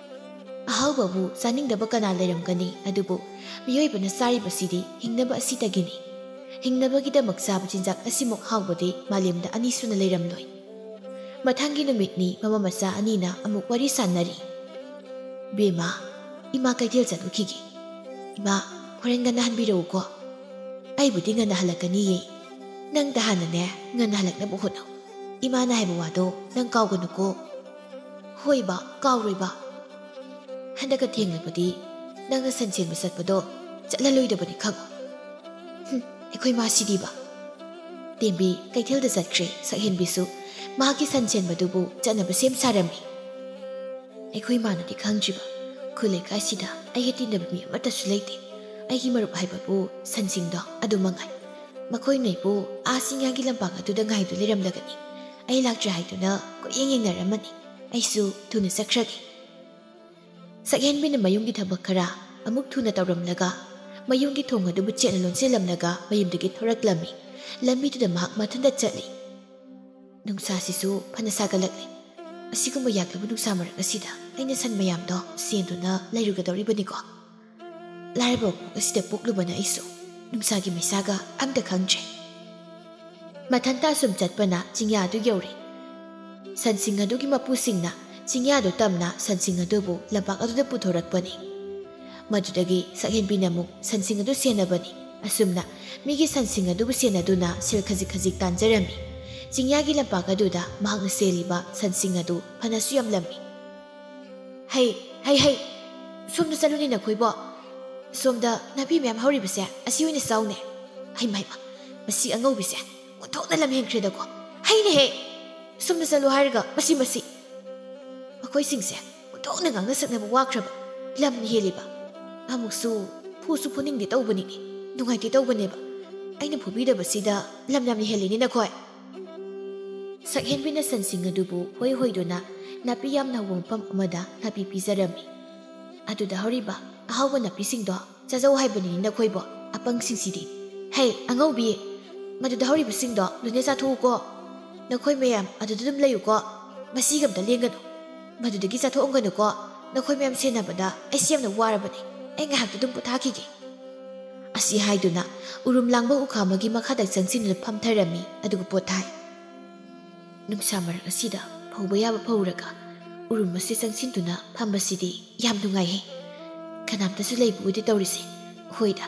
ꯑꯍꯥꯎꯕꯕꯨ ꯆꯥꯅꯤꯡꯗꯕ ꯀꯅꯥ ꯂꯩꯔꯝꯒꯅꯤ? ꯑꯗꯨꯕꯨ ꯃꯤꯑꯣꯏꯕꯅ ꯆꯥꯔꯤꯕꯁꯤꯗꯤ ꯍꯤꯡꯅꯕ ꯑꯁꯤꯗꯒꯤꯅꯤ꯫ ꯍꯤꯡꯅꯕꯒꯤꯗꯃꯛ ꯆꯥꯕ ꯆꯤꯟꯖꯥꯛ ꯑꯁꯤꯃꯨꯛ ꯍꯥꯎꯕꯗꯤ ꯃꯥꯂꯦꯝꯗ ꯑꯅꯤ ꯁꯨꯅ ꯂꯩꯔꯝꯂꯣꯏ꯫ ꯃꯊꯪꯒꯤ ꯅꯨꯃꯤꯠꯅꯤ꯫ ꯃꯃꯥ ꯃꯆꯥ ꯑꯅꯤꯅ ꯑꯃꯨꯛ ꯋꯥꯔꯤ ꯁꯥꯟꯅꯔꯤ꯫ "ꯕꯦꯝꯃ, ꯏꯃꯥ ꯀꯩꯊꯦꯜ ꯆꯠꯂꯨꯈꯤꯒꯦ꯫ ꯏꯃꯥ, ꯍꯣꯔꯦꯟ ꯉꯟꯅ ꯍꯟꯕꯤꯔꯛꯎꯀꯣ꯫" "ꯑꯩꯕꯨꯗꯤ ꯉꯟꯅ ꯍꯜꯂꯛꯀꯅꯤꯌꯦ꯫ ꯅꯪꯗ ꯍꯥꯟꯅꯅꯦ ꯉꯟꯅ ꯍꯜꯂꯛꯅꯕ ꯍꯣꯠꯅꯧ꯫ ꯏꯃꯥꯅ ꯍꯥꯏꯕ ꯋꯥꯗꯣ ꯅꯪ ꯀꯥꯎꯒꯅꯨꯀꯣ꯫" "ꯍꯣꯏꯕ, ꯀꯥꯎꯔꯣꯏꯕ꯫ ꯍꯟꯗꯛꯀ ꯊꯦꯡꯂꯕꯗꯤ ꯅꯪꯅ ꯁꯟ ꯁꯦꯟꯕ ꯆꯠꯄꯗꯣ ꯆꯠꯂꯂꯣꯏꯗꯕꯅꯤ ꯈꯪꯉꯨ꯫" "ꯍꯨꯝ, ꯑꯩꯈꯣꯏ ꯃꯥꯁꯤꯗꯤꯕ꯫" ꯇꯦꯝꯕꯤ ꯀꯩꯊꯦꯜꯗ ꯆꯠꯈ꯭ꯔꯦ꯫ ꯁꯛꯍꯦꯟꯕꯤꯁꯨ ꯃꯍꯥꯛꯀꯤ ꯁꯟ ꯁꯦꯟꯕꯗꯨꯕꯨ ꯆꯠꯅꯕ ꯁꯦꯝ ꯁꯥꯔꯝꯃꯤ꯫ ꯑꯩꯈꯣꯏ ꯃꯥꯅꯗꯤ ꯈꯪꯗ꯭ꯔꯤꯕ, ꯈꯨꯜ ꯂꯩꯀꯥꯏꯁꯤꯗ ꯑꯩꯒ ꯇꯤꯟꯅꯕ ꯃꯤ ꯑꯃꯠꯇꯁꯨ ꯂꯩꯇꯦ꯫ ꯑꯩꯒꯤ ꯃꯔꯨꯞ ꯍꯥꯏꯕꯕꯨ ꯁꯟꯁꯤꯡꯗꯣ ꯑꯗꯨ ꯃꯉꯥꯏ꯫ ꯃꯈꯣꯏꯅꯩꯕꯨ ꯑꯥ ꯆꯤꯡꯌꯥꯒꯤ ꯂꯝꯄꯥꯛ ꯑꯗꯨꯗ ꯉꯥꯏꯗꯨ ꯂꯩꯔꯝꯂꯒꯅꯤ꯫ ꯑꯩ ꯂꯥꯛꯇ꯭ꯔꯦ ꯍꯥꯏꯗꯨꯅ ꯀꯣꯏꯌꯦꯡ ꯌꯦꯡꯅꯔꯝꯃꯅꯤ꯫ ꯑꯩꯁꯨ ꯊꯨꯅ ꯆꯠꯈ꯭ꯔꯒꯦ꯫ ꯁꯛꯍꯦꯟꯕꯤꯅ ꯃꯌꯨꯝꯒꯤ ꯊꯕꯛ ꯈꯔ ꯑꯃꯨꯛ ꯊꯨꯅ ꯇꯧꯔꯝꯂꯒ ꯃꯌꯨꯝꯒꯤ ꯊꯣꯡ ꯑꯗꯨꯕꯨ ꯆꯦꯠꯅ ꯂꯣꯟꯁꯤꯜꯂꯝꯂꯒ ꯃꯌꯨꯝꯗꯒꯤ ꯊꯣꯔꯛꯂꯝꯃꯤ꯫ ꯂꯝꯕꯤꯗꯨꯗ ꯃꯍꯥꯛ ꯃꯊꯟꯇ ꯆꯠꯂꯤ꯫ ꯅꯨꯡꯁꯥꯁꯤꯁꯨ ꯐꯅ ꯁꯥꯒꯠꯂꯛꯂꯦ꯫ ꯑꯁꯤꯒꯨꯝꯕ ꯌꯥꯛꯂꯕ ꯅꯨꯡꯁꯥ ꯃꯔꯛ ꯑꯁꯤꯗ ꯑꯩꯅ ꯁꯟ ꯃꯌꯥꯝꯗꯣ ꯁꯦꯟꯗꯨꯅ ꯂꯩꯔꯨꯒꯗꯧꯔꯤꯕꯅꯤꯀꯣ꯫ ꯂꯥꯏꯔꯕ ꯄꯣꯛ ꯑꯁꯤꯗ ꯄꯣꯛꯂꯨꯕꯅ ꯑꯩꯁꯨ ꯅꯨꯡꯁꯥꯒꯤ ꯃꯩꯁꯥꯒ ꯑꯝꯇ ꯈꯪꯗ꯭ꯔꯦ꯫ ꯃꯊꯟꯇ ꯑꯁꯨꯝ ꯆꯠꯄꯅ ꯆꯤꯡꯌꯥ ꯑꯗꯨ ꯌꯧꯔꯦ꯫ ꯁꯟꯁꯤꯡ ꯑꯗꯨꯒꯤ ꯃꯄꯨꯁꯤꯡꯅ ꯆꯤꯡꯌꯥꯗꯨ ꯇꯝꯅ ꯁꯟꯁꯤꯡ ꯑꯗꯨꯕꯨ ꯂꯝꯄꯥꯛ ꯑꯗꯨꯗ ꯄꯨꯊꯣꯔꯛꯄꯅꯤ꯫ ꯃꯗꯨꯗꯒꯤ ꯁꯛꯍꯦꯟꯕꯤꯅ ꯑꯃꯨꯛ ꯁꯟꯁꯤꯡ ꯑꯗꯨ ꯁꯦꯟꯅꯕꯅꯤ꯫ ꯑꯁꯨꯝꯅ ꯃꯤꯒꯤ ꯁꯟꯁꯤꯡ ꯑꯗꯨꯕꯨ ꯁꯦꯟꯅꯗꯨꯅ ꯁꯦꯜ ꯈꯖꯤꯛ ꯈꯖꯤꯛ ꯇꯥꯟꯖꯔꯝꯃꯤ꯫ ꯆꯤꯡꯌꯥꯒꯤ ꯂꯝꯄꯥꯛ ꯑꯗꯨꯗ ꯃꯍꯥꯛꯅ ꯁꯦꯜꯂꯤꯕ ꯁꯟꯁꯤꯡ ꯑꯗꯨ ꯐꯅꯁꯨ ꯌꯥꯝꯂꯝꯃꯤ꯫ "ꯍꯩ, ꯍꯩ, ꯍꯩ! ꯁꯣꯝꯗ ꯆꯠꯂꯨꯅꯦ ꯅꯈꯣꯏꯕꯣ꯫ ꯁꯣꯝꯗ ꯅꯥꯄꯤ ꯃꯌꯥꯝ ꯍꯧꯔꯤꯕꯁꯦ ꯑꯁꯤ ꯑꯣꯏꯅ ꯆꯥꯎꯅꯦ꯫ ꯍꯩꯃ, ꯍꯩꯃ! ꯃꯁꯤ ꯑꯉꯧꯕꯤꯁꯦ ꯑꯣꯟꯊꯣꯛꯅ ꯂꯝ ꯍꯦꯟꯈ꯭ꯔꯦꯗꯀꯣ꯫ ꯍꯩꯅꯦꯍꯦ! ꯁꯣꯝꯗ ꯆꯠꯂꯨ ꯍꯥꯏꯔꯒ ꯃꯁꯤ, ꯃꯁꯤ!" ꯃꯈꯣꯏꯁꯤꯡꯁꯦ ꯑꯣꯟꯊꯣꯛꯅ ꯉꯥꯡꯅ ꯁꯛꯅꯕ ꯋꯥꯈ꯭ꯔꯕ꯫ ꯂꯝꯅ ꯍꯦꯜꯂꯤꯕ꯫ ꯑꯃꯨꯛꯁꯨ ꯐꯨꯁꯨ ꯐꯨꯅꯤꯡꯗꯦ ꯇꯧꯕꯅꯤꯅꯦ꯫ ꯅꯨꯡꯉꯥꯏꯇꯦ ꯇꯧꯕꯅꯦꯕ꯫ ꯑꯩꯅ ꯐꯨꯕꯤꯗꯕꯁꯤꯗ ꯂꯝ ꯌꯥꯝꯅ ꯍꯦꯜꯂꯤꯅꯦ ꯅꯈꯣꯏ꯫ ꯁꯛꯍꯦꯟꯕꯤꯅ ꯁꯟꯁꯤꯡ ꯑꯗꯨꯕꯨ ꯍꯣꯏ ꯍꯣꯏꯗꯨꯅ ꯅꯥꯄꯤ ꯌꯥꯝꯅ ꯍꯧꯕ ꯃꯐꯝ ꯑꯃꯗ ꯅꯥꯄꯤ ꯄꯤꯖꯔꯝꯃꯤ꯫ ꯑꯗꯨꯗ ꯍꯧꯔꯤꯕ ꯑꯍꯥꯎꯕ ꯅꯥꯄꯤꯁꯤꯡꯗꯣ ꯆꯥꯖꯧ ꯍꯥꯏꯕꯅꯤꯅꯦ ꯅꯈꯣꯏꯕꯣ, ꯑꯄꯪꯁꯤꯡꯁꯤꯗꯤ꯫ ꯍꯦ, ꯑꯉꯧꯕꯤ! ꯃꯗꯨꯗ ꯍꯧꯔꯤꯕꯁꯤꯡꯗꯣ ꯂꯣꯏꯅ ꯆꯥꯊꯣꯛꯎꯀꯣ꯫ ꯅꯈꯣꯏ ꯃꯌꯥꯝ ꯑꯗꯨꯗ ꯑꯗꯨꯝ ꯂꯩꯌꯨꯀꯣ꯫ ꯃꯁꯤꯒ ꯑꯝꯇ ꯂꯦꯡꯒꯅꯨ꯫ ꯃꯗꯨꯗꯒꯤ ꯆꯥꯊꯣꯛꯑꯝꯒꯅꯨꯀꯣ꯫ ꯅꯈꯣꯏ ꯃꯌꯥꯝ ꯁꯦꯟꯅꯕꯗ ꯑꯩꯁꯦ ꯌꯥꯝꯅ ꯋꯥꯔꯕꯅꯦ꯫ ꯑꯩ ꯉꯥꯏꯍꯥꯛꯇ ꯑꯗꯨꯝ ꯄꯣꯊꯥꯈꯤꯒꯦ꯫ ꯑꯁꯤ ꯍꯥꯏꯗꯨꯅ ꯎꯔꯨꯝ ꯂꯥꯡꯕ ꯎꯈꯥ ꯑꯃꯒꯤ ꯃꯈꯥꯗ ꯆꯪꯁꯤꯟꯗꯨꯅ ꯐꯝꯊꯔꯝꯃꯤ, ꯑꯗꯨꯒ ꯄꯣꯊꯥꯏ꯫ ꯅꯨꯡꯁꯥ ꯃꯔꯛ ꯑꯁꯤꯗ ꯐꯧꯕ ꯌꯥꯕ ꯐꯧꯔꯒ ꯎꯔꯨꯝ ꯑꯁꯤ ꯆꯪꯁꯤꯟꯗꯨꯅ ꯐꯝꯕꯁꯤꯗꯤ ꯌꯥꯝ ꯅꯨꯡꯉꯥꯏꯍꯦ꯫ ꯀꯅꯥꯝꯇꯁꯨ ꯂꯩꯕ ꯎꯗꯦ ꯇꯧꯔꯤꯁꯦ꯫ ꯍꯣꯏꯗ,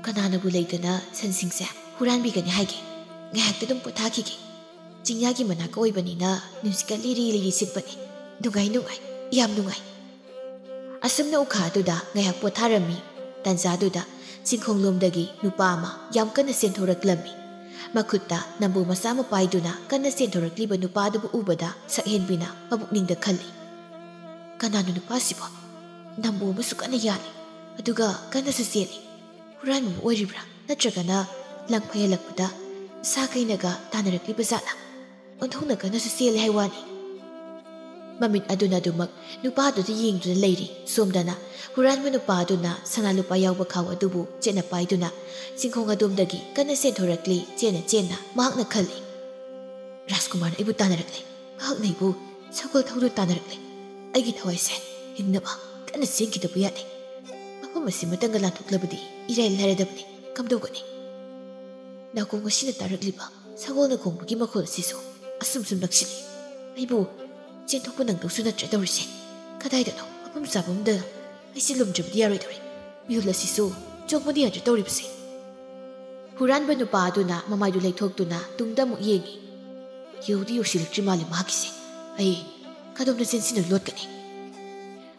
ꯀꯅꯥꯅꯕꯨ ꯂꯩꯗꯅ ꯁꯟꯁꯤꯡꯁꯦ ꯍꯨꯔꯥꯟꯕꯤꯒꯅꯤ ꯍꯥꯏꯒꯦ꯫ ꯉꯥꯏꯍꯥꯛꯇ ꯑꯗꯨꯝ ꯄꯣꯊꯥꯈꯤꯒꯦ꯫ ꯆꯤꯡꯌꯥꯒꯤ ꯃꯅꯥꯛ ꯑꯣꯏꯕꯅꯤꯅ ꯅꯨꯡꯁꯤꯠꯀ ꯂꯤꯔꯤ ꯂꯤꯔꯤ ꯁꯤꯠꯄꯅꯦ꯫ ꯅꯨꯡꯉꯥꯏ, ꯅꯨꯡꯉꯥꯏ, ꯌꯥꯝ ꯅꯨꯡꯉꯥꯏ꯫ ꯑꯁꯨꯝꯅ ꯎꯈꯥ ꯑꯗꯨꯗ ꯉꯥꯏꯍꯥꯛ ꯄꯣꯊꯥꯔꯝꯃꯤ꯫ ꯇꯥꯟꯖꯥꯗꯨꯗ ꯆꯤꯡꯈꯣꯡꯂꯣꯝꯗꯒꯤ ꯅꯨꯄꯥ ꯑꯃ ꯌꯥꯝ ꯀꯟꯅ ꯆꯦꯟꯊꯣꯔꯛꯂꯝꯃꯤ꯫ ꯃꯈꯨꯠꯇ ꯅꯝꯕꯣ ꯃꯆꯥ ꯑꯃ ꯄꯥꯏꯗꯨꯅ ꯀꯟꯅ ꯆꯦꯟꯊꯣꯔꯛꯂꯤꯕ ꯅꯨꯄꯥ ꯑꯗꯨꯕꯨ ꯎꯕꯗ ꯁꯛꯍꯦꯟꯕꯤꯅ ꯃꯕꯨꯛꯅꯤꯡꯗ ꯈꯜꯂꯤ, "ꯀꯅꯥꯅꯣ ꯅꯨꯄꯥꯁꯤꯕꯣ? ꯅꯝꯕꯣ ꯑꯃꯁꯨ ꯀꯟꯅ ꯌꯥꯜꯂꯤ, ꯑꯗꯨꯒ ꯀꯟꯅꯁꯨ ꯆꯦꯜꯂꯤ꯫ ꯍꯨꯔꯥꯟꯕ ꯑꯃ ꯑꯣꯏꯔꯤꯕ꯭ꯔꯥ? ꯅꯠꯇ꯭ꯔꯒꯅ ꯂꯪ ꯐꯩꯍꯜꯂꯛꯄꯗ ꯁꯥ ꯀꯩꯅꯒ ꯇꯥꯟꯅꯔꯛꯂꯤꯕ ꯖꯥꯠꯂꯥ? ꯑꯣꯟꯊꯣꯛꯅ ꯀꯟꯅꯁꯨ ꯆꯦꯜꯂꯤ ꯍꯥꯏ ꯋꯥꯅꯤ"꯫ ꯃꯃꯤꯠ ꯑꯗꯨꯅ ꯑꯗꯨꯃꯛ ꯅꯨꯄꯥꯗꯨꯗ ꯌꯦꯡꯗꯨꯅ ꯂꯩꯔꯤ꯫ ꯁꯣꯝꯗꯅ ꯍꯨꯔꯥꯟꯕ ꯅꯨꯄꯥ ꯑꯗꯨꯅ ꯁꯅꯥ ꯂꯨꯄꯥ ꯌꯥꯎꯕ ꯈꯥꯎ ꯑꯗꯨꯕꯨ ꯆꯦꯠꯅ ꯄꯥꯏꯗꯨꯅ ꯆꯤꯡꯈꯣꯡ ꯑꯗꯣꯝꯗꯒꯤ ꯀꯟꯅ ꯆꯦꯟꯊꯣꯔꯛꯂꯤ꯫ ꯆꯦꯟꯅ ꯆꯦꯟꯅ ꯃꯍꯥꯛꯅ ꯈꯜꯂꯤ, "ꯔꯥꯖꯀꯨꯃꯥꯔꯅ ꯑꯩꯕꯨ ꯇꯥꯟꯅꯔꯛꯂꯦ꯫ ꯃꯍꯥꯛꯅ ꯑꯩꯕꯨ ꯁꯒꯣꯜ ꯊꯧꯗꯨꯅ ꯇꯥꯟꯅꯔꯛꯂꯦ꯫ ꯑꯩꯒꯤ ꯊꯋꯥꯏꯁꯦ ꯍꯤꯡꯅꯕ ꯀꯟꯅ ꯆꯦꯟꯈꯤꯗꯕ ꯌꯥꯗꯦ꯫ ꯃꯐꯝ ꯑꯁꯤ ꯃꯇꯪꯒ ꯂꯥꯟꯊꯣꯛꯂꯕꯗꯤ ꯏꯔꯥꯏ ꯂꯥꯏꯔꯗꯕꯅꯤ꯫ ꯀꯝꯗꯧꯒꯅꯤ? ꯅꯥꯀꯣꯡ ꯑꯁꯤꯅ ꯇꯥꯔꯛꯂꯤꯕ ꯁꯒꯣꯜꯅ ꯈꯣꯡꯕꯒꯤ ꯃꯈꯣꯜ ꯑꯁꯤꯁꯨ ꯑꯁꯨꯝ ꯁꯨꯝ ꯅꯛꯁꯤꯜꯂꯤ꯫ ꯑꯩꯕꯨ ꯆꯦꯟꯊꯣꯛꯄ ꯅꯪꯗꯧꯁꯨ ꯅꯠꯇ꯭ꯔꯦ ꯇꯧꯔꯤꯁꯦ꯫ ꯀꯗꯥꯏꯗꯅꯣ ꯃꯐꯝ ꯆꯥꯕ ꯑꯃꯗ ꯑꯩꯁꯦ ꯂꯨꯝꯗ꯭ꯔꯕꯗꯤ ꯌꯥꯔꯣꯏꯗꯧꯔꯦ꯫ ꯃꯤꯍꯨꯜ ꯑꯁꯤꯁꯨ ꯆꯣꯡꯕꯗꯤ ꯌꯥꯗ꯭ꯔꯦ ꯇꯧꯔꯤꯕꯁꯦ꯫ ꯍꯨꯔꯥꯟꯕ ꯅꯨꯄꯥ ꯑꯗꯨꯅ ꯃꯃꯥꯏꯗꯨ ꯂꯩꯊꯣꯛꯇꯨꯅ ꯇꯨꯡꯗ ꯑꯃꯨꯛ ꯌꯦꯡꯏ꯫ ꯌꯧꯗꯤ ꯌꯧꯁꯤꯜꯂꯛꯇ꯭ꯔꯤ ꯃꯥꯜꯂꯦ ꯃꯍꯥꯛꯀꯤꯁꯦ꯫ ꯑꯩ ꯀꯗꯣꯝꯗ ꯆꯦꯟꯁꯤꯟꯅ ꯂꯣꯠꯀꯅꯤ?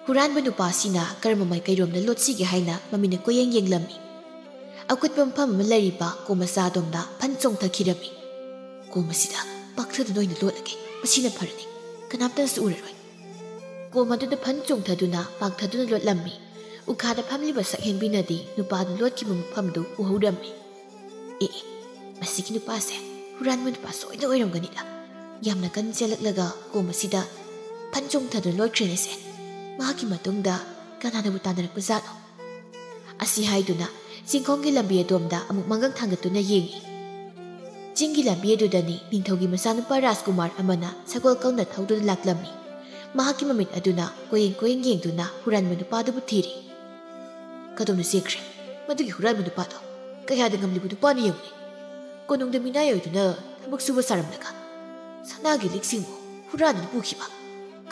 ꯍꯨꯔꯥꯟꯕ ꯅꯨꯄꯥꯁꯤꯅ ꯀꯔꯝꯕ ꯃꯥꯏꯀꯩꯔꯣꯝꯗ ꯂꯣꯠꯁꯤꯒꯦ ꯍꯥꯏꯅ ꯃꯃꯤꯠꯅ ꯀꯣꯏꯌꯦꯡ ꯌꯦꯡꯂꯝꯃꯤ꯫ ꯑꯀꯨꯠꯄ ꯃꯐꯝ ꯑꯃ ꯂꯩꯔꯤꯕ ꯀꯣ ꯃꯆꯥ ꯑꯗꯣꯝꯗ ꯐꯟ ꯆꯣꯡꯊꯈꯤꯔꯝꯃꯤ꯫ ꯀꯣ ꯃꯁꯤꯗ ꯄꯥꯛꯊꯗꯨꯅ ꯑꯣꯏꯅ ꯂꯣꯠꯂꯒꯦ꯫ ꯃꯁꯤꯅ ꯐꯔꯅꯤ꯫ ꯀꯅꯥꯝꯇꯅꯁꯨ ꯎꯔꯔꯣꯏ꯫ ꯀꯣ ꯃꯗꯨꯗ ꯐꯟ ꯆꯣꯡꯊꯗꯨꯅ ꯄꯥꯛꯊꯗꯨꯅ ꯂꯣꯠꯂꯝꯃꯤ꯫ ꯎꯈꯥꯗ ꯐꯝꯂꯤꯕ ꯁꯛꯍꯦꯟꯕꯤꯅꯗꯤ ꯅꯨꯄꯥꯗꯨ ꯂꯣꯠꯈꯤꯕ ꯃꯐꯝꯗꯨ ꯎꯍꯧꯔꯝꯃꯤ꯫ ꯑꯦ, ꯑꯦ, ꯃꯁꯤꯒꯤ ꯅꯨꯄꯥꯁꯦ ꯍꯨꯔꯥꯟꯕ ꯅꯨꯄꯥ ꯁꯣꯏꯗ ꯑꯣꯏꯔꯝꯒꯅꯤꯗ꯫ ꯌꯥꯝꯅ ꯀꯟꯅ ꯆꯦꯜꯂꯛꯂꯒ ꯀꯣ ꯃꯁꯤꯗ ꯐꯟ ꯆꯣꯡꯊꯗꯨꯅ ꯂꯣꯠꯈ꯭ꯔꯦꯅꯦꯁꯦ꯫ ꯃꯍꯥꯛꯀꯤ ꯃꯇꯨꯡꯗ ꯀꯅꯥꯅꯕꯨ ꯇꯥꯟꯅꯔꯛꯄ ꯖꯥꯠꯅꯣ? ꯑꯁꯤ ꯍꯥꯏꯗꯨꯅ ꯆꯤꯡꯈꯣꯡꯒꯤ ꯂꯝꯕꯤ ꯑꯗꯣꯝꯗ ꯑꯃꯨꯛ ꯃꯪꯒꯪ ꯊꯥꯡꯒꯠꯇꯨꯅ ꯌꯦꯡꯏ꯫ ꯆꯤꯡꯒꯤ ꯂꯝꯕꯤ ꯑꯗꯨꯗꯅꯤ ꯅꯤꯡꯊꯧꯒꯤ ꯃꯆꯥꯅꯨꯄꯥ ꯔꯥꯖꯀꯨꯃꯥꯔ ꯑꯃꯅ ꯁꯒꯣꯜ ꯀꯧꯅ ꯊꯧꯗꯨꯅ ꯂꯥꯛꯂꯝꯃꯤ꯫ ꯃꯍꯥꯛꯀꯤ ꯃꯃꯤꯠ ꯑꯗꯨꯅ ꯀꯣꯏꯌꯦꯡ ꯀꯣꯏꯌꯦꯡ ꯌꯦꯡꯗꯨꯅ ꯍꯨꯔꯥꯟꯕ ꯅꯨꯄꯥꯗꯨꯕꯨ ꯊꯤꯔꯤ꯫ ꯀꯗꯣꯝꯗ ꯆꯦꯟꯈ꯭ꯔꯦ ꯃꯗꯨꯒꯤ ꯍꯨꯔꯥꯟꯕ ꯅꯨꯄꯥꯗꯣ? ꯀꯌꯥꯗ ꯉꯝꯂꯤꯕ ꯅꯨꯄꯥꯅ ꯌꯦꯡꯉꯨꯅꯦ꯫ ꯀꯣꯅꯨꯡꯗ ꯃꯤꯅꯥꯏ ꯑꯣꯏꯗꯨꯅ ꯊꯕꯛ ꯁꯨꯕ ꯁꯥꯔꯝꯂꯒ ꯁꯅꯥꯒꯤ ꯂꯤꯛꯁꯤꯡꯕꯨ ꯍꯨꯔꯥꯟꯗꯨꯅ ꯄꯨꯈꯤꯕ꯫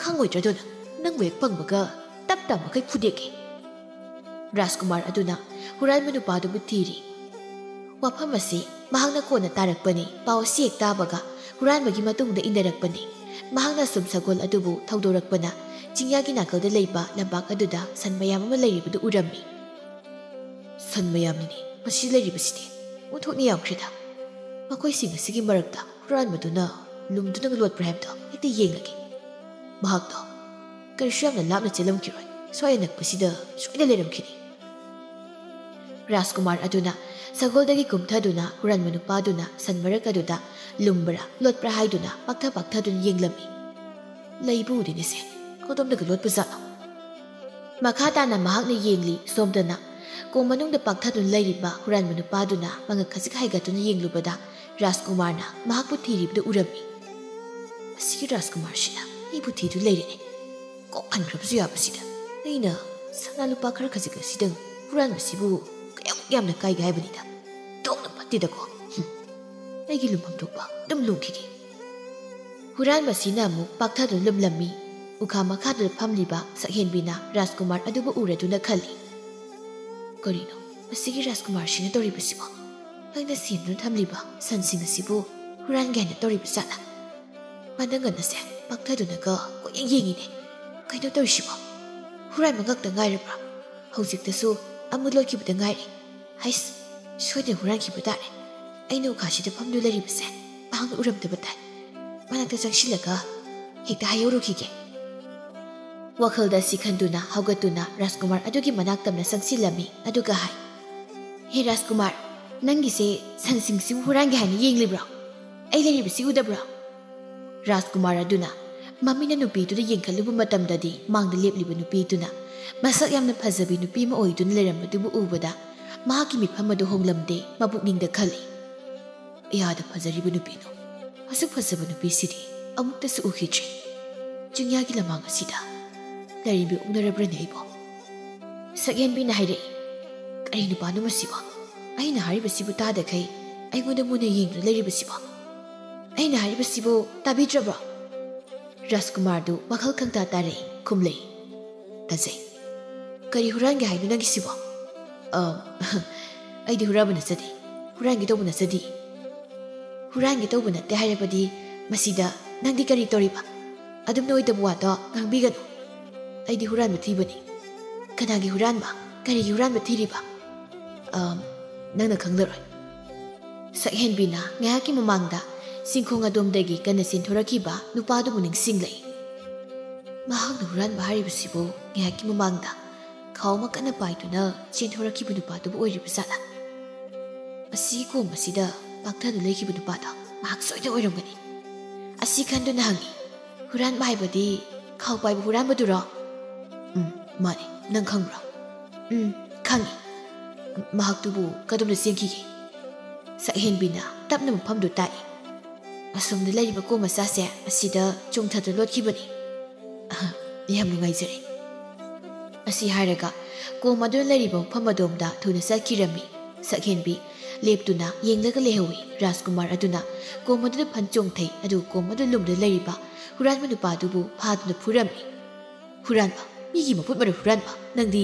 ꯈꯪꯉꯣꯏꯗ꯭ꯔꯗꯣ ꯅꯪ? ꯅꯪꯕꯨ ꯍꯦꯛ ꯄꯪꯕꯒ ꯇꯞ ꯇꯥ ꯃꯈꯩ ꯐꯨꯗꯦꯛꯀꯦ꯫ ꯔꯥꯖꯀꯨꯃꯥꯔ ꯑꯗꯨꯅ ꯍꯨꯔꯥꯟꯕ ꯅꯨꯄꯥꯗꯨꯕꯨ ꯊꯤꯔꯤ꯫ ꯋꯥꯐꯝ ꯑꯁꯤ ꯃꯍꯥꯛꯅ ꯀꯣꯟꯅ ꯇꯥꯔꯛꯄꯅꯤ꯫ ꯄꯥꯎ ꯑꯁꯤ ꯍꯦꯛ ꯇꯥꯕꯒ ꯍꯨꯔꯥꯟꯕꯒꯤ ꯃꯇꯨꯡꯗ ꯏꯟꯅꯔꯛꯄꯅꯤ꯫ ꯃꯍꯥꯛꯅ ꯁꯨꯝ ꯁꯒꯣꯜ ꯑꯗꯨꯕꯨ ꯊꯧꯗꯣꯔꯛꯄꯅ ꯆꯤꯡꯌꯥꯒꯤ ꯅꯥꯀꯜꯗ ꯂꯩꯕ ꯂꯝꯄꯥꯛ ꯑꯗꯨꯗ ꯁꯟ ꯃꯌꯥꯝ ꯑꯃ ꯂꯩꯔꯤꯕꯗꯨ ꯎꯔꯝꯃꯤ꯫ ꯁꯟ ꯃꯌꯥꯝꯅꯤꯅꯦ ꯃꯁꯤ ꯂꯩꯔꯤꯕꯁꯤꯗꯤ꯫ ꯑꯣꯟꯊꯣꯛꯅ ꯌꯥꯝꯈ꯭ꯔꯦꯗ꯫ ꯃꯈꯣꯏꯁꯤꯡ ꯑꯁꯤꯒꯤ ꯃꯔꯛꯇ ꯍꯨꯔꯥꯟꯕꯗꯨꯅ ꯂꯨꯝꯗꯨꯅ ꯂꯣꯠꯄ꯭ꯔꯥ ꯍꯥꯏꯕꯗꯣ ꯍꯦꯛꯇ ꯌꯦꯡꯂꯒꯦ꯫ ꯃꯍꯥꯛꯇꯣ ꯀꯔꯤꯁꯨ ꯌꯥꯝꯅ ꯂꯥꯞꯅ ꯆꯦꯜꯂꯝꯈꯤꯔꯣꯏ꯫ ꯁ꯭ꯋꯥꯏ ꯑꯅꯛꯄꯁꯤꯗ ꯁꯣꯏꯅ ꯂꯩꯔꯝꯈꯤꯅꯤ꯫ ꯔꯥꯖꯀꯨꯃꯥꯔ ꯑꯗꯨꯅ ꯁꯒꯣꯜꯗꯒꯤ ꯀꯨꯝꯊꯗꯨꯅ ꯍꯨꯔꯥꯟꯕ ꯅꯨꯄꯥꯗꯨꯅ ꯁꯟ ꯃꯔꯛ ꯑꯗꯨꯗ ꯂꯨꯝꯕ꯭ꯔꯥ ꯂꯣꯠꯄ꯭ꯔꯥ ꯍꯥꯏꯗꯨꯅ ꯄꯥꯛꯊ ꯄꯥꯛꯊꯗꯨꯅ ꯌꯦꯡꯂꯝꯃꯤ꯫ ꯂꯩꯕꯨ ꯎꯗꯦꯅꯦꯁꯦ꯫ ꯀꯗꯣꯝꯗꯒ ꯂꯣꯠꯄ ꯖꯥꯠꯅꯣ? ꯃꯈꯥ ꯇꯥꯅ ꯃꯍꯥꯛꯅ ꯌꯦꯡꯂꯤ꯫ ꯁꯣꯝꯗꯅ ꯀꯣ ꯃꯅꯨꯡꯗ ꯄꯥꯛꯊꯗꯨꯅ ꯂꯩꯔꯤꯕ ꯍꯨꯔꯥꯟꯕ ꯅꯨꯄꯥꯗꯨꯅ ꯃꯉꯛ ꯈꯖꯤꯛ ꯍꯥꯏꯒꯠꯇꯨꯅ ꯌꯦꯡꯂꯨꯕꯗ ꯔꯥꯖꯀꯨꯃꯥꯔꯅ ꯃꯍꯥꯛꯄꯨ ꯊꯤꯔꯤꯕꯗꯨ ꯎꯔꯝꯃꯤ꯫ ꯃꯁꯤꯒꯤ ꯔꯥꯖꯀꯨꯃꯥꯔꯁꯤꯅ ꯑꯩꯕꯨ ꯊꯤꯗꯨ ꯂꯩꯔꯦꯅꯦ꯫ ꯀꯣꯛ ꯍꯟꯈ꯭ꯔꯕꯁꯨ ꯌꯥꯕꯁꯤꯗ꯫ ꯑꯩꯅ ꯁꯅꯥ ꯂꯨꯄꯥ ꯈꯔ ꯈꯖꯤꯛ ꯑꯁꯤꯗꯪ ꯍꯨꯔꯥꯟꯕꯁꯤꯕꯨ ꯀꯌꯥꯃꯨꯛ ꯌꯥꯝꯅ ꯀꯥꯏꯒꯦ ꯍꯥꯏꯕꯅꯤꯗ꯫ ꯇꯣꯛꯅ ꯐꯠꯇꯦꯗꯀꯣ꯫ ꯍꯨꯝ꯫ ꯑꯩꯒꯤ ꯂꯨꯝꯐꯝ ꯊꯣꯛꯄ ꯑꯗꯨꯝ ꯂꯨꯝꯈꯤꯒꯦ꯫ ꯍꯨꯔꯥꯟꯕꯁꯤꯅ ꯑꯃꯨꯛ ꯄꯥꯛꯊꯗꯨꯅ ꯂꯨꯝꯂꯝꯃꯤ꯫ ꯎꯈꯥ ꯃꯈꯥꯗꯨꯗ ꯐꯝꯂꯤꯕ ꯁꯛꯍꯦꯟꯕꯤꯅ ꯔꯥꯖꯀꯨꯃꯥꯔ ꯑꯗꯨꯕꯨ ꯎꯔꯗꯨꯅ ꯈꯜꯂꯤ, "ꯀꯔꯤꯅꯣ ꯃꯁꯤꯒꯤ ꯔꯥꯖꯀꯨꯃꯥꯔꯁꯤꯅ ꯇꯧꯔꯤꯕꯁꯤꯕꯣ? ꯅꯪꯅ ꯁꯦꯝꯗꯨꯅ ꯊꯝꯂꯤꯕ ꯁꯟꯁꯤꯡ ꯑꯁꯤꯕꯨ ꯍꯨꯔꯥꯟꯒꯦ ꯍꯥꯏꯅ ꯇꯧꯔꯤꯕ ꯖꯥꯠꯂꯥ?" ꯃꯅꯪꯒꯟ ꯑꯁꯦ ꯄꯥꯛꯊꯗꯨꯅꯒ ꯀꯣꯏꯌꯦꯡ ꯌꯦꯡꯉꯤꯅꯦ꯫ ꯀꯩꯅꯣ ꯇꯧꯔꯤꯁꯤꯕꯣ? ꯍꯨꯔꯥꯟꯕ ꯉꯥꯛꯇ ꯉꯥꯏꯔꯕ꯭ꯔꯥ? ꯍꯧꯖꯤꯛꯇꯁꯨ ꯑꯃ ꯂꯣꯠꯈꯤꯕꯗ ꯉꯥꯏꯔꯤ꯫ ꯍꯩꯁ, ꯁꯣꯏꯗꯅ ꯍꯨꯔꯥꯟꯈꯤꯕ ꯇꯥꯔꯦ꯫ ꯑꯩꯅ ꯎꯈꯥꯁꯤꯗ ꯐꯝꯗꯨꯅ ꯂꯩꯔꯤꯕꯁꯦ ꯃꯍꯥꯛꯅ ꯎꯔꯝꯗꯕ ꯇꯥꯏ꯫ ꯃꯅꯥꯛꯇ ꯆꯪꯁꯤꯜꯂꯒ ꯍꯦꯛꯇ ꯍꯥꯏꯍꯧꯔꯨꯈꯤꯒꯦ꯫ ꯋꯥꯈꯜꯗ ꯑꯁꯤ ꯈꯟꯗꯨꯅ ꯍꯧꯒꯠꯇꯨꯅ ꯔꯥꯖꯀꯨꯃꯥꯔ ꯑꯗꯨꯒꯤ ꯃꯅꯥꯛ ꯇꯝꯅ ꯆꯪꯁꯤꯜꯂꯝꯃꯤ꯫ ꯑꯗꯨꯒ ꯍꯥꯏ, "ꯍꯦ ꯔꯥꯖꯀꯨꯃꯥꯔ, ꯅꯪꯒꯤꯁꯦ ꯁꯟꯁꯤꯡꯁꯤꯕꯨ ꯍꯨꯔꯥꯟꯒꯦ ꯍꯥꯏꯅ ꯌꯦꯡꯂꯤꯕ꯭ꯔꯣ? ꯑꯩ ꯂꯩꯔꯤꯕꯁꯤ ꯎꯗꯕ꯭ꯔꯣ?" ꯔꯥꯖꯀꯨꯃꯥꯔ ꯑꯗꯨꯅ ꯃꯃꯤꯠꯅ ꯅꯨꯄꯤꯗꯨꯗ ꯌꯦꯡꯈꯠꯂꯨꯕ ꯃꯇꯝꯗꯗꯤ, ꯃꯥꯡꯗ ꯂꯦꯞꯂꯤꯕ ꯅꯨꯄꯤꯗꯨꯅ ꯃꯁꯛ ꯌꯥꯝꯅ ꯐꯖꯕꯤ ꯅꯨꯄꯤ ꯑꯃ ꯑꯣꯏꯗꯨꯅ ꯂꯩꯔꯝꯕꯗꯨꯕꯨ ꯎꯕꯗ ꯃꯍꯥꯛꯀꯤ ꯃꯤꯐꯝ ꯑꯗꯨ ꯍꯣꯡꯂꯝꯗꯦ꯫ ꯃꯄꯨꯛꯅꯤꯡꯗ ꯈꯜꯂꯤ, "ꯀꯌꯥꯗ ꯐꯖꯔꯤꯕ ꯅꯨꯄꯤꯅꯣ! ꯑꯁꯨꯛ ꯐꯖꯕ ꯅꯨꯄꯤꯁꯤꯗꯤ ꯑꯃꯨꯛꯇꯁꯨ ꯎꯈꯤꯗ꯭ꯔꯤ꯫ ꯆꯤꯡꯌꯥꯒꯤ ꯂꯃꯥꯡ ꯑꯁꯤꯗ ꯂꯥꯏꯔꯦꯝꯕꯤ ꯑꯣꯛꯅꯔꯕ꯭ꯔꯅꯦ ꯑꯩꯕꯣ?" ꯁꯛꯍꯦꯟꯕꯤꯅ ꯍꯥꯏꯔꯛꯏ, "ꯀꯔꯤ ꯅꯨꯄꯥꯅꯣ ꯃꯁꯤꯕꯣ? ꯑꯩꯅ ꯍꯥꯏꯔꯤꯕꯁꯤꯕꯨ ꯇꯥꯗꯈꯩ ꯑꯩꯉꯣꯟꯗ ꯃꯨꯟꯅ ꯌꯦꯡꯗꯨꯅ ꯂꯩꯔꯤꯕꯁꯤꯕꯣ? ꯑꯩꯅ ꯍꯥꯏꯔꯤꯕꯁꯤꯕꯨ ꯇꯥꯕꯤꯗ꯭ꯔꯕ꯭ꯔꯣ?" ꯔꯥꯖꯀꯨꯃꯥꯔꯗꯨ ꯋꯥꯈꯜ ꯈꯪꯇꯥ ꯇꯥꯔꯛꯏ, ꯈꯨꯝꯂꯛꯏ, "ꯇꯥꯖꯩ꯫ ꯀꯔꯤ ꯍꯨꯔꯥꯟꯒꯦ ꯍꯥꯏꯅꯣ ꯅꯪꯒꯤꯁꯤꯕꯣ?" "ꯑ, ꯑꯩꯗꯤ ꯍꯨꯔꯥꯟꯕ ꯅꯠꯆꯗꯦ, ꯍꯨꯔꯥꯟꯒꯦ ꯇꯧꯕ ꯅꯠꯆꯗꯦ꯫ ꯍꯨꯔꯥꯟꯒꯦ ꯇꯧꯕ ꯅꯠꯇꯦ ꯍꯥꯏꯔꯕꯗꯤ ꯃꯁꯤꯗ ꯅꯪꯗꯤ ꯀꯔꯤ ꯇꯧꯔꯤꯕ? ꯑꯗꯨꯝꯅ ꯑꯣꯏꯗꯕ ꯋꯥꯗꯣ ꯉꯥꯡꯕꯤꯒꯅꯨ꯫ ꯑꯩꯗꯤ ꯍꯨꯔꯥꯟꯕ ꯊꯤꯕꯅꯤ꯫ ꯀꯅꯥꯒꯤ ꯍꯨꯔꯥꯟꯕ? ꯀꯔꯤꯒꯤ ꯍꯨꯔꯥꯟꯕ ꯊꯤꯔꯤꯕ?" "ꯑ, ꯅꯪꯅ ꯈꯪꯂꯔꯣꯏ꯫" ꯁꯛꯍꯦꯟꯕꯤꯅ ꯉꯥꯏꯍꯥꯛꯀꯤ ꯃꯃꯥꯡꯗ ꯆꯤꯡꯈꯣꯡ ꯑꯗꯣꯝꯗꯒꯤ ꯀꯟꯅ ꯆꯦꯟꯊꯣꯔꯛꯈꯤꯕ ꯅꯨꯄꯥꯗꯨꯕꯨ ꯅꯤꯡꯁꯤꯡꯂꯛꯏ꯫ ꯃꯍꯥꯛꯅ ꯍꯨꯔꯥꯟꯕ ꯍꯥꯏꯔꯤꯕꯁꯤꯕꯨ ꯉꯥꯏꯍꯥꯛꯀꯤ ꯃꯃꯥꯡꯗ ꯈꯥꯎ ꯑꯃ ꯀꯟꯅ ꯄꯥꯏꯗꯨꯅ ꯆꯦꯟꯊꯣꯔꯛꯈꯤꯕ ꯅꯨꯄꯥꯗꯨꯕꯨ ꯑꯣꯏꯔꯤꯕ ꯖꯥꯠꯂꯥ? ꯃꯁꯤꯒꯤ ꯀꯣꯝ ꯑꯁꯤꯗ ꯄꯥꯛꯊꯗꯨꯅ ꯂꯩꯈꯤꯕ ꯅꯨꯄꯥꯗꯣ ꯃꯍꯥꯛ ꯁꯣꯏꯗꯅ ꯑꯣꯏꯔꯝꯒꯅꯤ꯫ ꯑꯁꯤ ꯈꯟꯗꯨꯅ ꯍꯪꯉꯤ, "ꯍꯨꯔꯥꯟꯕ ꯍꯥꯏꯕꯗꯤ ꯈꯥꯎ ꯄꯥꯏꯕ ꯍꯨꯔꯥꯟꯕꯗꯨꯔꯣ?" "ꯎꯝ, ꯃꯥꯅꯤ꯫ ꯅꯪ ꯈꯪꯕ꯭ꯔꯣ?" "ꯎꯝ, ꯈꯪꯉꯤ꯫" "ꯃꯍꯥꯛꯇꯨꯕꯨ ꯀꯗꯣꯝꯗ ꯆꯦꯟꯈꯤꯒꯦ?" ꯁꯛꯍꯦꯟꯕꯤꯅ ꯇꯞꯅ ꯃꯐꯝꯗꯨ ꯇꯥꯛꯏ꯫ "ꯑꯁꯣꯝꯗ ꯂꯩꯔꯤꯕ ꯀꯣꯝ ꯃꯆꯥꯁꯦ ꯑꯁꯤꯗ ꯆꯣꯡꯊꯗꯨꯅ ꯂꯣꯠꯈꯤꯕꯅꯤ꯫ ꯑꯍ, ꯌꯥꯝ ꯅꯨꯡꯉꯥꯏꯖꯔꯦ꯫" ꯑꯁꯤ ꯍꯥꯏꯔꯒ ꯀꯣꯝ ꯑꯗꯨꯅ ꯂꯩꯔꯤꯕ ꯃꯐꯝ ꯑꯗꯣꯝꯗ ꯊꯨꯅ ꯆꯠꯈꯤꯔꯝꯃꯤ꯫ ꯁꯛꯍꯦꯟꯕꯤ ꯂꯦꯞꯇꯨꯅ ꯌꯦꯡꯂꯒ ꯂꯩꯍꯧꯏ꯫ ꯔꯥꯖꯀꯨꯃꯥꯔ ꯑꯗꯨꯅ ꯀꯣꯝ ꯑꯗꯨꯗ ꯐꯟ ꯆꯣꯡꯊꯩ, ꯑꯗꯨꯒ ꯀꯣꯝ ꯑꯗꯨ ꯂꯨꯝꯗ ꯂꯩꯔꯤꯕ ꯍꯨꯔꯥꯟꯕ ꯅꯨꯄꯥꯗꯨꯕꯨ ꯐꯥꯗꯨꯅ ꯐꯨꯔꯝꯃꯤ꯫ "ꯍꯨꯔꯥꯟꯕ, ꯃꯤꯒꯤ ꯃꯄꯣꯠ ꯃꯔꯩ ꯍꯨꯔꯥꯟꯕ, ꯅꯪꯗꯤ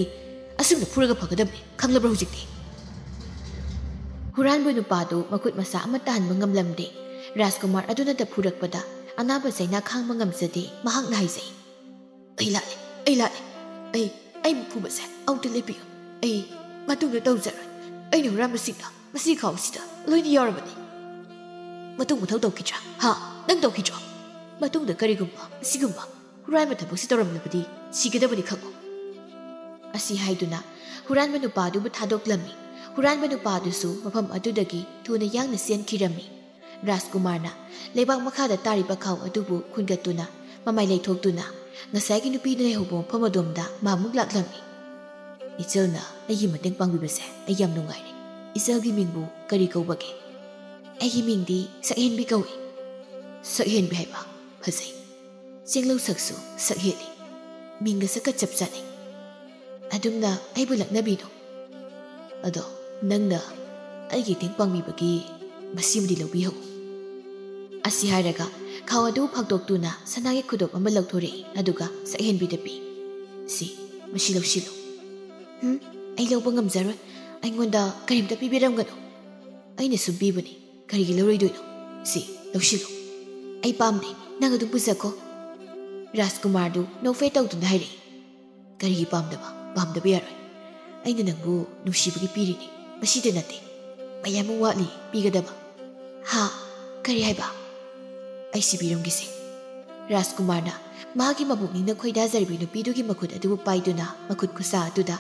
ꯑꯁꯨꯝꯅ ꯐꯨꯔꯒ ꯐꯒꯗꯕꯅꯤ, ꯈꯪꯂꯕ꯭ꯔꯥ ꯍꯧꯖꯤꯛꯇꯤ?" ꯍꯨꯔꯥꯟꯕ ꯅꯨꯄꯥꯗꯨ ꯃꯈꯨꯠ ꯃꯁꯥ ꯑꯃꯠꯇ ꯍꯟꯕ ꯉꯝꯂꯝꯗꯦ꯫ ꯔꯥꯖꯀꯨꯃꯥꯔ ꯑꯗꯨꯅꯗ ꯐꯨꯔꯛꯄꯗ ꯑꯅꯥꯕ ꯆꯩꯅꯥ ꯈꯥꯡꯕ ꯉꯝꯖꯗꯦ꯫ ꯃꯍꯥꯛꯅ ꯍꯥꯏꯖꯩ, "ꯑꯩ ꯂꯥꯜꯂꯦ, ꯑꯩ ꯂꯥꯜꯂꯦ꯫ ꯑꯩ, ꯑꯩꯕꯨ ꯐꯨꯕꯁꯦ ꯑꯃꯨꯛꯇ ꯂꯦꯞꯄꯤꯌꯨ꯫ ꯑꯩ ꯃꯇꯨꯡꯗ ꯇꯧꯖꯔꯣꯏ꯫ ꯑꯩꯅ ꯍꯨꯔꯥꯟꯕꯁꯤꯡꯗ ꯃꯁꯤ ꯈꯥꯎ ꯑꯁꯤꯗ ꯂꯣꯏꯅ ꯌꯥꯎꯔꯕꯅꯤ꯫" "ꯃꯇꯨꯡ ꯃꯊꯧ ꯇꯧꯈꯤꯗ꯭ꯔꯥ? ꯍꯥ? ꯅꯪ ꯇꯧꯈꯤꯗ꯭ꯔꯣ? ꯃꯇꯨꯡꯗ ꯀꯔꯤꯒꯨꯝꯕ ꯑꯁꯤꯒꯨꯝꯕ ꯍꯨꯔꯥꯟꯕ ꯊꯕꯛꯁꯤ ꯇꯧꯔꯝꯂꯕꯗꯤ ꯁꯤꯒꯗꯕꯅꯤ ꯈꯪꯉꯨ꯫" ꯑꯁꯤ ꯍꯥꯏꯗꯨꯅ ꯍꯨꯔꯥꯟꯕ ꯅꯨꯄꯥꯗꯨꯕꯨ ꯊꯥꯗꯣꯛꯂꯝꯃꯤ꯫ ꯍꯨꯔꯥꯟꯕ ꯅꯨꯄꯥꯗꯨꯁꯨ ꯃꯐꯝ ꯑꯗꯨꯗꯒꯤ ꯊꯨꯅ ꯌꯥꯡꯅ ꯆꯦꯟꯈꯤꯔꯝꯃꯤ꯫ ꯔꯥꯖꯀꯨꯃꯥꯔꯅ ꯂꯩꯕꯥꯛ ꯃꯈꯥꯗ ꯇꯥꯔꯤꯕ ꯈꯥꯎ ꯑꯗꯨꯕꯨ ꯈꯨꯟꯒꯠꯇꯨꯅ ꯃꯃꯥꯏ ꯂꯩꯊꯣꯛꯇꯨꯅ ꯉꯁꯥꯏꯒꯤ ꯅꯨꯄꯤꯗꯨꯅ ꯂꯩꯍꯧꯕ ꯃꯐꯝ ꯑꯗꯣꯝꯗ ꯃꯥꯃꯨꯛ ꯂꯥꯛꯂꯝꯃꯤ꯫ "ꯏꯆꯜꯅ ꯑꯩꯒꯤ ꯃꯇꯦꯡ ꯄꯥꯡꯕꯤꯕꯁꯦ ꯑꯩ ꯌꯥꯝ ꯅꯨꯡꯉꯥꯏꯔꯦ꯫ ꯏꯆꯜꯒꯤ ꯃꯤꯡꯕꯨ ꯀꯔꯤ ꯀꯧꯕꯒꯦ?" "ꯑꯩꯒꯤ ꯃꯤꯡꯗꯤ ꯁꯛꯍꯦꯟꯕꯤ ꯀꯧꯏ꯫" "ꯁꯛꯍꯦꯟꯕꯤ ꯍꯥꯏꯕ? ꯐꯖꯩ꯫ ꯆꯦꯡꯂꯧ ꯁꯛꯁꯨ ꯁꯛꯍꯦꯜꯂꯤ꯫ ꯃꯤꯡꯒ ꯁꯛꯀ ꯆꯞ ꯆꯥꯅꯩ꯫ ꯑꯗꯨꯝꯅ ꯑꯩꯕꯨ ꯂꯛꯅꯕꯤꯅꯨ꯫ ꯑꯗꯣ ꯅꯪꯅ ꯑꯩꯒꯤ ꯃꯇꯦꯡ ꯄꯥꯡꯕꯤꯕꯒꯤ ꯃꯁꯤꯃꯗꯤ ꯂꯧꯕꯤꯍꯧ꯫" ꯑꯁꯤ ꯍꯥꯏꯔꯒ ꯈꯥꯎ ꯑꯗꯨ ꯐꯥꯛꯇꯣꯛꯇꯨꯅ ꯁꯅꯥꯒꯤ ꯈꯨꯗꯣꯞ ꯑꯃ ꯂꯧꯊꯣꯔꯛꯏ, ꯑꯗꯨꯒ ꯁꯛꯍꯦꯟꯕꯤꯗ ꯄꯤ꯫ "ꯁꯤ, ꯃꯁꯤ ꯂꯧꯁꯤꯜꯂꯨ꯫" "ꯎꯝ, ꯑꯩ ꯂꯧꯕ ꯉꯝꯖꯔꯣꯏ꯫ ꯑꯩꯉꯣꯟꯗ ꯀꯔꯤꯝꯇ ꯄꯤꯕꯤꯔꯝꯒꯅꯨ꯫ ꯑꯩꯅ ꯁꯨꯝ ꯄꯤꯕꯅꯤ, ꯀꯔꯤꯒꯤ ꯂꯧꯔꯣꯏꯗꯣꯏꯅꯣ? ꯁꯤ, ꯂꯧꯁꯤꯜꯂꯨ꯫ ꯑꯩ ꯄꯥꯝꯗꯦ, ꯅꯪ ꯑꯗꯨꯝ ꯄꯨꯖꯈꯣ꯫" ꯔꯥꯖꯀꯨꯃꯥꯔꯗꯨ ꯅꯣꯛꯐꯦ ꯇꯧꯗꯨꯅ ꯍꯥꯏꯔꯛꯏ, "ꯀꯔꯤꯒꯤ ꯄꯥꯝꯗꯕ? ꯄꯥꯝꯗꯕ ꯌꯥꯔꯣꯏ꯫ ꯑꯩꯅ ꯅꯪꯕꯨ ꯅꯨꯡꯁꯤꯕꯒꯤ ꯄꯤꯔꯤꯅꯤ꯫ ꯃꯁꯤꯗ ꯅꯠꯇꯦ, ꯃꯌꯥꯝ ꯑꯃ ꯋꯥꯠꯂꯤ ꯄꯤꯒꯗꯕ꯫" "ꯍꯥ? ꯀꯔꯤ ꯍꯥꯏꯕ?" "ꯑꯩ ꯁꯤꯕꯤꯔꯝꯒꯦꯁꯦ꯫" ꯔꯥꯖꯀꯨꯃꯥꯔꯅ ꯃꯍꯥꯛꯀꯤ ꯃꯕꯨꯛꯅꯤꯡꯅ ꯈꯣꯏꯗꯥꯖꯔꯤꯕ ꯅꯨꯄꯤꯗꯨꯒꯤ ꯃꯈꯨꯠ ꯑꯗꯨꯕꯨ ꯄꯥꯏꯗꯨꯅ ꯃꯈꯨꯠ ꯈꯨꯠꯁꯥ ꯑꯗꯨꯗ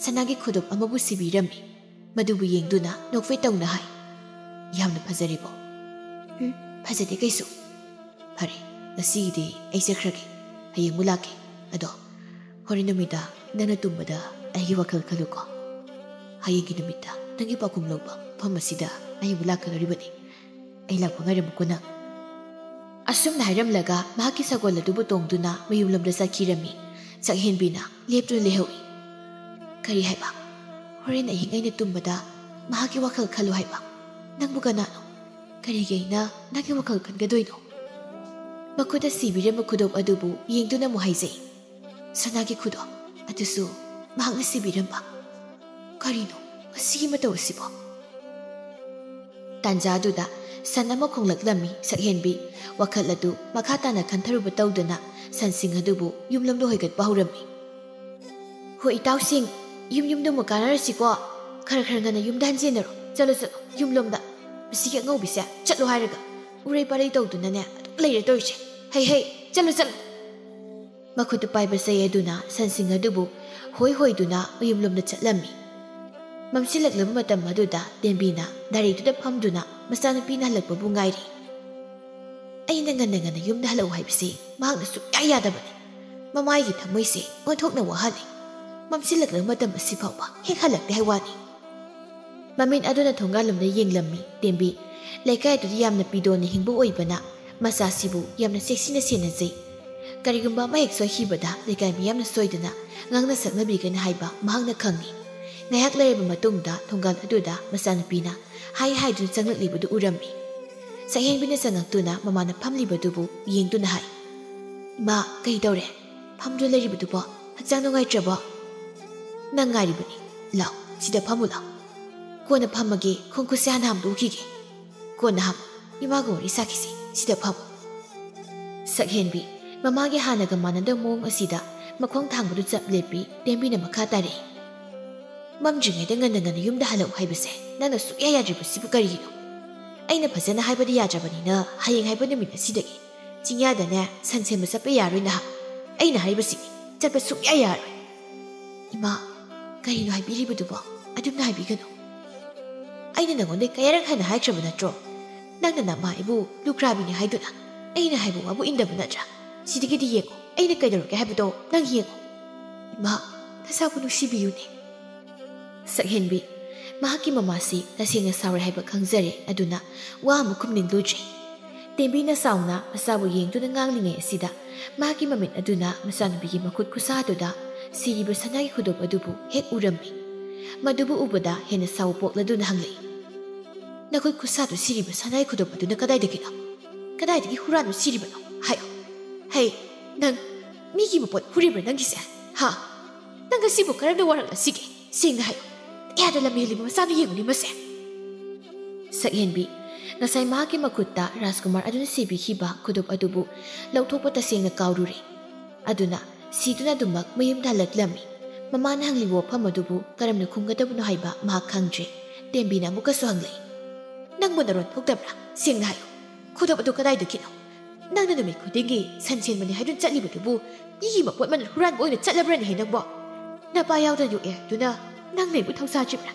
ꯁꯅꯥꯒꯤ ꯈꯨꯗꯣꯞ ꯑꯃꯕꯨ ꯁꯤꯕꯤꯔꯝꯃꯤ꯫ ꯃꯗꯨꯕꯨ ꯌꯦꯡꯗꯨꯅ ꯅꯣꯛꯐꯦ ꯇꯧꯅ ꯍꯥꯏ, "ꯌꯥꯝꯅ ꯐꯖꯔꯦꯕꯣ?" "ꯎꯝ, ꯐꯖꯗꯦ ꯀꯩꯁꯨ꯫" "ꯐꯔꯦ, ꯉꯁꯤꯒꯤꯗꯤ ꯑꯩ ꯆꯠꯈ꯭ꯔꯒꯦ꯫ ꯍꯌꯦꯡ ꯑꯃꯨꯛ ꯂꯥꯛꯀꯦ꯫ ꯑꯗꯣ ꯍꯣꯔꯦꯟ ꯅꯨꯃꯤꯗꯥꯡ ꯅꯪꯅ ꯇꯨꯝꯕꯗ ꯑꯩꯒꯤ ꯋꯥꯈꯜ ꯈꯜꯂꯨꯀꯣ꯫ ꯍꯌꯦꯡꯒꯤ ꯅꯨꯃꯤꯠꯇ ꯅꯪꯒꯤ ꯄꯥꯎꯈꯨꯝ ꯂꯧꯕ ꯃꯐꯝ ꯑꯁꯤꯗ ꯑꯩ ꯑꯃꯨꯛ ꯂꯥꯛꯀꯗꯧꯔꯤꯕꯅꯤ꯫ ꯑꯩ ꯂꯥꯛꯄ ꯉꯥꯏꯔꯝꯃꯨꯀꯣ ꯅꯪ꯫" ꯑꯁꯨꯝꯅ ꯍꯥꯏꯔꯝꯂꯒ ꯃꯍꯥꯛꯀꯤ ꯁꯒꯣꯜ ꯑꯗꯨꯕꯨ ꯇꯣꯡꯗꯨꯅ ꯃꯌꯨꯝꯂꯣꯝꯗ ꯆꯠꯈꯤꯔꯝꯃꯤ꯫ ꯁꯛꯍꯦꯟꯕꯤꯅ ꯂꯦꯞꯇꯨꯅ ꯂꯩꯍꯧꯏ꯫ "ꯀꯔꯤ ꯍꯥꯏꯕ? ꯍꯣꯔꯦꯟ ꯑꯍꯤꯡ ꯑꯩꯅ ꯇꯨꯝꯕꯗ ꯃꯍꯥꯛꯀꯤ ꯋꯥꯈꯜ ꯈꯜꯂꯨ ꯍꯥꯏꯕ? ꯅꯪꯕꯨ ꯀꯅꯥꯅꯣ? ꯀꯔꯤꯒꯤ ꯑꯩꯅ ꯅꯪꯒꯤ ꯋꯥꯈꯜ ꯈꯟꯒꯗꯣꯏꯅꯣ?" ꯃꯈꯨꯠꯇ ꯁꯤꯕꯤꯔꯝꯕ ꯈꯨꯗꯣꯞ ꯑꯗꯨꯕꯨ ꯌꯦꯡꯗꯨꯅ ꯑꯃꯨꯛ ꯍꯥꯏꯖꯩ꯫ "ꯁꯅꯥꯒꯤ ꯈꯨꯗꯣꯞ, ꯑꯗꯨꯁꯨ ꯃꯍꯥꯛꯅ ꯁꯤꯕꯤꯔꯝꯕ꯫ ꯀꯔꯤꯅꯣ ꯉꯁꯤꯒꯤ ꯃꯇꯧ ꯑꯁꯤꯕꯣ?" ꯇꯥꯟꯖꯥꯗꯨꯗ ꯁꯟ ꯑꯃ ꯈꯣꯡꯂꯛꯂꯝꯃꯤ꯫ ꯁꯛꯍꯦꯟꯕꯤ ꯋꯥꯈꯜ ꯑꯗꯨ ꯃꯈꯥ ꯇꯥꯅ ꯈꯟꯊꯔꯨꯕ ꯇꯧꯗꯅ ꯁꯟꯁꯤꯡ ꯑꯗꯨꯕꯨ ꯌꯨꯝꯂꯣꯝꯗ ꯍꯣꯏꯒꯠꯄ ꯍꯧꯔꯝꯃꯤ꯫ "ꯍꯣ ꯏꯇꯥꯎꯁꯤꯡ, ꯌꯨꯝ ꯌꯨꯝꯗ ꯑꯃꯨꯛ ꯀꯥꯟꯅꯔꯁꯤꯀꯣ꯫ ꯈꯔ ꯈꯔ ꯉꯟꯅ ꯌꯨꯝꯗ ꯍꯟꯖꯤꯟꯅꯔꯣ꯫ ꯆꯠꯂꯣ ꯆꯠꯂꯣ ꯌꯨꯝꯂꯣꯝꯗ꯫ ꯃꯁꯤꯒꯤ ꯑꯉꯧꯕꯤꯁꯦ ꯆꯠꯂꯣ ꯍꯥꯏꯔꯒ ꯎꯔꯩ ꯄꯥꯔꯩ ꯇꯧꯗꯨꯅꯅꯦ ꯑꯗꯨꯝ ꯂꯩꯔꯦ ꯇꯧꯔꯤꯁꯦ꯫ ꯍꯩ ꯍꯩ, ꯆꯠꯂꯣ ꯆꯠꯂꯣ!" ꯃꯈꯨꯠꯇ ꯄꯥꯏꯕ ꯆꯩ ꯑꯗꯨꯅ ꯁꯟꯁꯤꯡ ꯑꯗꯨꯕꯨ ꯍꯣꯏ ꯍꯣꯏꯗꯨꯅ ꯃꯌꯨꯝꯂꯣꯝꯗ ꯆꯠꯂꯝꯃꯤ꯫ ꯃꯝꯁꯤꯜꯂꯛꯂꯕ ꯃꯇꯝ ꯑꯗꯨꯗ ꯇꯦꯝꯕꯤꯅ ꯗꯥꯏꯔꯤꯗꯨꯗ ꯐꯝꯗꯨꯅ ꯃꯆꯥꯅꯨꯄꯤꯅ ꯍꯜꯂꯛꯄꯕꯨ ꯉꯥꯏꯔꯤ꯫ "ꯑꯩꯅ ꯉꯟꯅ ꯉꯟꯅ ꯌꯨꯝꯗ ꯍꯜꯂꯛꯎ ꯍꯥꯏꯕꯁꯤ ꯃꯍꯥꯛꯅ ꯁꯨꯛꯌꯥ ꯌꯥꯗꯕꯅꯤ꯫ ꯃꯃꯥꯏꯒꯤ ꯊꯃꯣꯏꯁꯦ ꯑꯣꯟꯊꯣꯛꯅ ꯋꯥꯍꯜꯂꯤ꯫ ꯃꯝꯁꯤꯜꯂꯛꯂꯕ ꯃꯇꯝ ꯑꯁꯤ ꯐꯥꯎꯕ ꯍꯦꯛ ꯍꯜꯂꯛꯇꯦ ꯍꯥꯏ ꯋꯥꯅꯤ꯫" ꯃꯃꯤꯠ ꯑꯗꯨꯅ ꯊꯣꯡꯒꯥꯜꯂꯣꯝꯗ ꯌꯦꯡꯂꯝꯃꯤ꯫ ꯇꯦꯝꯕꯤ ꯂꯩꯀꯥꯏ ꯑꯗꯨꯗ ꯌꯥꯝꯅ ꯄꯤꯗꯣꯟꯅ ꯍꯤꯡꯕ ꯑꯣꯏꯕꯅ ꯃꯆꯥꯁꯤꯕꯨ ꯌꯥꯝꯅ ꯆꯦꯛꯁꯤꯟꯅ ꯁꯦꯟꯅꯖꯩ꯫ ꯀꯔꯤꯒꯨꯝꯕ ꯑꯃ ꯍꯦꯛ ꯁꯣꯏꯈꯤꯕꯗ ꯂꯩꯀꯥꯏ ꯃꯤꯌꯥꯝꯅ ꯁꯣꯏꯗꯅ ꯉꯥꯡꯅ ꯁꯛꯅꯕꯤꯒꯅꯤ ꯍꯥꯏꯕ ꯃꯍꯥꯛꯅ ꯈꯪꯏ꯫ ꯉꯥꯏꯍꯥꯛ ꯂꯩꯔꯕ ꯃꯇꯨꯡꯗ ꯊꯣꯡꯒꯥꯜ ꯑꯗꯨꯗ ꯃꯆꯥꯅꯨꯄꯤꯅ ꯍꯥꯏ ꯍꯥꯏꯗꯨꯅ ꯆꯪꯂꯛꯂꯤꯕꯗꯨ ꯎꯔꯝꯃꯤ꯫ ꯁꯛꯍꯦꯟꯕꯤꯅ ꯆꯪꯉꯛꯇꯨꯅ ꯃꯃꯥꯅ ꯐꯝꯂꯤꯕꯗꯨꯕꯨ ꯌꯦꯡꯗꯨꯅ ꯍꯥꯏ, "ꯏꯃꯥ, ꯀꯩ ꯇꯧꯔꯦ? ꯐꯝꯗꯨꯅ ꯂꯩꯔꯤꯕꯗꯨꯕꯣ? ꯍꯛꯆꯥꯡ ꯅꯨꯡꯉꯥꯏꯇ꯭ꯔꯕꯣ? ꯅꯪ ꯉꯥꯏꯔꯤꯕꯅꯤ꯫ ꯂꯥꯎ, ꯁꯤꯗ ꯐꯝꯃꯨ ꯂꯥꯎ꯫ ꯀꯣꯟꯅ ꯐꯝꯃꯒꯦ, ꯈꯣꯡ ꯈꯨꯠꯁꯦ ꯍꯥꯟꯅ ꯍꯥꯝꯗꯣꯛꯈꯤꯒꯦ꯫ ꯀꯣꯟꯅ ꯍꯥꯝꯃꯨ꯫ ꯏꯃꯥꯒ ꯋꯥꯔꯤ ꯁꯥꯈꯤꯁꯤ꯫ ꯁꯤꯗ ꯐꯝꯃꯨ꯫" ꯁꯛꯍꯦꯟꯕꯤ ꯃꯃꯥꯒꯤ ꯍꯥꯟꯅꯒ ꯃꯥꯟꯅꯗꯕ ꯃꯑꯣꯡ ꯑꯁꯤꯗ ꯃꯈꯣꯡ ꯊꯥꯡꯕꯗꯨ ꯆꯞ ꯂꯦꯞꯄꯤ꯫ ꯇꯦꯝꯕꯤꯅ ꯃꯈꯥ ꯇꯥꯔꯛꯏ, "ꯃꯝꯗ꯭ꯔꯤꯉꯩꯗ ꯉꯟꯅ ꯉꯟꯅ ꯌꯨꯝꯗ ꯍꯜꯂꯛꯎ ꯍꯥꯏꯕꯁꯦ ꯅꯪꯅ ꯁꯨꯛꯌꯥ ꯌꯥꯗ꯭ꯔꯤꯕꯁꯤꯕꯨ ꯀꯔꯤꯒꯤꯅꯣ? ꯑꯩꯅ ꯐꯖꯅ ꯍꯥꯏꯕꯗꯤ ꯌꯥꯗ꯭ꯔꯕꯅꯤꯅ ꯍꯌꯦꯡ ꯍꯥꯏꯕ ꯅꯨꯃꯤꯠ ꯑꯁꯤꯗꯒꯤ ꯆꯤꯡꯌꯥꯗꯅꯦ ꯁꯟ ꯁꯦꯝꯕ ꯆꯠꯄ ꯌꯥꯔꯣꯏ ꯅꯍꯥꯛ꯫ ꯑꯩꯅ ꯍꯥꯏꯔꯤꯕꯁꯤꯅꯤ, ꯆꯠꯄ ꯁꯨꯛꯌꯥ ꯌꯥꯔꯣꯏ꯫" "ꯏꯃꯥ, ꯀꯔꯤꯅꯣ ꯍꯥꯏꯕꯤꯔꯤꯕꯗꯨꯕꯣ? ꯑꯗꯨꯝꯅ ꯍꯥꯏꯕꯤꯒꯅꯨ꯫ ꯑꯩꯅ ꯅꯉꯣꯟꯗ ꯀꯌꯥꯔꯛ ꯍꯟꯅ ꯍꯥꯏꯈ꯭ꯔꯕ ꯅꯠꯇ꯭ꯔꯣ? ꯅꯪꯅ ꯅꯃꯥ ꯑꯩꯕꯨ ꯂꯨꯈ꯭ꯔꯥꯕꯤꯅꯤ ꯍꯥꯏꯗꯨꯅ ꯑꯩꯅ ꯍꯥꯏꯕ ꯋꯥꯕꯨ ꯏꯟꯗꯕ ꯅꯠꯇ꯭ꯔꯥ? ꯁꯤꯗꯒꯤꯗꯤ ꯌꯦꯡꯉꯣ, ꯑꯩꯅ ꯀꯩꯗꯧꯔꯒꯦ ꯍꯥꯏꯕꯗꯣ ꯅꯪ ꯌꯦꯡꯉꯣ꯫" "ꯏꯃꯥ, ꯅꯁꯥꯕꯨ ꯅꯨꯡꯁꯤꯕꯤꯌꯨꯅꯦ꯫" ꯁꯛꯍꯦꯟꯕꯤ ꯃꯍꯥꯛꯀꯤ ꯃꯃꯥꯁꯤ ꯇꯁꯦꯡꯅ ꯁꯥꯎꯔꯦ ꯍꯥꯏꯕ ꯈꯪꯖꯔꯦ, ꯑꯗꯨꯅ ꯋꯥ ꯑꯃ ꯈꯨꯝꯅꯤꯡꯂꯨꯗ꯭ꯔꯦ꯫ ꯇꯦꯝꯕꯤꯅ ꯁꯥꯎꯅ ꯃꯆꯥꯕꯨ ꯌꯦꯡꯗꯨꯅ ꯉꯥꯡꯂꯤꯉꯩ ꯑꯁꯤꯗ, ꯃꯍꯥꯛꯀꯤ ꯃꯃꯤꯠ ꯑꯗꯨꯅ ꯃꯆꯥꯅꯨꯄꯤꯒꯤ ꯃꯈꯨꯠ ꯈꯨꯁꯥꯗꯨꯗ ꯁꯤꯔꯤꯕ ꯁꯅꯥꯒꯤ ꯈꯨꯗꯣꯞ ꯑꯗꯨꯕꯨ ꯍꯦꯛ ꯎꯔꯝꯃꯤ꯫ ꯃꯗꯨꯕꯨ ꯎꯕꯗ ꯍꯦꯟꯅ ꯁꯥꯎꯕ ꯄꯣꯛꯂꯗꯨꯅ ꯍꯪꯂꯛꯏ, "ꯅꯈꯨꯠ ꯈꯨꯁꯥꯗꯨ ꯁꯤꯔꯤꯕ ꯁꯅꯥꯒꯤ ꯈꯨꯗꯣꯞ ꯑꯗꯨꯅ ꯀꯗꯥꯏꯗꯒꯤꯅꯣ? ꯀꯗꯥꯏꯗꯒꯤ ꯍꯨꯔꯥꯟꯕ ꯁꯤꯔꯤꯕꯅꯣ? ꯍꯥꯏꯌꯨ꯫ ꯍꯩ, ꯅꯪ ꯃꯤꯒꯤ ꯃꯄꯣꯠ ꯍꯨꯔꯤꯕ꯭ꯔꯥ ꯅꯪꯒꯤꯁꯦ? ꯍꯥ? ꯅꯪ ꯑꯁꯤꯕꯨ ꯀꯔꯝꯅ ꯋꯥꯔꯛꯂꯁꯤꯒꯦ? ꯁꯦꯡꯅ ꯍꯥꯏꯌꯨ꯫ ꯀꯌꯥꯗ ꯂꯝꯍꯦꯜꯂꯤꯕ ꯃꯆꯥꯅꯣ ꯌꯦꯡꯉꯨꯅꯦ ꯃꯁꯦ꯫" ꯁꯛꯍꯦꯟꯕꯤ, ꯉꯁꯥꯏ ꯃꯍꯥꯛꯀꯤ ꯃꯈꯨꯠꯇ ꯔꯥꯖꯀꯨꯃꯥꯔ ꯑꯗꯨꯅ ꯁꯤꯕꯤꯈꯤꯕ ꯈꯨꯗꯣꯞ ꯑꯗꯨꯕꯨ ꯂꯧꯊꯣꯛꯄ ꯇꯁꯦꯡꯅ ꯀꯥꯎꯔꯨꯔꯦ꯫ ꯑꯗꯨꯅ ꯁꯤꯗꯨꯅ ꯑꯗꯨꯃꯛ ꯃꯌꯨꯝꯗ ꯍꯜꯂꯛꯂꯝꯃꯤ꯫ ꯃꯃꯥꯅ ꯍꯪꯂꯤꯕ ꯋꯥꯐꯝ ꯑꯗꯨꯕꯨ ꯀꯔꯝꯅ ꯈꯨꯝꯒꯗꯕꯅꯣ ꯍꯥꯏꯕ ꯃꯍꯥꯛ ꯈꯪꯗ꯭ꯔꯦ꯫ ꯇꯦꯝꯕꯤꯅ ꯑꯃꯨꯛꯀꯁꯨ ꯍꯪꯂꯛꯏ, "ꯅꯪꯕꯨ ꯅꯔꯣꯟ ꯊꯣꯛꯇꯕ꯭ꯔꯥ? ꯁꯦꯡꯅ ꯍꯥꯏꯌꯨ꯫ ꯈꯨꯗꯣꯞ ꯑꯗꯨ ꯀꯗꯥꯏꯗꯒꯤꯅꯣ? ꯅꯪꯅ ꯅꯨꯃꯤꯠ ꯈꯨꯗꯤꯡꯒꯤ ꯁꯟ ꯁꯦꯟꯕꯅꯤ ꯍꯥꯏꯗꯨꯅ ꯆꯠꯂꯤꯕꯗꯨꯕꯨ ꯃꯤꯒꯤ ꯃꯄꯣꯠ ꯃꯅꯜ ꯍꯨꯔꯥꯟꯕ ꯑꯣꯏꯅ ꯆꯠꯂꯕ꯭ꯔꯅꯦꯍꯦ ꯅꯪꯕꯣ? ꯅꯄꯥ ꯌꯥꯎꯗꯅ ꯌꯣꯛꯑꯦ ꯍꯥꯏꯗꯨꯅ ꯅꯪꯅ ꯑꯩꯕꯨ ꯊꯧꯁꯥꯗ꯭ꯔꯤꯕ꯭ꯔꯥ?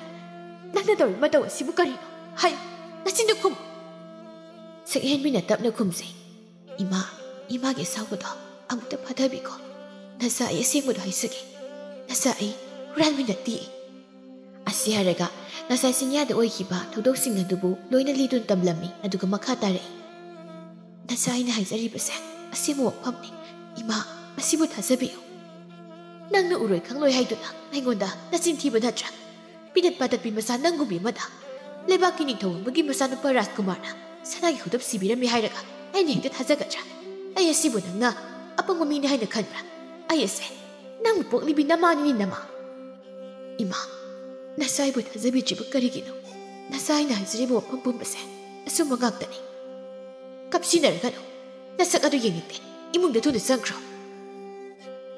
ꯅꯪꯅ ꯇꯧꯔꯤꯕ ꯃꯇꯧ ꯑꯁꯤꯕꯨ ꯀꯔꯤꯅꯣ? ꯍꯥꯏꯌꯨ, ꯅꯆꯤꯟꯗꯨ ꯈꯨꯝꯃꯨ꯫" ꯁꯛꯍꯦꯟꯕꯤꯅ ꯇꯞꯅ ꯈꯨꯝꯖꯩ, "ꯏꯃꯥ, ꯏꯃꯥꯒꯤ ꯑꯁꯥꯎꯕꯗꯣ ꯑꯃꯨꯛꯇ ꯐꯥꯊꯕꯤꯈꯣ꯫ ꯅꯆꯥ ꯑꯩ ꯑꯁꯦꯡꯕꯗꯣ ꯍꯥꯏꯖꯒꯦ꯫ ꯅꯆꯥ ꯑꯩ ꯍꯨꯔꯥꯟꯕꯤ ꯅꯠꯇꯦ꯫" ꯑꯁꯤ ꯍꯥꯏꯔꯒ ꯉꯁꯥꯏ ꯆꯤꯡꯌꯥꯗ ꯑꯣꯏꯈꯤꯕ ꯊꯧꯗꯣꯛꯁꯤꯡ ꯑꯗꯨꯕꯨ ꯂꯣꯏꯅ ꯂꯤꯗꯨꯅ ꯇꯝꯂꯝꯃꯤ, ꯑꯗꯨꯒ ꯃꯈꯥ ꯇꯥꯔꯛꯏ, "ꯅꯆꯥ ꯑꯩꯅ ꯍꯥꯏꯖꯔꯤꯕꯁꯦ ꯑꯁꯦꯡꯕ ꯋꯥꯐꯝꯅꯤ꯫ ꯏꯃꯥ, ꯃꯁꯤꯕꯨ ꯊꯥꯖꯕꯤꯌꯨ꯫ ꯅꯪꯅ ꯎꯔꯣꯏ ꯈꯪꯂꯣꯏ ꯍꯥꯏꯗꯨꯅ ꯑꯩꯉꯣꯟꯗ ꯅꯆꯤꯟ ꯊꯤꯕ ꯅꯠꯇ꯭ꯔꯥ? ꯄꯤꯅꯠ ꯄꯥꯇꯠꯄꯤ ꯃꯆꯥ ꯅꯪꯒꯨꯝꯕꯤ ꯑꯃꯗ ꯂꯩꯕꯥꯛꯀꯤ ꯅꯤꯡꯊꯧ ꯑꯃꯒꯤ ꯃꯆꯥꯅꯨꯄꯥ ꯔꯥꯖꯀꯨꯃꯥꯔꯅ ꯁꯅꯥꯒꯤ ꯈꯨꯗꯣꯞ ꯁꯤꯕꯤꯔꯝꯃꯤ ꯍꯥꯏꯔꯒ ꯑꯩꯅ ꯍꯦꯛꯇ ꯊꯥꯖꯒꯗ꯭ꯔꯥ? ꯑꯩ ꯑꯁꯤꯕꯨ ꯅꯪꯅ ꯑꯄꯪꯕ ꯃꯤꯅꯤ ꯍꯥꯏꯅ ꯈꯟꯕ꯭ꯔꯥ? ꯑꯩ ꯑꯁꯦ ꯅꯪꯕꯨ ꯄꯣꯛꯂꯤꯕꯤ ꯅꯃꯥꯅꯤꯅꯦ, ꯅꯃꯥ꯫ ꯏꯃꯥ, ꯅꯆꯥ ꯑꯩꯕꯨ ꯊꯥꯖꯕꯤꯗ꯭ꯔꯤꯕ ꯀꯔꯤꯒꯤꯅꯣ? ꯅꯆꯥ ꯑꯩꯅ ꯍꯥꯏꯖꯔꯤꯕ ꯋꯥꯐꯝ ꯄꯨꯝꯕꯁꯦ ꯑꯆꯨꯝꯕ ꯉꯥꯛꯇꯅꯤ꯫ ꯀꯞꯁꯤꯟꯅꯔꯒꯅꯨ꯫ ꯅꯁꯛ ꯑꯗꯨ ꯌꯦꯡꯅꯤꯡꯗꯦ꯫ ꯏꯃꯨꯡꯗ ꯊꯨꯅ ꯆꯪꯈ꯭ꯔꯣ꯫"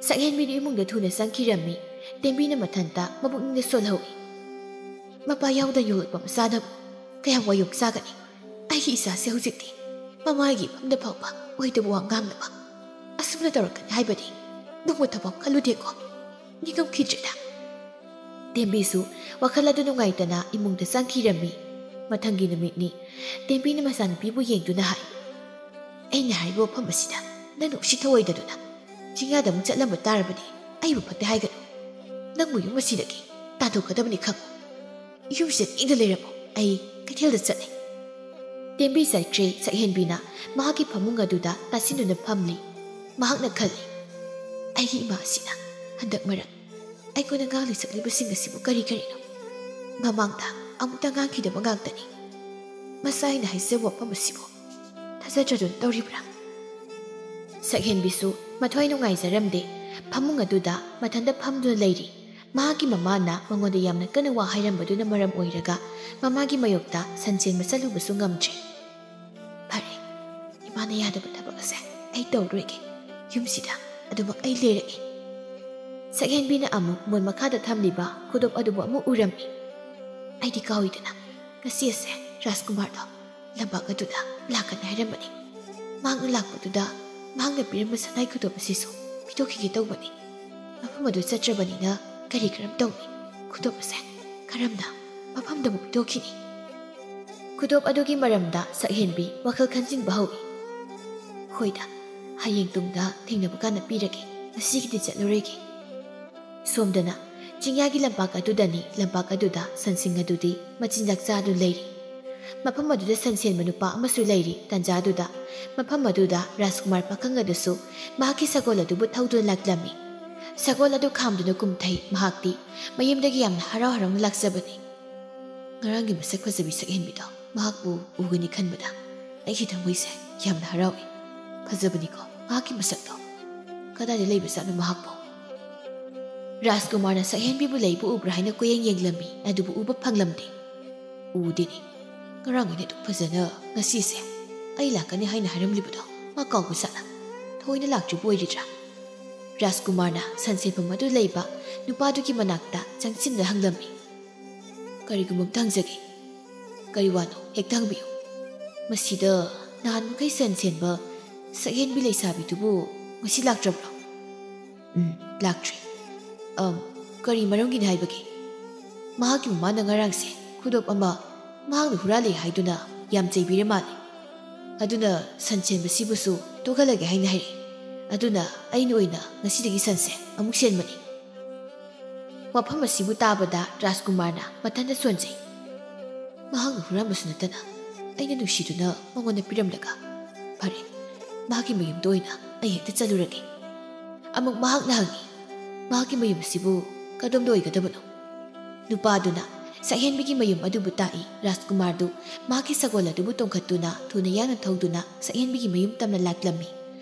ꯁꯛꯍꯦꯟꯕꯤꯗꯨ ꯏꯃꯨꯡꯗ ꯊꯨꯅ ꯆꯪꯈꯤꯔꯝꯃꯤ꯫ ꯇꯦꯝꯕꯤꯅ ꯃꯊꯟꯇ ꯃꯄꯨꯛꯅꯤꯡꯗ ꯁꯣꯜꯍꯧꯏ꯫ "ꯃꯄꯥ ꯌꯥꯎꯗꯅ ꯌꯣꯛꯂꯛꯄ ꯃꯆꯥꯅꯕꯨ ꯀꯌꯥꯝ ꯋꯥꯌꯣꯝ ꯆꯥꯒꯅꯤ? ꯑꯩꯒꯤ ꯏꯆꯥꯁꯦ ꯍꯧꯖꯤꯛꯇꯤ ꯃꯃꯥꯒꯤ ꯏꯐꯝꯗ ꯐꯥꯎꯕ ꯑꯣꯏꯗꯕ ꯋꯥ ꯉꯥꯡꯅꯕ ꯑꯁꯨꯝꯅ ꯇꯧꯔꯛꯀꯅꯤ ꯍꯥꯏꯕꯗꯤ ꯅꯣꯡꯃꯇ ꯐꯥꯎ ꯈꯜꯂꯨꯗꯦꯀꯣ꯫ ꯅꯤꯡꯉꯝꯈꯤꯗ꯭ꯔꯦꯗ꯫" ꯇꯦꯝꯕꯤꯁꯨ ꯋꯥꯈꯜ ꯑꯗꯨ ꯅꯨꯡꯉꯥꯏꯇꯅ ꯏꯃꯨꯡꯗ ꯆꯪꯈꯤꯔꯝꯃꯤ꯫ ꯃꯊꯪꯒꯤ ꯅꯨꯃꯤꯠꯅꯤ꯫ ꯇꯦꯝꯕꯤꯅ ꯃꯆꯥꯅꯨꯄꯤꯕꯨ ꯌꯦꯡꯗꯨꯅ ꯍꯥꯏ, "ꯑꯩꯅ ꯍꯥꯏꯔꯤꯕ ꯋꯥꯐꯝ ꯑꯁꯤꯗ ꯅꯪꯅ ꯎꯁꯤꯠꯊꯑꯣꯏꯗꯗꯨꯅ ꯆꯤꯡꯌꯥꯗ ꯑꯃꯨꯛ ꯆꯠꯂꯝꯕ ꯇꯥꯔꯕꯗꯤ ꯑꯩꯕꯨ ꯐꯠꯇꯦ ꯍꯥꯏꯒꯅꯨ꯫ ꯅꯪꯕꯨ ꯌꯨꯝ ꯑꯁꯤꯗꯒꯤ ꯇꯥꯟꯊꯣꯛꯀꯗꯕꯅꯤ ꯈꯪꯉꯨ꯫ ꯌꯨꯝꯁꯤꯗ ꯏꯪꯅ ꯂꯩꯔꯝꯃꯨ꯫ ꯑꯩ ꯀꯩꯊꯦꯜꯗ ꯆꯠꯂꯦ꯫" ꯇꯦꯝꯕꯤ ꯆꯠꯈ꯭ꯔꯦ꯫ ꯁꯛꯍꯦꯟꯕꯤꯅ ꯃꯍꯥꯛꯀꯤ ꯐꯃꯨꯡ ꯑꯗꯨꯗ ꯇꯥꯁꯤꯟꯗꯨꯅ ꯐꯝꯂꯤ꯫ ꯃꯍꯥꯛꯅ ꯈꯜꯂꯤ, "ꯑꯩꯒꯤ ꯏꯃꯥ ꯑꯁꯤꯅ ꯍꯟꯗꯛ ꯃꯔꯛ ꯑꯩꯉꯣꯟꯗ ꯉꯥꯡꯂꯤ ꯁꯛꯂꯤꯕꯁꯤꯡ ꯑꯁꯤꯕꯨ ꯀꯔꯤ ꯀꯔꯤꯅꯣ? ꯃꯃꯥꯡꯗ ꯑꯃꯨꯛꯇ ꯉꯥꯡꯈꯤꯗꯕ ꯉꯥꯛꯇꯅꯤ꯫ ꯃꯆꯥ ꯑꯩꯅ ꯍꯥꯏꯖꯕ ꯋꯥꯐꯝ ꯑꯁꯤꯕꯨ ꯊꯥꯖꯗ꯭ꯔꯗꯨꯅ ꯇꯧꯔꯤꯕ꯭ꯔꯥ?" ꯁꯛꯍꯦꯟꯕꯤꯁꯨ ꯃꯊ꯭ꯋꯥꯏ ꯅꯨꯡꯉꯥꯏꯖꯔꯝꯗꯦ꯫ ꯐꯃꯨꯡ ꯑꯗꯨꯗ ꯃꯊꯟꯇ ꯐꯝꯗꯨꯅ ꯂꯩꯔꯤ꯫ ꯃꯍꯥꯛꯀꯤ ꯃꯃꯥꯅ ꯃꯉꯣꯟꯗ ꯌꯥꯝꯅ ꯀꯟꯅ ꯋꯥ ꯍꯥꯏꯔꯝꯕꯗꯨꯅ ꯃꯔꯝ ꯑꯣꯏꯔꯒ ꯃꯃꯥꯒꯤ ꯃꯥꯌꯣꯛꯇ ꯁꯟꯁꯦꯟꯕ ꯆꯠꯂꯨꯕꯁꯨ ꯉꯝꯗ꯭ꯔꯦ꯫ "ꯐꯔꯦ, ꯏꯃꯥꯅ ꯌꯥꯗꯕ ꯊꯕꯛ ꯑꯁꯦ ꯑꯩ ꯇꯧꯔꯣꯏꯒꯦ꯫ ꯌꯨꯝꯁꯤꯗ ꯑꯗꯨꯃꯛ ꯑꯩ ꯂꯩꯔꯒꯦ꯫" ꯁꯛꯍꯦꯟꯕꯤꯅ ꯑꯃꯨꯛ ꯃꯣꯟ ꯃꯈꯥꯗ ꯊꯝꯂꯤꯕ ꯈꯨꯗꯣꯞ ꯑꯗꯨꯕꯨ ꯑꯃꯨꯛ ꯎꯔꯝꯃꯤ꯫ "ꯑꯩꯗꯤ ꯀꯥꯎꯏꯗꯅ, ꯉꯁꯤ ꯑꯁꯦ ꯔꯥꯖꯀꯨꯃꯥꯔꯗꯣ ꯂꯝꯄꯥꯛ ꯑꯗꯨꯗ ꯂꯥꯛꯀꯅꯤ ꯍꯥꯏꯔꯝꯕꯅꯤ꯫ ꯃꯍꯥꯛꯅ ꯂꯥꯛꯄꯗꯨꯗ ꯃꯍꯥꯛꯅ ꯄꯤꯔꯝꯕ ꯁꯅꯥꯏ ꯈꯨꯗꯣꯞ ꯑꯁꯤꯁꯨ ꯄꯤꯊꯣꯛꯈꯤꯒꯦ ꯇꯧꯕꯅꯤ꯫ ꯃꯐꯝ ꯑꯗꯨ ꯆꯠꯇ꯭ꯔꯕꯅꯤꯅ ꯀꯔꯤ ꯀꯔꯝ ꯇꯧꯅꯤ? ꯈꯨꯗꯣꯞ ꯑꯁꯦ ꯀꯔꯝꯅ ꯃꯐꯝꯗ ꯑꯃꯨꯛ ꯄꯤꯊꯣꯛꯈꯤꯅꯤ?" ꯈꯨꯗꯣꯞ ꯑꯗꯨꯒꯤ ꯃꯔꯝꯗ ꯁꯛꯍꯦꯟꯕꯤ ꯋꯥꯈꯜ ꯈꯟꯖꯤꯟꯕ ꯍꯧꯏ꯫ "ꯍꯣꯏꯗ, ꯍꯌꯦꯡ ꯇꯨꯡꯗ ꯊꯦꯡꯅꯕ ꯀꯥꯟꯗ ꯄꯤꯔꯒꯦ, ꯉꯁꯤꯒꯤꯗꯤ ꯆꯠꯂꯔꯣꯏꯒꯦ꯫" ꯁꯣꯝꯗꯅ ꯆꯤꯡꯌꯥꯒꯤ ꯂꯝꯄꯥꯛ ꯑꯗꯨꯗꯅꯤ꯫ ꯂꯝꯄꯥꯛ ꯑꯗꯨꯗ ꯁꯟꯁꯤꯡ ꯑꯗꯨꯗꯤ ꯃꯆꯤꯟꯖꯥꯛ ꯆꯥꯗꯨꯅ ꯂꯩꯔꯤ꯫ ꯃꯐꯝ ꯑꯗꯨꯗ ꯁꯟꯁꯦꯟꯕ ꯅꯨꯄꯥ ꯑꯃꯁꯨ ꯂꯩꯔꯤ꯫ ꯇꯥꯟꯖꯥꯗꯨꯗ ꯃꯐꯝ ꯑꯗꯨꯗ ꯔꯥꯖꯀꯨꯃꯥꯔ ꯄꯥꯈꯪ ꯑꯗꯨꯁꯨ ꯃꯍꯥꯛꯀꯤ ꯁꯒꯣꯜ ꯑꯗꯨꯕꯨ ꯊꯧꯗꯨꯅ ꯂꯥꯛꯂꯝꯃꯤ꯫ ꯁꯒꯣꯜ ꯑꯗꯨ ꯈꯥꯝꯗꯨꯅ ꯀꯨꯝꯊꯩ꯫ ꯃꯍꯥꯛꯇꯤ ꯃꯌꯨꯝꯗꯒꯤ ꯌꯥꯝꯅ ꯍꯔꯥꯎ ꯍꯔꯥꯎꯅ ꯂꯥꯛꯆꯕꯅꯤ꯫ ꯉꯔꯥꯡꯒꯤ ꯃꯁꯛ ꯐꯖꯕꯤ ꯁꯛꯍꯦꯟꯕꯤꯗꯣ ꯃꯍꯥꯛꯄꯨ ꯎꯒꯅꯤ ꯈꯟꯕꯗ ꯑꯩꯒꯤ ꯊꯃꯣꯏꯁꯦ ꯌꯥꯝꯅ ꯍꯔꯥꯎꯏ꯫ ꯐꯖꯕꯅꯤꯀꯣ ꯃꯍꯥꯛꯀꯤ ꯃꯁꯛꯇꯣ꯫ ꯀꯗꯥꯏꯗ ꯂꯩꯕꯖꯥꯠꯅꯣ ꯃꯍꯥꯛꯄꯨ? ꯔꯥꯖꯀꯨꯃꯥꯔꯅ ꯁꯛꯍꯦꯟꯕꯤꯕꯨ ꯂꯩꯕꯨ ꯎꯕ꯭ꯔꯥ ꯍꯥꯏꯅ ꯀꯣꯏꯌꯦꯡ ꯌꯦꯡꯂꯝꯃꯤ, ꯑꯗꯨꯕꯨ ꯎꯕ ꯐꯪꯂꯝꯗꯦ꯫ ꯎꯗꯦꯅꯦ꯫ ꯉꯔꯥꯡ ꯑꯩꯅ ꯑꯗꯨꯛ ꯐꯖꯅ ꯉꯁꯤꯁꯦ ꯑꯩ ꯂꯥꯛꯀꯅꯤ ꯍꯥꯏꯅ ꯍꯥꯏꯔꯝꯂꯤꯕꯗꯣ ꯃꯥ ꯀꯥꯎꯕ ꯖꯥꯠꯂ? ꯊꯑꯣꯏꯅ ꯂꯥꯛꯇ꯭ꯔꯤꯕ ꯑꯣꯏꯔꯤꯗ꯭ꯔꯥ? ꯔꯥꯖꯀꯨꯃꯥꯔꯅ ꯁꯟꯁꯦꯟꯐꯝ ꯑꯗꯨ ꯂꯩꯕ ꯅꯨꯄꯥꯗꯨꯒꯤ ꯃꯅꯥꯛꯇ ꯆꯪꯁꯤꯟꯗꯨꯅ ꯍꯪꯂꯝꯃꯤ꯫ ꯀꯔꯤꯒꯨꯝꯕ ꯑꯝꯇ ꯍꯪꯖꯒꯦ꯫ ꯀꯔꯤ ꯋꯥꯅꯣ? ꯍꯦꯛꯇ ꯍꯪꯕꯤꯌꯨ꯫ ꯃꯁꯤꯗ ꯅꯍꯥꯟ ꯃꯈꯩ ꯁꯟ ꯁꯦꯟꯕ ꯁꯛꯍꯦꯟꯕꯤ ꯂꯩꯁꯥꯕꯤꯗꯨꯕꯨ ꯉꯁꯤ ꯂꯥꯛꯇ꯭ꯔꯕ꯭ꯔꯣ? ꯎꯝ, ꯂꯥꯛꯇ꯭ꯔꯤ꯫ ꯑꯝ, ꯀꯔꯤ ꯃꯔꯝꯒꯤꯅꯤ ꯍꯥꯏꯕꯒꯦ? ꯃꯍꯥꯛꯀꯤ ꯃꯃꯥꯅ ꯉꯔꯥꯡꯁꯦ ꯈꯨꯗꯣꯞ ꯑꯃ ꯃꯍꯥꯛꯅ ꯍꯨꯔꯥꯜꯂꯦ ꯍꯥꯏꯗꯨꯅ ꯌꯥꯝ ꯆꯩꯕꯤꯔ ꯃꯥꯜꯂꯦ꯫ ꯑꯗꯨꯅ ꯁꯟ ꯁꯦꯟꯕꯁꯤꯕꯨꯁꯨ ꯇꯣꯛꯍꯜꯂꯒꯦ ꯍꯥꯏꯅ ꯍꯥꯏꯔꯛꯏ꯫ ꯑꯗꯨꯅ ꯑꯩꯅ ꯑꯣꯏꯅ ꯉꯁꯤꯗꯒꯤ ꯁꯟꯁꯦ ꯑꯃꯨꯛ ꯁꯦꯟꯕꯅꯤ꯫ ꯋꯥꯐꯝ ꯑꯁꯤꯕꯨ ꯇꯥꯕꯗ ꯔꯥꯖꯀꯨꯃꯥꯔꯅ ꯃꯊꯟꯇ ꯁꯣꯟꯖꯩ꯫ ꯃꯍꯥꯛꯅ ꯍꯨꯔꯥꯟꯕꯁꯨ ꯅꯠꯇꯅ ꯑꯩꯅ ꯅꯨꯡꯁꯤꯗꯨꯅ ꯃꯉꯣꯟꯗ ꯄꯤꯔꯝꯂꯒ꯫ ꯐꯔꯦ, ꯃꯍꯥꯛꯀꯤ ꯃꯌꯨꯝꯗ ꯑꯣꯏꯅ ꯑꯩ ꯍꯦꯛꯇ ꯆꯠꯂꯨꯔꯒꯦ꯫ ꯑꯃꯨꯛ ꯃꯍꯥꯛꯅ ꯍꯪꯉꯤ, "ꯃꯍꯥꯛꯀꯤ ꯃꯌꯨꯝ ꯑꯁꯤꯕꯨ ꯀꯗꯣꯝꯗ ꯑꯣꯏꯒꯗꯕꯅꯣ?" ꯅꯨꯄꯥꯗꯨꯅ ꯁꯛꯍꯦꯟꯕꯤꯒꯤ ꯃꯌꯨꯝ ꯑꯗꯨꯕꯨ ꯇꯥꯛꯏ꯫ ꯔꯥꯖꯀꯨꯃꯥꯔꯗꯨ ꯃꯍꯥꯛꯀꯤ ꯁꯒꯣꯜ ꯑꯗꯨꯕꯨ ꯇꯣꯡꯈꯠꯇꯨꯅ ꯊꯨꯅ ꯌꯥꯡꯅ ꯊꯧꯗꯨꯅ ꯁꯛꯍꯦꯟꯕꯤꯒꯤ ꯃꯌꯨꯝ ꯇꯝꯅ ꯂꯥꯛꯂꯝꯃꯤ꯫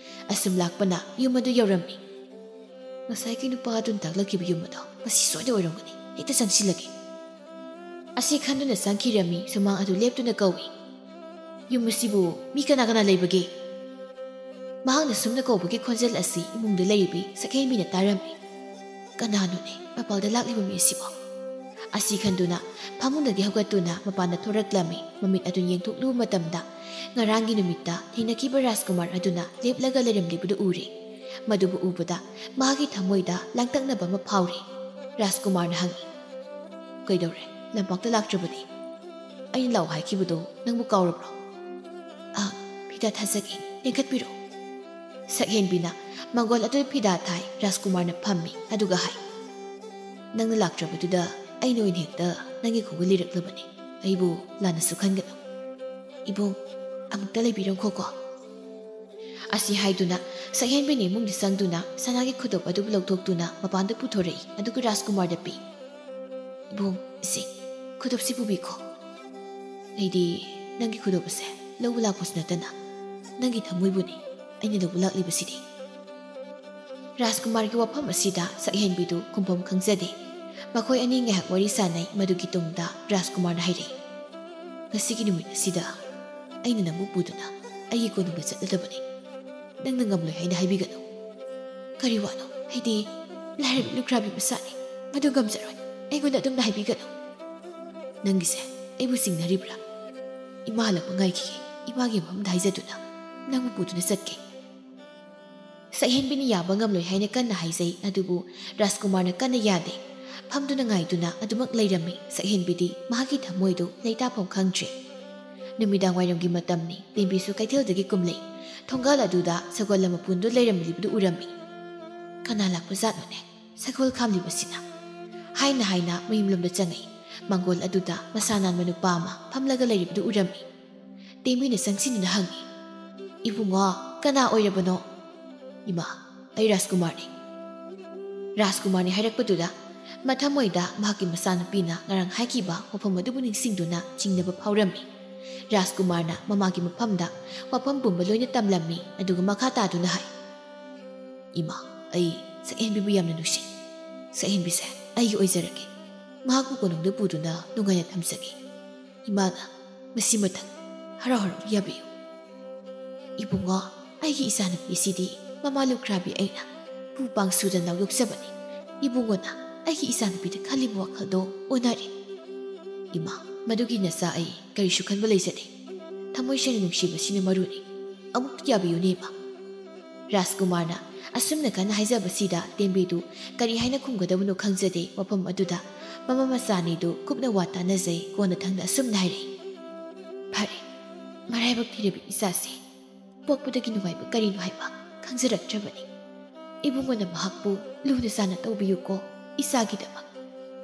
ꯑꯁꯨꯝ ꯂꯥꯛꯄꯅ ꯌꯨꯝ ꯑꯗꯨ ꯌꯧꯔꯝꯃꯤ꯫ "ꯉꯁꯥꯏꯒꯤ ꯅꯨꯄꯥ ꯑꯗꯨꯅ ꯇꯥꯛꯂꯛꯈꯤꯕ ꯌꯨꯝ ꯑꯗꯣ ꯃꯁꯤ ꯁꯣꯏꯗ ꯑꯣꯏꯔꯝꯒꯅꯤ꯫ ꯍꯦꯛꯇ ꯆꯪꯁꯤꯜꯂꯒꯦ꯫" ꯑꯁꯤ ꯈꯟꯗꯨꯅ ꯆꯪꯈꯤꯔꯝꯃꯤ꯫ ꯁꯨꯃꯥꯡ ꯑꯗꯨ ꯂꯦꯞꯇꯨꯅ ꯀꯧꯏ, "ꯌꯨꯝ ꯑꯁꯤꯕꯨ ꯃꯤ ꯀꯅꯥ ꯀꯅꯥ ꯂꯩꯕꯒꯦ?" ꯃꯍꯥꯛꯅ ꯁꯨꯝꯅ ꯀꯧꯕꯒꯤ ꯈꯣꯟꯖꯦꯜ ꯑꯁꯤ ꯏꯃꯨꯡꯗ ꯂꯩꯔꯤꯕꯤ ꯁꯛꯍꯦꯟꯕꯤꯅ ꯇꯥꯔꯝꯃꯤ꯫ "ꯀꯅꯥꯅꯣꯅꯦ ꯃꯄꯥꯜꯗ ꯂꯥꯛꯂꯤꯕ ꯃꯤ ꯑꯁꯤꯕꯣ?" ꯑꯁꯤ ꯈꯟꯗꯨꯅ ꯐꯃꯨꯡꯗꯒꯤ ꯍꯧꯒꯠꯇꯨꯅ ꯃꯄꯥꯟꯗ ꯊꯣꯔꯛꯂꯝꯃꯤ꯫ ꯃꯃꯤꯠ ꯑꯗꯨ ꯌꯦꯡꯊꯣꯛꯂꯨꯕ ꯃꯇꯝꯗ ꯉꯔꯥꯡꯒꯤ ꯅꯨꯃꯤꯠꯇ ꯊꯦꯡꯅꯈꯤꯕ ꯔꯥꯖꯀꯨꯃꯥꯔ ꯑꯗꯨꯅ ꯂꯦꯞꯂꯒ ꯂꯩꯔꯝꯂꯤꯕꯗꯨ ꯎꯔꯦ꯫ ꯃꯗꯨꯕꯨ ꯎꯕꯗ ꯃꯍꯥꯛꯀꯤ ꯊꯃꯣꯏꯗ ꯂꯥꯡꯇꯛꯅꯕ ꯑꯃ ꯐꯥꯎꯔꯦ꯫ ꯔꯥꯖꯀꯨꯃꯥꯔꯅ ꯍꯪꯉꯤ, "ꯀꯩꯗꯧꯔꯦ? ꯂꯝꯄꯥꯛꯇ ꯂꯥꯛꯇ꯭ꯔꯕꯗꯤ? ꯑꯩꯅ ꯂꯥꯛꯑꯣ ꯍꯥꯏꯈꯤꯕꯗꯣ ꯅꯪꯕꯨ ꯀꯥꯎꯔꯕ꯭ꯔꯣ?" "ꯑ, ꯐꯤꯗꯥ ꯊꯥꯖꯒꯦ, ꯂꯦꯡꯈꯠꯄꯤꯔꯣ꯫" ꯁꯛꯍꯦꯟꯕꯤꯅ ꯃꯪꯒꯣꯜ ꯑꯗꯨ ꯐꯤꯗꯥ ꯊꯥꯏ꯫ ꯔꯥꯖꯀꯨꯃꯥꯔꯅ ꯐꯝꯃꯤ ꯑꯗꯨꯒ ꯍꯥꯏ, "ꯅꯪꯅ ꯂꯥꯛꯇ꯭ꯔꯕꯗꯨꯗ ꯑꯩꯅ ꯑꯣꯏꯅ ꯍꯦꯛꯇ ꯅꯪꯒꯤ ꯈꯣꯡꯒꯨꯜ ꯂꯤꯔꯛꯂꯕꯅꯤ꯫ ꯑꯩꯕꯨ ꯂꯥꯟꯅꯁꯨ ꯈꯟꯒꯅꯨ꯫ ꯏꯕꯨꯡ, ꯑꯃꯨꯛꯇ ꯂꯩꯕꯤꯔꯝꯈꯣꯀꯣ꯫" ꯑꯁꯤ ꯍꯥꯏꯗꯨꯅ ꯁꯛꯍꯦꯟꯕꯤꯅ ꯏꯃꯨꯡꯗ ꯆꯪꯗꯨꯅ ꯁꯅꯥꯒꯤ ꯈꯨꯗꯣꯞ ꯑꯗꯨꯕꯨ ꯂꯧꯊꯣꯛꯇꯨꯅ ꯃꯄꯥꯟꯗ ꯄꯨꯊꯣꯔꯛꯏ꯫ ꯑꯗꯨꯒ ꯔꯥꯖꯀꯨꯃꯥꯔꯗ ꯄꯤ꯫ "ꯏꯕꯨꯡ, ꯏꯆꯦ, ꯈꯨꯗꯣꯞꯁꯤ ꯄꯨꯕꯤꯈꯣ꯫ ꯑꯩꯗꯤ ꯅꯪꯒꯤ ꯈꯨꯗꯣꯞ ꯑꯁꯦ ꯂꯧꯕ ꯂꯥꯛꯄꯁꯨ ꯅꯠꯇꯅ ꯅꯪꯒꯤ ꯊꯃꯣꯏꯕꯨꯅꯤ ꯑꯩꯅ ꯂꯧꯕ ꯂꯥꯛꯂꯤꯕꯁꯤꯗꯤ꯫" ꯔꯥꯖꯀꯨꯃꯥꯔꯒꯤ ꯋꯥꯐꯝ ꯑꯁꯤꯗ ꯁꯛꯍꯦꯟꯕꯤꯗꯨ ꯈꯨꯝꯐꯝ ꯈꯪꯖꯗꯦ꯫ ꯃꯈꯣꯏ ꯑꯅꯤ ꯉꯥꯏꯍꯥꯛ ꯋꯥꯔꯤ ꯁꯥꯟꯅꯩ꯫ ꯃꯗꯨꯒꯤ ꯇꯨꯡꯗ ꯔꯥꯖꯀꯨꯃꯥꯔꯅ ꯍꯥꯏꯔꯛꯏ, "ꯉꯁꯤꯒꯤ ꯅꯨꯃꯤꯠ ꯑꯁꯤꯗ ꯑꯩꯅ ꯅꯪꯕꯨ ꯄꯨꯗꯨꯅ ꯑꯩꯒꯤ ꯀꯣꯅꯨꯡꯗ ꯆꯠꯂꯗꯕꯅꯤ꯫ ꯅꯪꯅ ꯉꯝꯂꯣꯏ ꯍꯥꯏꯅ ꯍꯥꯏꯕꯤꯒꯅꯨ꯫" "ꯀꯔꯤ ꯋꯥꯅꯣ? ꯑꯩꯗꯤ ꯂꯥꯏꯔꯕꯤ ꯂꯨꯈ꯭ꯔꯥꯕꯤ ꯃꯆꯥꯅꯤ꯫ ꯃꯗꯨ ꯉꯝꯖꯔꯣꯏ꯫ ꯑꯩꯉꯣꯟꯗ ꯑꯗꯨꯝꯅ ꯍꯥꯏꯕꯤꯒꯅꯨ꯫" "ꯅꯪꯒꯤꯁꯦ ꯑꯩꯕꯨ ꯆꯤꯡꯅꯔꯤꯕ꯭ꯔꯥ? ꯏꯃꯥ ꯍꯜꯂꯛꯄ ꯉꯥꯏꯈꯤꯒꯦ꯫ ꯏꯃꯥꯒꯤ ꯃꯐꯝꯗ ꯍꯥꯏꯖꯗꯨꯅ ꯅꯪꯕꯨ ꯄꯨꯗꯨꯅ ꯆꯠꯀꯦ꯫" ꯁꯛꯍꯦꯟꯕꯤꯅ ꯌꯥꯕ ꯉꯝꯂꯣꯏ ꯍꯥꯏꯅ ꯀꯟꯅ ꯍꯥꯏꯖꯩ, ꯑꯗꯨꯕꯨ ꯔꯥꯖꯀꯨꯃꯥꯔꯅ ꯀꯟꯅ ꯌꯥꯗꯦ꯫ ꯐꯝꯗꯨꯅ ꯉꯥꯏꯗꯨꯅ ꯑꯗꯨꯃꯛ ꯂꯩꯔꯝꯃꯤ꯫ ꯁꯛꯍꯦꯟꯕꯤꯗꯤ ꯃꯍꯥꯛꯀꯤ ꯊꯃꯣꯏꯗꯨ ꯂꯩꯇꯥꯐꯝ ꯈꯪꯗ꯭ꯔꯦ꯫ ꯅꯨꯃꯤꯗꯥꯡ ꯋꯥꯏꯔꯝꯒꯤ ꯃꯇꯝꯅꯤ꯫ ꯂꯦꯝꯕꯤꯁꯨ ꯀꯩꯊꯦꯜꯗꯒꯤ ꯀꯨꯝꯂꯛꯏ꯫ ꯊꯣꯡꯒꯥꯜ ꯑꯗꯨꯗ ꯁꯒꯣꯜ ꯑꯃ ꯄꯨꯟꯗꯨ ꯂꯩꯔꯝꯂꯤꯕꯗꯨ ꯎꯔꯝꯃꯤ꯫ "ꯀꯅꯥ ꯂꯥꯛꯄ ꯖꯥꯠꯅꯣꯅꯦ ꯁꯒꯣꯜ ꯈꯥꯝꯂꯤꯕꯁꯤꯅ?" ꯍꯥꯏꯅ ꯍꯥꯏꯅ ꯃꯌꯨꯝꯂꯣꯝꯗ ꯆꯪꯉꯛꯏ꯫ ꯃꯪꯒꯣꯜ ꯑꯗꯨꯗ ꯃꯁꯥ ꯅꯥꯟꯕ ꯅꯨꯄꯥ ꯑꯃ ꯐꯝꯂꯒ ꯂꯩꯔꯤꯕꯗꯨ ꯎꯔꯝꯃꯤ꯫ ꯇꯦꯝꯕꯤꯅ ꯆꯪꯁꯤꯟꯗꯨꯅ ꯍꯪꯉꯤ, "ꯏꯕꯨꯡꯉꯣ, ꯀꯅꯥ ꯑꯣꯏꯔꯕꯅꯣ?" "ꯏꯃꯥ, ꯑꯩ ꯔꯥꯖꯀꯨꯃꯥꯔꯅꯤ꯫" ꯔꯥꯖꯀꯨꯃꯥꯔꯅꯤ ꯍꯥꯏꯔꯛꯄꯗꯨꯗ ꯃꯊꯃꯣꯏꯗ ꯃꯍꯥꯛꯀꯤ ꯃꯆꯥꯅꯨꯄꯤꯅ ꯉꯔꯥꯡ ꯍꯥꯏꯈꯤꯕ ꯋꯥꯐꯝ ꯑꯗꯨꯕꯨ ꯅꯤꯡꯁꯤꯡꯗꯨꯅ ꯆꯤꯡꯅꯕ ꯐꯥꯎꯔꯝꯃꯤ꯫ ꯔꯥꯖꯀꯨꯃꯥꯔꯅ ꯃꯃꯥꯒꯤ ꯃꯐꯝꯗ ꯋꯥꯐꯝ ꯄꯨꯝꯕ ꯂꯣꯏꯅ ꯇꯝꯂꯝꯃꯤ, ꯑꯗꯨꯒ ꯃꯈꯥ ꯇꯥꯗꯨꯅ ꯍꯥꯏ, "ꯏꯃꯥ, ꯑꯩ ꯁꯛꯍꯦꯟꯕꯤꯕꯨ ꯌꯥꯝꯅ ꯅꯨꯡꯁꯤ꯫ ꯁꯛꯍꯦꯟꯕꯤꯁꯦ ꯑꯩꯒꯤ ꯑꯣꯏꯖꯔꯒꯦ꯫ ꯃꯍꯥꯛꯄꯨ ꯀꯣꯅꯨꯡꯗ ꯄꯨꯗꯨꯅ ꯅꯨꯡꯉꯥꯏꯅ ꯊꯝꯖꯒꯦ꯫ ꯏꯃꯥꯅ ꯃꯁꯤꯃꯇꯪ ꯍꯔꯥꯎ ꯍꯔꯥꯎ ꯌꯥꯕꯤꯌꯨ꯫" "ꯏꯕꯨꯡꯉꯣ, ꯑꯩꯒꯤ ꯏꯆꯥꯅꯨꯄꯤꯁꯤꯗꯤ ꯃꯃꯥ ꯂꯨꯈ꯭ꯔꯥꯕꯤ ꯑꯩꯅ ꯄꯨ ꯄꯥꯡ ꯁꯨꯗꯅ ꯌꯣꯛꯆꯕꯅꯤ꯫ ꯏꯕꯨꯡꯉꯣꯅ ꯑꯩꯒꯤ ꯏꯆꯥꯅꯨꯄꯤꯗ ꯈꯜꯂꯤꯕ ꯋꯥꯈꯜꯗꯣ ꯑꯣꯟꯅꯔꯦ꯫" "ꯏꯃꯥ, ꯃꯗꯨꯒꯤ ꯅꯆꯥ ꯑꯩ ꯀꯔꯤꯁꯨ ꯈꯟꯕ ꯂꯩꯖꯗꯦ꯫ ꯊꯃꯣꯏ ꯁꯦꯡꯅ ꯅꯨꯡꯁꯤꯕꯁꯤꯅ ꯃꯔꯨꯅꯤ꯫ ꯑꯃꯨꯛꯇ ꯌꯥꯕꯤꯌꯨꯅꯦ, ꯏꯃꯥ꯫" ꯔꯥꯖꯀꯨꯃꯥꯔꯅ ꯑꯁꯨꯝꯅ ꯀꯟꯅ ꯍꯥꯏꯖꯕꯁꯤꯗ ꯇꯦꯝꯕꯤꯗꯨ ꯀꯔꯤ ꯍꯥꯏꯅ ꯈꯨꯝꯒꯗꯕꯅꯣ ꯈꯪꯖꯗꯦ꯫ ꯋꯥꯐꯝ ꯑꯗꯨꯗ ꯃꯃꯥ ꯃꯆꯥ ꯑꯅꯤꯗꯨ ꯀꯨꯞꯅ ꯋꯥ ꯇꯥꯅꯖꯩ꯫ ꯀꯣꯟꯅꯊꯪꯗ ꯑꯁꯨꯝꯅ ꯍꯥꯏꯔꯛꯏ, "ꯐꯔꯦ, ꯃꯔꯥꯏꯕꯛ ꯊꯤꯔꯕꯤ ꯏꯆꯥꯁꯦ ꯄꯣꯛꯄꯗꯒꯤ ꯅꯨꯡꯉꯥꯏꯕ ꯀꯔꯤꯅꯣ ꯍꯥꯏꯕ ꯈꯪꯖꯔꯛꯇ꯭ꯔꯕꯅꯤ꯫ ꯏꯕꯨꯡꯉꯣꯅ ꯃꯍꯥꯛꯄꯨ ꯂꯨꯅ ꯆꯥꯟꯅ ꯇꯧꯕꯤꯌꯨꯀꯣ꯫ ꯏꯆꯥꯒꯤꯗꯃꯛ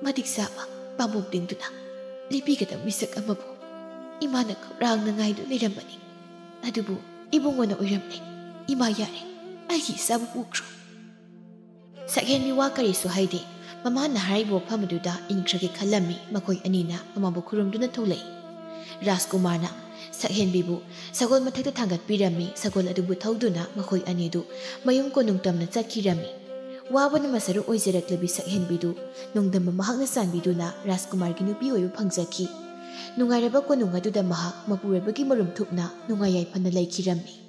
ꯃꯇꯤꯛ ꯆꯥꯕ ꯄꯥꯝꯕꯣꯝ ꯇꯤꯡꯗꯨꯅ ꯂꯦꯞꯄꯤꯒꯗꯕ ꯃꯤꯁꯛ ꯑꯃꯕꯨ ꯏꯃꯥꯅ ꯈꯧꯔꯥꯡꯅ ꯉꯥꯏꯗꯨ ꯂꯩꯔꯝꯕꯅꯤ꯫ ꯑꯗꯨꯕꯨ ꯏꯕꯨꯡꯉꯣꯅ ꯑꯣꯏꯔꯝꯂꯦ꯫ ꯏꯃꯥ, ꯌꯥꯔꯦ, ꯑꯩꯒꯤ ꯏꯆꯥꯕꯨ ꯄꯨꯈ꯭ꯔꯣ꯫" ꯁꯛꯍꯦꯟꯕꯤ ꯋꯥ ꯀꯔꯤꯁꯨ ꯍꯥꯏꯗꯦ꯫ ꯃꯃꯥꯅ ꯍꯥꯏꯔꯤꯕ ꯋꯥꯐꯝ ꯑꯗꯨꯗ ꯏꯟꯈ꯭ꯔꯒꯦ ꯈꯜꯂꯝꯃꯤ꯫ ꯃꯈꯣꯏ ꯑꯅꯤꯅ ꯃꯃꯥꯕꯨ ꯈꯨꯔꯨꯝꯗꯨꯅ ꯊꯣꯛꯂꯛꯏ꯫ ꯔꯥꯖꯀꯨꯃꯥꯔꯅ ꯁꯛꯍꯦꯟꯕꯤꯕꯨ ꯁꯒꯣꯜ ꯃꯊꯛꯇ ꯊꯥꯡꯒꯠꯄꯤꯔꯝꯃꯤ꯫ ꯁꯒꯣꯜ ꯑꯗꯨꯕꯨ ꯊꯧꯗꯨꯅ ꯃꯈꯣꯏ ꯑꯅꯤꯗꯨ ꯃꯌꯨꯝ ꯀꯣꯅꯨꯡ ꯇꯝꯅ ꯆꯠꯈꯤꯔꯝꯃꯤ꯫ ꯋꯥꯕꯅ ꯃꯁꯔꯨ ꯑꯣꯏꯖꯔꯛꯂꯕꯤ ꯁꯛꯍꯦꯟꯕꯤꯗꯨ ꯅꯣꯡꯗꯝꯕ ꯃꯍꯥꯛꯅ ꯆꯥꯟꯕꯤꯗꯨꯅ ꯔꯥꯖꯀꯨꯃꯥꯔꯒꯤ ꯅꯨꯄꯤ ꯑꯣꯏꯕ ꯐꯪꯖꯈꯤ꯫ ꯅꯨꯡꯉꯥꯏꯔꯕ ꯀꯣꯅꯨꯡ ꯑꯗꯨꯗ ꯃꯍꯥꯛ ꯃꯄꯨꯔꯣꯏꯕꯒꯤ ꯃꯔꯨꯝ ꯊꯨꯞꯅ ꯅꯨꯡꯉꯥꯏ ꯌꯥꯏꯐꯅ ꯂꯩꯈꯤꯔꯝꯃꯤ꯫